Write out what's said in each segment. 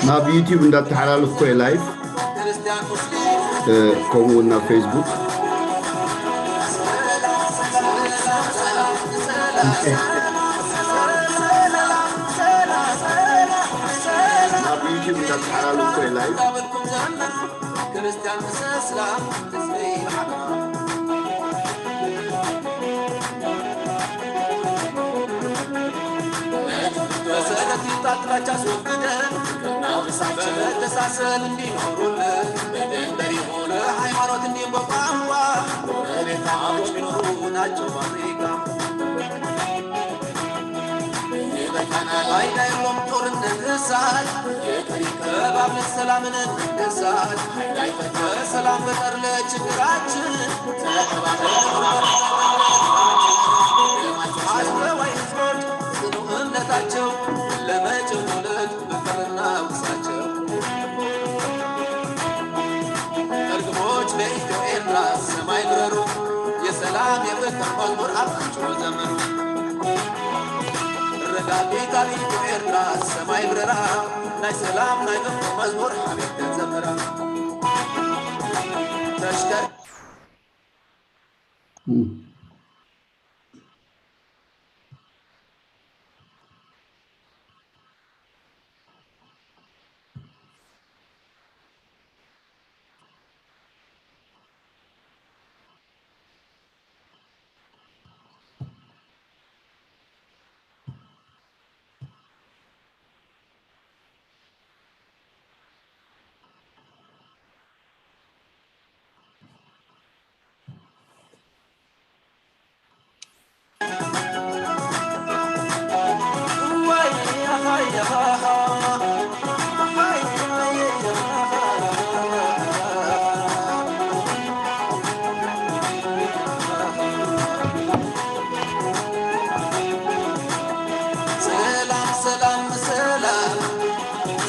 ናብ ዩቲዩብ እንዳተሓላለፍኩ እየ ላይፍ፣ እ፣ ከምኡ እውን ናብ ፌስቡክ። ናብ ዩቲዩብ እንዳተሓላለፍኩ እየ ላይፍ። ክርስቲያን ምስ እስላም ህዝበይ ብሓባር። መሰረት ይጣል ጥላቻ ኣስወግደን፣ በመተሳሰብ እንዲኖሩልን፣ በድንበር ይሁን በሃይማኖት እንዲሁም በቋንቋ፣ ጎረቤታሞች ቢኖሩ ናቸው ፋብሪካ። ባይዳይሎም ጦርነት እሳት፣ እባብ ሰላምን እንሳት። በሰላም በጠር ለችግራችን፣ አስተዋይ ህዝቦች ጽኑ እምነታቸው፣ ለመጪው ትውልድ ፍቅርና ውርሳቸው። እርግቦች በኢትዮ ኤርትራ ሰማይ ብረሩ፣ የሰላም የፍቅር መዝሙር አብራችሁ ዘምሩ። ረጋጊት አቢቱ ኤርትራ ሰማይ ብረራ፣ ናይ ሰላም ናይ ፍቅር መዝሙር ሓቢብ ክንዘምራ። ተሽከር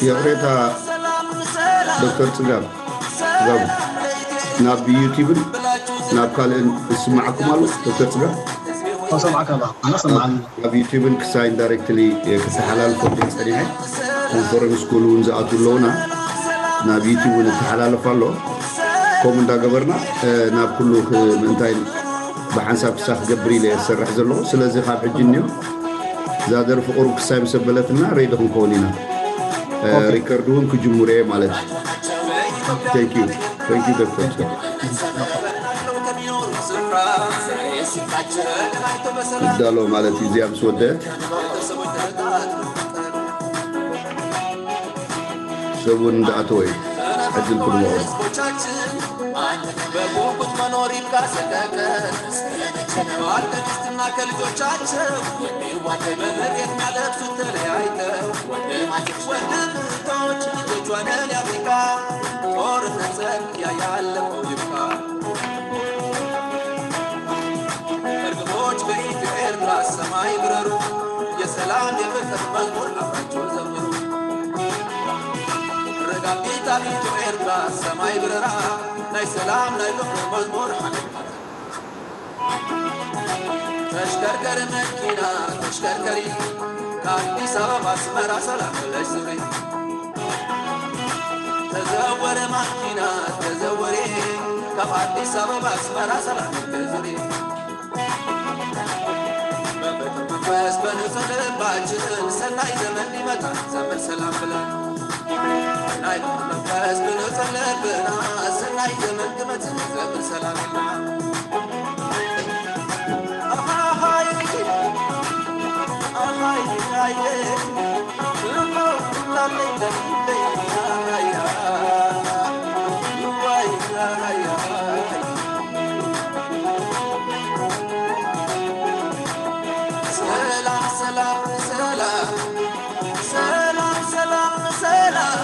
ይቕሬታ ዶክተር ጽጋብ፣ ጽጋቡ፣ ናብ ዩቲብን ናብ ካልእን ዝስማዓኩም ኣሎ ዶክተር ጽጋብ? ሰማዕካ ኣሎ፣ ኣነ ሰማዕኒ። ናብ ዩቲብን ክሳይን ዳይሬክትሊ ክተሓላልፎ እንዲየ ጸኒሐ፣ ኮንፈረንስ ኮል እውን ዝኣትዉ ኣለዉና፣ ናብ ዩቲብ እውን ይተሓላለፍ ኣሎ። ከምኡ እንዳገበርና፣ እ፣ ናብ ኩሉ ክ-፣ ምእንታይ ብሓንሳብ ክሳ ክገብር ኢለ እየ ዝሰርሕ ዘለኹ። ስለዚ ካብ ሕጂ እኒኦ እዛ ደርፊ ቁሩብ ክሳይ ምስ ኣበለትና ሬዲ ክንከውን ኢና። እ፣ ኦኬ። ሪከርድ እውን ክጅምር እየ ማለት እዩ። Thank you. Thank you ዶክተር። ይዳሎ ማለት እዩ። እዚኣ ምስ ወደአት ሰብ እውን እንዳኣተወ እዩ ዕድል ክንመቕሮ። በጉጉት መኖር ይብቃ ሰቀቀን። ባል ከሚስትና ከልጆቻቸው በምሬት የሚያለቅሱት ተለያይተው። ወንድም እህቶች ልጆች ሆነን የአፍሪካ ጦርነት ዘብቂያ ያለፈው ይብቃ። እርግቦች በኢትዮ ኤርትራ ሰማይ ብረሩ፣ የሰላም የፍቅር መዝሙር አብራችሁ ዘምሩ። ረጋቢት አቢቱ ኤርትራ ሰማይ ብረራ፣ ናይ ሰላም ናይ ፍቅር መዝሙር ሓቢብካ። ተሽከርከር መኪና ተሽከርከሪ፣ ከአዲስ አበባ አስመራ ሰላም ብለሽ ዙሪ። ተዘወረ ማኪና ተዘወሬ፣ ካብ አዲስ አበባ አስመራ ሰላም ብለሽ ዙሪ። በፍቅር መንፈስ በንጹህ ልባችን ሰናይ ዘመን ሊመጣ ዘመን ሰላም ብለን። ናይ ፍቅር መንፈስ በንጹህ ልብና ሰናይ ዘመን ክመጽእ ዘመን ሰላም ይብላ። ሰላም ሰላም ሰላም ሰላም ሰላም ሰላም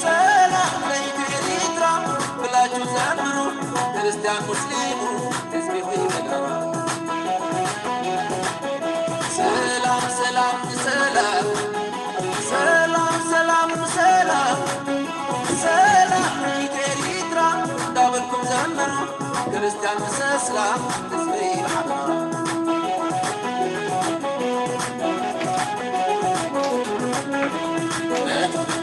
ሰላም ለኢትዮ ኤርትራ ብላችሁ ዘምሩ፣ ክርስቲያን ሙስሊሙ ህዝቢ ሆይ በጋራ። ሰላም ሰላም ሰላም ሰላም ሰላም ሰላም ሰላም ለኢትዮ ኤርትራ እንዳበልኩም ዘምሩ፣ ክርስቲያን ምስ እስላም ህዝበይ ብሓባር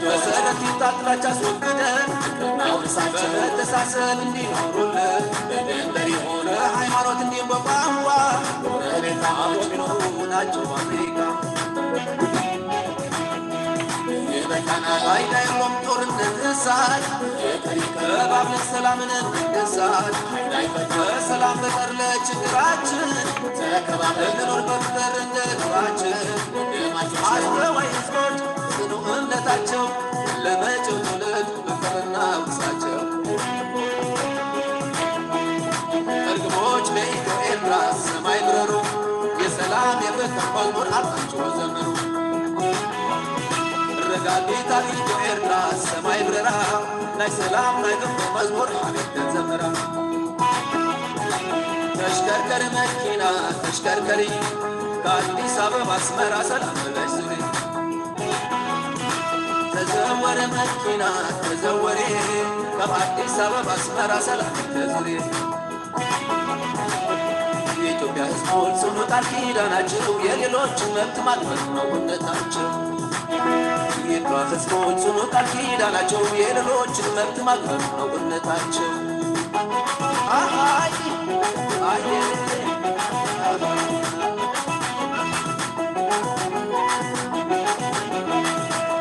መሰረት ይጣጥላቻ ኣስወግደን በመተሳሰብ እንዲኖሩልን በድንበር ይሆነ ሃይማኖት እንዲሁም በቋንቋ ጎረቤታሞች ቢኖሩ ናቸው ኣፍሪካ። ይበቃናል። ፋይዳ የለውም ጦርነት እሳት፣ እባብን ሰላምን መንገሳት። በሰላም በጠር ለችግራችን ተከባብረን እንኖር በፍቅር እንደ ድሯችን። አስተዋይ ህዝቦች ጽኑ እምነታቸው ለመጪው ትውልድ ፍቅርና ውርሳቸው። እርግቦች በኢትዮ ኤርትራ ሰማይ ብረሩ፣ የሰላም የፍቅር መዝሙር ኣልፋችሁ ዘምሩ። ረጋቢት ኣብ ኢትዮ ኤርትራ ሰማይ ብረራ፣ ናይ ሰላም ናይ ፍቅር መዝሙር ሓቢር ተዘምራ። ተሽከርከሪ መኪና ተሽከርከሪ፣ ከኣዲስ ኣበባ ኣስመራ ሰላም ብለሽ ዙሪ። ተዘወሪ መኪና ተዘወሪ፣ ካብ ኣዲስ ኣበባ ኣስመራ ሰላም ተዙሪ። የኢትዮጵያ ህዝቦች ጽኑ ቃል ኪዳናቸው የሌሎችን መብት ማክበር ነው እምነታቸው። የኤርትራ ህዝቦች ጽኑ ቃል ኪዳናቸው የሌሎችን መብት ማክበር ነው እምነታቸው። አሃይ አየ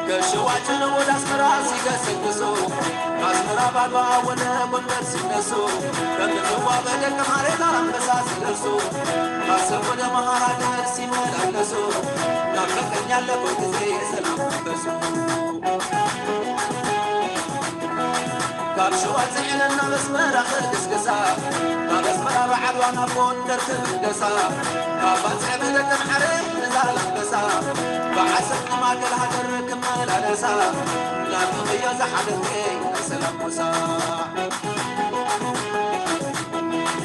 ከሸዋ ጭነው ወደ ኣስመራ ሲገሰግሱ፣ ከኣስመራ ባድዋ ወደ ጎንደር ሲነሱ፣ ከምጽዋ በደቀ ማርያም ኣንበሳ ሲደርሱ፣ ካሰብ ወደ መሃራ ገር ሲመላለሱ፣ ናፍቀኛለኮ ግዜ የሰላም መንፈሱ። ካብ ሸዋ ጽዒነን ናብ ኣስመራ ክግስግሳ፣ ካብ ኣስመራ ብዓድዋ ናብ ጎንደር ክምለሳ፣ ካብ ባጽዕ ብደቀ ማርያም ንዛላንበሳ፣ ብዓሰብ ንማእከል ሃገር ክመላለሳ፣ ናፍቕዮ ዝሓለፈ ናይ ሰላም ጎሳ።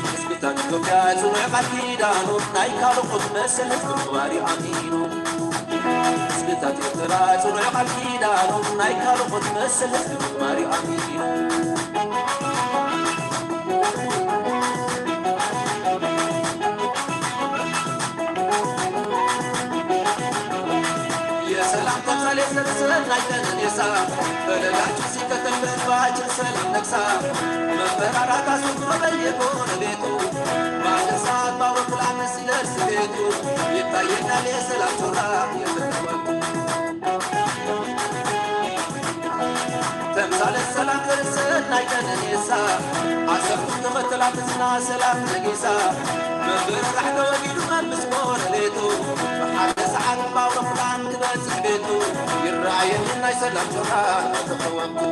ህዝብታት ኢትዮጵያ ጽኑዕ ቃል ኪዳኑ፣ ናይ ካልኦት መሰል ህዝቢ ምኽባር እዩ ኣሚኑ። ህዝብታት ኤርትራ ጽኑዕ ቃል ኪዳኑ፣ ናይ ካልኦት መሰል ህዝቢ ምኽባር እዩ ኣሚኑ። የሰላም ተምሳሌት ሰብስበን ናይ ቀነኔሳ፣ ፈለጋችሁ ሲከተል በህዝባችን ሰላም ነግሳ። መፈራራት አስወግዶ በየጎረቤቱ፣ በአንድ ሰዓት በአውሮፕላን ሲደርስ ቤቱ፣ ይታየናል የሰላም ጮራ የፍቅር ወቅት። ተምሳሌት ሰላም ዘርእሰናይ ቀነኔሳ፣ ዓሰርቱ ተኸተላት ዝና ሰላም ነጊሳ። ምፍርራሕ ተወጊዱ መምስ ጎረቤቱ፣ ብሓደ ሰዓት ብኣውሮፕላን ክበጽሕ ቤቱ። ይረኣየኒ ናይ ሰላም ጮራ ተኸወቅቱ።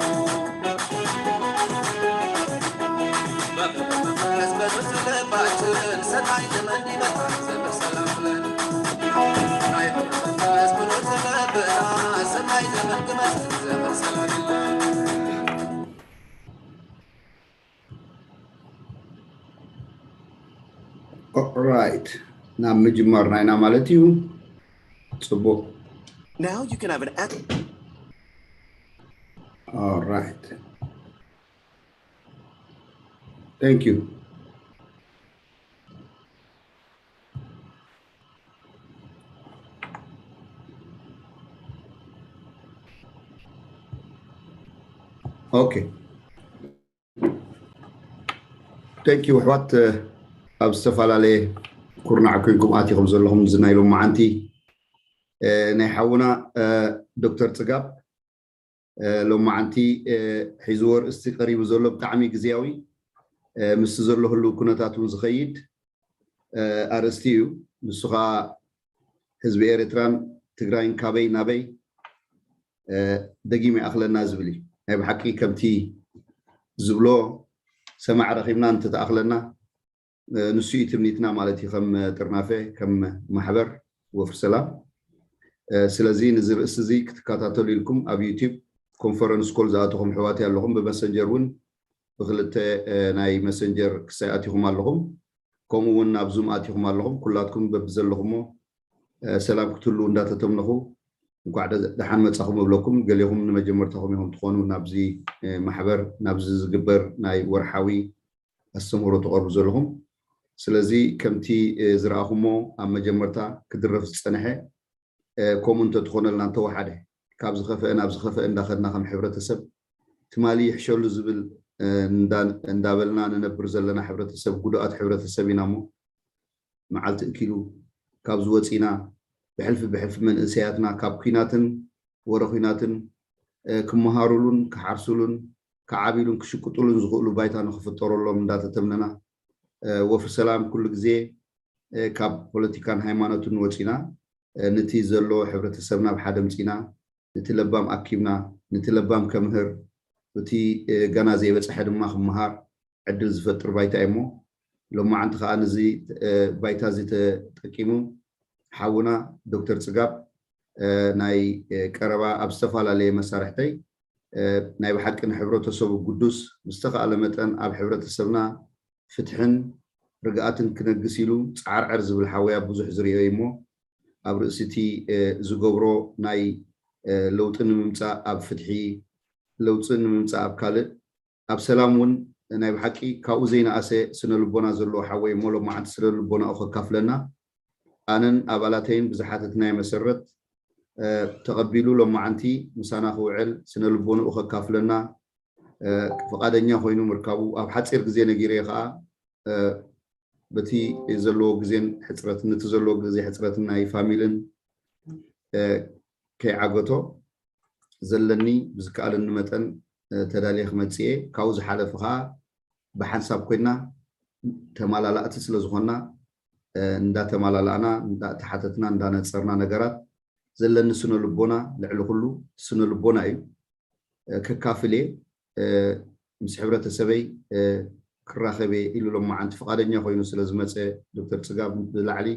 መፍረስ በርስ ልባችን ሰናይ ዘመን ይመጣል ዘመን ሰላም ብለን። ናይ መፍረስ ብሎ ተነበራ ሰናይ ዘመን ክመጽእ ዘመን ሰላም ይለን። ኦራይት፣ ናብ ምጅማርና ኢና ማለት እዩ። ጽቡቕ። Now you can have an app. All right. Thank you. Okay. Thank you ኣሕዋት፣ ኣብ ዝተፈላለየ ኩርናዕ ኮንኩም ኣቲኹም ዘለኹም እዚ ናይ ሎማዓንቲ፣ እ፣ ናይ ሓውና፣ እ፣ ዶክተር ጽጋብ፣ እ፣ ሎማዓንቲ፣ እ፣ ሒዝዎ ኣርእስቲ ቀሪቡ ዘሎ ብጣዕሚ ግዝያዊ፣ እ፣ ምስቲ ዘሎ ህልው ኩነታት እውን ዝኸይድ፣ እ፣ ኣርእስቲ እዩ። ንሱ ኸኣ ህዝቢ ኤርትራን ትግራይን ካበይ ናበይ፣ እ፣ ደጊም ይኣኽለና ዝብል እዩ። ናይ ብሓቂ ከምቲ ዝብሎ ሰማዕ ረኺብና እንተተኣኽለና፣ እ፣ ንሱ እዩ ትምኒትና ማለት እዩ፣ ከም ጥርናፈ፣ ከም ማሕበር ወፍሪ ሰላም። እ፣ ስለዚ ነዚ ርእሲ እዚ ክትከታተሉ ኢልኩም ኣብ ዩቲዩብ ኮንፈረንስ ኮል ዝኣተኹም ኣሕዋት ኣለኹም፣ ብመሰንጀር እውን ብክልተ፣ እ፣ ናይ መሰንጀር ክሳይ ኣቲኹም ኣለኹም፣ ከምኡ እውን ኣብ ዙም ኣቲኹም ኣለኹም። ኩላትኩም በብዘለኹሞ፣ እ፣ ሰላም ክትህልዉ እንዳተተምነኹ እንኳዕ ደ-፣ ደሓን መጻኹም እብለኩም። ገሌኹም ንመጀመርታኹም ኢኹም ትኾኑ ናብዚ፣ እ፣ ማሕበር፣ ናብዚ ዝግበር ናይ ወርሓዊ ኣስተምህሮ ተቐርቡ ዘለኹም። ስለዚ ከምቲ ዝረኣኹሞ ኣብ መጀመርታ ክድረፍ ዝፀንሐ ከምኡ እንተትኾነልና እንተወሓደ ካብ ዝኸፍአ ናብ ዝኸፍአ እንዳኸድና ከም ሕብረተሰብ ትማሊ ይሕሸሉ ዝብል እንዳበልና ንነብር ዘለና ሕብረተሰብ ጉዱኣት ሕብረተሰብ ኢና እሞ መዓልቲ እኪሉ ካብ ዝወፂና ብሕልፊ ብሕልፊ መንእሰያትና ካብ ኩናትን ወረ ኩናትን ክመሃሩሉን ክሓርሱሉን ክዓብሉን ክሽቅጡሉን ዝኽእሉ ባይታ ንክፍጠረሎም እንዳተተምነና ወፍሪ ሰላም ኩሉ ግዜ ካብ ፖለቲካን ሃይማኖትን ወፂና ነቲ ዘሎ ሕብረተሰብና ብሓደ ምፂና ነቲ ለባም ኣኪብና ነቲ ለባም ከምህር እቲ ገና ዘይበፅሐ ድማ ክመሃር ዕድል ዝፈጥር ባይታ እዩ እሞ ሎማዓንቲ ከዓ ነዚ ባይታ እዚ ተጠቂሙ ሓውና ዶክተር ፅጋብ ናይ ቀረባ ኣብ ዝተፈላለየ መሳርሕተይ ናይ ብሓቂ ንሕብረተሰቡ ጉዱስ ብዝተኻእለ መጠን ኣብ ሕብረተሰብና ፍትሕን ርግኣትን ክነግስ ኢሉ ፃዕርዕር ዝብል ሓወያ ብዙሕ ዝርእዮ እዩ እሞ ኣብ ርእሲ እቲ ዝገብሮ ናይ ለውጢ ንምምፃእ ኣብ ፍትሒ ለውጢ ንምምፃእ ኣብ ካልእ ኣብ ሰላም እውን ናይ ብሓቂ ካብኡ ዘይነኣሰ ስነ ልቦና ዘለዎ ሓወይ እሞ ሎማዓንቲ ስነ ልቦናኡ ከካፍለና ኣነን ኣባላተይን ብዝሓተትናዮ መሰረት ተቐቢሉ ሎማዓንቲ ምሳና ክውዕል ስነ ልቦንኡ ከካፍለና ፍቓደኛ ኮይኑ ምርካቡ ኣብ ሓፂር ግዜ ነጊረዮ ከዓ በቲ ዘለዎ ግዜን ሕፅረትን ነቲ ዘለዎ ግዜ ሕፅረትን ናይ ፋሚልን ከይዓገቶ ዘለኒ ብዝከኣለኒ መጠን ተዳልየ ክመፅእ እየ ካብኡ ዝሓለፈ ከዓ ብሓንሳብ ኮይና ተማላላእቲ ስለ ዝኾንና እንዳተማላላእና እንዳተሓተትና እንዳነፀርና ነገራት ዘለኒ ስነ ልቦና ልዕሊ ኩሉ ስነ ልቦና እዩ ከካፍል እየ ምስ ሕብረተሰበይ ክራኸብ እየ ኢሉ ሎማዓንቲ ፍቓደኛ ኮይኑ ስለ ዝመፀ ዶክተር ፅጋብ ብላዕሊ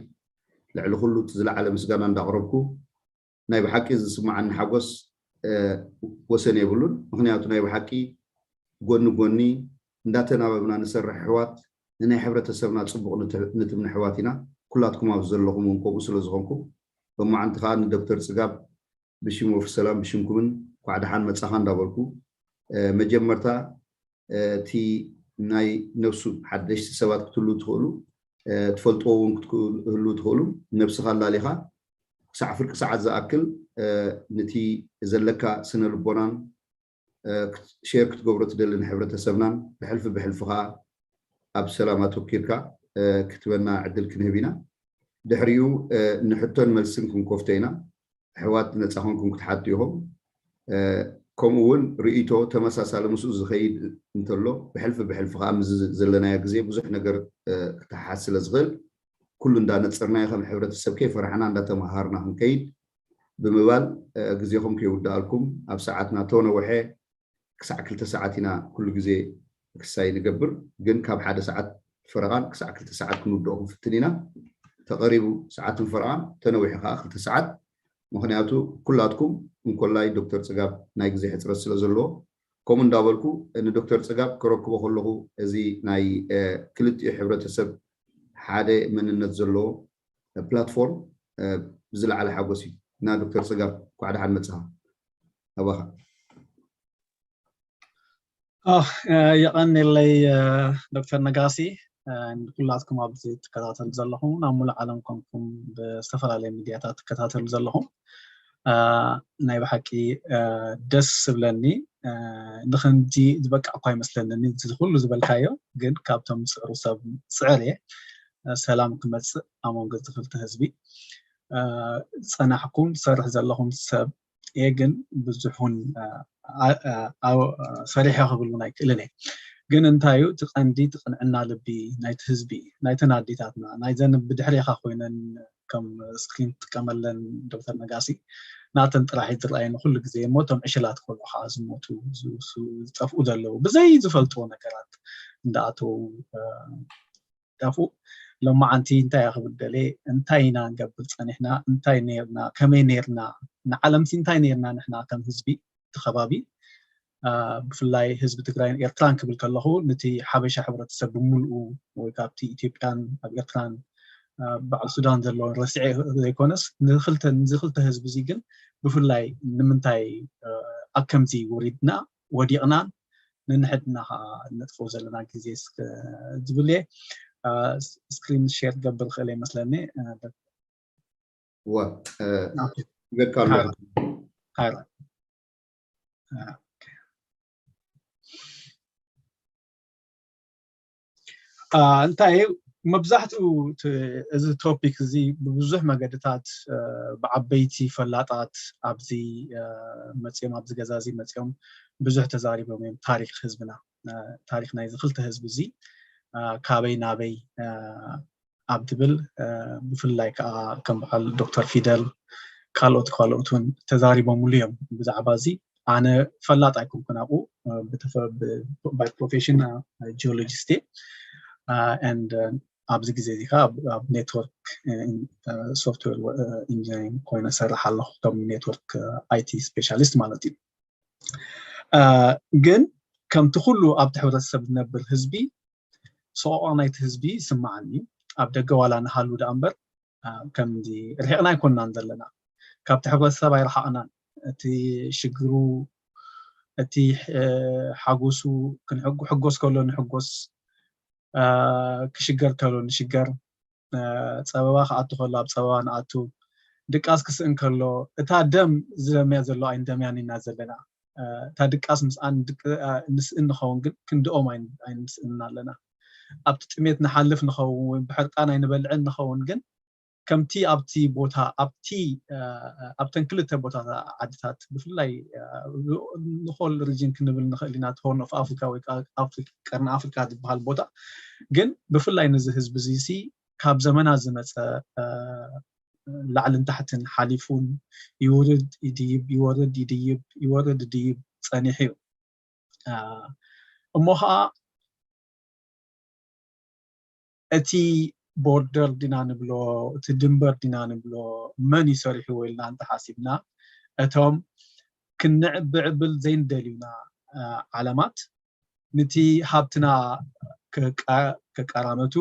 ልዕሊ ኩሉ እቲ ዝለዓለ ምስጋና እንዳቕረብኩ ናይ ብሓቂ ዝስማዓኒ ሓጎስ ወሰን የብሉን ምክንያቱ ናይ ብሓቂ ጎኒ ጎኒ እንዳተናበብና ንሰርሕ ኣሕዋት ንናይ ሕብረተሰብና ፅቡቕ ንትምኒ ኣሕዋት ኢና ኩላትኩም ኣብዚ ዘለኹም እውን ከምኡ ስለ ዝኾንኩም ሎማዓንቲ ከዓ ንዶክተር ፅጋብ ብሽም ወፍሪ ሰላም ብሽምኩምን ኳዕ ደሓን መፃኻ እንዳበልኩ መጀመርታ እቲ ናይ ነብሱ ሓደሽቲ ሰባት ክትህሉ ትኽእሉ ትፈልጥዎ እውን ክትህሉ ትኽእሉ ነብስኻ ኣላሊኻ ክሳዕ ፍርቂ ሰዓት ዝኣክል ነቲ ዘለካ ስነ ልቦናን ሼር ክትገብሮ ትደሊ ንሕብረተሰብናን ብሕልፊ ብሕልፊ ከዓ ኣብ ሰላም ኣተኪርካ ክትበና ዕድል ክንህብ ኢና ድሕሪኡ ንሕቶን መልስን ክንከፍቶ ኢና ኣሕዋት ነፃ ኮንኩም ክትሓቱ ኢኹም ከምኡ እውን ርእይቶ ተመሳሳሊ ምስኡ ዝኸይድ እንተሎ ብሕልፊ ብሕልፊ ከዓ ምስ ዘለናዮ ግዜ ብዙሕ ነገር ክተሓሓዝ ስለ ዝኽእል ኩሉ እንዳነፀርናዮ ከም ሕብረተሰብ ከይፈራሕና እንዳተመሃርና ክንከይድ ብምባል ግዜኹም ከይውድኣልኩም ኣብ ሰዓትና ተነውሐ ክሳዕ ክልተ ሰዓት ኢና ኩሉ ግዜ ክሳይ ንገብር ግን ካብ ሓደ ሰዓት ፈረቓን ክሳዕ ክልተ ሰዓት ክንውድኦ ክንፍትን ኢና ተቐሪቡ ሰዓትን ፈረቓን ተነዊሑ ከዓ ክልተ ሰዓት ምክንያቱ ኩላትኩም እንኮላይ ዶክተር ፅጋብ ናይ ግዜ ሕፅረት ስለ ዘለዎ ከምኡ እንዳበልኩ ንዶክተር ፅጋብ ክረክቦ ከለኹ እዚ ናይ ክልቲኡ ሕብረተሰብ ሓደ መንነት ዘለዎ ፕላትፎርም ብዝለዓለ ሓጎስ እዩ እና ዶክተር ፅጋብ ኳዕ ደሓን መፅኻ ኣባኻ የቐንየለይ ዶክተር ነጋሲ ንኩላትኩም ኣብዚ ትከታተሉ ዘለኹም ናብ ሙሉእ ዓለም ኮንኩም ብዝተፈላለየ ሚድያታት ትከታተሉ ዘለኹም ናይ ብሓቂ ደስ ዝብለኒ ንክንዲ ዝበቃዕኳ ይመስለኒ እዚ ኩሉ ዝበልካዮ ግን ካብቶም ዝስዕሩ ሰብ ዝስዕር እየ ሰላም ክመፅእ ኣብ መንጎ ክልተ ህዝቢ ዝፀናሕኩም ዝሰርሕ ዘለኹም ሰብ እየ ግን ብዙሕ እውን ሰሪሐ ክብል እውን ኣይክእልን እየ ግን እንታይ እዩ እቲ ቀንዲ እቲ ቅንዕና ልቢ ናይቲ ህዝቢ ናይተን ኣዴታትና ናይዘን ብድሕሬኻ ኮይነን ከም ስክሪን ትጥቀመለን ዶክተር ነጋሲ ናተን ጥራሕ ዝረኣየኒ ኩሉ ግዜ እሞ እቶም ዕሽላት ከሎ ከዓ ዝሞቱ ዝጠፍኡ ዘለዉ ብዘይ ዝፈልጥዎ ነገራት እንዳኣተዉ ጠፍኡ ሎማዓንቲ እንታይ እያ ክብል ደልየ እንታይ ኢና ንገብር ፀኒሕና እንታይ ነርና ከመይ ነርና ንዓለምሲ እንታይ ነርና ንሕና ከም ህዝቢ እቲ ከባቢ ብፍላይ ህዝቢ ትግራይን ኤርትራን ክብል ከለኹ ነቲ ሓበሻ ሕብረተሰብ ብምልኡ ወይ ካብቲ ኢትዮጵያን ኣብ ኤርትራን በዓል ሱዳን ዘለውን ረሲዐ ዘይኮነስ ንዚ ክልተ ህዝቢ እዚ ግን ብፍላይ ንምንታይ ኣብ ከምዚ ወሪድና ወዲቕናን ነንሕድና ከዓ ነጥፍኦ ዘለና ግዜ ዝብል እየ። ስክሪን ሼር ገብር ክእል ይመስለኒ። እወ ይበካ ኣለኹ። እንታይ እዩ መብዛሕትኡ እዚ ቶፒክ እዚ ብብዙሕ መገድታት ብዓበይቲ ፈላጣት ኣብዚ መፅኦም ኣብዚ ገዛ እዚ መፅኦም ብዙሕ ተዛሪቦም እዮም። ታሪክ ህዝብና ታሪክ ናይዚ ክልተ ህዝቢ እዚ ካበይ ናበይ ኣብ ትብል ብፍላይ ከዓ ከም በዓል ዶክተር ፊደል ካልኦት ካልኦት እውን ተዛሪቦምሉ እዮም ብዛዕባ እዚ። ኣነ ፈላጥ ኣይኮንኩን ኣብኡ ባይ ፕሮፌሽን ጂኦሎጂስት እየ። ኣብዚ ግዜ እዚ ከዓ ኣብ ኔትወርክ ሶፍትዌር ኢንጂነሪንግ ኮይነ ሰርሕ ኣለኹ ከም ኔትወርክ ኣይቲ ስፔሻሊስት ማለት እዩ። ግን ከምቲ ኩሉ ኣብቲ ሕብረተሰብ ዝነብር ህዝቢ ሰቆቃ ናይቲ ህዝቢ ይስማዓኒ። ኣብ ደገ ዋላ ንሃሉ ደኣ እምበር ከምዚ ርሒቕና ኣይኮንናን ዘለና። ካብቲ ሕብረተሰብ ኣይረሓቕናን። እቲ ሽግሩ እቲ ሓጎሱ ክንሕጎስ ከሎ ንሕጎስ ክሽገር ከሎ ንሽገር ጸበባ ክኣቱ ከሎ ኣብ ጸበባ ንኣቱ ድቃስ ክስእን ከሎ እታ ደም ዝደምያ ዘሎ ኣይንደምያን ኢና ዘለና። እታ ድቃስ ምስኣን ንስእን ንኸውን ግን ክንድኦም ኣይንስእንን ኣለና። ኣብቲ ጥሜት ንሓልፍ ንኸውን ወይ ብሕርቃን ኣይንበልዕን ንኸውን ግን ከምቲ ኣብቲ ቦታ ኣብቲ ኣብተን ክልተ ቦታታት ዓድታት ብፍላይ ንኮል ሪጅን ክንብል ንኽእል ኢና። ሆርን ኦፍ ኣፍሪካ ወይ ቀርኒ ኣፍሪካ ዝበሃል ቦታ ግን ብፍላይ ነዚ ህዝቢ እዚ ካብ ዘመናት ዝመፀ ላዕልን ታሕትን ሓሊፉን ይውርድ ይድይብ ይወርድ ይድይብ ይወርድ ይድይብ ፀኒሑ እዩ። እሞ ከዓ እቲ ቦርደር ዲና ንብሎ እቲ ድንበር ዲና ንብሎ መን ይሰሪሕዎ ኢልና እንተሓሲብና እቶም ክንዕብዕብል ዘይንደልዩና ዓለማት ንቲ ሃብትና ከቃራመቱ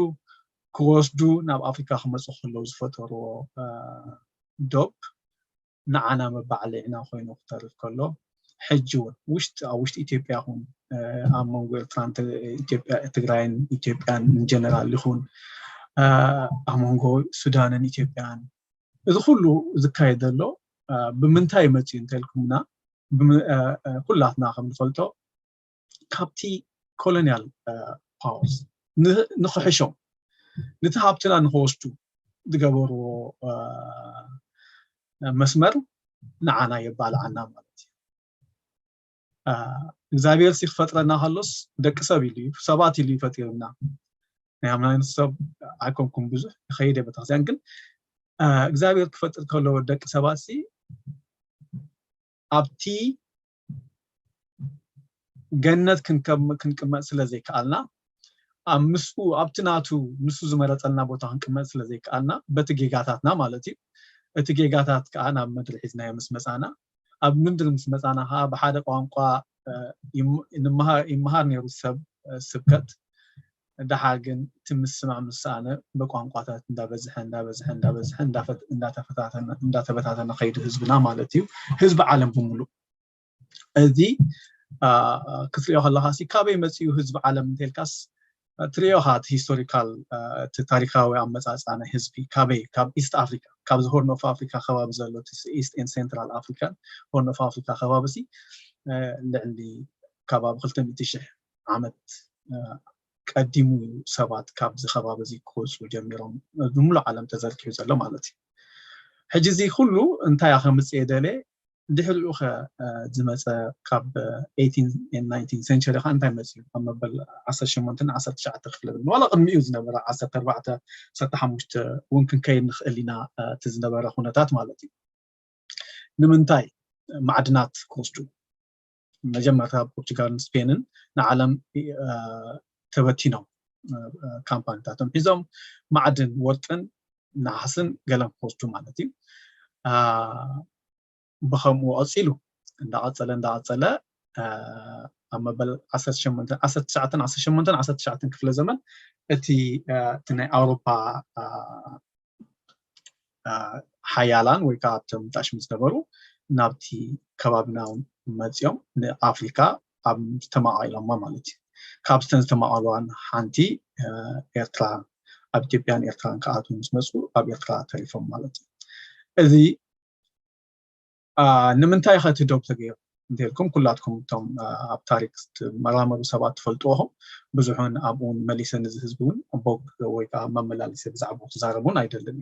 ክወስዱ ናብ ኣፍሪካ ክመፁ ከለዉ ዝፈጠርዎ ዶብ ንዓና መባዕልዕና ኮይኑ ክተርፍ ከሎ ሕጂ እውን ውሽጢ ኣብ ውሽጢ ኢትዮጵያ ይኹን ኣብ መንጎ ኤርትራን ትግራይን ኢትዮጵያን ንጀነራል ይኹን ኣብ መንጎ ሱዳንን ኢትዮጵያን እዚ ኩሉ ዝካየድ ዘሎ ብምንታይ መፅዩ እንተልኩምና ኩላትና ከም ንፈልጦ ካብቲ ኮሎኒያል ፓወርስ ንክሕሾም ነቲ ሃብትና ንክወስዱ ዝገበርዎ መስመር ንዓና የባልዓና ማለት እዩ። እግዚኣብሔር ሲ ክፈጥረና ከሎስ ደቂ ሰብ ኢሉ እዩ ሰባት ኢሉ እዩ ፈጢሩና። ናይ ኣምናይነት ሰብ ኣይኮንኩም ብዙሕ ይኸይድ ቤተክርስትያን ግን እግዚኣብሔር ክፈጥር ከለዎ ደቂ ሰባት ሲ ኣብቲ ገነት ክንቀመጥ ስለ ዘይከኣልና ኣብ ምስኡ ኣብቲ ናቱ ንሱ ዝመረፀልና ቦታ ክንቅመጥ ስለ ዘይከኣልና በቲ ጌጋታትና ማለት እዩ። እቲ ጌጋታት ከዓ ናብ ምድሪ ሒዝናዮ ምስ መፃና ኣብ ምድሪ ምስ መፃና ከዓ ብሓደ ቋንቋ ይመሃር ነይሩ ሰብ ስብከት ደሓር ግን እቲ ምስማዕ ምስ ሰኣነ ብቋንቋታት እንዳበዝሐ እንዳበዝሐ እንዳበዝሐ እንዳተበታተነ ከይዱ ህዝብና ማለት እዩ። ህዝቢ ዓለም ብምሉእ እዚ ክትሪኦ ከለካ ሲ ካበይ መፅኡ ህዝቢ ዓለም እንተልካስ ትሪኦ ካ እቲ ሂስቶሪካል እቲ ታሪካዊ ኣመፃፅኣ ናይ ህዝቢ ካበይ ካብ ኢስት ኣፍሪካ ካብዚ ሆርን ኦፍ ኣፍሪካ ከባቢ ዘሎ ኢስት ኤንድ ሴንትራል ኣፍሪካን ሆርን ኦፍ ኣፍሪካ ከባቢ ሲ ልዕሊ ከባቢ ክልተ ሚእቲ ሽሕ ዓመት ቀዲሙ እዩ ሰባት ካብዚ ከባቢ እዚ ክወፁ ጀሚሮም ብምሉእ ዓለም ተዘርጊሑ ዘሎ ማለት እዩ። ሕጂ እዚ ኩሉ እንታይ ከምፅእ የደለ ድሕሪኡ ከ ዝመፀ ካብ ኤይቲን ናይንቲን ሴንቸሪ ከ እንታይ መፅኡ ኣብ መበል ዓሰርተ ሸሞንተን ዓሰርተ ትሽዓተ ክፍለ ዘመን ዋላ ቅድሚኡ ዝነበረ ዓሰርተ ኣርባዕተ ዓሰርተ ሓሙሽተ እውን ክንከይድ ንኽእል ኢና እቲ ዝነበረ ኩነታት ማለት እዩ። ንምንታይ ማዕድናት ክወስዱ መጀመርታ ፖርቹጋልን ስፔንን ንዓለም ተበቲኖም ካምፓኒታቶም ሒዞም ማዕድን ወርቅን ነሓስን ገለን ክወስዱ ማለት እዩ። ብከምኡ ቀፂሉ እንዳቐፀለ እንዳቐፀለ ኣብ መበል ዓሰርተ ትሽዓተን ዓሰርተ ትሽዓተን ክፍለ ዘመን እቲ ናይ ኣውሮፓ ሓያላን ወይ ከዓ ኣብቶም ጣሽም ዝነበሩ ናብቲ ከባብና መፂኦም ንኣፍሪካ ኣብ ዝተማቐሎማ ማለት እዩ። ካብተን ዝተማቐልዋን ሓንቲ ኤርትራ፣ ኣብ ኢትዮጵያን ኤርትራን ክኣትዉ ምስ መፁ ኣብ ኤርትራ ተሪፎም ማለት እዩ። እዚ ንምንታይ ከ እቲ ዶብ ተገይሩ እንተልኩም፣ ኩላትኩም እቶም ኣብ ታሪክ ትመራመሩ ሰባት ትፈልጥዎም ብዙሕን ኣብኡ መሊሰ ንዚ ህዝቢ እውን ቦግ ወይ ከዓ መመላሊሰ ብዛዕባኡ ክዛረብ እውን ኣይደልን።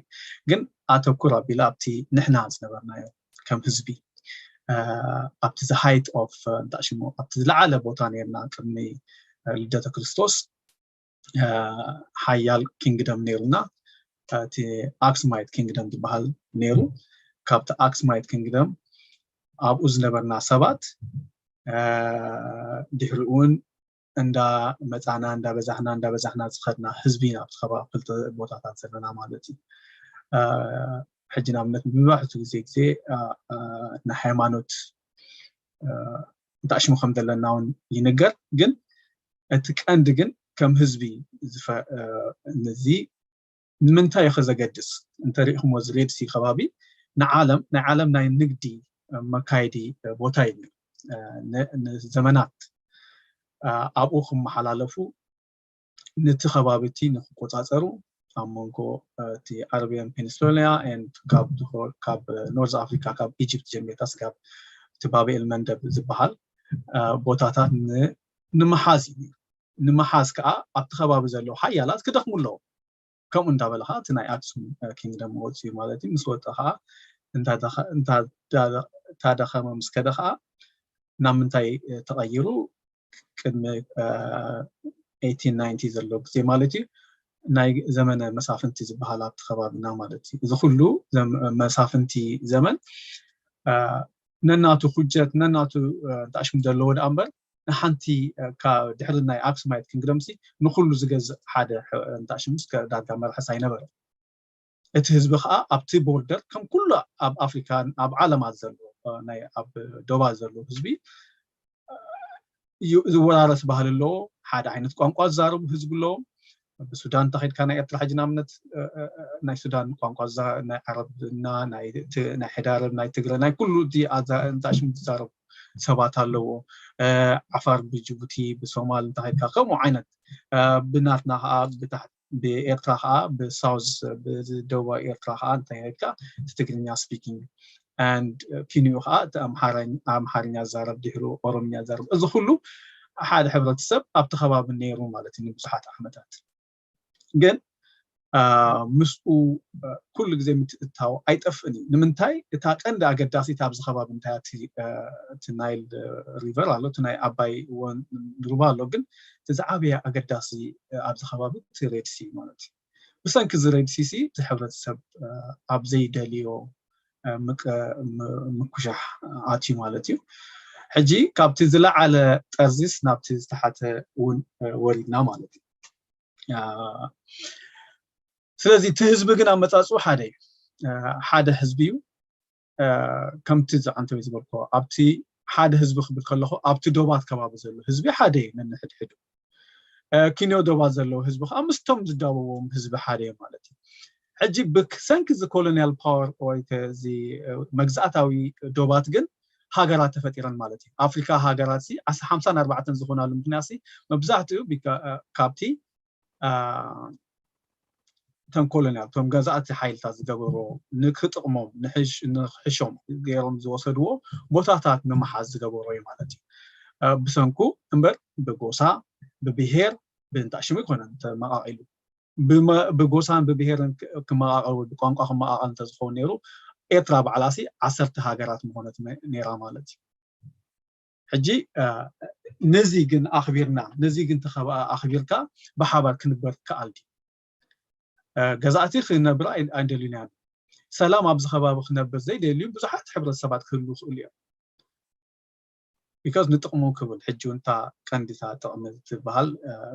ግን ኣተኩር ኣቢለ ኣብቲ ንሕና ዝነበርናዮ ከም ህዝቢ ኣብቲ the height of እንታይ ሽሙ ኣብቲ ዝለዓለ ቦታ ነርና ቅድሚ ልደተ ክርስቶስ ሓያል ኪንግደም ነይሩና። እቲ ኣክሱማይት ኪንግደም ዝበሃል ነይሩ። ካብቲ ኣክሱማይት ኪንግደም ኣብኡ ዝነበርና ሰባት ድሕሪ እውን እንዳ መፃና እንዳ በዛሕና እንዳ በዛሕና ዝኸድና ህዝቢ ኢና ኣብቲ ከባቢ ክልተ ቦታታት ዘለና ማለት እዩ። ሕጂ ንኣብነት ብመብዛሕትኡ ግዜ ግዜ ናይ ሃይማኖት እንታይ ሽሙ ከም ዘለና እውን ይንገር። ግን እቲ ቀንዲ ግን ከም ህዝቢ እዚ ንምንታይ እዩ ዘገድስ እንተሪእኹሞ እዚ ሬድሲ ከባቢ ንዓለም ናይ ዓለም ናይ ንግዲ መካየዲ ቦታ እዩ። ንዘመናት ኣብኡ ክመሓላለፉ ነቲ ከባቢ እቲ ንክቆፃፀሩ ኣብ መንጎ እቲ ዓረብያን ፔኒንሱላ ካብ ኖርዝ ኣፍሪካ ካብ ኢጅፕት ጀሚርካ ስጋብ እቲ ባብኤል መንደብ ዝበሃል ቦታታት ንምሓዝ እዩ። ንምሓዝ ከዓ ኣብቲ ከባቢ ዘለዉ ሓያላት ክደኽሙ ኣለዎም። ከምኡ እንዳበለ ከዓ እቲ ናይ ኣክሱም ኪንግደም ወፅኡ ማለት እዩ። ምስ ወፀ ከዓ እንታደኸመ ምስ ከደ ከዓ ናብ ምንታይ ተቐይሩ ቅድሚ ኤይቲን ናይንቲ ዘሎ ግዜ ማለት እዩ ናይ ዘመነ መሳፍንቲ ዝበሃል ኣብቲ ከባቢና ማለት እዩ። እዚ ኩሉ መሳፍንቲ ዘመን ነናቱ ኩጀት ነናቱ እንታሽሙ ዘለዎ ደኣ እምበር ንሓንቲ ድሕሪ ናይ ኣክሱማይት ክንግደምሲ ንኩሉ ዝገዝእ ሓደ እንታሽሙ እስከ ዳርጋ መራሕስ ኣይነበረ። እቲ ህዝቢ ከዓ ኣብቲ ቦርደር ከም ኩሉ ኣብ ኣፍሪካን ኣብ ዓለማት ዘሎ ኣብ ዶባት ዘሎ ህዝቢ ዝወራረስ ባህሊ ኣለዎ። ሓደ ዓይነት ቋንቋ ዝዛረቡ ህዝቢ ኣለዎም። ብሱዳን እንተኸድካ ናይ ኤርትራ ሕጂ ንኣብነት ናይ ሱዳን ቋንቋ ናይ ዓረብና ናይ ሕዳርብ ናይ ትግረ ናይ ኩሉ እቲ እንታሽም ዝዛረቡ ሰባት ኣለዎ። ዓፋር ብጅቡቲ ብሶማል እንተኸድካ ከምኡ ዓይነት ብናትና ከዓ ብታሕቲ ብኤርትራ ከዓ ብሳውዝ ብደቡባዊ ኤርትራ ከዓ እንታይ ኢልካ እቲ ትግርኛ ስፒኪንግ and ኪንኡ ከዓ እቲ ኣምሓርኛ ዛረብ ድሕሩ ኦሮምኛ ዛረብ እዚ ኩሉ ሓደ ሕብረተሰብ ኣብቲ ከባቢ ነይሩ ማለት እዩ ንብዙሓት ዓመታት። ግን ምስኡ ኩሉ ግዜ ምትእትታው ኣይጠፍእን እዩ። ንምንታይ እታ ቀንዲ ኣገዳሲት ኣብዚ ከባቢ እንታይ እቲ ናይል ሪቨር ኣሎ እቲ ናይ ኣባይ ሩባ ኣሎ ግን እቲ ዝዓበየ ኣገዳሲ ኣብዚ ከባቢ እቲ ሬድሲ ማለት እዩ። ብሰንኪ እዚ ሬድሲ ሲ እቲ ሕብረተሰብ ኣብ ዘይደልዮ ምኩሻሕ ኣትዩ ማለት እዩ። ሕጂ ካብቲ ዝለዓለ ጠርዚስ ናብቲ ዝተሓተ እውን ወሪድና ማለት እዩ። ስለዚ እቲ ህዝቢ ግን ኣመፃፅኡ ሓደ እዩ። ሓደ ህዝቢ እዩ። ከምቲ ዝዓንተው ዝበልኮ ኣብቲ ሓደ ህዝቢ ክብል ከለኹ ኣብቲ ዶባት ከባቢ ዘሎ ህዝቢ ሓደ እዩ ነንሕድሕዱ። ኪንዮ ዶባት ዘለዉ ህዝቢ ከዓ ምስቶም ዝዳበዎም ህዝቢ ሓደ እዩ ማለት እዩ። ሕጂ ብሰንኪ እዚ ኮሎኒያል ፓወር ወይ እዚ መግዛእታዊ ዶባት ግን ሃገራት ተፈጢረን ማለት እዩ። ኣፍሪካ ሃገራት ሲ ሓምሳን ኣርባዕተን ዝኾናሉ ምክንያት ሲ መብዛሕትኡ ካብቲ እቶም ኮሎኒያል እቶም ገዛእቲ ሓይልታት ዝገበሮ ንክጥቕሞም ንሕሾም ገይሮም ዝወሰድዎ ቦታታት ንምሓዝ ዝገበሮ እዩ ማለት እዩ። ብሰንኩ እምበር ብጎሳ ብብሄር ብእንታ ሽሙ ይኮነን ተመቃቂሉ ብጎሳን ብብሄርን ክመቃቀል ወይ ብቋንቋ ክመቃቀል እንተዝኸውን ነይሩ ኤርትራ ባዕላሲ ዓሰርተ ሃገራት ምኾነት ነይራ ማለት እዩ። ሕጂ ነዚ ግን ኣኽቢርና ነዚ ግን ተኸብኣ ኣኽቢርካ ብሓባር ክንበር ክኣል ድዩ? ገዛእቲ ክነብር ኣይደልዩን እዮም። ሰላም ኣብዚ ከባቢ ክነብር ዘይደልዩ ብዙሓት ሕብረተሰባት ክህልዉ ይኽእሉ እዮም። ቢካዝ ንጥቕሙ ክብል ሕጂ እውን እታ ቀንዲታ ጥቕሚ ትበሃል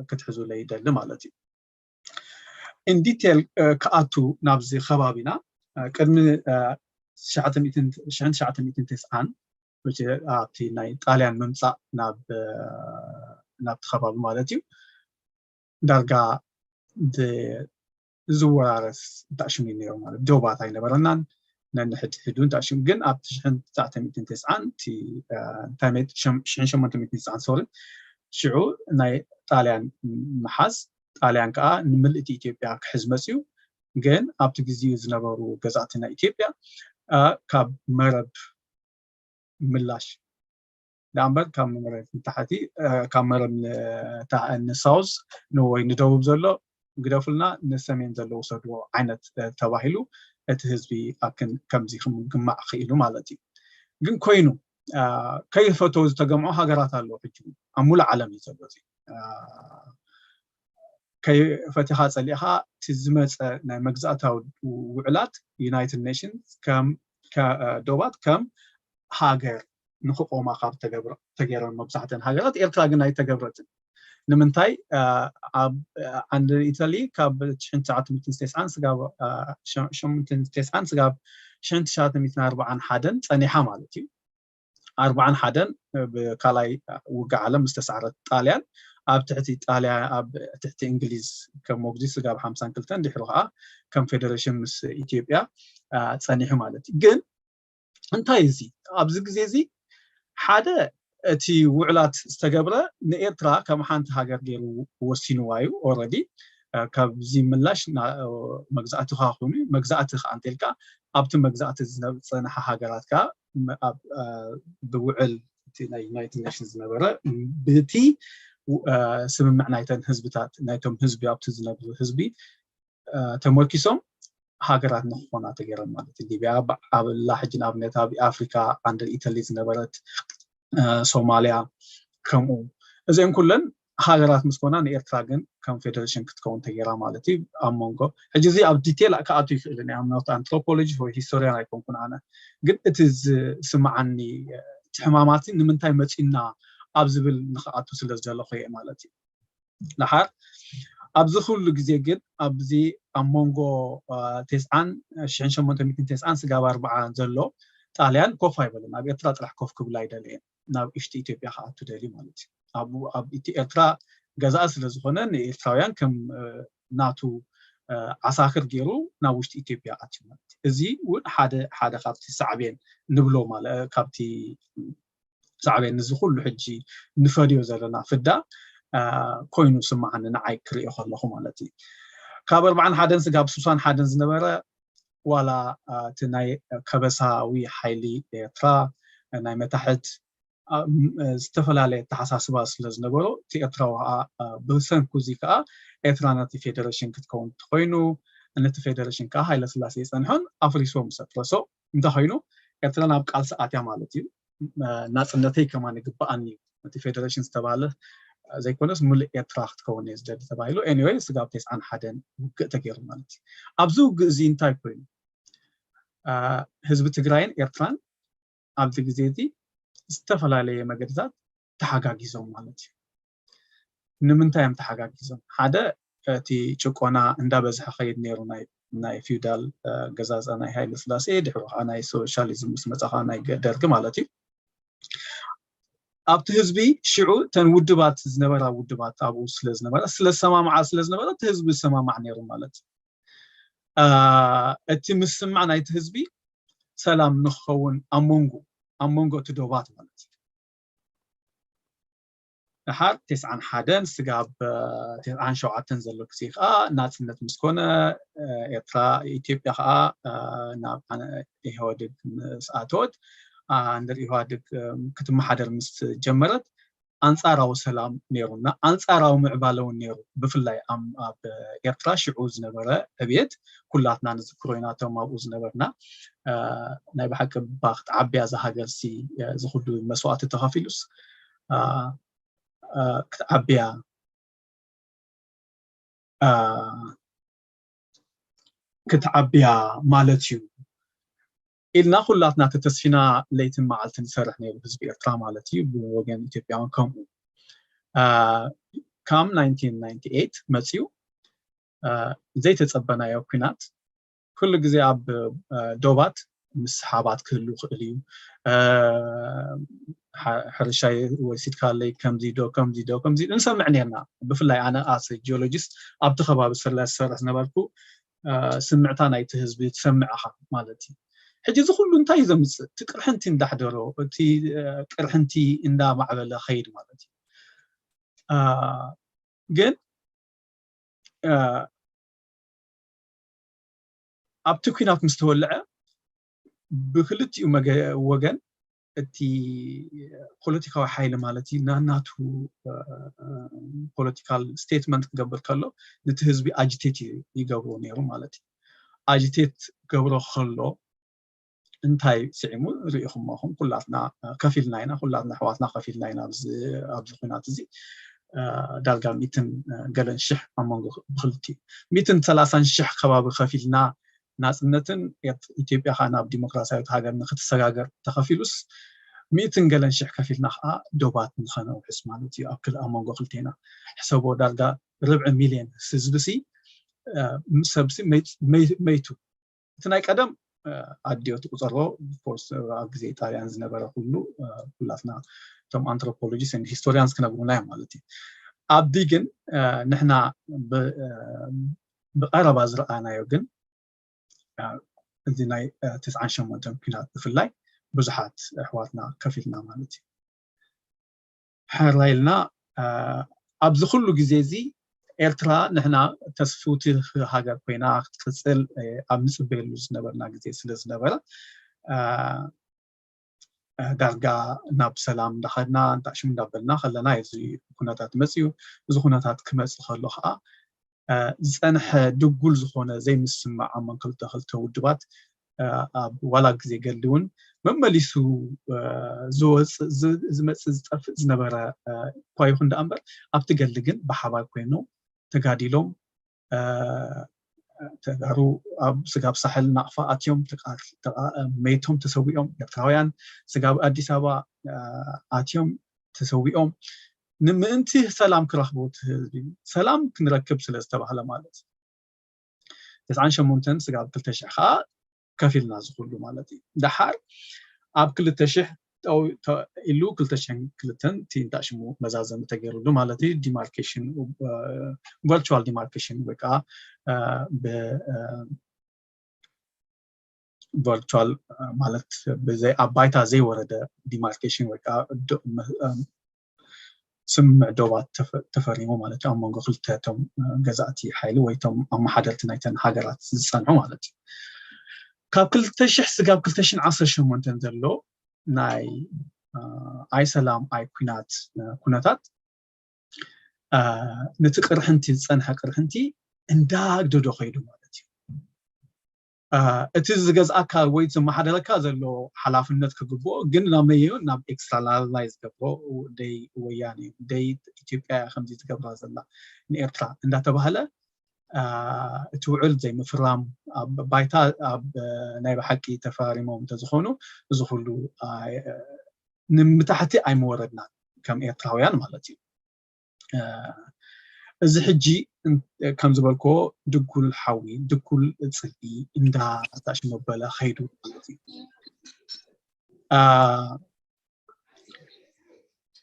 ክትሕዙለይ ይደሊ ማለት እዩ። ኢንዲቴል ክኣቱ ናብዚ ከባቢና ቅድሚ ሽሕን ትሽዓተ ሚእትን ተስዓን ኣብቲ ናይ ጣልያን ምምፃእ ናብቲ ከባቢ ማለት እዩ ዳርጋ ዝወራረስ ብጣዕሽም እዩ ነይሩ ማለት ዶባት ኣይነበረናን ነንሕድሕዱ እንዳ ሽም ግን ኣብ ትሽሕን ትሽዓተ ሚእትን ተስዓን እቲ እንታይ ሚእቲ ሽሕን ሸሞንተ ሚእትን ተስዓን ሶሪ ሽዑ ናይ ጣልያን ምሓዝ ጣልያን ከዓ ንምልእቲ ኢትዮጵያ ክሕዝ መፅዩ። ግን ኣብቲ ግዜኡ ዝነበሩ ገዛእቲ ናይ ኢትዮጵያ ካብ መረብ ምላሽ ደኣ እምበር ካብ መረብ ንታሕቲ ካብ መረብ ንሳውዝ ንወይ ንደቡብ ዘሎ ግደፉልና ንሰሜን ዘሎ ውሰድዎ ዓይነት ተባሂሉ እቲ ህዝቢ ኣብክን ከምዚ ክምግማዕ ክኢሉ ማለት እዩ። ግን ኮይኑ ከይፈተው ዝተገምዖ ሃገራት ኣለዎ። ሕጂ ኣብ ሙሉእ ዓለም እዩ ዘሎ እዚ ከይፈቲኻ ፀሊእኻ እቲ ዝመፀ ናይ መግዛእታዊ ውዕላት ዩናይትድ ኔሽንስ ከም ዶባት ከም ሃገር ንክቆማ ካብ ተገብረን መብዛሕተን ሃገራት ኤርትራ ግን ኣይተገብረትን። ንምንታይ ኣብ ዓንዲ ኢተሊ ካብ ትሽዓተ ሚእትን ተስዓን ስጋብ ሸሞንተ ሚእትን ተስዓን ስጋብ ትሽዓተ ሚእትን ኣርባዓን ሓደን ፀኒሓ ማለት እዩ። ኣርባዓን ሓደን ብካልኣይ ውግእ ዓለም ዝተሳዕረት ጣልያን ኣብ ትሕቲ ጣልያን ኣብ ትሕቲ እንግሊዝ ከም ሞግዚት ስጋብ ሓምሳን ክልተን ድሕሩ ከዓ ከም ፌደሬሽን ምስ ኢትዮጵያ ፀኒሑ ማለት እዩ። ግን እንታይ እዚ ኣብዚ ግዜ እዚ ሓደ እቲ ውዕላት ዝተገብረ ንኤርትራ ከም ሓንቲ ሃገር ገይሩ ወሲንዋ እዩ። ኦረዲ ካብዚ ምላሽ መግዛእቲ ከዓ ኮይኑ መግዛእቲ ከዓ እንተልካ ኣብቲ መግዛእቲ ዝፀንሓ ሃገራት ከዓ ብውዕል ናይ ዩናይትድ ኔሽንስ ዝነበረ ብቲ ስምምዕ ናይተን ህዝብታት ናይቶም ህዝቢ ኣብቲ ዝነብሩ ህዝቢ ተመርኪሶም ሃገራት ንክኾና ተገይረን ማለት እዩ። ሊብያ ኣብላ ሕጂ ንኣብነት ኣብ ኣፍሪካ ኣንደር ኢተሊ ዝነበረት ሶማልያ ከምኡ እዚአን ኩለን ሃገራት ምስ ኮና ንኤርትራ ግን ከም ፌደሬሽን ክትከውን ተገይራ ማለት እዩ። ኣብ መንጎ ሕጂ እዚ ኣብ ዲቴል ክኣቱ ይኽእል ናይ ኣምናት ኣንትሮፖሎጂ ወይ ሂስቶሪያን ኣይኮንኩን ኣነ ግን እቲ ዝስምዓኒ እቲ ሕማማት ንምንታይ መፂና ኣብ ዝብል ንክኣቱ ስለ ዝደለኹ እየ ማለት እዩ። ደሓር ኣብዚ ኩሉ ግዜ ግን ኣብዚ ኣብ መንጎ ተስዓን ሽሕን ሸሞንተ ሚእትን ተስዓን ስጋብ ኣርባዓ ዘሎ ጣልያን ኮፍ ኣይበለን ኣብ ኤርትራ ጥራሕ ኮፍ ክብል ኣይደለየን ናብ እሽቲ ኢትዮጵያ ክኣቱ ደልዩ ማለት እዩ። ኣብኡ ኣብ እቲ ኤርትራ ገዛኢ ስለ ዝኾነ ንኤርትራውያን ከም ናቱ ዓሳክር ገይሩ ናብ ውሽጢ ኢትዮጵያ ኣትዩ ማለት እዩ። እዚ እውን ሓደ ሓደ ካብቲ ሳዕቤን ንብሎ ማለት ካብቲ ሳዕቤን ንዚ ኩሉ ሕጂ ንፈድዮ ዘለና ፍዳ ኮይኑ ስምዓኒ ንዓይ ክርእዮ ከለኹ ማለት እዩ። ካብ ኣርባዓን ሓደን ስጋብ ሱሳን ሓደን ዝነበረ ዋላ እቲ ናይ ከበሳዊ ሓይሊ ኤርትራ ናይ መታሕት ዝተፈላለየ ኣተሓሳስባ ስለ ዝነበሮ እቲ ኤርትራዊ ከዓ ብሰንኩ እዚ ከዓ ኤርትራ ነቲ ፌደሬሽን ክትከውን እንተኮይኑ ነቲ ፌደሬሽን ከዓ ሃይለስላሴ ይፀንሖን ኣፍሪሶ ምስ ኣፍረሶ እንታይ ኮይኑ ኤርትራ ናብ ቃልሲ ኣትያ ማለት እዩ። ናፅነተይ ከማን ይግበኣኒ እዩ እቲ ፌደሬሽን ዝተባሃለ ዘይኮነስ ሙሉእ ኤርትራ ክትከውን እየ ዝደሊ ተባሂሉ። ኤኒወይ ስጋብ ተስዓን ሓደን ውግእ ተገይሩ ማለት እዩ። ኣብዚ ውግእ እዚ እንታይ ኮይኑ ህዝቢ ትግራይን ኤርትራን ኣብዚ ግዜ እዚ ዝተፈላለየ መገድታት ተሓጋጊዞም ማለት እዩ። ንምንታይ እዮም ተሓጋጊዞም? ሓደ እቲ ጭቆና እንዳበዝሐ ከይድ ነይሩ ናይ ፊውዳል ገዛዘ ናይ ሃይለ ስላሴ ድሕሩ ከዓ ናይ ሶሻሊዝም ምስ መፃ ከዓ ናይ ደርጊ ማለት እዩ። ኣብቲ ህዝቢ ሽዑ ተን ውድባት ዝነበራ ውድባት ኣብኡ ስለዝነበረ ስለዝሰማምዓ ስለዝነበረ እቲ ህዝቢ ዝሰማማዕ ነይሩ ማለት እዩ። እቲ ምስማዕ ናይቲ ህዝቢ ሰላም ንክኸውን ኣብ መንጎ ኣብ መንጎ እቲ ዶባት ማለት እዩ። ደሓር ተስዓን ሓደን ስጋብ ተስዓን ሸውዓተን ዘሎ ግዜ ከዓ ናፅነት ምስ ኮነ ኤርትራ ኢትዮጵያ ከዓ ናብ ኢህወድግ ምስ ኣተወት ኣንደር ኢህዋድግ ክትመሓደር ምስ ጀመረት ኣንፃራዊ ሰላም ነይሩ እና ኣንፃራዊ ምዕባለ እውን ነይሩ። ብፍላይ ኣብ ኤርትራ ሽዑ ዝነበረ ዕብየት ኩላትና ንዝክሮ ኢና። እቶም ኣብኡ ዝነበርና ናይ ብሓቂ እባ ክትዓብያ እዛ ሃገር ሲ ዝኩሉ መስዋእቲ ተኸፊሉስ ክትዓብያ ክትዓብያ ማለት እዩ ኢልና ኩላትና ተተስፊና ለይትን መዓልትን ዝሰርሕ ነይሩ ህዝቢ ኤርትራ ማለት እዩ። ብወገን ኢትዮጵያውን ከምኡ። ካብ ናይንቲን ናይንቲ ኤይት መፅዩ ዘይተፀበናዮ ኲናት ኩሉ ግዜ ኣብ ዶባት ምስሓባት ክህሉ ይኽእል እዩ። ሕርሻ ወሲድካለይ ከምዚ ዶ ከምዚ ዶ ከምዚ ንሰምዕ ነርና። ብፍላይ ኣነ ኣሰ ጂኦሎጂስት ኣብቲ ከባቢ ስለ ዝሰርሕ ዝነበርኩ ስምዕታ ናይቲ ህዝቢ ትሰምዕ ኢኻ ማለት እዩ። ሕጂ እዚ ኩሉ እንታይ እዩ ዘምፅእ? እቲ ቅርሕንቲ እንዳሕደሮ፣ እቲ ቅርሕንቲ እንዳማዕበለ ኸይድ ማለት እዩ። ግን ኣብቲ ኲናት ምስ ተወልዐ ብክልቲኡ ወገን እቲ ፖለቲካዊ ሓይሊ ማለት እዩ ናናቱ ፖለቲካል ስቴትመንት ክገብር ከሎ ነቲ ህዝቢ ኣጅቴት ይገብሮ ነይሩ ማለት እዩ። ኣጅቴት ገብሮ ከሎ እንታይ ስዒሙ ርኢኹም ኹም ኩላትና ከፊልና ኢና፣ ኩላትና ኣሕዋትና ከፊልና ኢና ኣብዚ ኩናት እዚ ዳርጋ ሚትን ገለን ሽሕ ኣብ መንጎ ብክልቲኡ ሚትን ሰላሳን ሽሕ ከባቢ ከፊልና ናፅነትን ኢትዮጵያ ከዓ ናብ ዲሞክራሲያዊት ሃገር ንክትሰጋገር ተኸፊሉስ ሚትን ገለን ሽሕ ከፊልና ከዓ ዶባት ንኸነውሕስ ማለት እዩ። ኣብ ክል ኣብ መንጎ ክልቴና ሕሰቦ ዳርጋ ርብዒ ሚልዮን ህዝቢ ሲ ሰብሲ መይቱ። እቲ ናይ ቀደም ኣዲኦ ትቁፀሮ ኮርስ ኣብ ግዜ ጣልያን ዝነበረ ኩሉ ኩላትና እቶም ኣንትሮፖሎጂስት ሂስቶሪያንስ ክነግሩና እዮም ማለት እዩ። ኣብዲ ግን ንሕና ብቀረባ ዝረኣናዮ ግን እዚ ናይ ትስዓን ሸሞንተን ኲናት ብፍላይ ብዙሓት ኣሕዋትና ከፊልና ማለት እዩ። ሕራይ ኢልና ኣብዚ ኩሉ ግዜ እዚ ኤርትራ ንሕና ተስፍውቲ ሃገር ኮይና ክትቅፅል ኣብ ንፅበየሉ ዝነበርና ግዜ ስለ ዝነበረ ዳርጋ ናብ ሰላም እንዳኸድና እንታሽም እንዳበልና ከለና እዚ ኩነታት መፅዩ። እዚ ኩነታት ክመፅእ ከሎ ከዓ ዝፀንሐ ድጉል ዝኾነ ዘይምስምማዕ ኣብ መንከልተ ክልተ ውድባት ኣብ ዋላ ግዜ ገድሊ እውን መመሊሱ ዝመፅእ ዝጠፍእ ዝነበረ እኳ ይኹን ደኣ እምበር ኣብቲ ገድሊ ግን ብሓባር ኮይኖም ተጋዲሎም ተጋሩ ኣብ ስጋብ ሳሕል ናቕፋ ኣትዮም መይቶም ተሰዊኦም ኤርትራውያን ስጋብ ኣዲስ ኣበባ ኣትዮም ተሰዊኦም ንምእንቲ ሰላም ክረኽቡ ህዝቢ ሰላም ክንረክብ ስለ ዝተባህለ ማለት እዩ። ተስዓን ሸሞንተን ስጋብ ክልተ ሽሕ ከዓ ከፊልና ዝኽሉ ማለት እዩ። ደሓር ኣብ ክልተ ሽሕ ኢሉ ክልተ ሽሕን ክልተን እቲ እንታይ ሽሙ መዛዘሚ ተገይሩሉ ማለት እዩ። ዲማርኬሽን ቨርቹዋል ዲማርኬሽን ወይ ከዓ ብ ቨርቹዋል ማለት ብዘይ ኣብ ባይታ ዘይወረደ ዲማርኬሽን ወይ ከዓ ስምምዕ ዶባት ተፈሪሙ ማለት እዩ ኣብ መንጎ ክልተ እቶም ገዛእቲ ሓይሊ ወይ እቶም ኣመሓደርቲ ናይተን ሃገራት ዝፀንሑ ማለት እዩ። ካብ ክልተ ሽሕ ስጋብ ክልተ ሽሕን ዓሰርተ ሸሞንተን ዘሎ ናይ ኣይ ሰላም ኣይ ኩናት ኩነታት ነቲ ቅርሕንቲ ዝፀንሐ ቅርሕንቲ እንዳግደዶ ከይዱ ማለት እዩ። እቲ ዝገዝኣካ ወይ ዝመሓደረካ ዘሎ ሓላፍነት ክግብኦ ግን ናመዮ ናብ ኤክስተርናላይዝ ገብሮ ደይ ወያነ ደይ ኢትዮጵያ ከምዚ ትገብራ ዘላ ንኤርትራ እንዳተባህለ እቲ ውዕል ዘይምፍራም ኣብ ባይታ ኣብ ናይ ብሓቂ ተፈራሪሞም እንተዝኾኑ እዚ ኩሉ ንምታሕቲ ኣይምወረድናን ከም ኤርትራውያን ማለት እዩ። እዚ ሕጂ ከም ዝበልክዎ ድጉል ሓዊ ድጉል ፅልኢ እንዳታሽመበለ ከይዱ ማለት እዩ።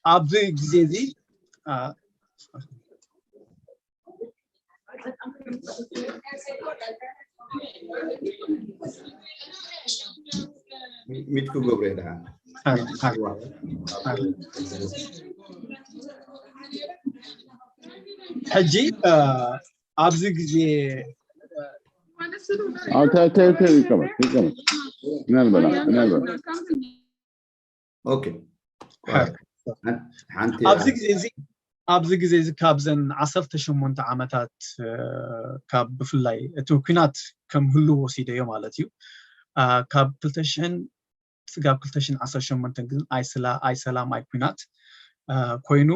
ኣብዚ ግዜ እዚ ሚት ክገብሮ ይደኣ ሕጂ ኣብዚ ግዜ ይቀመጥ ይቀመጥ ምናልበላ ምናልበላ ኦኬ ሓንቲ ኣብዚ ግዜ እዚ ኣብዚ ግዜ እዚ ካብዘን ዓሰርተ ሸሞንተ ዓመታት ካብ ብፍላይ እቲ ኩናት ከም ህሉ ወሲደዮ ማለት እዩ ካብ ክልተ ሽሕን ስጋብ ክልተ ሽሕን ዓሰርተ ሸሞንተ ግን ኣይሰላም ኣይኩናት ኮይኑ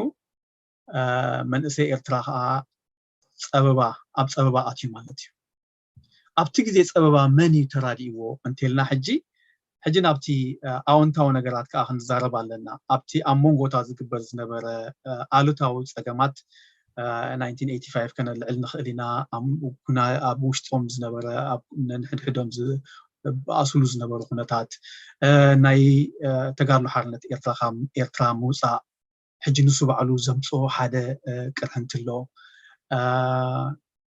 መንእሰይ ኤርትራ ከዓ ፀበባ ኣብ ፀበባ ኣትዩ ማለት እዩ። ኣብቲ ግዜ ፀበባ መን እዩ ተራዲእዎ እንተልና ሕጂ ሕጂ ናብቲ ኣወንታዊ ነገራት ከዓ ክንዛረብ ኣለና። ኣብቲ ኣብ መንጎታት ዝግበር ዝነበረ ኣሉታዊ ፀገማት ናይንቲን ኤይቲ ፋይቭ ከነልዕል ንኽእል ኢና። ኣብ ውሽጦም ዝነበረ ነንሕድሕዶም ዝኣስሉ ዝነበሩ ኩነታት ናይ ተጋድሎ ሓርነት ኤርትራ ካብ ኤርትራ ምውፃእ ሕጂ ንሱ ባዕሉ ዘምፅኦ ሓደ ቅርሕንቲ ኣሎ።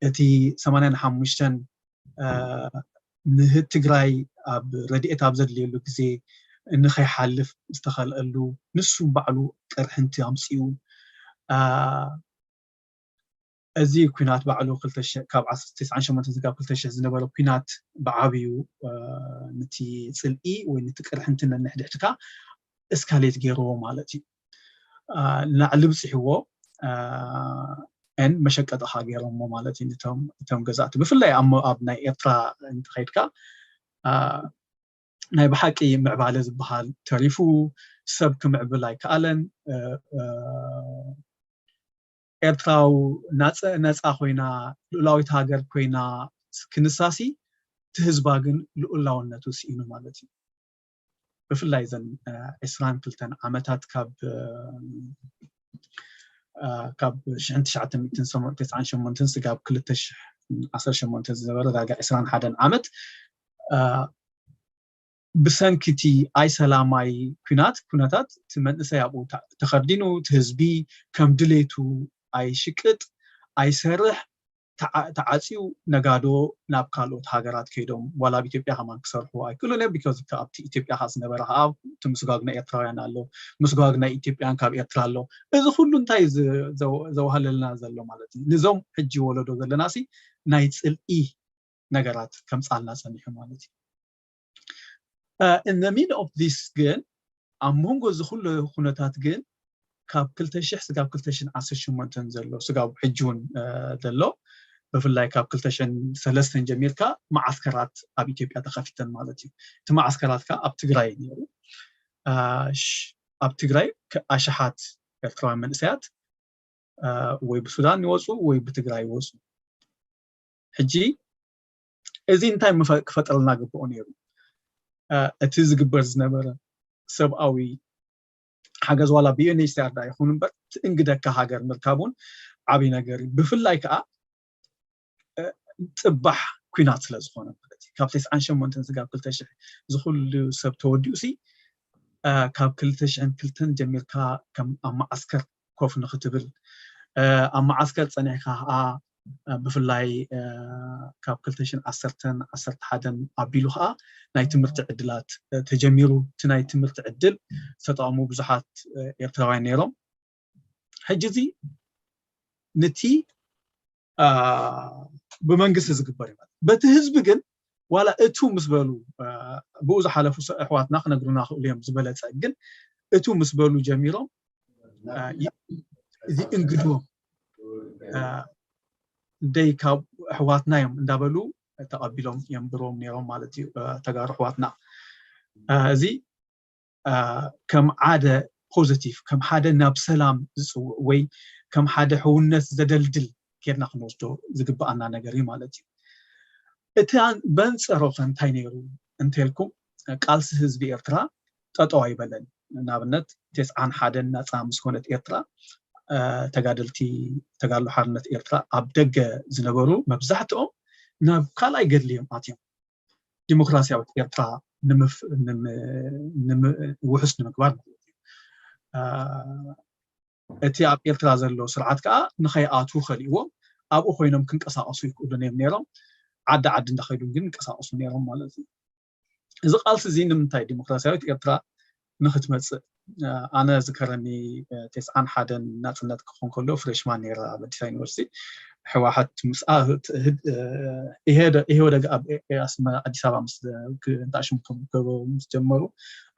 እቲ ሰማንያን ሓሙሽተን ንትግራይ ኣብ ረድኤት ኣብ ዘድልየሉ ግዜ ንኸይሓልፍ ዝተኸልአሉ፣ ንሱ ባዕሉ ቅርሕንቲ ኣምፅኡ። እዚ ኩናት ባዕሉ ካብ ዓሰርተ ትሽዓተ ስጋብ ክልተ ሽሕ ዝነበረ ኩናት ብዓብዩ ነቲ ፅልኢ ወይ ነቲ ቅርሕንቲ ነንሕድሕድካ እስካሌት ገይርዎ ማለት እዩ። ላዕሊ ብፅሕዎ ን መሸቀጢ ካ ገይሮሞ ማለት እዩ። እቶም ገዛእቲ ብፍላይ ኣብ ናይ ኤርትራ እንተኸይድካ ናይ ብሓቂ ምዕባለ ዝበሃል ተሪፉ፣ ሰብ ክምዕብል ኣይከኣለን። ኤርትራዊ ነፃ ኮይና፣ ልኡላዊት ሃገር ኮይና ክንሳሲ፣ እቲ ህዝባ ግን ልኡላውነቱ ስኢኑ ማለት እዩ። ብፍላይ ዘን ዕስራን ክልተን ዓመታት ካብ ካብ ሽሕን ትሽዓተ ሚእትን ተስዓን ሸሞንተን ስጋብ ክልተ ሽሕ ዓሰርተ ሸሞንተ ዝነበረ ዳርጋ ዕስራን ሓደን ዓመት ብሰንኪ እቲ ኣይሰላማይ ኩናት ኩነታት እቲ መንእሰይ ኣብኡ ተኸርዲኑ፣ እቲ ህዝቢ ከም ድሌቱ ኣይሽቅጥ ኣይሰርሕ፣ ተዓፅዩ ነጋዶ ናብ ካልኦት ሃገራት ከይዶም ዋላ ኣብ ኢትዮጵያ ከማን ክሰርሑ ኣይክእሉን እዮም። ቢካዝ ኣብቲ ኢትዮጵያ ከ ዝነበረ ከዓ እቲ ምስጓግ ናይ ኤርትራውያን ኣሎ፣ ምስጓግ ናይ ኢትዮጵያን ካብ ኤርትራ ኣሎ። እዚ ኩሉ እንታይ ዘውሃለልና ዘሎ ማለት እዩ? ንዞም ሕጂ ወለዶ ዘለና ሲ ናይ ፅልኢ ነገራት ከምፃልና ፀኒሑ ማለት እዩ። In the mid of this ግን ኣብ መንጎ እዚ ኩሉ ኩነታት ግን ካብ ክልተ ሽሕ ስጋብ ክልተ ሽሕን ዓሰርተ ሸሞንተን ዘሎ ስጋብ ሕጂ እውን ዘሎ ብፍላይ ካብ ክልተ ሽሕን ሰለስተን ጀሚርካ መዓስከራት ኣብ ኢትዮጵያ ተኸፊተን ማለት እዩ። እቲ መዓስከራት ከዓ ኣብ ትግራይ ነይሩ። ኣብ ትግራይ ኣሽሓት ኤርትራውያን መንእሰያት ወይ ብሱዳን ይወፁ ወይ ብትግራይ ይወፁ። ሕጂ እዚ እንታይ ክፈጥረልና ግብኦ ነይሩ? እቲ ዝግበር ዝነበረ ሰብኣዊ ሓገዝ ዋላ ብዩኤንኤችሲኣር ዳ ይኹን እምበር ትእንግደካ ሃገር ምርካብ እውን ዓብዪ ነገር እዩ። ብፍላይ ከዓ ፅባሕ ኩናት ስለ ዝኾነ ማለት እዩ። ካብ ተስዓን ሸሞንተን ስጋብ ክልተ ሽሕ ዝኩሉ ሰብ ተወዲኡ ሲ ካብ ክልተ ሽሕን ክልተን ጀሚርካ ከም ኣብ መዓስከር ኮፍ ንክትብል ኣብ መዓስከር ፀኒሕካ ከዓ ብፍላይ ካብ ክልተ ሽሕን ዓሰርተን ዓሰርተ ሓደን ኣቢሉ ከዓ ናይ ትምህርቲ ዕድላት ተጀሚሩ። እቲ ናይ ትምህርቲ ዕድል ዝተጠቐሙ ብዙሓት ኤርትራውያን ነይሮም። ሕጂ እዚ ነቲ ብመንግስቲ ዝግበር እዩ ማለት በቲ ህዝቢ ግን ዋላ እቱ ምስ በሉ ብኡ ዝሓለፉ ኣሕዋትና ክነግሩና ክእሉ እዮም ዝበለፀ ግን እቱ ምስ በሉ ጀሚሮም እዚ እንግድዎም ደይ ካብ ኣሕዋትና እዮም እንዳበሉ ተቐቢሎም የንብሮም ነይሮም ማለት እዩ። ተጋሩ ኣሕዋትና እዚ ከም ሓደ ፖዚቲቭ ከም ሓደ ናብ ሰላም ዝፅውዕ ወይ ከም ሓደ ሕውነት ዘደልድል ጌርና ክንወስዶ ዝግብኣና ነገር እዩ ማለት እዩ። እቲ በንፀሮ ከ እንታይ ነይሩ እንተልኩም ቃልሲ ህዝቢ ኤርትራ ጠጠው ኣይበለን። ንኣብነት ተስዓን ሓደን ናፃ ምስ ኮነት ኤርትራ ተጋደልቲ ተጋድሎ ሓርነት ኤርትራ ኣብ ደገ ዝነበሩ መብዛሕትኦም ናብ ካልኣይ ገድሊ እዮም ኣትዮም። ዲሞክራሲያዊት ኤርትራ ውሑስ ንምግባር ማለት እዩ። እቲ ኣብ ኤርትራ ዘሎ ስርዓት ከዓ ንኸይኣትዉ ከሊእዎም ኣብኡ ኮይኖም ክንቀሳቀሱ ይክእሉን እዮም ነይሮም። ዓዲ ዓዲ እንዳኸይዱ ግን ይንቀሳቀሱ ነይሮም ማለት እዩ። እዚ ቃልሲ እዚ ንምንታይ ዲሞክራሲያዊት ኤርትራ ንክትመፅእ ኣነ ዝከረኒ ተስዓን ሓደን ናፅነት ክኾን ከሎ ፍሬሽማን ነይረ ኣብ ኣዲስ ዩኒቨርሲቲ ህወሓት ምስ ኢህወደግ ኣብ ኣዲስ ኣበባ ምስ እንታይ ሽም ክገብሩ ምስ ጀመሩ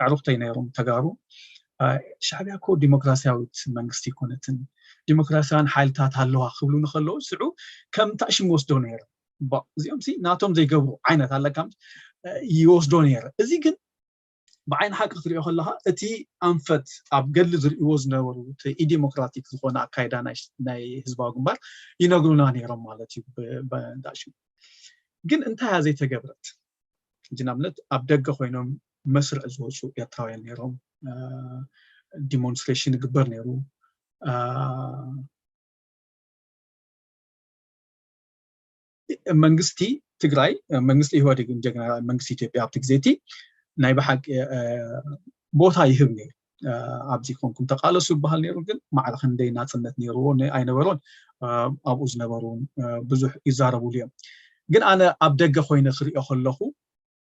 ኣዕሩኽተይ ነይሮም ተጋሩ ሻዕቢያ እኮ ዲሞክራሲያዊት መንግስቲ ይኮነትን ዲሞክራሲያውያን ሓይልታት ኣለዋ ክብሉ ንከለዉ ስዑ ከም እንታይ ሽም ወስዶ ነይረ እዚኦም ሲ ናቶም ዘይገብሩ ዓይነት ኣለካ ይወስዶ ነይረ። እዚ ግን ብዓይኒ ሓቂ ክትሪኦ ከለካ እቲ ኣንፈት ኣብ ገድሊ ዝርእይዎ ዝነበሩ እቲ ኢዴሞክራቲክ ዝኮነ ኣካይዳ ናይ ህዝባዊ ግንባር ይነግሩና ነይሮም ማለት እዩ። ብእንዳሽሙ ግን እንታይ እያ ዘይተገብረት? ሕጂ ንኣብነት ኣብ ደገ ኮይኖም መስርዕ ዝወፁ ኤርትራውያን ነይሮም። ዲሞንስትሬሽን ይግበር ነይሩ። መንግስቲ ትግራይ መንግስቲ ኢህወዴግ ጀነራል መንግስቲ ኢትዮጵያ ኣብቲ ግዜ እቲ ናይ ብሓቂ ቦታ ይህብ ነይሩ። ኣብዚ ኮንኩም ተቃለሱ ይበሃል ነይሩ ግን ማዕረ ክንደይ ናፅነት ነይርዎ ኣይነበሮን ኣብኡ ዝነበሩ ብዙሕ ይዛረቡሉ እዮም። ግን ኣነ ኣብ ደገ ኮይነ ክሪኦ ከለኹ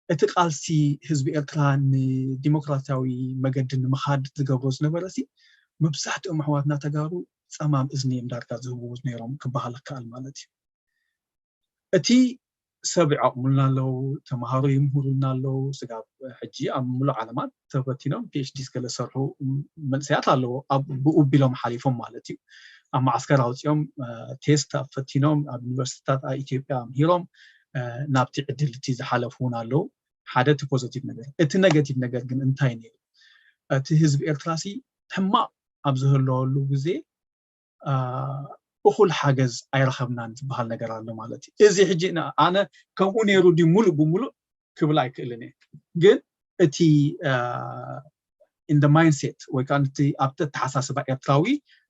እቲ ቃልሲ ህዝቢ ኤርትራ ንዲሞክራሲያዊ መገዲ ንምኻድ ዝገብሮ ዝነበረ ሲ፣ መብዛሕትኦም ኣሕዋትና ተጋሩ ጸማም እዝኒ እዮም ዳርጋ ዝህብዎ ነይሮም ክበሃል ይከኣል ማለት እዩ። እቲ ሰብ ይዓቕሙልና ኣለዉ፣ ተምሃሮ ይምህሩልና ኣለዉ። ስጋብ ሕጂ ኣብ ምሉእ ዓለማት ተፈቲኖም ፒ ኤች ዲ እስከ ለሰርሑ መንእሰያት ኣለዉ፣ ኣብ ብኡ ቢሎም ሓሊፎም ማለት እዩ። ኣብ መዓስከር ኣውፂኦም ቴስት ኣብ ፈቲኖም ኣብ ዩኒቨርሲቲታት ኣብ ኢትዮጵያ ኣምሂሮም ናብቲ ዕድል እቲ ዝሓለፉ እውን ኣለዉ። ሓደ እቲ ፖዘቲቭ ነገር። እቲ ነገቲቭ ነገር ግን እንታይ ነይሩ? እቲ ህዝቢ ኤርትራ ሲ ሕማቕ ኣብ ዝህለወሉ ግዜ እኹል ሓገዝ ኣይረኸብናን ዝበሃል ነገር ኣሎ ማለት እዩ። እዚ ሕጂ ኣነ ከምኡ ነይሩ ድዩ ሙሉእ ብሙሉእ ክብል ኣይክእልን እየ። ግን እቲ in the mindset ወይ ከዓ እቲ ኣብቲ ኣተሓሳስባ ኤርትራዊ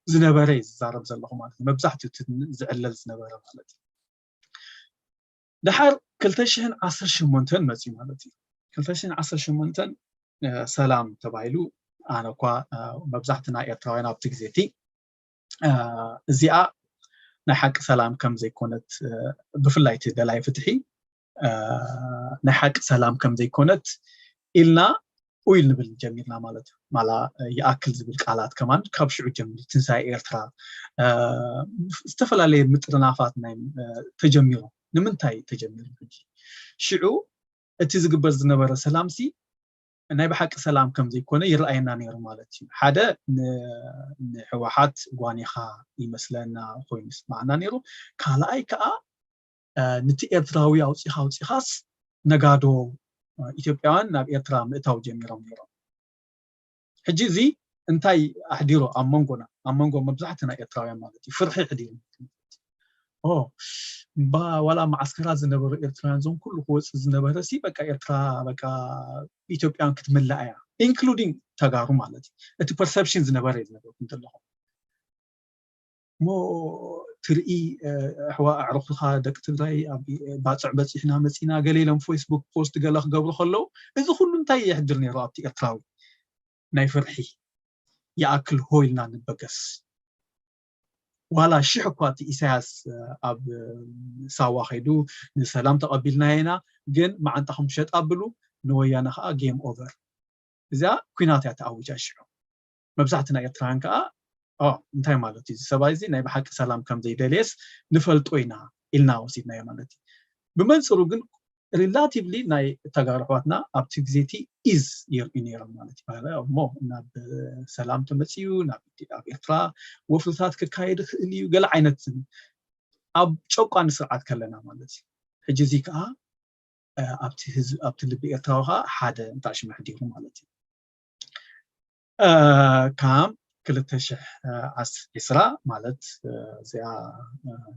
ዝነበረ እዩ ዝዛረብ ዘለኹ ማለት እዩ። መብዛሕትኡ እቲ ዝዕለል ዝነበረ ማለት እዩ። ደሓር ክልተ ሽሕን ዓሰርተ ሸሞንተን መፅዩ ማለት እዩ። ክልተ ሽሕን ዓሰርተ ሸሞንተን ሰላም ተባሂሉ፣ ኣነ እኳ መብዛሕትና ኤርትራውያን ኣብቲ ግዜ እቲ እዚኣ ናይ ሓቂ ሰላም ከም ዘይኮነት፣ ብፍላይ እቲ ደላይ ፍትሒ ናይ ሓቂ ሰላም ከም ዘይኮነት ኢልና ኡይ ንብል ጀሚርና ማለት እዩ። ማላ ይኣክል ዝብል ቃላት ከማን ካብ ሽዑ ጀሚሩ ትንሳኤ ኤርትራ፣ ዝተፈላለየ ምጥርናፋት ናይ ተጀሚሩ። ንምንታይ ተጀሚሩ? ሕጂ ሽዑ እቲ ዝግበር ዝነበረ ሰላም ሲ ናይ ብሓቂ ሰላም ከም ዘይኮነ ይረኣየና ነይሩ ማለት እዩ። ሓደ ንሕወሓት ጓኒኻ ይመስለና ኮይኑ ይስማዕና ነይሩ። ካልኣይ ከዓ ነቲ ኤርትራዊ ኣውፂኻ ኣውፂኻስ ነጋዶ ኢትዮጵያውያን ናብ ኤርትራ ምእታው ጀሚሮም ነይሮም። ሕጂ እዚ እንታይ ኣሕዲሩ ኣብ መንጎና፣ ኣብ መንጎ መብዛሕትና ኤርትራውያን ማለት እዩ? ፍርሒ ኣሕዲሩ። ኦ፣ እምባ ዋላ መዓስከራት ዝነበሩ ኤርትራውያን፣ እዞም ኩሉ ክወፅእ ዝነበረ ሲ በቃ ኤርትራ በቃ ኢትዮጵያን ክትምላእ እያ፣ ኢንክሉዲንግ ተጋሩ ማለት እዩ። እቲ ፐርሰፕሽን ዝነበረ እዩ ዝነበርኩም ዘለኹም። እሞ ትርኢ ኣሕዋ ኣዕሩኽትኻ ደቂ ትግራይ ኣብ ባፅዕ በፂሕና መፂና ገለ ኢሎም ፌስቡክ ፖስት ገለ ክገብሩ ከለዉ እዚ ኩሉ እንታይ የሕድር ነይሩ ኣብቲ ኤርትራዊ? ናይ ፍርሒ ይኣክል ሆ ኢልና ንበገስ። ዋላ ሽሕ እኳ እቲ ኢሳያስ ኣብ ሳዋ ከይዱ ንሰላም ተቐቢልና ኢና ግን መዓንጣኹም ሸጥ ኣብሉ ንወያነ ከዓ ጌም ኦቨር። እዚኣ ኩናት እያ ተኣዊጃ ሽዑ። መብዛሕትና ኤርትራውያን ከዓ እንታይ ማለት እዩ እዚ ሰብኣይ እዚ ናይ ብሓቂ ሰላም ከም ዘይደልየስ ንፈልጦ ኢና ኢልና ወሲድናዮ ማለት እዩ። ብመንፅሩ ግን ሪላቲቭሊ ናይ ተጋሩ ኣሕዋትና ኣብቲ ግዜ እቲ ኢዝ የርእዩ ነይሮም ማለት እዩ። እሞ ናብ ሰላም ተመፅዩ ናብ ኣብ ኤርትራ ወፍርታት ክካየድ ይኽእል እዩ ገለ ዓይነት ኣብ ጨቋኒ ስርዓት ከለና ማለት እዩ። ሕጂ እዚ ከዓ ኣብቲ ህዝቢ ኣብቲ ልቢ ኤርትራዊ ከዓ ሓደ እንታሽመ ሕዲሩ ማለት እዩ። ካብ ክልተ ሽሕ ዕስራ ማለት እዚኣ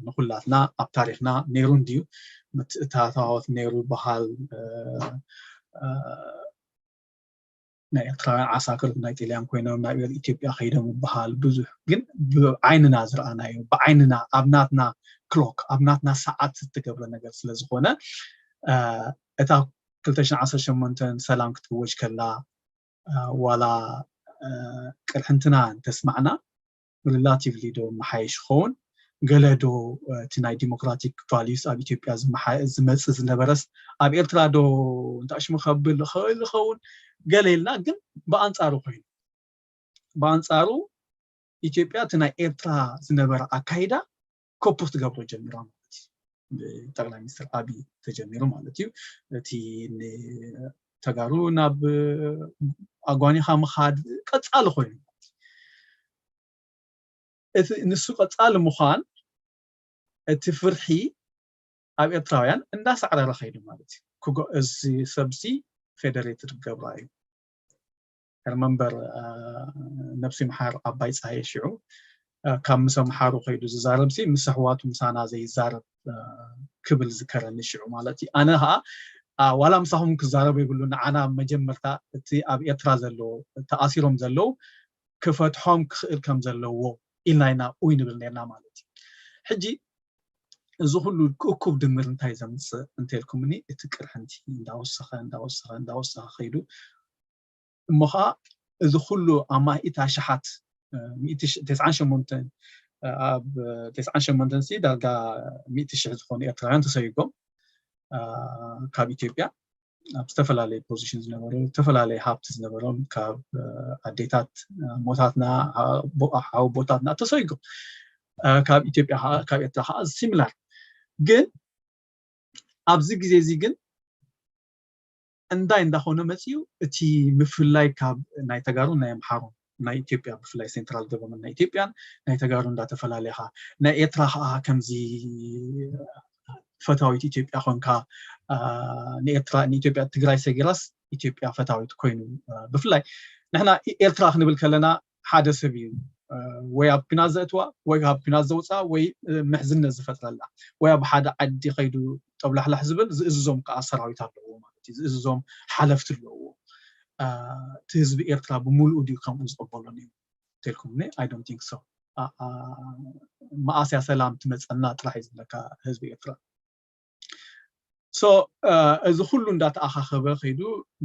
ንኩላትና ኣብ ታሪክና ነይሩ እንድዩ ምትእታታዎት ነይሩ በሃል ናይ ኤርትራውያን ዓሳክር ናይ ጥልያን ኮይኖም ናብ ኢትዮጵያ ከይዶም ይበሃል ብዙሕ ግን ብዓይንና ዝረኣናዮ ብዓይንና ኣብ ናትና ክሎክ ኣብ ናትና ሰዓት ዝተገብረ ነገር ስለዝኮነ እታ ክልተ ሽሕን ዓሰርተ ሸሞንተን ሰላም ክትእወጅ ከላ ዋላ ቅርሕንትና እንተስማዕና ሪላቲቭሊ ዶ መሓየሽ ይኸውን ገለ ዶ እቲ ናይ ዲሞክራቲክ ቫልዩስ ኣብ ኢትዮጵያ ዝመፅእ ዝነበረስ ኣብ ኤርትራ ዶ እንታሽሙ ከብል ይኽእል ይኸውን ገለ ኢልና ግን ብኣንፃሩ ኮይኑ ብኣንፃሩ ኢትዮጵያ እቲ ናይ ኤርትራ ዝነበረ ኣካይዳ ኮፖ ትገብሮ ጀሚራ ማለት እዩ። ብጠቅላይ ሚኒስትር ኣብይ ተጀሚሩ ማለት እዩ። እቲ ተጋሩ ናብ ኣጓኒኻ ምኻድ ቀፃሊ ኮይኑ እቲ ንሱ ቀፃሊ ምዃን እቲ ፍርሒ ኣብ ኤርትራውያን እንዳሳዕረረ ከይዱ ማለት እዩ። እዚ ሰብዚ ፌደሬትድ ገብራ እዩ። ሪመምበር ነብሲ ምሓር ኣባይ ፀሃየ ሽዑ ካብ ምስ ኣምሓሩ ከይዱ ዝዛረብ ሲ ምስ ኣሕዋቱ ምሳና ዘይዛረብ ክብል ዝከረኒ ሽዑ ማለት እዩ። ኣነ ከዓ ዋላ ምሳኹም ክዛረብ የብሉ ንዓና መጀመርታ እቲ ኣብ ኤርትራ ዘለዎ ተኣሲሮም ዘለዉ ክፈትሖም ክኽእል ከም ዘለዎ ኢልና ኢና ኡይ ንብል ነርና ማለት እዩ። ሕጂ እዚ ኩሉ ክእኩብ ድምር እንታይ ዘምፅእ እንተልኩምኒ እቲ ቅርሕንቲ እንዳወሰኸ እንዳወሰኸ እንዳወሰኸ ከይዱ እሞ ከዓ እዚ ኩሉ ኣማኢት ኣሽሓት ተስዓን ሸሞንተን ኣብ ተስዓን ሸሞንተን ሲ ዳርጋ ሚእቲ ሽሕ ዝኾኑ ኤርትራውያን ተሰይጎም ካብ ኢትዮጵያ ኣብ ዝተፈላለየ position ዝነበሩ፣ ዝተፈላለየ ሃብቲ ዝነበሮም፣ ካብ ኣዴታት ኣሞታትና ሓወቦታትና ተሰይጎም፣ ካብ ኢትዮጵያ ካብ ኤርትራ ከዓ similar። ግን ኣብዚ ግዜ እዚ ግን እንታይ እንዳኾነ መፅዩ፣ እቲ ምፍላይ ካብ ናይ ተጋሩ ናይ ኣምሓሩ፣ ናይ ኢትዮጵያ ብፍላይ central government ናይ ኢትዮጵያን ናይ ተጋሩ እንዳተፈላለኻ፣ ናይ ኤርትራ ከዓ ከምዚ ፈታዊት ኢትዮጵያ ኮንካ፣ ንኤርትራ ንኢትዮጵያ ትግራይ ሰጊራስ ኢትዮጵያ ፈታዊት ኮይኑ፣ ብፍላይ ንሕና ኤርትራ ክንብል ከለና ሓደ ሰብ እዩ ወይ ኣብ ኲናት ዘእትዋ ወይ ኣብ ኲናት ዘውፅኣ ወይ ምሕዝነት ዝፈጥረላ ወይ ኣብ ሓደ ዓዲ ከይዱ ጠብላሕላሕ ዝብል ዝእዝዞም ከዓ ሰራዊት ኣለዎ ማለት እዩ። ዝእዝዞም ሓለፍቲ ኣለዎ። እቲ ህዝቢ ኤርትራ ብምሉኡ ድዩ ከምኡ ዝቕበሎ ነይሩ? ተልኩምኒ I don't think so። መኣስያ ሰላም ትመፀና ጥራሕ እዩ ዝብለካ ህዝቢ ኤርትራ። So እዚ ኩሉ እንዳተኣኻኸበ ከይዱ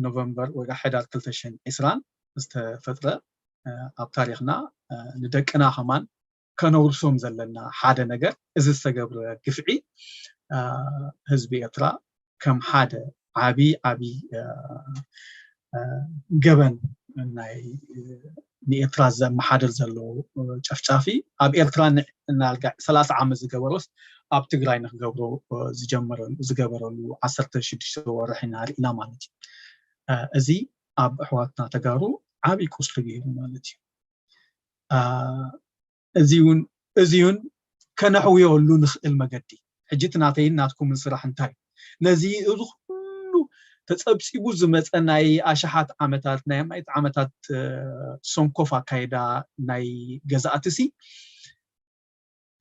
ኖቨምበር ወይ ሕዳር ክልተ ሽሕን ዕስራን ዝተፈጥረ ኣብ ታሪኽና ንደቅና ከማን ከነውርሶም ዘለና ሓደ ነገር እዚ ዝተገብረ ግፍዒ ህዝቢ ኤርትራ ከም ሓደ ዓቢ ዓቢ ገበን ናይ ንኤርትራ ዘመሓደር ዘሎ ጨፍጫፊ ኣብ ኤርትራ ንናልጋ ሰላሳ ዓመት ዝገበሮስ ኣብ ትግራይ ንክገብሮ ዝጀመረሉ ዝገበረሉ ዓሰርተ ሽዱሽተ ወርሒ ኢና ርኢና ማለት እዩ። እዚ ኣብ ኣሕዋትና ተጋሩ ዓብዪ ቁስሊ ገይሩ ማለት እዩ። እዚ እውን እዚ እውን ከነሕውየሉ ንኽእል መገዲ ሕጂ እቲ ናተይን ናትኩምን ስራሕ እንታይ እዩ? ነዚ እዚ ኩሉ ተፀብፂቡ ዝመፀ ናይ ኣሽሓት ዓመታት ናይ ኣማኢት ዓመታት ሰንኮፍ ኣካይዳ ናይ ገዛእትሲ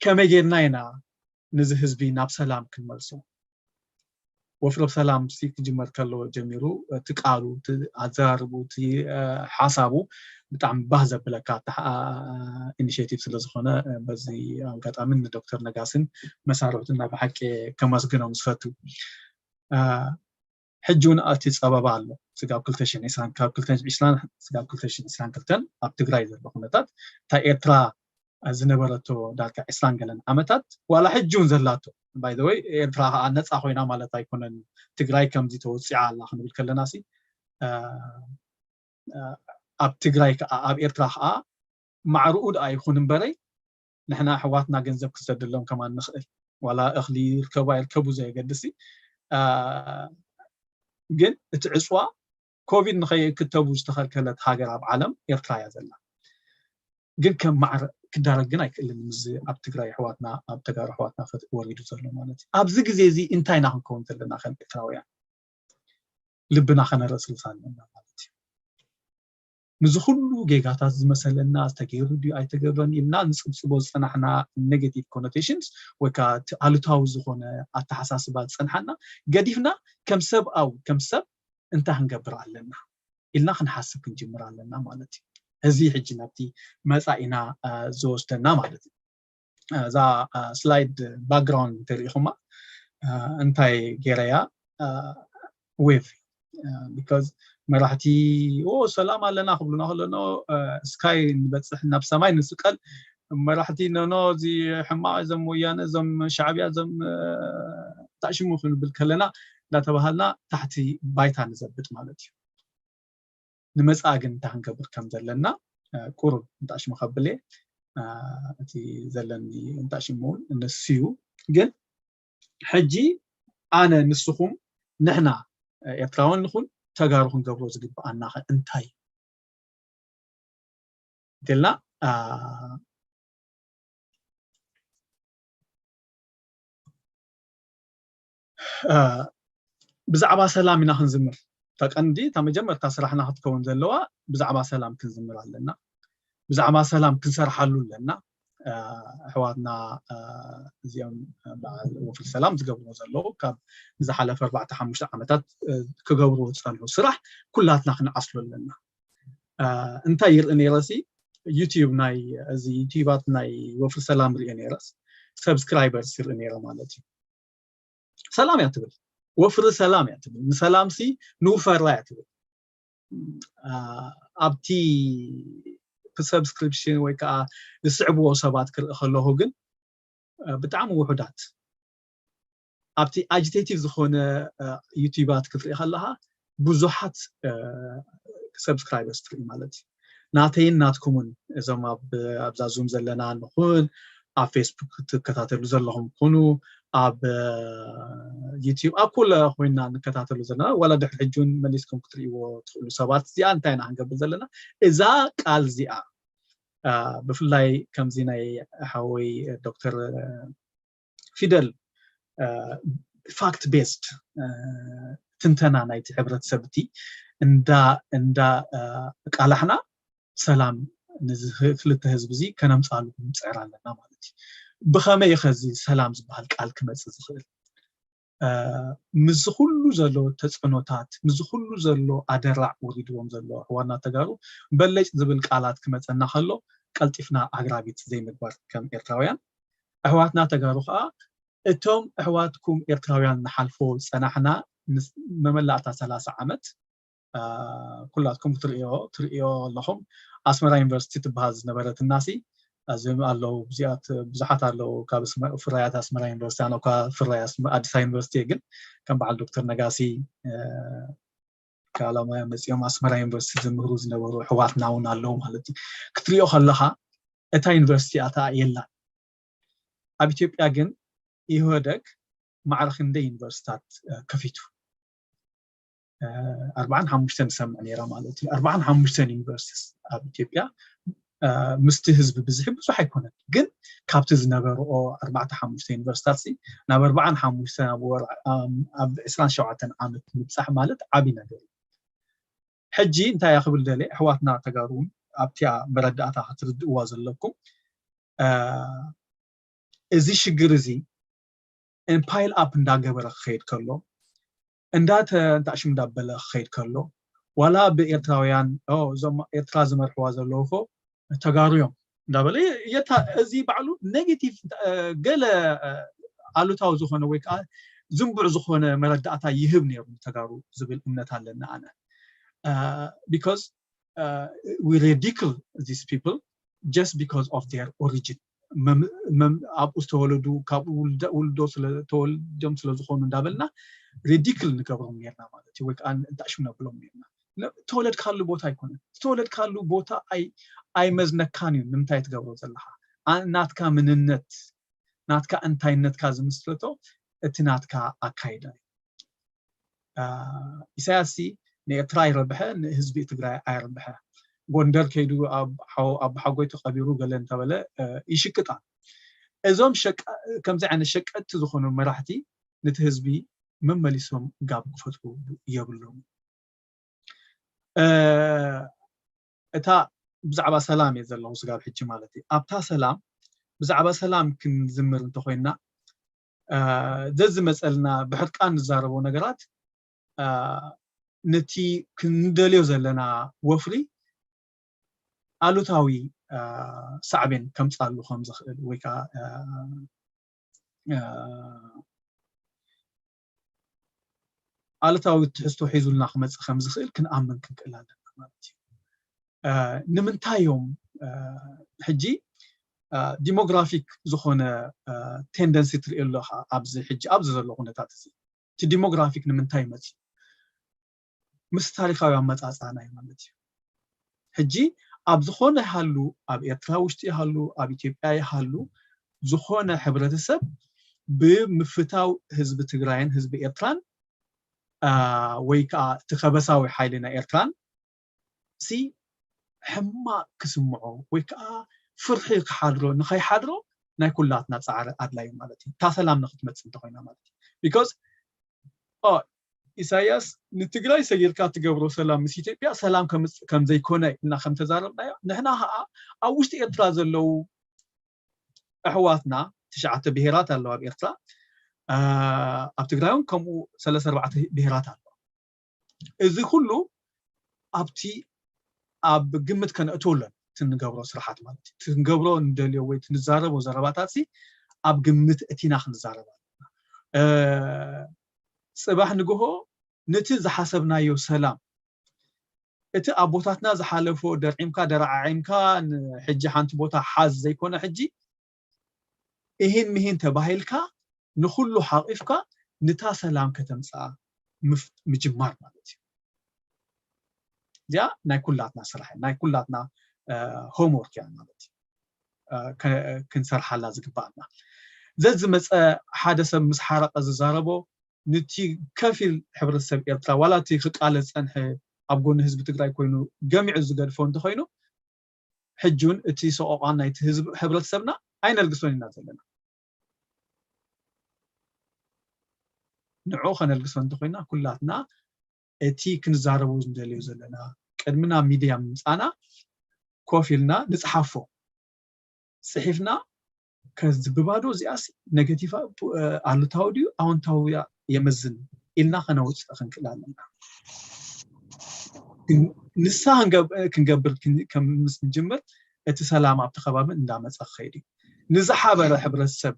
ከመይ ጌርና ኢና ነዚ ህዝቢ ናብ ሰላም ክንመልሶ? ወፍሪ ሰላም ሲ ክጅመር ከሎ ጀሚሩ እቲ ቃሉ፣ እቲ ኣዘራርቡ፣ እቲ ሓሳቡ ብጣዕሚ ባህ ዘብለካ ኢኒሽቲቭ ስለዝኾነ በዚ ኣጋጣሚ ንዶክተር ነጋስን መሳርሕቱን ናብ ሓቂ ከመስግኖም ዝፈቱ። ሕጂ እውን እቲ ፀበባ ኣሎ። ስጋብ ክልተ ሽሕን ዕስራን ካብ ክልተ ሽሕን ዕስራን ስጋብ ክልተ ሽሕን ዕስራን ክልተን ኣብ ትግራይ ዘሎ ኩነታት እታ ኤርትራ ዝነበረቶ ዳርጋ ዕስራን ገለን ዓመታት ዋላ ሕጂ እውን ዘላቶ by the way ኤርትራ ከዓ ነፃ ኮይና ማለት ኣይኮነን። ትግራይ ከምዚ ተወፂዓ ኣላ ክንብል ከለና ሲ ኣብ ትግራይ ከዓ ኣብ ኤርትራ ከዓ ማዕርኡ ደኣ ይኹን እምበረይ ንሕና ኣሕዋትና ገንዘብ ክሰደሎም ከማን ንኽእል ዋላ እኽሊ ይርከቡ ኣይርከቡ ዘየገድስ ግን እቲ ዕፅዋ ኮቪድ ንኸይክተቡ ዝተኸልከለት ሃገር ኣብ ዓለም ኤርትራ እያ ዘላ። ግን ከም ማዕረ ክዳረግ ግን ኣይክእልን ምስ ኣብ ትግራይ ኣሕዋትና ኣብ ተጋሩ ኣሕዋትና ወሪዱ ዘሎ ማለት እዩ። ኣብዚ ግዜ እዚ እንታይ ኢና ክንከውን ዘለና ከም ኤርትራውያን? ልብና ከነረስርስ ኣለና ማለት እዩ። ንዚ ኩሉ ጌጋታት ዝመሰለና ዝተገይሩ ድዩ ኣይተገብረን ኢልና ንፅብፅቦ ዝፀናሕና negative connotations ወይ ከዓ እቲ ኣሉታዊ ዝኾነ ኣተሓሳስባ ዝፀንሓና ገዲፍና ከም ሰብኣዊ ከም ሰብ እንታይ ክንገብር ኣለና ኢልና ክንሓስብ ክንጅምር ኣለና ማለት እዩ። እዚ ሕጂ ናብቲ መፃኢና ዝወስደና ማለት እዩ። እዛ ስላይድ ባክግራውንድ እንተሪኢኹማ እንታይ ገይረያ ዌቭ because መራሕቲ ኦ ሰላም ኣለና ክብሉና ከለኖ ስካይ ንበፅሕ ናብ ሰማይ ንስቀል መራሕቲ ኖኖ እዚ ሕማቕ እዞም ወያነ እዞም ሻዕብያ እዞም እንታይ ሽሙ ክንብል ከለና እንዳተባሃልና ታሕቲ ባይታ ንዘብጥ ማለት እዩ። ንመፃኢ ግን እንታይ ክንገብር ከም ዘለና ቁሩብ እንታይ ሽሙ ከብል እየ እቲ ዘለኒ እንታይ ሽሙ እውን ንሱ እዩ። ግን ሕጂ ኣነ ንስኹም ንሕና ኤርትራውያን ንኹን ተጋሩ ክንገብሮ ዝግብኣና ኸ እንታይ እዩ? እንተልና ብዛዕባ ሰላም ኢና ክንዝምር። እታ ቀንዲ እታ መጀመርታ ስራሕና ክትከውን ዘለዋ ብዛዕባ ሰላም ክንዝምር ኣለና። ብዛዕባ ሰላም ክንሰርሓሉ ኣለና። ኣሕዋትና እዚኦም በዓል ወፍሪ ሰላም ዝገብርዎ ዘለዉ ካብ ዝሓለፈ ኣርባዕተ ሓሙሽተ ዓመታት ክገብርዎ ዝፀንሑ ስራሕ ኩላትና ክንዓስሎ ኣለና። እንታይ ይርኢ ነይረ ሲ ዩቲዩብ ናይ እዚ ዩቲዩባት ናይ ወፍሪ ሰላም ሪኦ ነይረስ ሰብስክራይበርስ ይርኢ ነይረ ማለት እዩ። ሰላም እያ ትብል ወፍሪ ሰላም እያ ትብል ንሰላም ሲ ንውፈራ እያ ትብል ኣብቲ ሰብስክሪፕሽን ወይ ከዓ ዝስዕብዎ ሰባት ክርኢ ከለኹ ግን ብጣዕሚ ውሑዳት ኣብቲ ኣጂቴቲቭ ዝኾነ ዩቲዩባት ክትርኢ ከለኻ ብዙሓት ሰብስክራይበርስ ትርኢ ማለት እዩ። ናተይን ናትኩምን እዞም ኣብዛ ዙም ዘለና ንኹን ኣብ ፌስቡክ ትከታተሉ ዘለኹም ኩኑ ኣብ ዩቲዩብ ኣብ ኩለ ኮይና ንከታተሉ ዘለና ዋላ ድሕሪ ሕጂ እውን መሊስኩም ክትርእይዎ ትኽእሉ ሰባት እዚኣ እንታይ ኢና ክንገብር ዘለና እዛ ቃል እዚኣ ብፍላይ ከምዚ ናይ ሓወይ ዶክተር ፊደል ፋክት ቤስድ ትንተና ናይቲ ሕብረተሰብ እቲ እንዳ እንዳ ቃላሕና ሰላም ንዚ ክልተ ህዝቢ እዚ ከነምፃሉ ክንፅዕር ኣለና ማለት እዩ። ብኸመይ እዩ ከዚ ሰላም ዝበሃል ቃል ክመፅእ ዝኽእል? ምስዚ ኩሉ ዘሎ ተፅዕኖታት ምስዚ ኩሉ ዘሎ ኣደራዕ ውሪድዎም ዘሎ ኣሕዋትና ተጋሩ በለጭ ዝብል ቃላት ክመፀና ከሎ ቀልጢፍና ኣግራቢት ዘይምግባር ከም ኤርትራውያን ኣሕዋትና ተጋሩ ከዓ እቶም ኣሕዋትኩም ኤርትራውያን ንሓልፎ ዝፀናሕና መመላእታ ሰላሳ ዓመት ኩላትኩም ክትርእዮ ትርእዮ ኣለኹም ኣስመራ ዩኒቨርሲቲ ትበሃል ዝነበረት እናሲ ኣዚም ኣለዉ ብዙሓት ኣለዉ ካብ ፍራያት ኣስመራ ዩኒቨርሲቲ ኣነ ኳ ፍራይ ኣዲስ ዩኒቨርሲቲ ግን ከም በዓል ዶክተር ነጋሲ ካላማያ መፂኦም ኣስመራ ዩኒቨርሲቲ ዝምህሩ ዝነበሩ ኣሕዋትና እውን ኣለዉ ማለት እዩ ክትሪኦ ከለካ እታ ዩኒቨርሲቲ ኣታ የላን ኣብ ኢትዮጵያ ግን ኢህወደግ ማዕረ ክንደይ ዩኒቨርሲታት ከፊቱ ኣርባዓን ሓሙሽተን ዝሰምዕ ነይራ ማለት እዩ ኣርባዓን ሓሙሽተን ዩኒቨርሲቲስ ኣብ ኢትዮጵያ ምስቲ ህዝቢ ብዝሒ ብዙሕ ኣይኮነን ግን ካብቲ ዝነበርኦ ኣርባዕተ ሓሙሽተ ዩኒቨርሲታት ናብ ኣርባዓን ሓሙሽተን ኣብ ወር ኣብ ዕስራን ሸውዓተን ዓመት ምብፃሕ ማለት ዓብዪ ነገር እዩ ሕጂ እንታይ እያ ክብል ደለ ኣሕዋትና ተጋሩ እውን ኣብቲያ መረዳእታ ክትርድእዋ ዘለኩም እዚ ሽግር እዚ ፓይል ኣፕ እንዳገበረ ክኸይድ ከሎ እንዳተ እንታሽም እንዳበለ ክኸይድ ከሎ ዋላ ብኤርትራውያን እዞም ኤርትራ ዝመርሕዋ ዘለዉ ኮ ተጋሩ እዮም እንዳበለ የታ እዚ ባዕሉ ኔጌቲቭ ገለ ኣሉታዊ ዝኾነ ወይ ከዓ ዝንቡዕ ዝኾነ መረዳእታ ይህብ ነይሩ ተጋሩ ዝብል እምነት ኣለና ኣነ because we ridicule these people just because of their origin ኣብኡ ዝተወለዱ ካብኡ ውልዶ ስለተወልዶም ስለዝኾኑ እንዳበልና ሪዲክል ንገብሮም ጌርና ማለት እዩ ወይ ከዓ እንታሽም ነብሎም ጌርና ተወለድካሉ ቦታ ኣይኮነን ዝተወለድካሉ ቦታ ኣይመዝነካን እዩ ንምንታይ ትገብሮ ዘለካ ናትካ ምንነት ናትካ እንታይነትካ ዝምስረቶ እቲ ናትካ ኣካይዳ እዩ ኢሳያስ ንኤርትራ ኣይረብሐ ንህዝቢ ትግራይ ኣይረብሐ ጎንደር ከይዱ ኣቦሓጎይ ተቐቢሩ ገለ እንተበለ ይሽቅጣ እዞም ከምዚ ዓይነት ሸቀጥቲ ዝኾኑ መራሕቲ ነቲ ህዝቢ መመሊሶም ጋብ ክፈጥሩ የብሎም እታ ብዛዕባ ሰላም እየ ዘለኹ ስጋብ ሕጂ ማለት እዩ ኣብታ ሰላም ብዛዕባ ሰላም ክንዝምር እንተኮይንና ዘዝመፀልና ብሕርቃን ንዛረቦ ነገራት ነቲ ክንደልዮ ዘለና ወፍሪ ኣሉታዊ ሳዕቤን ከምፃሉ ከም ዝኽእል ወይ ከዓ ኣሉታዊ ትሕዝቶ ሒዙልና ክመፅእ ከም ዝኽእል ክንኣምን ክንክእል ኣለና ማለት እዩ ንምንታይ እዮም ሕጂ ዲሞግራፊክ ዝኾነ ቴንደንሲ ትርኢ ኣለካ ኣብዚ ሕጂ ኣብዚ ዘሎ ኩነታት እዚ እቲ ዲሞግራፊክ ንምንታይ መፅዩ ምስ ታሪካዊ ኣመፃፅኣና እዩ ማለት እዩ ሕጂ ኣብ ዝኾነ ይሃሉ ኣብ ኤርትራ ውሽጢ ይሃሉ ኣብ ኢትዮጵያ ይሃሉ ዝኾነ ሕብረተሰብ ብምፍታው ህዝቢ ትግራይን ህዝቢ ኤርትራን ወይ ከዓ እቲ ከበሳዊ ሓይሊ ናይ ኤርትራን ሲ ሕማቅ ክስምዖ ወይ ከዓ ፍርሒ ክሓድሮ ንኸይሓድሮ ናይ ኩላትና ፃዕሪ ኣድላዩ ማለት እዩ እታ ሰላም ንክትመፅእ እንተኮይና ማለት እዩ because ኢሳያስ ንትግራይ ሰጊርካ ትገብሮ ሰላም ምስ ኢትዮጵያ ሰላም ከምፅእ ከምዘይኮነ እና ከምተዛረብናዮ ንሕና ከዓ ኣብ ውሽጢ ኤርትራ ዘለዉ ኣሕዋትና ትሽዓተ ብሄራት ኣለዋ ኣብ ኤርትራ ኣብ ትግራይ እውን ከምኡ ሰለስተ ኣርባዕተ ብሄራት ኣለዋ እዚ ኩሉ ኣብቲ ኣብ ግምት ከነእትወለን ትንገብሮ ስራሓት ማለት እዩ ትንገብሮ እንደልዮ ወይ ትንዛረቦ ዘረባታት ኣብ ግምት እቲና ክንዛረብ ኣለና ፅባሕ ንግሆ ነቲ ዝሓሰብናዮ ሰላም እቲ ኣቦታትና ዝሓለፎ ደርዒምካ ደራዓዒምካ ንሕጂ ሓንቲ ቦታ ሓዝ ዘይኮነ ሕጂ እሂን ምሂን ተባሂልካ ንኩሉ ሓቂፍካ ንታ ሰላም ከተምፅኣ ምፍ- ምጅማር ማለት እዩ። እዚኣ ናይ ኩላትና ስራሕ እያ፣ ናይ ኩላትና ሆምወርክ እያ ማለት እዩ። እ፣ ከ- ክንሰርሓላ ዝግባኣና። ዘዝመፀ ሓደ ሰብ ምስ ሓረቐ ዝዛረቦ፣ ንቲ ከፊል ሕብረተሰብ ኤርትራ፣ ዋላ እቲ ክቃለስ ዝፀንሐ፣ ኣብ ጎኒ ህዝቢ ትግራይ ኮይኑ ገሚዑ ዝገድፎ እንተኮይኑ፣ ሕጂ እውን እቲ ሰቆቃን ናይቲ ህዝቢ፣ ሕብረተሰብና ኣይነልግሶን ኢና ዘለና። ንዑ ከነልግሶ እንተኮይና፣ ኩላትና እቲ ክንዛረቦ ንደልዮ ዘለና፣ ቅድሚ ናብ ሚድያ ምምፃና ኮፍ ኢልና ንፅሓፎ፣ ፅሒፍና፣ ከዚ ብባዶ እዚኣስ ኔጌቲቭ፣ እ፣ ኣሉታዊ ድዩ ኣዎንታዊ እያ የመዝን ኢልና ከነውፅእ ክንክእል ኣለና። ግን ንሳ ክንገብ- ክንገብር ክን- ከም ምስ ንጅምር፣ እቲ ሰላም ኣብቲ ከባቢ እንዳመፀ ክኸይድ እዩ። ንዝሓበረ ሕብረተሰብ፣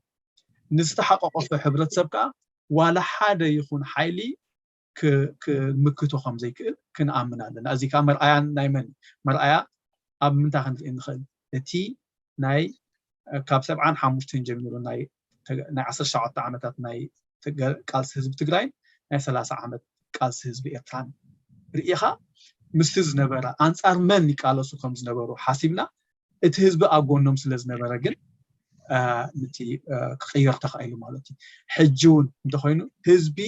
ንዝተሓቋቆፈ ሕብረተሰብ ከዓ፣ ዋላ ሓደ ይኹን ሓይሊ ክ- ክምክቶ ከም ዘይክእል ክንኣምን ኣለና። እዚ ከዓ መርኣያ ናይ መን እዩ? መርኣያ ኣብ ምንታይ ክንርኢ ንኽእል? እቲ ናይ፣ እ፣ ካብ ሰብዓን ሓሙሽተን ጀሚሩ ናይ ተገ- ናይ ዓሰርተ ሸውዓተ ዓመታት ናይ ተገ- ቃልሲ ህዝቢ ትግራይን ናይ ሰላሳ ዓመት ቃልሲ ህዝቢ ኤርትራን ርኢኻ፣ ምስቲ ዝነበረ፣ ኣንጻር መን ይቃለሱ ከም ዝነበሩ ሓሲብና፣ እቲ ህዝቢ ኣብ ጎኖም ስለ ዝነበረ ግን፣ እ፣ ነቲ፣ እ፣ ክቕየር ተኻኢሉ ማለት እዩ። ሕጂ እውን እንተኾይኑ፣ ህዝቢ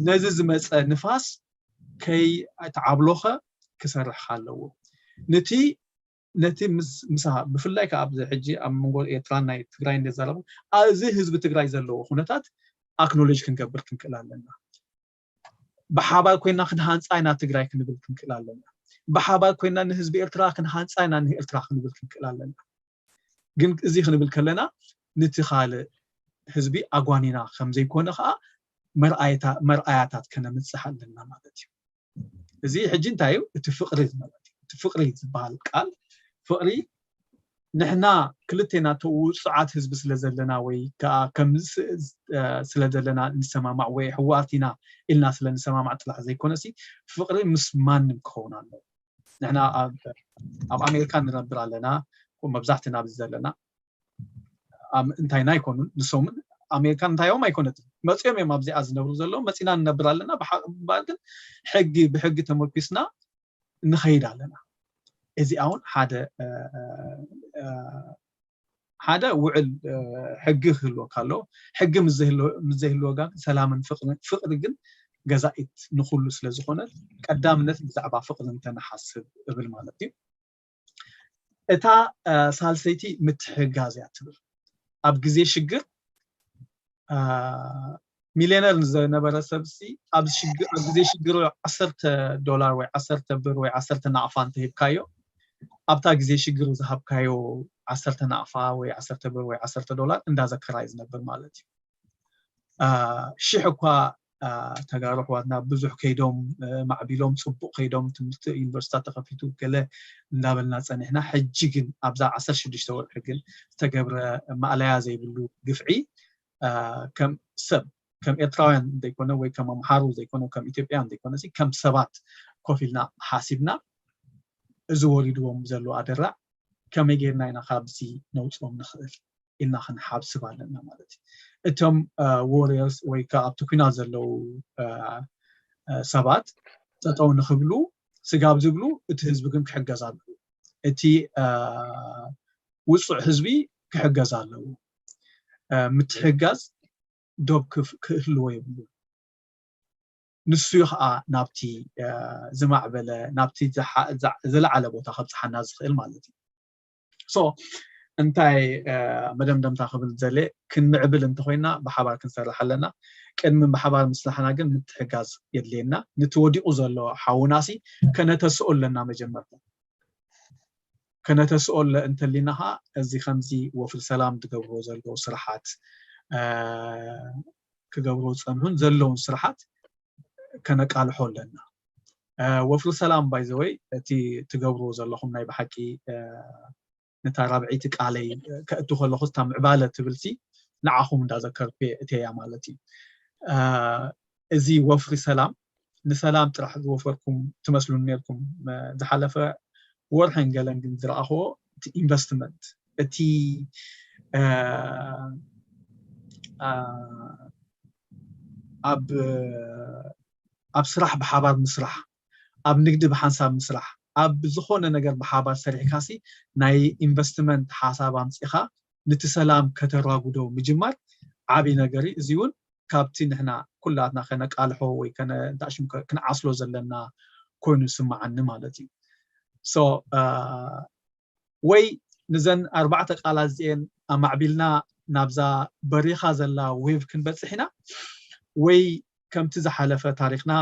ነዚ ዝመጸ ንፋስ ከይተዓብሎኸ ክሰርሕ ኣለዎ። ነቲ ነቲ ምስ- ምሳ ብፍላይ ከዓ ኣብዚ ሕጂ ኣብ መንጎ ኤርትራን ናይ ትግራይ እንደዛረቡ፣ ኣብዚ ህዝቢ ትግራይ ዘለዎ ኩነታት ኣክኖሌጅ ክንገብር ክንክእል ኣለና። ብሓባር ኮይና ክንሃንፃ ኢና ትግራይ ክንብል ክንክእል ኣለና። ብሓባር ኮይና ንህዝቢ ኤርትራ ክንሃንፃ ኢና ንኤርትራ ክንብል ክንክእል ኣለና። ግን እዚ ክንብል ከለና፣ ነቲ ካልእ ህዝቢ ኣጓኒና ከም ዘይኮነ ከዓ መርኣይታ- መርኣያታት ከነምፅእ ኣለና ማለት እዩ። እዚ ሕጂ እንታይ እዩ? እቲ ፍቕሪ ማለት እዩ። እቲ ፍቕሪ ዝበሃል ቃል፣ ፍቕሪ ንሕና ክልቴና ውፁዓት ህዝቢ ስለ ዘለና ወይ ከዓ ከም ስ- እ፣ ስለ ዘለና ንሰማማዕ ወይ ሕዋርቲና ኢልና ስለ ንሰማማዕ ጥራሕ ዘይኮነሲ፣ ፍቕሪ ምስ ማንም ክኸውን ኣለዎ። ንሕና ኣብ ኣብ ኣሜሪካ ንነብር ኣለና፣ መብዛሕትና ኣብዚ ዘለና ኣብ እንታይና ኣይኮኑን። ንሶምን ኣሜሪካን እንታዮም ኣይኮነትን። መፂኦም እዮም ኣብዚኣ ዝነብሩ ዘለዉ፣ መፂና ንነብር ኣለና። ብሓ- ብባል ግን ሕጊ ብሕጊ ተመርኩስና ንኸይድ ኣለና። እዚኣ እውን ሓደ እ፣ እ፣ እ፣ ሓደ ውዕል እ፣ ሕጊ ክህልወካ ኣለዎ። ሕጊ ምስ ዘይህልወ- ምስ ዘይህልወካ ግን ሰላምን ፍቕርን፣ ፍቕሪ ግን ገዛኢት ንኹሉ ስለ ዝኾነ፣ ቀዳምነት ብዛዕባ ፍቕሪ እንተንሓስብ እብል ማለት እዩ። እታ እ፣ ሳልሰይቲ ምትሕጋዝ እያ ትብል። ኣብ ግዜ ሽግር እ፣ ሚልዮነር ዝነበረ ሰብ ሲ ኣብ ሽግ- ኣብ ግዜ ሽግሩ ዓሰርተ ዶላር ወይ ዓሰርተ ብር ወይ ዓሰርተ ናቕፋ እንተሂብካዮ፣ ኣብታ ግዜ ሽግሩ ዝሃብካዮ ዓሰርተ ናቕፋ ወይ ዓሰርተ ብር ወይ ዓሰርተ ዶላር እንዳዘከራ እዩ ዝነብር ማለት እዩ። አ፣ ሽሕ እኳ አ፣ ተጋሩ ኣሕዋትና ብዙሕ ከይዶም እ፣ ማዕቢሎም፣ ፅቡቕ ከይዶም፣ ትምህርቲ ዩኒቨርሲታት ተኸፊቱ ገለ እንዳበልና ፀኒሕና፣ ሕጂ ግን ኣብዛ ዓሰርተ ሽዱሽተ ወርሒ ግን ዝተገብረ ማእለያ ዘይብሉ ግፍዒ አ፣ ከም ሰብ፣ ከም ኤርትራውያን ዘይኮነ ወይ ከም ኣምሓሩ ዘይኮነ ከም ኢትዮጵያን ዘይኮነ ሲ ከም ሰባት ኮፍ ኢልና ሓሲብና፣ እዚ ወሪድዎም ዘሎ ኣደራዕ ከመይ ጌርና ኢና ካብዚ ነውፅኦም ንኽእል ኢልና ክንሓስብ ኣለና ማለት እዩ። እቶም ዋሪየርስ ወይ ከዓ ኣብቲ ኩናት ዘለዉ አ፣ አ፣ ሰባት ጠጠው ንኽብሉ ስጋብ ዝብሉ እቲ ህዝቢ ግን ክሕገዝ ኣለዎ። እቲ አ፣ ውፁዕ ህዝቢ ክሕገዝ ኣለዎ። አ፣ ምትሕጋዝ ዶብ ክፍ- ክህልዎ የብሉን። ንሱ እዩ ከዓ ናብቲ አ፣ ዝማዕበለ ናብቲ ዝሓ- ዝዓ- ዝለዓለ ቦታ ከብፅሓና ዝኽእል ማለት እዩ። ሶ እንታይ አ፣ መደምደምታ ክብል ዘለ፣ ክንምዕብል እንተኮይና ብሓባር ክንሰርሕ ኣለና። ቅድሚ ብሓባር ምስራሕና ግን ምትሕጋዝ የድልየና። ነቲ ወዲቑ ዘሎ ሓውናሲ ከነተስኦ ኣለና መጀመርታ። ከነተስኦ እንተሊና ኸዓ እዚ ከምዚ ወፍሪ ሰላም ዝገብርዎ ዘለዉ ስራሓት አ፣ ክገብርዎ ዝፀንሑን ዘለውን ስራሓት ከነቃልሖ ኣለና። አ፣ ወፍሪ ሰላም ባይዘወይ እቲ ትገብርዎ ዘለኹም ናይ ብሓቂ አ፣ ነታ ራብዐይቲ ቃለይ ከእቱ ከለኹ እታ ምዕባለ ትብልሲ ንዓኹም እንዳዘከርኩ እየ እተያ ማለት እዩ። አ፣ እዚ ወፍሪ ሰላም ንሰላም ጥራሕ ዝወፈርኩም ትመስሉን ነርኩም። ዝሓለፈ ወርሕን ገለን ግን ዝረኣኽዎ እቲ ኢንቨስትመንት እቲ አ፣ አ፣ ኣብ ኣብ ስራሕ ብሓባር ምስራሕ፣ ኣብ ንግዲ ብሓንሳብ ምስራሕ፣ ኣብ ዝኾነ ነገር ብሓባር ሰሪሕካሲ ናይ ኢንቨስትመንት ሓሳብ ኣምፂኻ ንቲ ሰላም ከተራጉዶ ምጅማር ዓብዪ ነገር እዩ። እዚ እውን ካብቲ ንሕና ኩላትና ከነቃልሖ ወይ ከነ- እንታይ ሽም ከ- ክንዓስሎ ዘለና ኮይኑ ስምዓኒ ማለት እዩ። So ወይ ንዘን ኣርባዕተ ቃላት እዚኤን ኣማዕቢልና ናብዛ በሪኻ ዘላ ዌቭ ክንበፅሕ ኢና፣ ወይ ከምቲ ዝሓለፈ ታሪኽና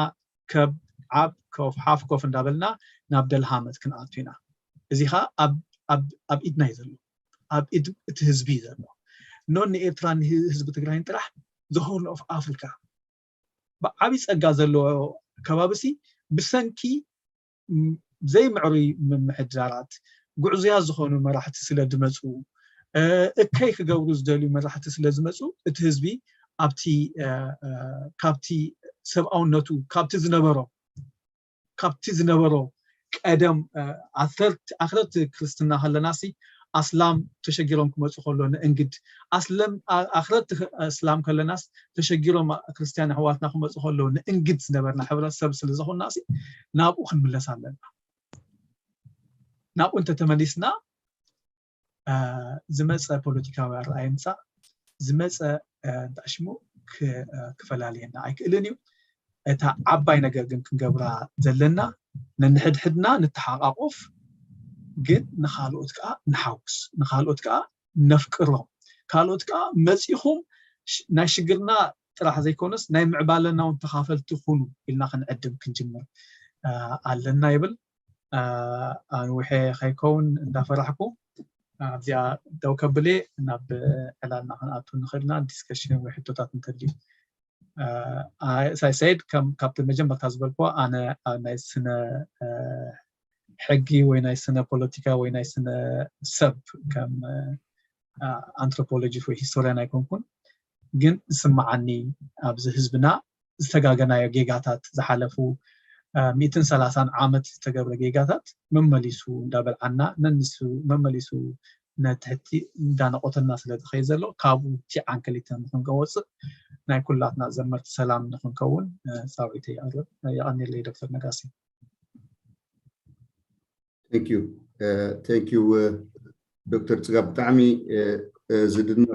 ከብ ዓብ ኮፍ ሓፍ ኮፍ እንዳበልና ናብ ደልሃመት ክንኣቱ ኢና። እዚ ኸዓ ኣብ ኢድና እዩ ዘሎ፣ ኣብ ኢድ እቲ ህዝቢ እዩ ዘሎ። ኖን ንኤርትራን ንህዝቢ ትግራይን ጥራሕ፣ the Horn of Africa ብዓብዪ ፀጋ ዘለዎ ከባቢ ሲ ብሰንኪ ዘይምዕሩይ ምምሕዳራት፣ ጉዕዙያት ዝኾኑ መራሕቲ ስለ ዝመፁ፣ እከይ ክገብሩ ዝደልዩ መራሕቲ ስለ ዝመፁ፣ እቲ ህዝቢ ኣብቲ ካብቲ ሰብኣውነቱ ካብቲ ዝነበሮ ካብቲ ዝነበሮ ቀደም ኣክረርቲ ክርስትና ከለናሲ ኣስላም ተሸጊሮም ክመፁ ከሎ ንእንግድ፣ ኣስለም ኣክረርቲ እስላም ከለናስ ተሸጊሮም ክርስትያን ኣሕዋትና ክመፁ ከሎ ንእንግድ ዝነበርና ሕብረተሰብ ስለ ዝኾንናሲ ናብኡ ክንምለስ ኣለና። ናብኡ እንተተመሊስና ዝመፀ ፖለቲካዊ ኣረኣእያ ምፃእ ዝመፀ እንታይ ሽሙ ክፈላለየና ኣይክእልን እዩ። እታ ዓባይ ነገር ግን ክንገብራ ዘለና ነንሕድሕድና ንተሓቃቆፍ፣ ግን ንካልኦት ከዓ ንሓውስ፣ ንካልኦት ከዓ ነፍቅሮም፣ ካልኦት ከዓ መፂኹም ናይ ሽግርና ጥራሕ ዘይኮነስ ናይ ምዕባለና እውን ተኻፈልቲ ኩኑ ኢልና ክንዕድም ክንጅምር ኣለና ይብል። ኣንውሐ ከይከውን እንዳፈራሕኩ ኣብዚኣ ደው ከብሌ ናብ ዕላልና ክንኣቱ ንኽእልና ዲስከሽን ወይ ሕቶታት እንተልዩ ሳይሳይድ ካብቲ መጀመርታ ዝበልኩ ኣነ ናይ ስነ ሕጊ ወይ ናይ ስነ ፖለቲካ ወይ ናይ ስነ ሰብ ከም ኣንትሮፖሎጂ ወይ ሂስቶሪያን ኣይኮንኩን፣ ግን ዝስምዓኒ ኣብዚ ህዝብና ዝተጋገናዮ ጌጋታት ዝሓለፉ ሚእትን ሰላሳን ዓመት ዝተገብረ ጌጋታት መመሊሱ እንዳበልዓና ነንሱ መመሊሱ ነትሕቲ እንዳነቆተና ስለ ዝኸይ ዘሎ ካብኡ እቲ ዓንከሊት ንክንወፅእ ናይ ኩላትና ዘመርቲ ሰላም ንክንከውን ፃውዒተ ይቐርብ። የቐንየለይ ዶክተር ነጋሲ። Thank you. Thank you ዶክተር ፅጋብ፣ ብጣዕሚ ዝድነቕ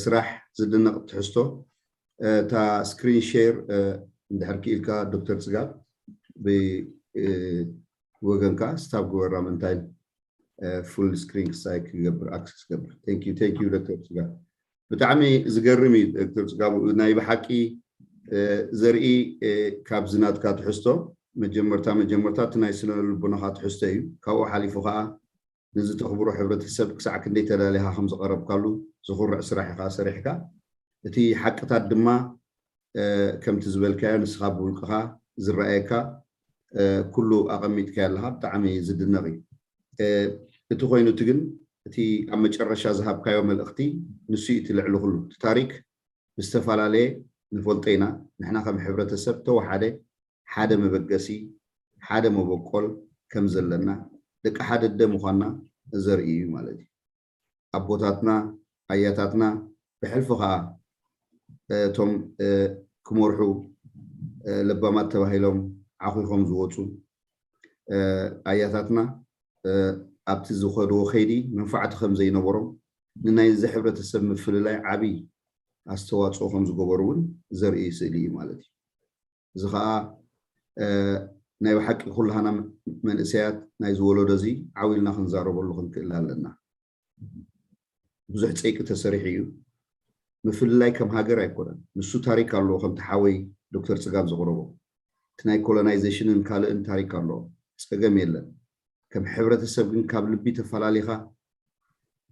ስራሕ፣ ዝድነቕ ትሕዝቶ። እታ ስክሪን ሼር እንድሕር ክኢልካ ዶክተር ፅጋብ ብወገንካ ስታብ ግበራ ምንታይ ፉል ስክሪን ክሳይ ክገብር ኣክሰስ ክገብር። Thank you ዶክተር ፅጋብ። ብጣዕሚ ዝገርም እዩ ዶክተር ፅጋቡ። ናይ ብሓቂ ዘርኢ ካብዚ ናትካ ትሕዝቶ መጀመርታ መጀመርታ እቲ ናይ ስነ ልቦናኻ ትሕዝቶ እዩ። ካብኡ ሓሊፉ ከዓ ነዚ ተኽብሮ ሕብረተሰብ ክሳዕ ክንደይ ተዳሊኻ ከም ዝቐረብካሉ ዝኹርዕ ስራሕ ኢኻ ሰሪሕካ። እቲ ሓቅታት ድማ ከምቲ ዝበልካዮ ንስኻ ብውልቅኻ ዝረኣየካ ኩሉ ኣቐሚጥካዮ ኣለኻ። ብጣዕሚ ዝድነቕ እዩ። እቲ ኮይኑ እቲ ግን እቲ ኣብ መጨረሻ ዝሃብካዮ መልእኽቲ ንሱ እዩ እቲ ልዕሊ ኩሉ። እቲ ታሪክ ብዝተፈላለየ ንፈልጦ ኢና። ንሕና ከም ሕብረተሰብ ተወሓደ ሓደ መበገሲ ሓደ መበቆል ከም ዘለና ደቂ ሓደ ኣደ ምዃንና ዘርኢ እዩ ማለት እዩ። ኣቦታትና ኣያታትና ብሕልፊ ከዓ እቶም ክመርሑ ለባማት ተባሂሎም ዓኺኾም ዝወፁ ኣያታትና ኣብቲ ዝኸድዎ ከይዲ መንፋዕቲ ከም ዘይነበሮም ንናይዚ ሕብረተሰብ ምፍልላይ ዓብዪ ኣስተዋፅኦ ከም ዝገበሩ እውን ዘርኢ ስእሊ እዩ ማለት እዩ። እዚ ከዓ ናይ ብሓቂ ኩላህና መንእሰያት ናይዚ ወለዶ እዚ ዓው ኢልና ክንዛረበሉ ክንክእል ኣለና። ብዙሕ ፀይቂ ተሰሪሑ እዩ። ምፍልላይ ከም ሃገር ኣይኮነን። ንሱ ታሪክ ኣለዎ፣ ከምቲ ሓወይ ዶክተር ፅጋብ ዘቕረቦ እቲ ናይ ኮሎናይዜሽንን ካልእን ታሪክ ኣለዎ። ፀገም የለን። ከም ሕብረተሰብ ግን ካብ ልቢ ተፈላሊኻ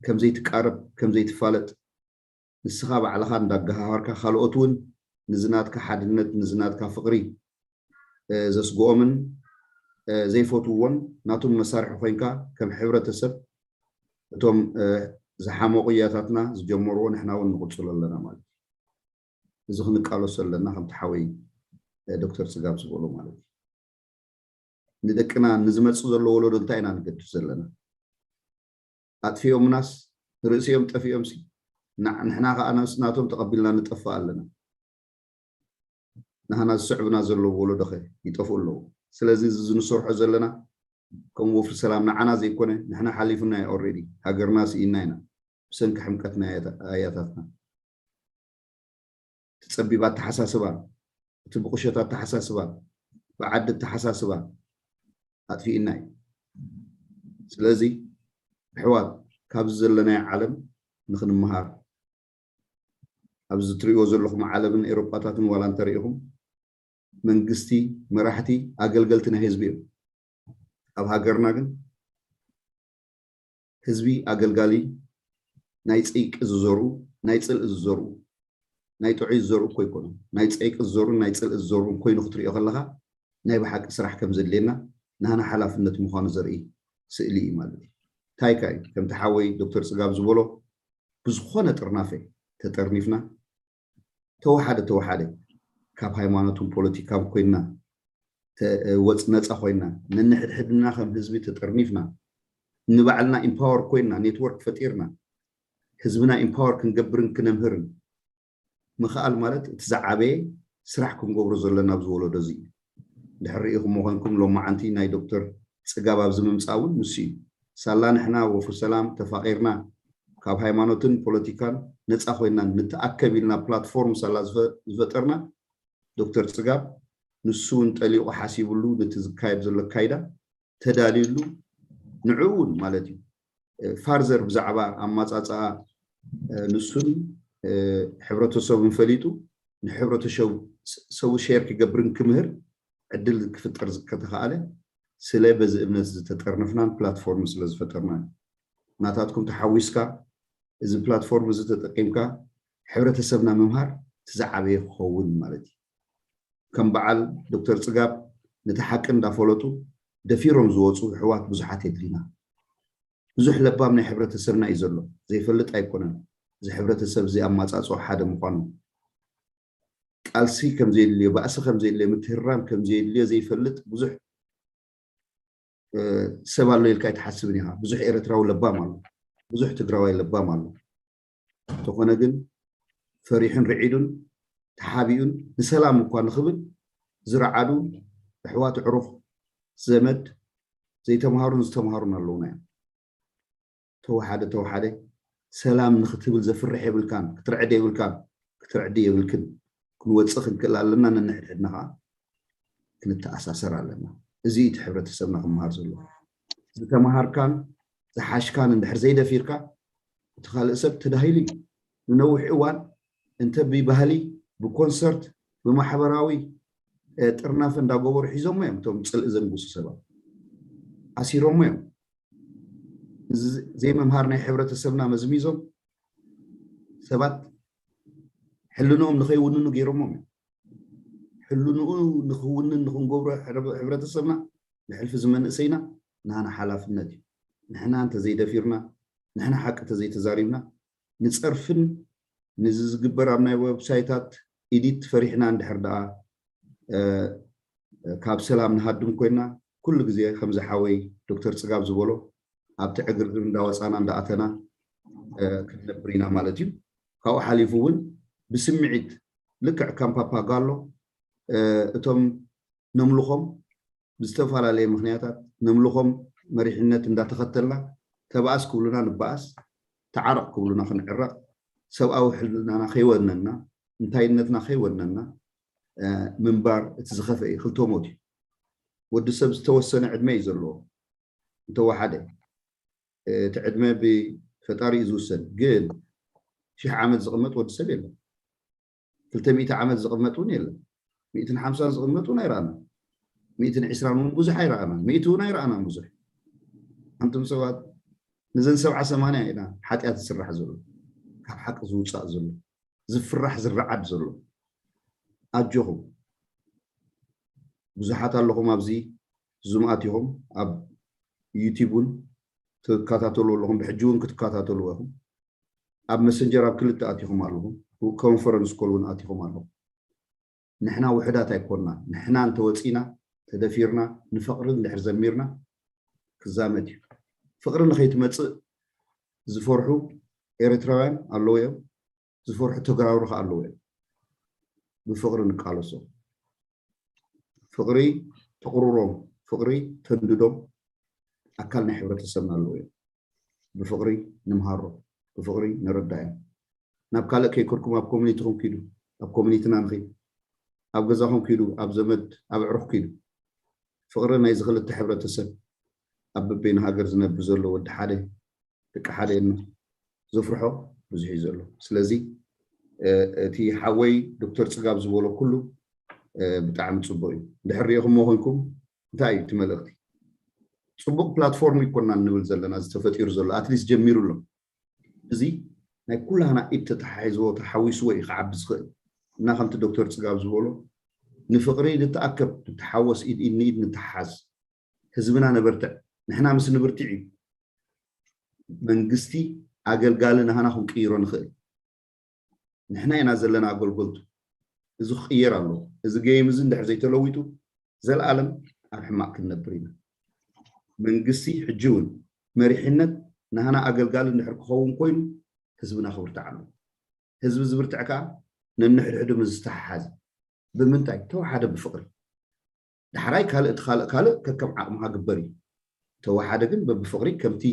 ከምዘይትቃረብ ከምዘይትፋለጥ ንስኻ ባዕልኻ እንዳገሃሃርካ ካልኦት እውን ንዚ ናትካ ሓድነት ንዚ ናትካ ፍቕሪ ዘስግኦምን ዘይፈትውዎን ናቶም መሳርሒ ኮይንካ ከም ሕብረተሰብ እቶም ዝሓመቑ እያታትና ዝጀመርዎ ንሕና እውን ንቕፅሎ ኣለና ማለት እዩ። እዚ ክንቃለሶ ኣለና ከምቲ ሓወይ ዶክተር ፅጋብ ዝበሎ ማለት እዩ። ንደቅና ንዝመፅእ ዘሎ ወለዶ እንታይ ኢና ንገድፍ ዘለና? ኣጥፊኦምናስ ንርእሲኦም ጠፊኦም ሲ ንሕና ከዓ ናቶም ተቐቢልና ንጠፍእ ኣለና። ናህና ዝስዕብና ዘለዉ ወለዶኸ ይጠፍኡ ኣለዉ። ስለዚ እዚ ንሰርሖ ዘለና ከም ወፍሪ ሰላም ንዓና ዘይኮነ ንሕና ሓሊፉና እዩ። ኦልሬዲ ሃገርና ስኢና ኢና ብሰንኪ ሕምቀት ናይ ኣያታትና። እቲ ጸቢብ ኣተሓሳስባ፣ እቲ ብቁሸት ኣተሓሳስባ፣ ብዓዲ ኣተሓሳስባ ኣጥፊእና እዩ። ስለዚ ኣሕዋት ካብዚ ዘለናዮ ዓለም ንኽንመሃር ኣብዚ ትሪእዎ ዘለኹም ዓለምን ኤሮጳታትን ዋላ እንተሪኢኹም መንግስቲ፣ መራሕቲ ኣገልገልቲ ናይ ህዝቢ እዮም። ኣብ ሃገርና ግን ህዝቢ ኣገልጋሊ ናይ ጽይቂ ዝዘርኡ ናይ ጽልኢ ዝዘርኡ ናይ ጥዑይ ዝዘርኡ እኮ ኣይኮኑን። ናይ ጸይቂ ዝዘርኡን ናይ ጽልኢ ዝዘርኡን ኮይኑ ክትሪኦ ከለኻ ናይ ብሓቂ ስራሕ ከም ዘድልየና ናህና ሓላፍነት ምዃኑ ዘርኢ ስእሊ እዩ ማለት እዩ። እንታይ ከ እዩ ከምቲ ሓወይ ዶክተር ጽጋብ ዝበሎ ብዝኾነ ጥርናፈ ተጠርኒፍና ተወሓደ ተወሓደ ካብ ሃይማኖትን ፖለቲካን ኮይንና ወፅ ነፃ ኮይንና ነንሕድሕድና ከም ህዝቢ ተጠርኒፍና ንባዕልና ኢምፓወር ኮይንና ኔትወርክ ፈጢርና ህዝብና ኢምፓወር ክንገብርን ክነምህርን ምኽኣል ማለት እቲ ዝዓበየ ስራሕ ክንገብሮ ዘለና ኣብዚ ወለዶ እዚ እዩ። ድሕር ርኢኹሞ ኮንኩም ሎማዓንቲ ናይ ዶክተር ፅጋብ ኣብዚ ምምፃእ እውን ንሱ እዩ። ሳላ ንሕና ወፍሪ ሰላም ተፋቒርና ካብ ሃይማኖትን ፖለቲካን ነፃ ኮይና ንተኣከብ ኢልና ፕላትፎርም ሳላ ዝፈጠርና ዶክተር ፅጋብ ንሱ እውን ጠሊቑ ሓሲብሉ ነቲ ዝካየድ ዘሎ ኣካይዳ ተዳልዩሉ ንዕኡ እውን ማለት እዩ ፋርዘር ብዛዕባ ኣማፃፅኣ ንሱን ሕብረተሰቡን ፈሊጡ ንሕብረተሰቡ ሸር ክገብርን ክምህር ዕድል ክፍጠር ከተኸኣለ ስለ በዚ እምነት ዝተጠርነፍናን ፕላትፎርም ስለ ዝፈጠርና ናታትኩም ተሓዊስካ እዚ ፕላትፎርም እዚ ተጠቂምካ ሕብረተሰብና ምምሃር እቲ ዝዓበየ ክኸውን ማለት እዩ። ከም በዓል ዶክተር ፅጋብ ነቲ ሓቂ እንዳፈለጡ ደፊሮም ዝወፁ ኣሕዋት ብዙሓት የድልዩና። ብዙሕ ለባም ናይ ሕብረተሰብና እዩ ዘሎ፣ ዘይፈልጥ ኣይኮነን። እዚ ሕብረተሰብ እዚ ኣማፃፅኦ ሓደ ምዃኑ ቃልሲ ከምዘየድልዮ፣ ባእሲ ከምዘየድልዮ፣ ምትህራም ከምዘየድልዮ ዘይፈልጥ ብዙሕ ሰብ ኣሎ ኢልካ ኣይትሓስብን ኢኻ። ብዙሕ ኤርትራዊ ለባም ኣሎ፣ ብዙሕ ትግራዋይ ለባም ኣሎ። እንተኾነ ግን ፈሪሑን ርዒዱን ተሓቢኡን ንሰላም እኳ ንኽብል ዝረዓዱ ኣሕዋት፣ ዕሩኽ፣ ዘመድ፣ ዘይተምሃሩን ዝተምሃሩን ኣለዉና እዮም። ተወሓደ ተወሓደ ሰላም ንኽትብል ዘፍርሕ የብልካን፣ ክትርዕድ የብልካን፣ ክትርዕዲ የብልክን። ክንወፅእ ክንክእል ኣለና፣ ነንሕድሕድና ከዓ ክንተኣሳሰር ኣለና። እዚ እቲ ሕብረተሰብና ክመሃር ዘለዎ። ዝተምሃርካን ዝሓሽካን እንድሕር ዘይደፊርካ እቲ ካልእ ሰብ ተዳሂሉ እዩ። ንነዊሕ እዋን እንተ ብባህሊ፣ ብኮንሰርት፣ ብማሕበራዊ ጥርናፈ እንዳገበሩ ሒዞሞ እዮም እቶም ፅልኢ ዘንግሱ ሰባት ኣሲሮሞ እዮም። እዚ ዘይምምሃር ናይ ሕብረተሰብና መዝሚዞም ሰባት ሕልንኦም ንኸይውንኑ ገይሮሞም እዮም። ሕልንኡ ንኽውንን ንኽንገብሮ ሕብረተሰብና ንሕልፊ ዝመንእሰይና ናና ሓላፍነት እዩ። ንሕና እንተዘይደፊርና ንሕና ሓቂ እንተዘይተዛሪብና ንፀርፍን ንዚ ዝግበር ኣብ ናይ ዌብሳይታት ኢዲት ፈሪሕና እንድሕር ደኣ ካብ ሰላም ንሃድም ኮይና ኩሉ ግዜ ከምዚ ሓወይ ዶክተር ፅጋብ ዝበሎ ኣብቲ ዕግርግር እንዳወፃና እንዳኣተና ክንነብር ኢና ማለት እዩ። ካብኡ ሓሊፉ እውን ብስምዒት ልክዕ ከም ፓፓጋሎ እቶም ነምልኾም ብዝተፈላለየ ምክንያታት ነምልኾም መሪሕነት እንዳተኸተልና ተባኣስ ክብሉና ንባኣስ፣ ተዓረቕ ክብሉና ክንዕረቕ፣ ሰብኣዊ ሕልናና ከይወነና፣ እንታይነትና ከይወነና ምንባር እቲ ዝኸፍአ እዩ። ክልተ ሞት እዩ። ወዲ ሰብ ዝተወሰነ ዕድመ እዩ ዘለዎ። እንተወሓደ እቲ ዕድመ ብፈጣሪ እዩ ዝውሰን። ግን ሽሕ ዓመት ዝቕመጥ ወዲ ሰብ የለን። ክልተ ሚእቲ ዓመት ዝቕመጥ እውን የለን። ሚእትን ሓምሳን ዝቕመጥ እውን ኣይረኣናን። ሚእትን ዕስራን እውን ብዙሕ ኣይረኣናን። ሚእቲ እውን ኣይረኣናን ብዙሕ። ኣንቱም ሰባት ንዘን ሰብዓ ሰማንያ ኢና ሓጢኣት ዝስራሕ ዘሎ፣ ካብ ሓቂ ዝውፃእ ዘሎ፣ ዝፍራሕ ዝረዓድ ዘሎ። ኣጆኹም ብዙሓት ኣለኹም ኣብዚ ዙም ኣቲኹም ኣብ ዩቲብ እውን ትከታተሉ ኣለኹም፣ ብሕጂ እውን ክትከታተሉ ኢኹም። ኣብ መሰንጀር ኣብ ክልተ ኣቲኹም ኣለኹም፣ ኮንፈረንስ ኮል እውን ኣቲኹም ኣለኹም። ንሕና ውሕዳት ኣይኮንና። ንሕና እንተወፂና ተደፊርና ንፍቕሪ እንድሕር ዘሚርና ክዛመት እዩ። ፍቕሪ ንኸይትመፅእ ዝፈርሑ ኤርትራውያን ኣለዉ እዮም፣ ዝፈርሑ ተጋሩ ከዓ ኣለዉ እዮም። ብፍቕሪ ንቃለሶ። ፍቕሪ ተቕርሮም፣ ፍቕሪ ተንድዶም ኣካል ናይ ሕብረተሰብና ኣለዉ እዮም። ብፍቕሪ ንምሃሮም፣ ብፍቕሪ ንረዳዮም። ናብ ካልእ ከይከድኩም ኣብ ኮሚኒቲኹም ኪዱ፣ ኣብ ኮሚኒቲና ንኺድ፣ ኣብ ገዛኹም ኪዱ፣ ኣብ ዘመድ ኣብ ኣዕሩኽ ኪዱ። ፍቕሪ ናይዚ ክልተ ሕብረተሰብ ኣብ በበይኑ ሃገር ዝነብር ዘሎ ወዲ ሓደ ደቂ ሓደ እና ዘፍርሖ ብዙሕ እዩ ዘሎ። ስለዚ እቲ ሓወይ ዶክተር ፅጋብ ዝበሎ ኩሉ ብጣዕሚ ፅቡቅ እዩ። እንድሕር ሪኢኹሞ ኮይንኩም እንታይ እዩ እቲ መልእኽቲ? ፅቡቅ ፕላትፎርም ይኮና እንብል ዘለና እዚ ተፈጢሩ ዘሎ ኣትሊስት ጀሚሩ ኣሎ። እዚ ናይ ኩላህና ኢድ ተተሓሒዝዎ ተሓዊስዎ እዩ ክዓቢ ዝኽእል እና ከምቲ ዶክተር ፅጋብ ዝበሎ ንፍቅሪ ንተኣከብ ንተሓወስ ኢድ ኢድ ንኢድ ንተሓሓዝ ህዝብና ነበርትዕ ንሕና ምስ ንብርትዕ እዩ መንግስቲ ኣገልጋሊ ናህና ክንቅይሮ ንኽእል። ንሕና ኢና ዘለና ኣገልገልቱ። እዚ ክቅየር ኣሎ። እዚ ገይም እዚ እንድሕር ዘይተለዊጡ ዘለኣለም ኣብ ሕማቅ ክንነብር ኢና። መንግስቲ ሕጂ እውን መሪሕነት ናህና ኣገልጋሊ እንድሕር ክኸውን ኮይኑ ህዝብና ክብርትዕ ኣሎ። ህዝቢ ዝብርትዕ ከዓ ነንሕድሕዱ ምስ ዝተሓሓዝ ብምንታይ ተወሓደ ብፍቅሪ ዳሕራይ ካልእ እቲ ካልእ ካልእ ከከም ዓቕምኻ ግበር እዩ። ተወሓደ ግን በብፍቕሪ ከምቲ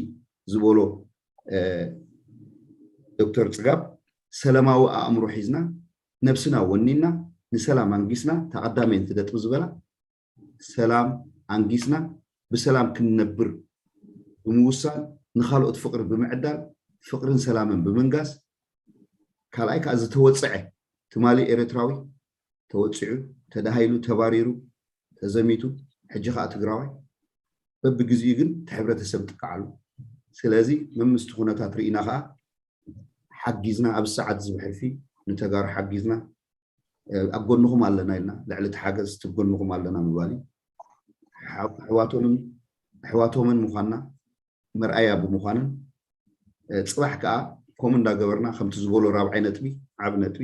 ዝበሎ ዶክተር ፅጋብ ሰለማዊ ኣእምሮ ሒዝና ነብስና ወኒና ንሰላም ኣንጊስና ተቐዳመይ እንትደጥብ ዝበላ ሰላም ኣንጊስና ብሰላም ክንነብር ብምውሳን ንካልኦት ፍቕሪ ብምዕዳል ፍቕርን ሰላምን ብምንጋስ ካልኣይ ከዓ ዝተወፅዐ ትማሊ ኤርትራዊ ተወፂዑ ተዳሃይሉ ተባሪሩ ተዘሚቱ ሕጂ ከዓ ትግራዋይ በብግዚኡ ግን እቲ ሕብረተሰብ ጥቃዓሉ ስለዚ መምስቲ ኩነታት ርኢና ከዓ ሓጊዝና ኣብ ሰዓት ዝብሕልፊ ንተጋሩ ሓጊዝና ኣብ ጎንኹም ኣለና ኢልና ልዕሊ እቲ ሓገዝ እቲ ጎንኹም ኣለና ምባል ኣሕዋቶምን ኣሕዋቶምን ምኳንና መርኣያ ብምዃንን ፅባሕ ከዓ ከምኡ እንዳገበርና ከምቲ ዝበሎ ራብዓይ ነጥቢ ዓብ ነጥቢ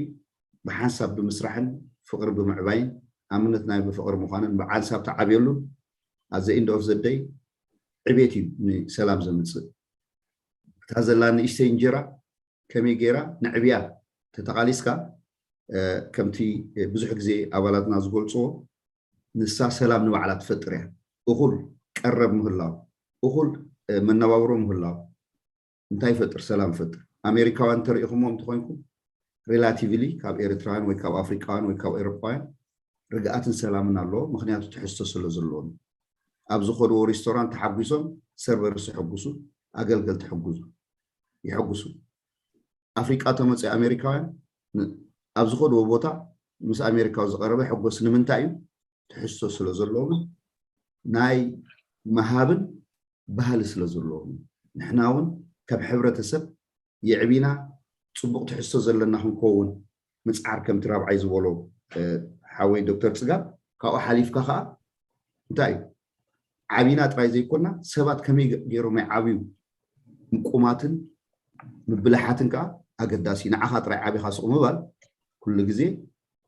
ብሓንሳብ ብምስራሕን ፍቅሪ ብምዕባይን ኣምነት ናይ ብፍቅሪ ምዃንን ብሓንሳብ ተዓብየሉን ኣዘ ኢንድ ኦፍ ዘደይ ዕቤት እዩ ንሰላም ዘምፅእ እታ ዘላ ንእሽተይ እንጀራ ከመይ ገይራ ንዕብያ ተተቃሊስካ ከምቲ ብዙሕ ግዜ ኣባላትና ዝገልፅዎ ንሳ ሰላም ንባዕላ ትፈጥር እያ። እኹል ቀረብ ምህላው፣ እኹል መነባብሮ ምህላው እንታይ ይፈጥር? ሰላም ይፈጥር። ኣሜሪካውያን እንተሪኢኹሞ እንተኾይንኩም ሪላቲቭሊ ካብ ኤርትራውያን ወይ ካብ ኣፍሪቃውያን ወይ ካብ ኤሮጳውያን ርግኣትን ሰላምን ኣለዎ። ምክንያቱ ትሕዝቶ ስለ ዘለዎም ኣብ ዝኸድዎ ሬስቶራንት ተሓጒሶም ሰርቨርስ ይሕጉሱ፣ ኣገልገልቲ ይሕጉሱ። ኣፍሪቃ ተመፅኡ ኣሜሪካውያን ኣብ ዝኸድዎ ቦታ ምስ ኣሜሪካዊ ዝቐረበ ሕጎስ ንምንታይ እዩ? ትሕዝቶ ስለ ዘለዎም ናይ ምሃብን ባህሊ ስለ ዘለዎም ንሕና እውን ከም ሕብረተሰብ የዕቢና ፅቡቅ ትሕዝቶ ዘለና ክንከውን ምፅዓር ከምቲ ራብዓይ ዝበሎ ሓወይ ዶክተር ፅጋብ ካብኡ ሓሊፍካ ከዓ እንታይ እዩ ዓቢና ጥራይ ዘይኮና ሰባት ከመይ ገይሮም ኣይዓብዩ ምቁማትን ምብልሓትን ከዓ ኣገዳሲ ንዓኻ ጥራይ ዓቢኻ ስቕ ምባል ኩሉ ግዜ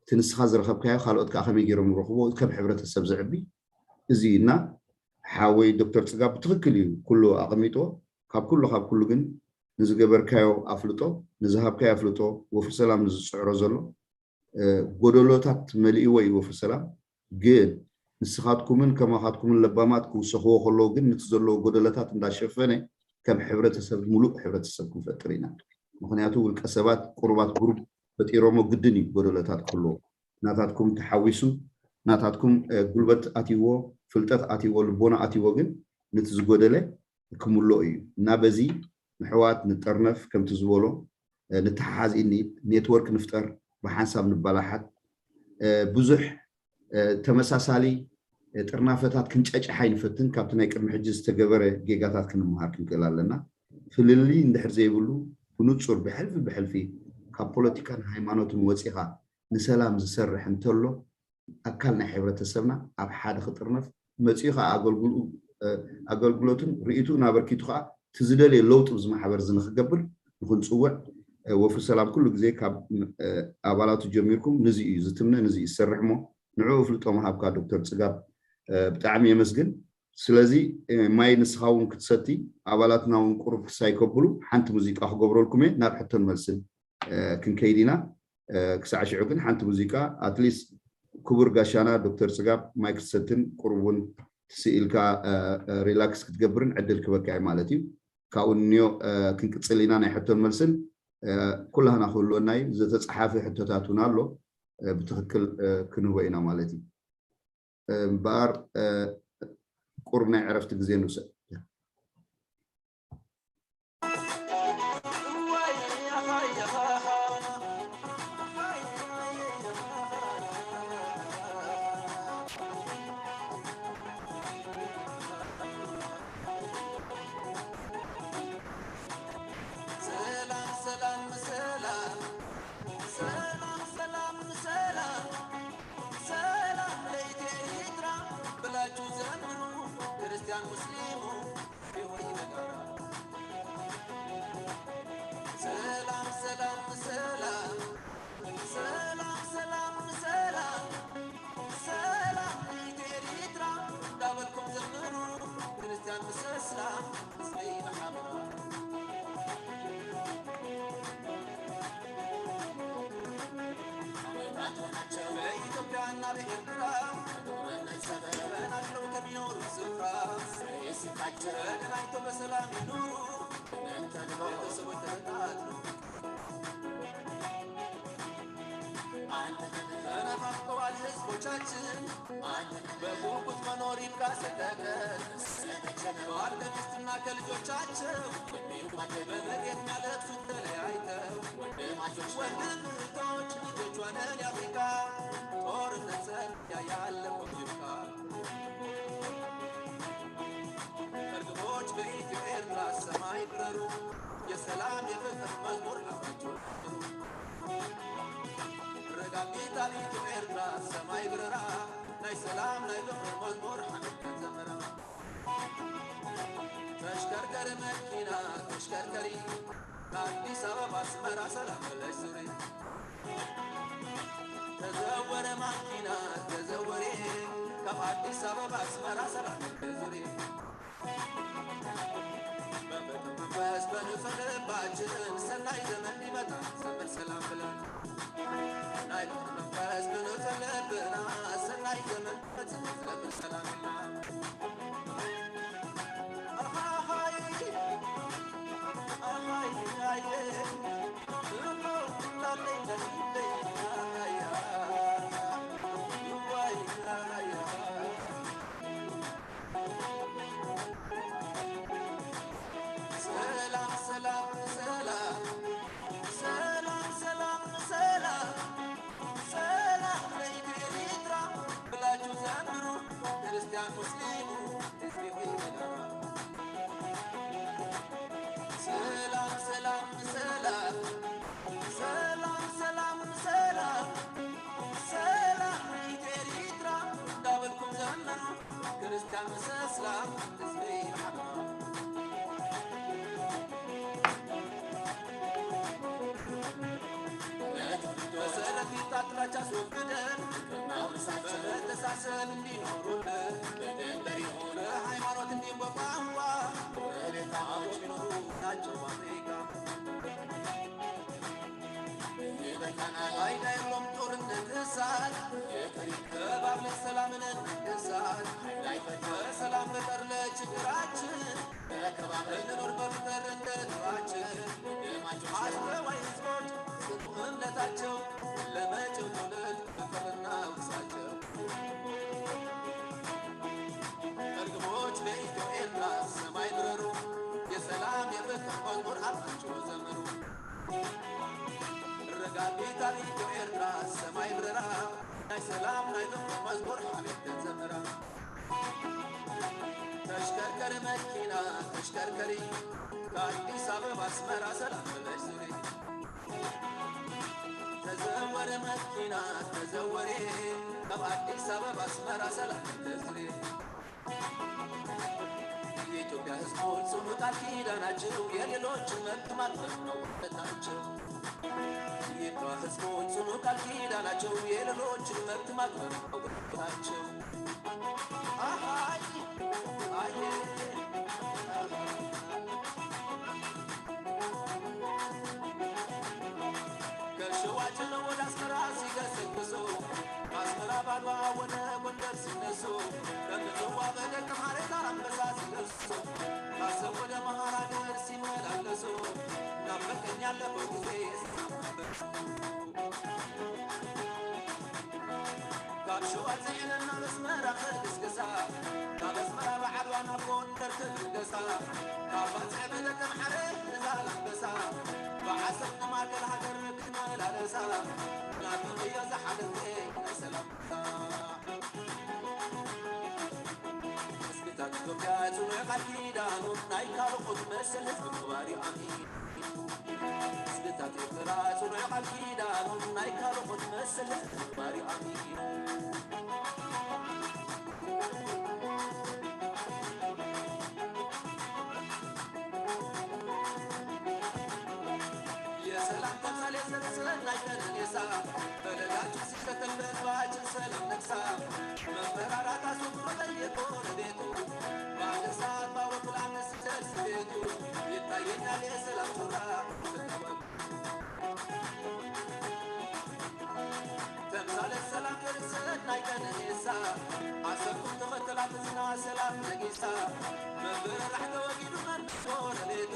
እቲ ንስኻ ዝረኸብካዮ ካልኦት ከዓ ከመይ ገይሮም ንረኽቦ ከም ሕብረተሰብ ዝዕቢ እዚ እና ሓወይ ዶክተር ፅጋብ ብትኽክል እዩ ኩሉ ኣቐሚጦ ካብ ኩሉ ካብ ኩሉ ግን ንዝገበርካዮ ኣፍልጦ ንዝሃብካዮ ኣፍልጦ ወፍሪ ሰላም ንዝፅዕሮ ዘሎ ጎደሎታት መሊእዎ እዩ ወፍሪ ሰላም ግን ንስኻትኩምን ከማኻትኩምን ለባማት ክውሰኽዎ ከለዉ ግን ንቲ ዘለዎ ጎደለታት እንዳሸፈነ ከም ሕብረተሰብ ሙሉእ ሕብረተሰብ ክንፈጥር ኢና ምክንያቱ ውልቀ ሰባት ቁሩባት ግሩፕ ፈጢሮሞ ግድን እዩ ጎደለታት ክህልዎ ናታትኩም ተሓዊሱ ናታትኩም ጉልበት ኣትይዎ ፍልጠት ኣትይዎ ልቦና ኣትይዎ ግን ንቲ ዝጎደለ ክምሎ እዩ እና በዚ ንሕዋት ንጠርነፍ ከምቲ ዝበሎ ንተሓሓዝ ኢኒ ኔትወርክ ንፍጠር ብሓንሳብ ንባላሓት ብዙሕ ተመሳሳሊ ጥርናፈታት ክንጨጭሕ ኣይንፈትን ካብቲ ናይ ቅድሚ ሕጂ ዝተገበረ ጌጋታት ክንምሃር ክንክእል ኣለና ፍልልይ እንድሕር ዘይብሉ ብንፁር ብሕልፊ ብሕልፊ ካብ ፖለቲካን ሃይማኖትን ወፂኻ ንሰላም ዝሰርሕ እንተሎ ኣካል ናይ ሕብረተሰብና ኣብ ሓደ ክጥርነፍ መፂኡ ከዓ ኣገልግልኡ ኣገልግሎትን ርእይትኡን ኣበርኪቱ ከዓ እቲ ዝደልየ ለውጢ ብዚ ማሕበር እዚ ንክገብር ንክንፅውዕ ወፍሪ ሰላም ኩሉ ግዜ ካብ ኣባላቱ ጀሚርኩም ንዚ እዩ ዝትምነ ንዚ እዩ ዝሰርሕ እሞ ንዕኡ ፍልጦ ምሃብካ ዶክተር ፅጋብ ብጣዕሚ የመስግን ስለዚ ማይ ንስኻ እውን ክትሰቲ ኣባላትና እውን ቁሩብ ክሳይ ከብሉ ሓንቲ ሙዚቃ ክገብረልኩም እየ ናብ ሕቶን መልስን ክንከይድ ኢና ክሳዕ ሽዑ ግን ሓንቲ ሙዚቃ ኣትሊስት ክቡር ጋሻና ዶክተር ጽጋብ፣ ማይክ ክትሰትን ቁሩብ እውን ስኢልካ ሪላክስ ክትገብርን ዕድል ክበካ እዩ ማለት እዩ። ካብኡ ንዮ ክንቅፅል ኢና። ናይ ሕቶን መልስን ኩላህና ክህልወና እዩ። ዝተፃሓፈ ሕቶታት እውን ኣሎ፣ ብትክክል ክንህቦ ኢና ማለት እዩ። እምበኣር ቁሩብ ናይ ዕረፍቲ ግዜ ንውሰድ። ከምጽዋ በደቅ ማሬታ ኣንበሳ ዝለብሶ ካሰብ ወደ መሃራ ደርስ ይመላለሶ ናብ መቀኛ ኣለፈው ጊዜ ካብ ሸዋ ጽዒነና መስመራ ክግስግሳ ካብ ኣስመራ ብዓድዋ ናብ ጎንደር ክግስግሳ ካብ ባጽዕ በደቅ ማሬ ንዛላንበሳ ብዓሰብ ንማእከል ሃገር ክመላለሳ ናብቕዮ ዝሓለፈ ናይ ሰላም ህዝብታት ኢትዮጵያ ጽኑዕ ቃል ኪዳኑ ናይ ካልኦት መሰል ህዝቢ ምኽባር እዩ ኣሚኑ። ህዝብታት ኤርትራ ጽኑዕ ቃል ኪዳኑ ናይ ካልኦት መሰል ህዝቢ ምኽባር እዩ ኣሚኑ። የሰላም ተምሳሌት ሰናይ ቀነኔሳ ፈለጋችን ሲሰተን በህዝባችን ሰላም ነግሳ መፈራራት አስወግዶ ጠየቆ ለቤቱ በአንድ ሰዓት በአውሮፕላን ሲደርስ ቤቱ ይታየኛል የሰላም ጩራ ተምሳሌት ሰላም የርሰናይ ቀነኔሳ ኣሰብኩም ተኸተላ ትዝና ሰላም ነጊሳ መበረራሕ ተወጊዱ መንግስቲ ጎረቤቱ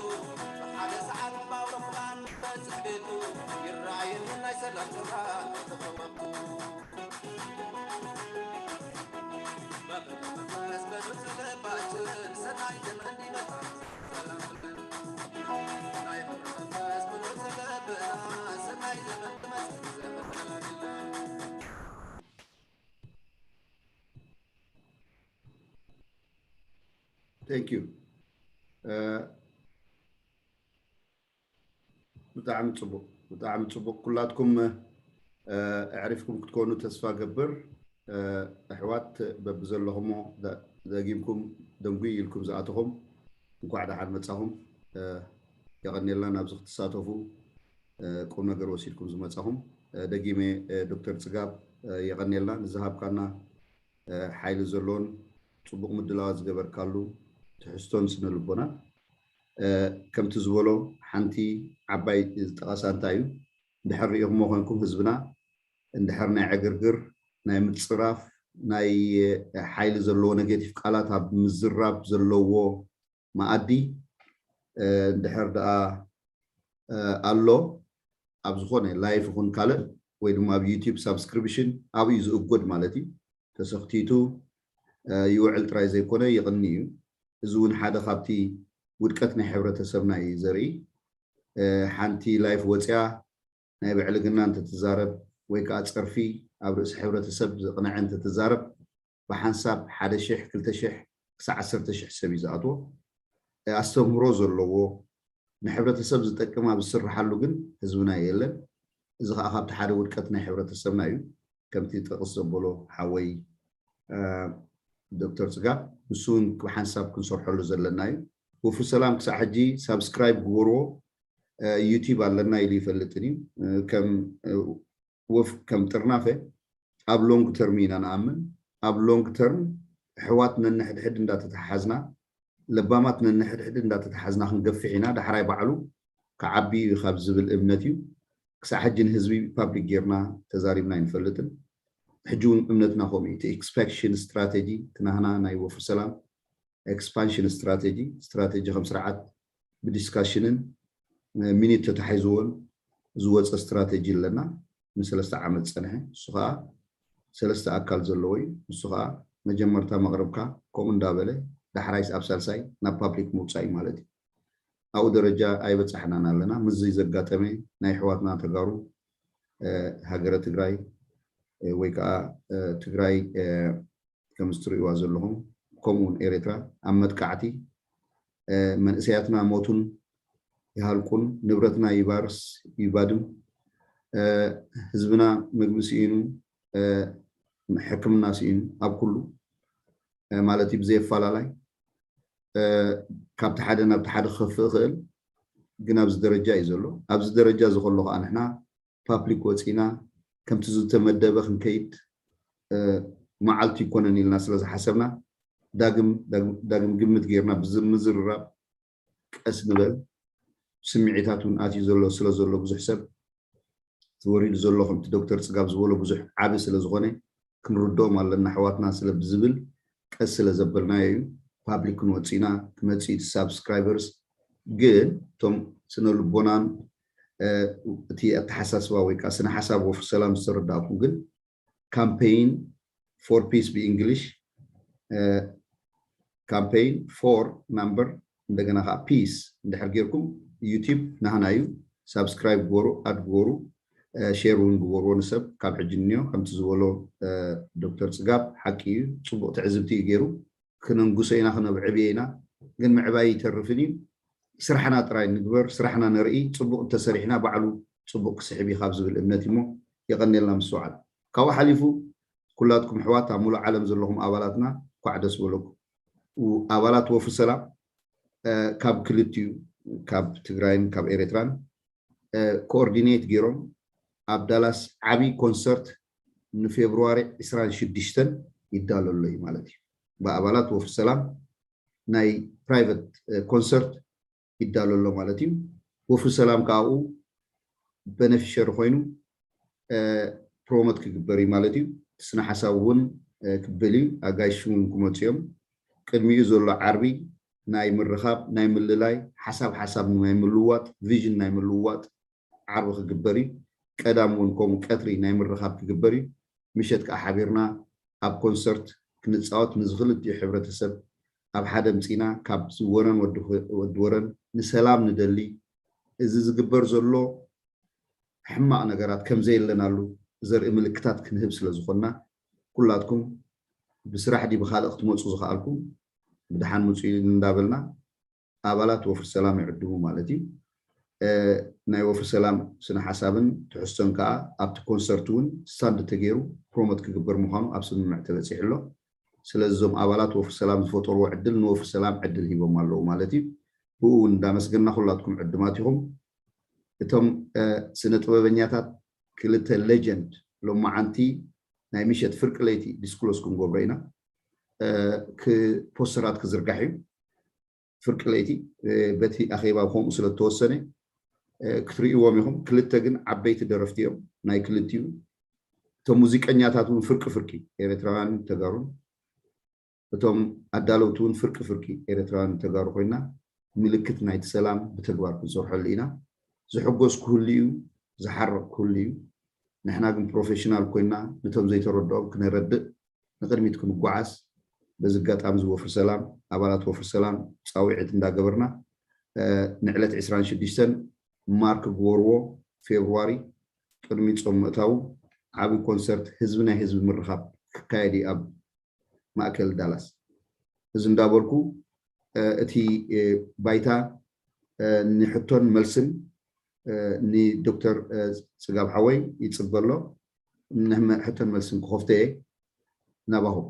ብሓደ ሰዓት ብኣውሮፕላን በጽሕ ቤቱ ይረኣየኒ ናይ ሰላም ጩራ ተኸወቅቱ መበረመስ በዱት ልባችን ሰናይ ዘመን እንዲመጣ ሰላም ናይ መበረመስ በዱት ልብና ሰናይ ዘመን ትመጽእ ዘመን Thank you. ብጣዕሚ ፅቡቅ ብጣዕሚ ፅቡቅ ኩላትኩም ኣዕሪፍኩም ክትኮኑ ተስፋ ገብር። ኣሕዋት በብዘለኹሞ ደጊምኩም ደንጉይ ኢልኩም ዝኣተኹም እንኳዕ ደሓን መፃኹም። የቐንየልና ናብዚ ክትሳተፉ ቁም ነገር ወሲድኩም ዝመፃኹም። ደጊመ ዶክተር ፅጋብ የቐንየልና ንዝሃብካና ሓይሊ ዘሎን ፅቡቕ ምድላዋት ዝገበርካሉ ትሕዝቶን ስነ ልቦናን ከምቲ ዝበሎ ሓንቲ ዓባይ ዝጠቐሳ እንታይ እዩ እንድሕር ሪኢኹሞ ኮንኩም ህዝብና እንድሕር ናይ ዕግርግር ናይ ምፅራፍ ናይ ሓይሊ ዘለዎ ኔጌቲቭ ቃላት ኣብ ምዝራብ ዘለዎ መኣዲ እንድሕር ደኣ ኣሎ ኣብ ዝኾነ ላይፍ ይኹን ካልእ ወይ ድማ ኣብ ዩቲብ ሳብስክሪፕሽን ኣብዩ ዝእጎድ ማለት እዩ ተሰኽቲቱ ይውዕል ጥራይ ዘይኮነ ይቕኒ እዩ እዚ እውን ሓደ ካብቲ ውድቀት ናይ ሕብረተሰብና እዩ ዘርኢ ሓንቲ ላይፍ ወፅያ ናይ ብዕልግና እንተትዛረብ ወይ ከዓ ፀርፊ ኣብ ርእሲ ሕብረተሰብ ዘቕንዐ እንተትዛረብ ብሓንሳብ ሓደ ሽሕ ክልተ ሽሕ ክሳዕ ዓሰርተ ሽሕ ሰብ እዩ ዝኣትዎ ኣስተምህሮ ዘለዎ ንሕብረተሰብ ዝጠቅም ኣብ ዝስርሓሉ ግን ህዝብና የለን እዚ ከዓ ካብቲ ሓደ ውድቀት ናይ ሕብረተሰብና እዩ ከምቲ ጥቕስ ዘበሎ ሓወይ ዶክተር ፅጋብ ንሱ እውን ብሓንሳብ ክንሰርሐሉ ዘለና እዩ ወፍሪ ሰላም ክሳብ ሕጂ ሳብስክራይብ ግበርዎ ዩቲብ ኣለና ኢሉ ይፈልጥን እዩ ከም ወፍ ከም ጥርናፈ ኣብ ሎንግ ተርም ኢና ንኣምን ኣብ ሎንግ ተርም ኣሕዋት ነንሕድሕድ እንዳተተሓሓዝና ለባማት ነንሕድሕድ እንዳተተሓዝና ክንገፍሕ ኢና ዳሕራይ ባዕሉ ክዓቢ እዩ ካብ ዝብል እምነት እዩ ክሳዕ ሕጂ ንህዝቢ ፓብሊክ ጌርና ተዛሪብና ኣይንፈልጥን ሕጂ እውን እምነትና ከምኡ እዩ እቲ ኤክስፓንሽን ስትራቴጂ እቲ ናህና ናይ ወፍሪ ሰላም ኤክስፓንሽን ስትራቴጂ ስትራቴጂ ከም ስርዓት ብዲስካሽንን ሚኒት ተታሒዝዎን ዝወፀ ስትራቴጂ ኣለና ንሰለስተ ዓመት ዝፀንሐ ንሱ ከዓ ሰለስተ ኣካል ዘለዎ እዩ ንሱ ከዓ መጀመርታ መቕረብካ ከምኡ እንዳበለ ዳሕራይስ ኣብ ሳልሳይ ናብ ፓብሊክ ምውፃእ እዩ ማለት እዩ ኣብኡ ደረጃ ኣይበፃሕናን ኣለና ምስዚ ዘጋጠመ ናይ ኣሕዋትና ተጋሩ ሃገረ ትግራይ ወይ ከዓ ትግራይ ከም እትርእይዋ ዘለኹም ከምኡ እውን ኤርትራ ኣብ መጥቃዕቲ መንእሰያትና ሞቱን ይሃልቁን ንብረትና ይባርስ ይባድም ህዝብና ምግቢ ስኢኑ ሕክምና ስኢኑ ኣብ ኩሉ ማለት እዩ ብዘየፈላላይ ካብቲ ሓደ ናብቲ ሓደ ክኸፍእ ይኽእል ግን ኣብዚ ደረጃ እዩ ዘሎ ኣብዚ ደረጃ እዚ ከሎ ከዓ ንሕና ፓብሊክ ወፂና ከምቲ ዝተመደበ ክንከይድ መዓልቲ ይኮነን ኢልና ስለዝሓሰብና ዳግም ግምት ጌርና ብምዝርራብ ቀስ ንበል ስምዒታት እውን ኣትዩ ዘሎ ስለ ዘሎ ብዙሕ ሰብ ተወሪዱ ዘሎ ከምቲ ዶክተር ፅጋብ ዝበሎ ብዙሕ ዓቢ ስለ ዝኾነ ክንርድኦም ኣለና ኣሕዋትና ስለ ብዝብል ቀስ ስለ ዘበልናዮ እዩ። ፓብሊክ ክንወፅእ ኢና። ክመፅእ እዩ እቲ ሳብስክራይበርስ። ግን እቶም ስነ ልቦናን እቲ ኣተሓሳስባ ወይ ከዓ ስነ ሓሳብ ወፍሪ ሰላም ዝተረዳእኩም ግን ካምፔይን ፎር ፒስ ብእንግሊሽ፣ ካምፔይን ፎር ናምበር እንደገና ከዓ ፒስ እንድሕር ጌርኩም ዩቲብ ናህና እዩ። ሳብስክራይብ ግበሩ፣ ኣድ ግበሩ፣ ሼር እውን ግበርዎ ንሰብ። ካብ ሕጂ እንዮ ከምቲ ዝበሎ ዶክተር ፅጋብ ሓቂ እዩ። ፅቡቅ ትዕዝብቲ እዩ ገይሩ። ክነንጉሶ ኢና ክነብዕብዮ ኢና። ግን ምዕባይ ይተርፍን እዩ። ስራሕና ጥራይ ንግበር፣ ስራሕና ነርኢ። ፅቡቅ እንተሰሪሕና ባዕሉ ፅቡቅ ክስሕብ እዩ ካብ ዝብል እምነት እሞ የቀኔልና ምስትውዓል። ካብኡ ሓሊፉ ኩላትኩም ኣሕዋት ኣብ ሙሉእ ዓለም ዘለኹም ኣባላትና እንኳዕ ደስ በለኩም። ኣባላት ወፍሪ ሰላም ካብ ክልቲኡ ካብ ትግራይን ካብ ኤርትራን ኮኦርዲኔት ገይሮም ኣብ ዳላስ ዓብይ ኮንሰርት ንፌብርዋሪ ዕስራን ሽዱሽተን ይዳሎ ኣሎ እዩ ማለት እዩ። ብኣባላት ወፍሪ ሰላም ናይ ፕራይቨት ኮንሰርት ይዳሎ ኣሎ ማለት እዩ። ወፍሪ ሰላም ካብኡ በነፊሸሪ ኮይኑ ፕሮሞት ክግበር እዩ ማለት እዩ። ስነ ሓሳብ እውን ክብል እዩ። ኣጋይሽ እውን ክመፁ እዮም። ቅድሚኡ ዘሎ ዓርቢ ናይ ምርኻብ ናይ ምልላይ ሓሳብ ሓሳብ ናይ ምልዋጥ ቪዥን ናይ ምልዋጥ ዓርቢ ክግበር እዩ። ቀዳም እውን ከምኡ ቀትሪ ናይ ምርኻብ ክግበር እዩ። ምሸት ከዓ ሓቢርና ኣብ ኮንሰርት ክንፃወት ንዝኽልቲኡ ሕብረተሰብ ኣብ ሓደ ምፂና ካብ ዝወረን ወዲ ወረን ንሰላም ንደሊ። እዚ ዝግበር ዘሎ ሕማቕ ነገራት ከም ዘየለናሉ ዘርኢ ምልክታት ክንህብ ስለ ዝኾንና ኩላትኩም ብስራሕ ድዩ ብኻልእ ክትመፁ ዝኸኣልኩም ብድሓን ምፁ እንዳበልና ኣባላት ወፍሪ ሰላም ይዕድሙ ማለት እዩ። ናይ ወፍሪ ሰላም ስነ ሓሳብን ትሕዝቶን ከዓ ኣብቲ ኮንሰርት እውን ስታንድ ተገይሩ ፕሮሞት ክግበር ምዃኑ ኣብ ስምምዕ ተበፂሑ ኣሎ። ስለዚ እዞም ኣባላት ወፍሪ ሰላም ዝፈጠርዎ ዕድል ንወፍሪ ሰላም ዕድል ሂቦም ኣለዉ ማለት እዩ። ብኡ እውን እንዳመስገንና ኩላትኩም ዕድማት ኢኹም። እቶም ስነ ጥበበኛታት ክልተ ሌጀንድ ሎማዓንቲ ናይ ምሸት ፍርቂ ለይቲ ዲስክሎስ ክንገብሮ ኢና። ፖስተራት ክዝርጋሕ እዩ። ፍርቂ ለይቲ በቲ ኣኼባ ከምኡ ስለ ዝተወሰነ ክትርእይዎም ኢኹም። ክልተ ግን ዓበይቲ ደረፍቲ እዮም ናይ ክልቲኡ። እቶም ሙዚቀኛታት እውን ፍርቂ ፍርቂ ኤርትራውያን ተጋሩን እቶም ኣዳለውቲ እውን ፍርቂ ፍርቂ ኤርትራውያን ተጋሩ ኮይና ምልክት ናይቲ ሰላም ብተግባር ክንሰርሐሉ ኢና። ዝሕጎስ ክህሉ እዩ፣ ዝሓርቕ ክህሉ እዩ። ንሕና ግን ፕሮፌሽናል ኮይና ነቶም ዘይተረድኦም ክነረድእ ንቅድሚት ክንጓዓዝ በዚ ኣጋጣሚ እዚ ወፍሪ ሰላም ኣባላት ወፍሪ ሰላም ፃውዒት እንዳገበርና ንዕለት ዕስራን ሽዱሽተን ማርክ ግበርዎ ፌብሩዋሪ ቅድሚ ፆም ምእታዉ ዓብዪ ኮንሰርት ህዝቢ ናይ ህዝቢ ምርኻብ ክካየድ እዩ ኣብ ማእከል ዳላስ። እዚ እንዳበልኩ እቲ ባይታ ንሕቶን መልስን ንዶክተር ፅጋብ ሓወይ ይፅበ ኣሎ። ንሕቶን መልስን ክኸፍቶ እየ ናባኹም።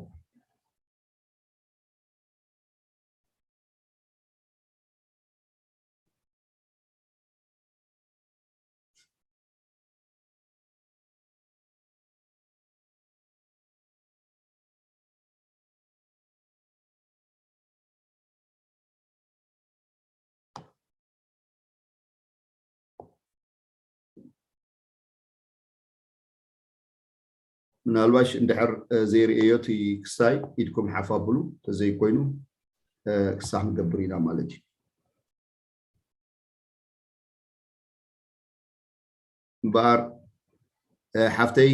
ምናልባሽ እንድሕር ዘይርእዮ እቲ ክስታይ ኢድኩም ሓፍ ኣብሉ፣ ተዘይኮይኑ ክሳዕ ክንገብር ኢና ማለት እዩ። እምበኣር ሓፍተይ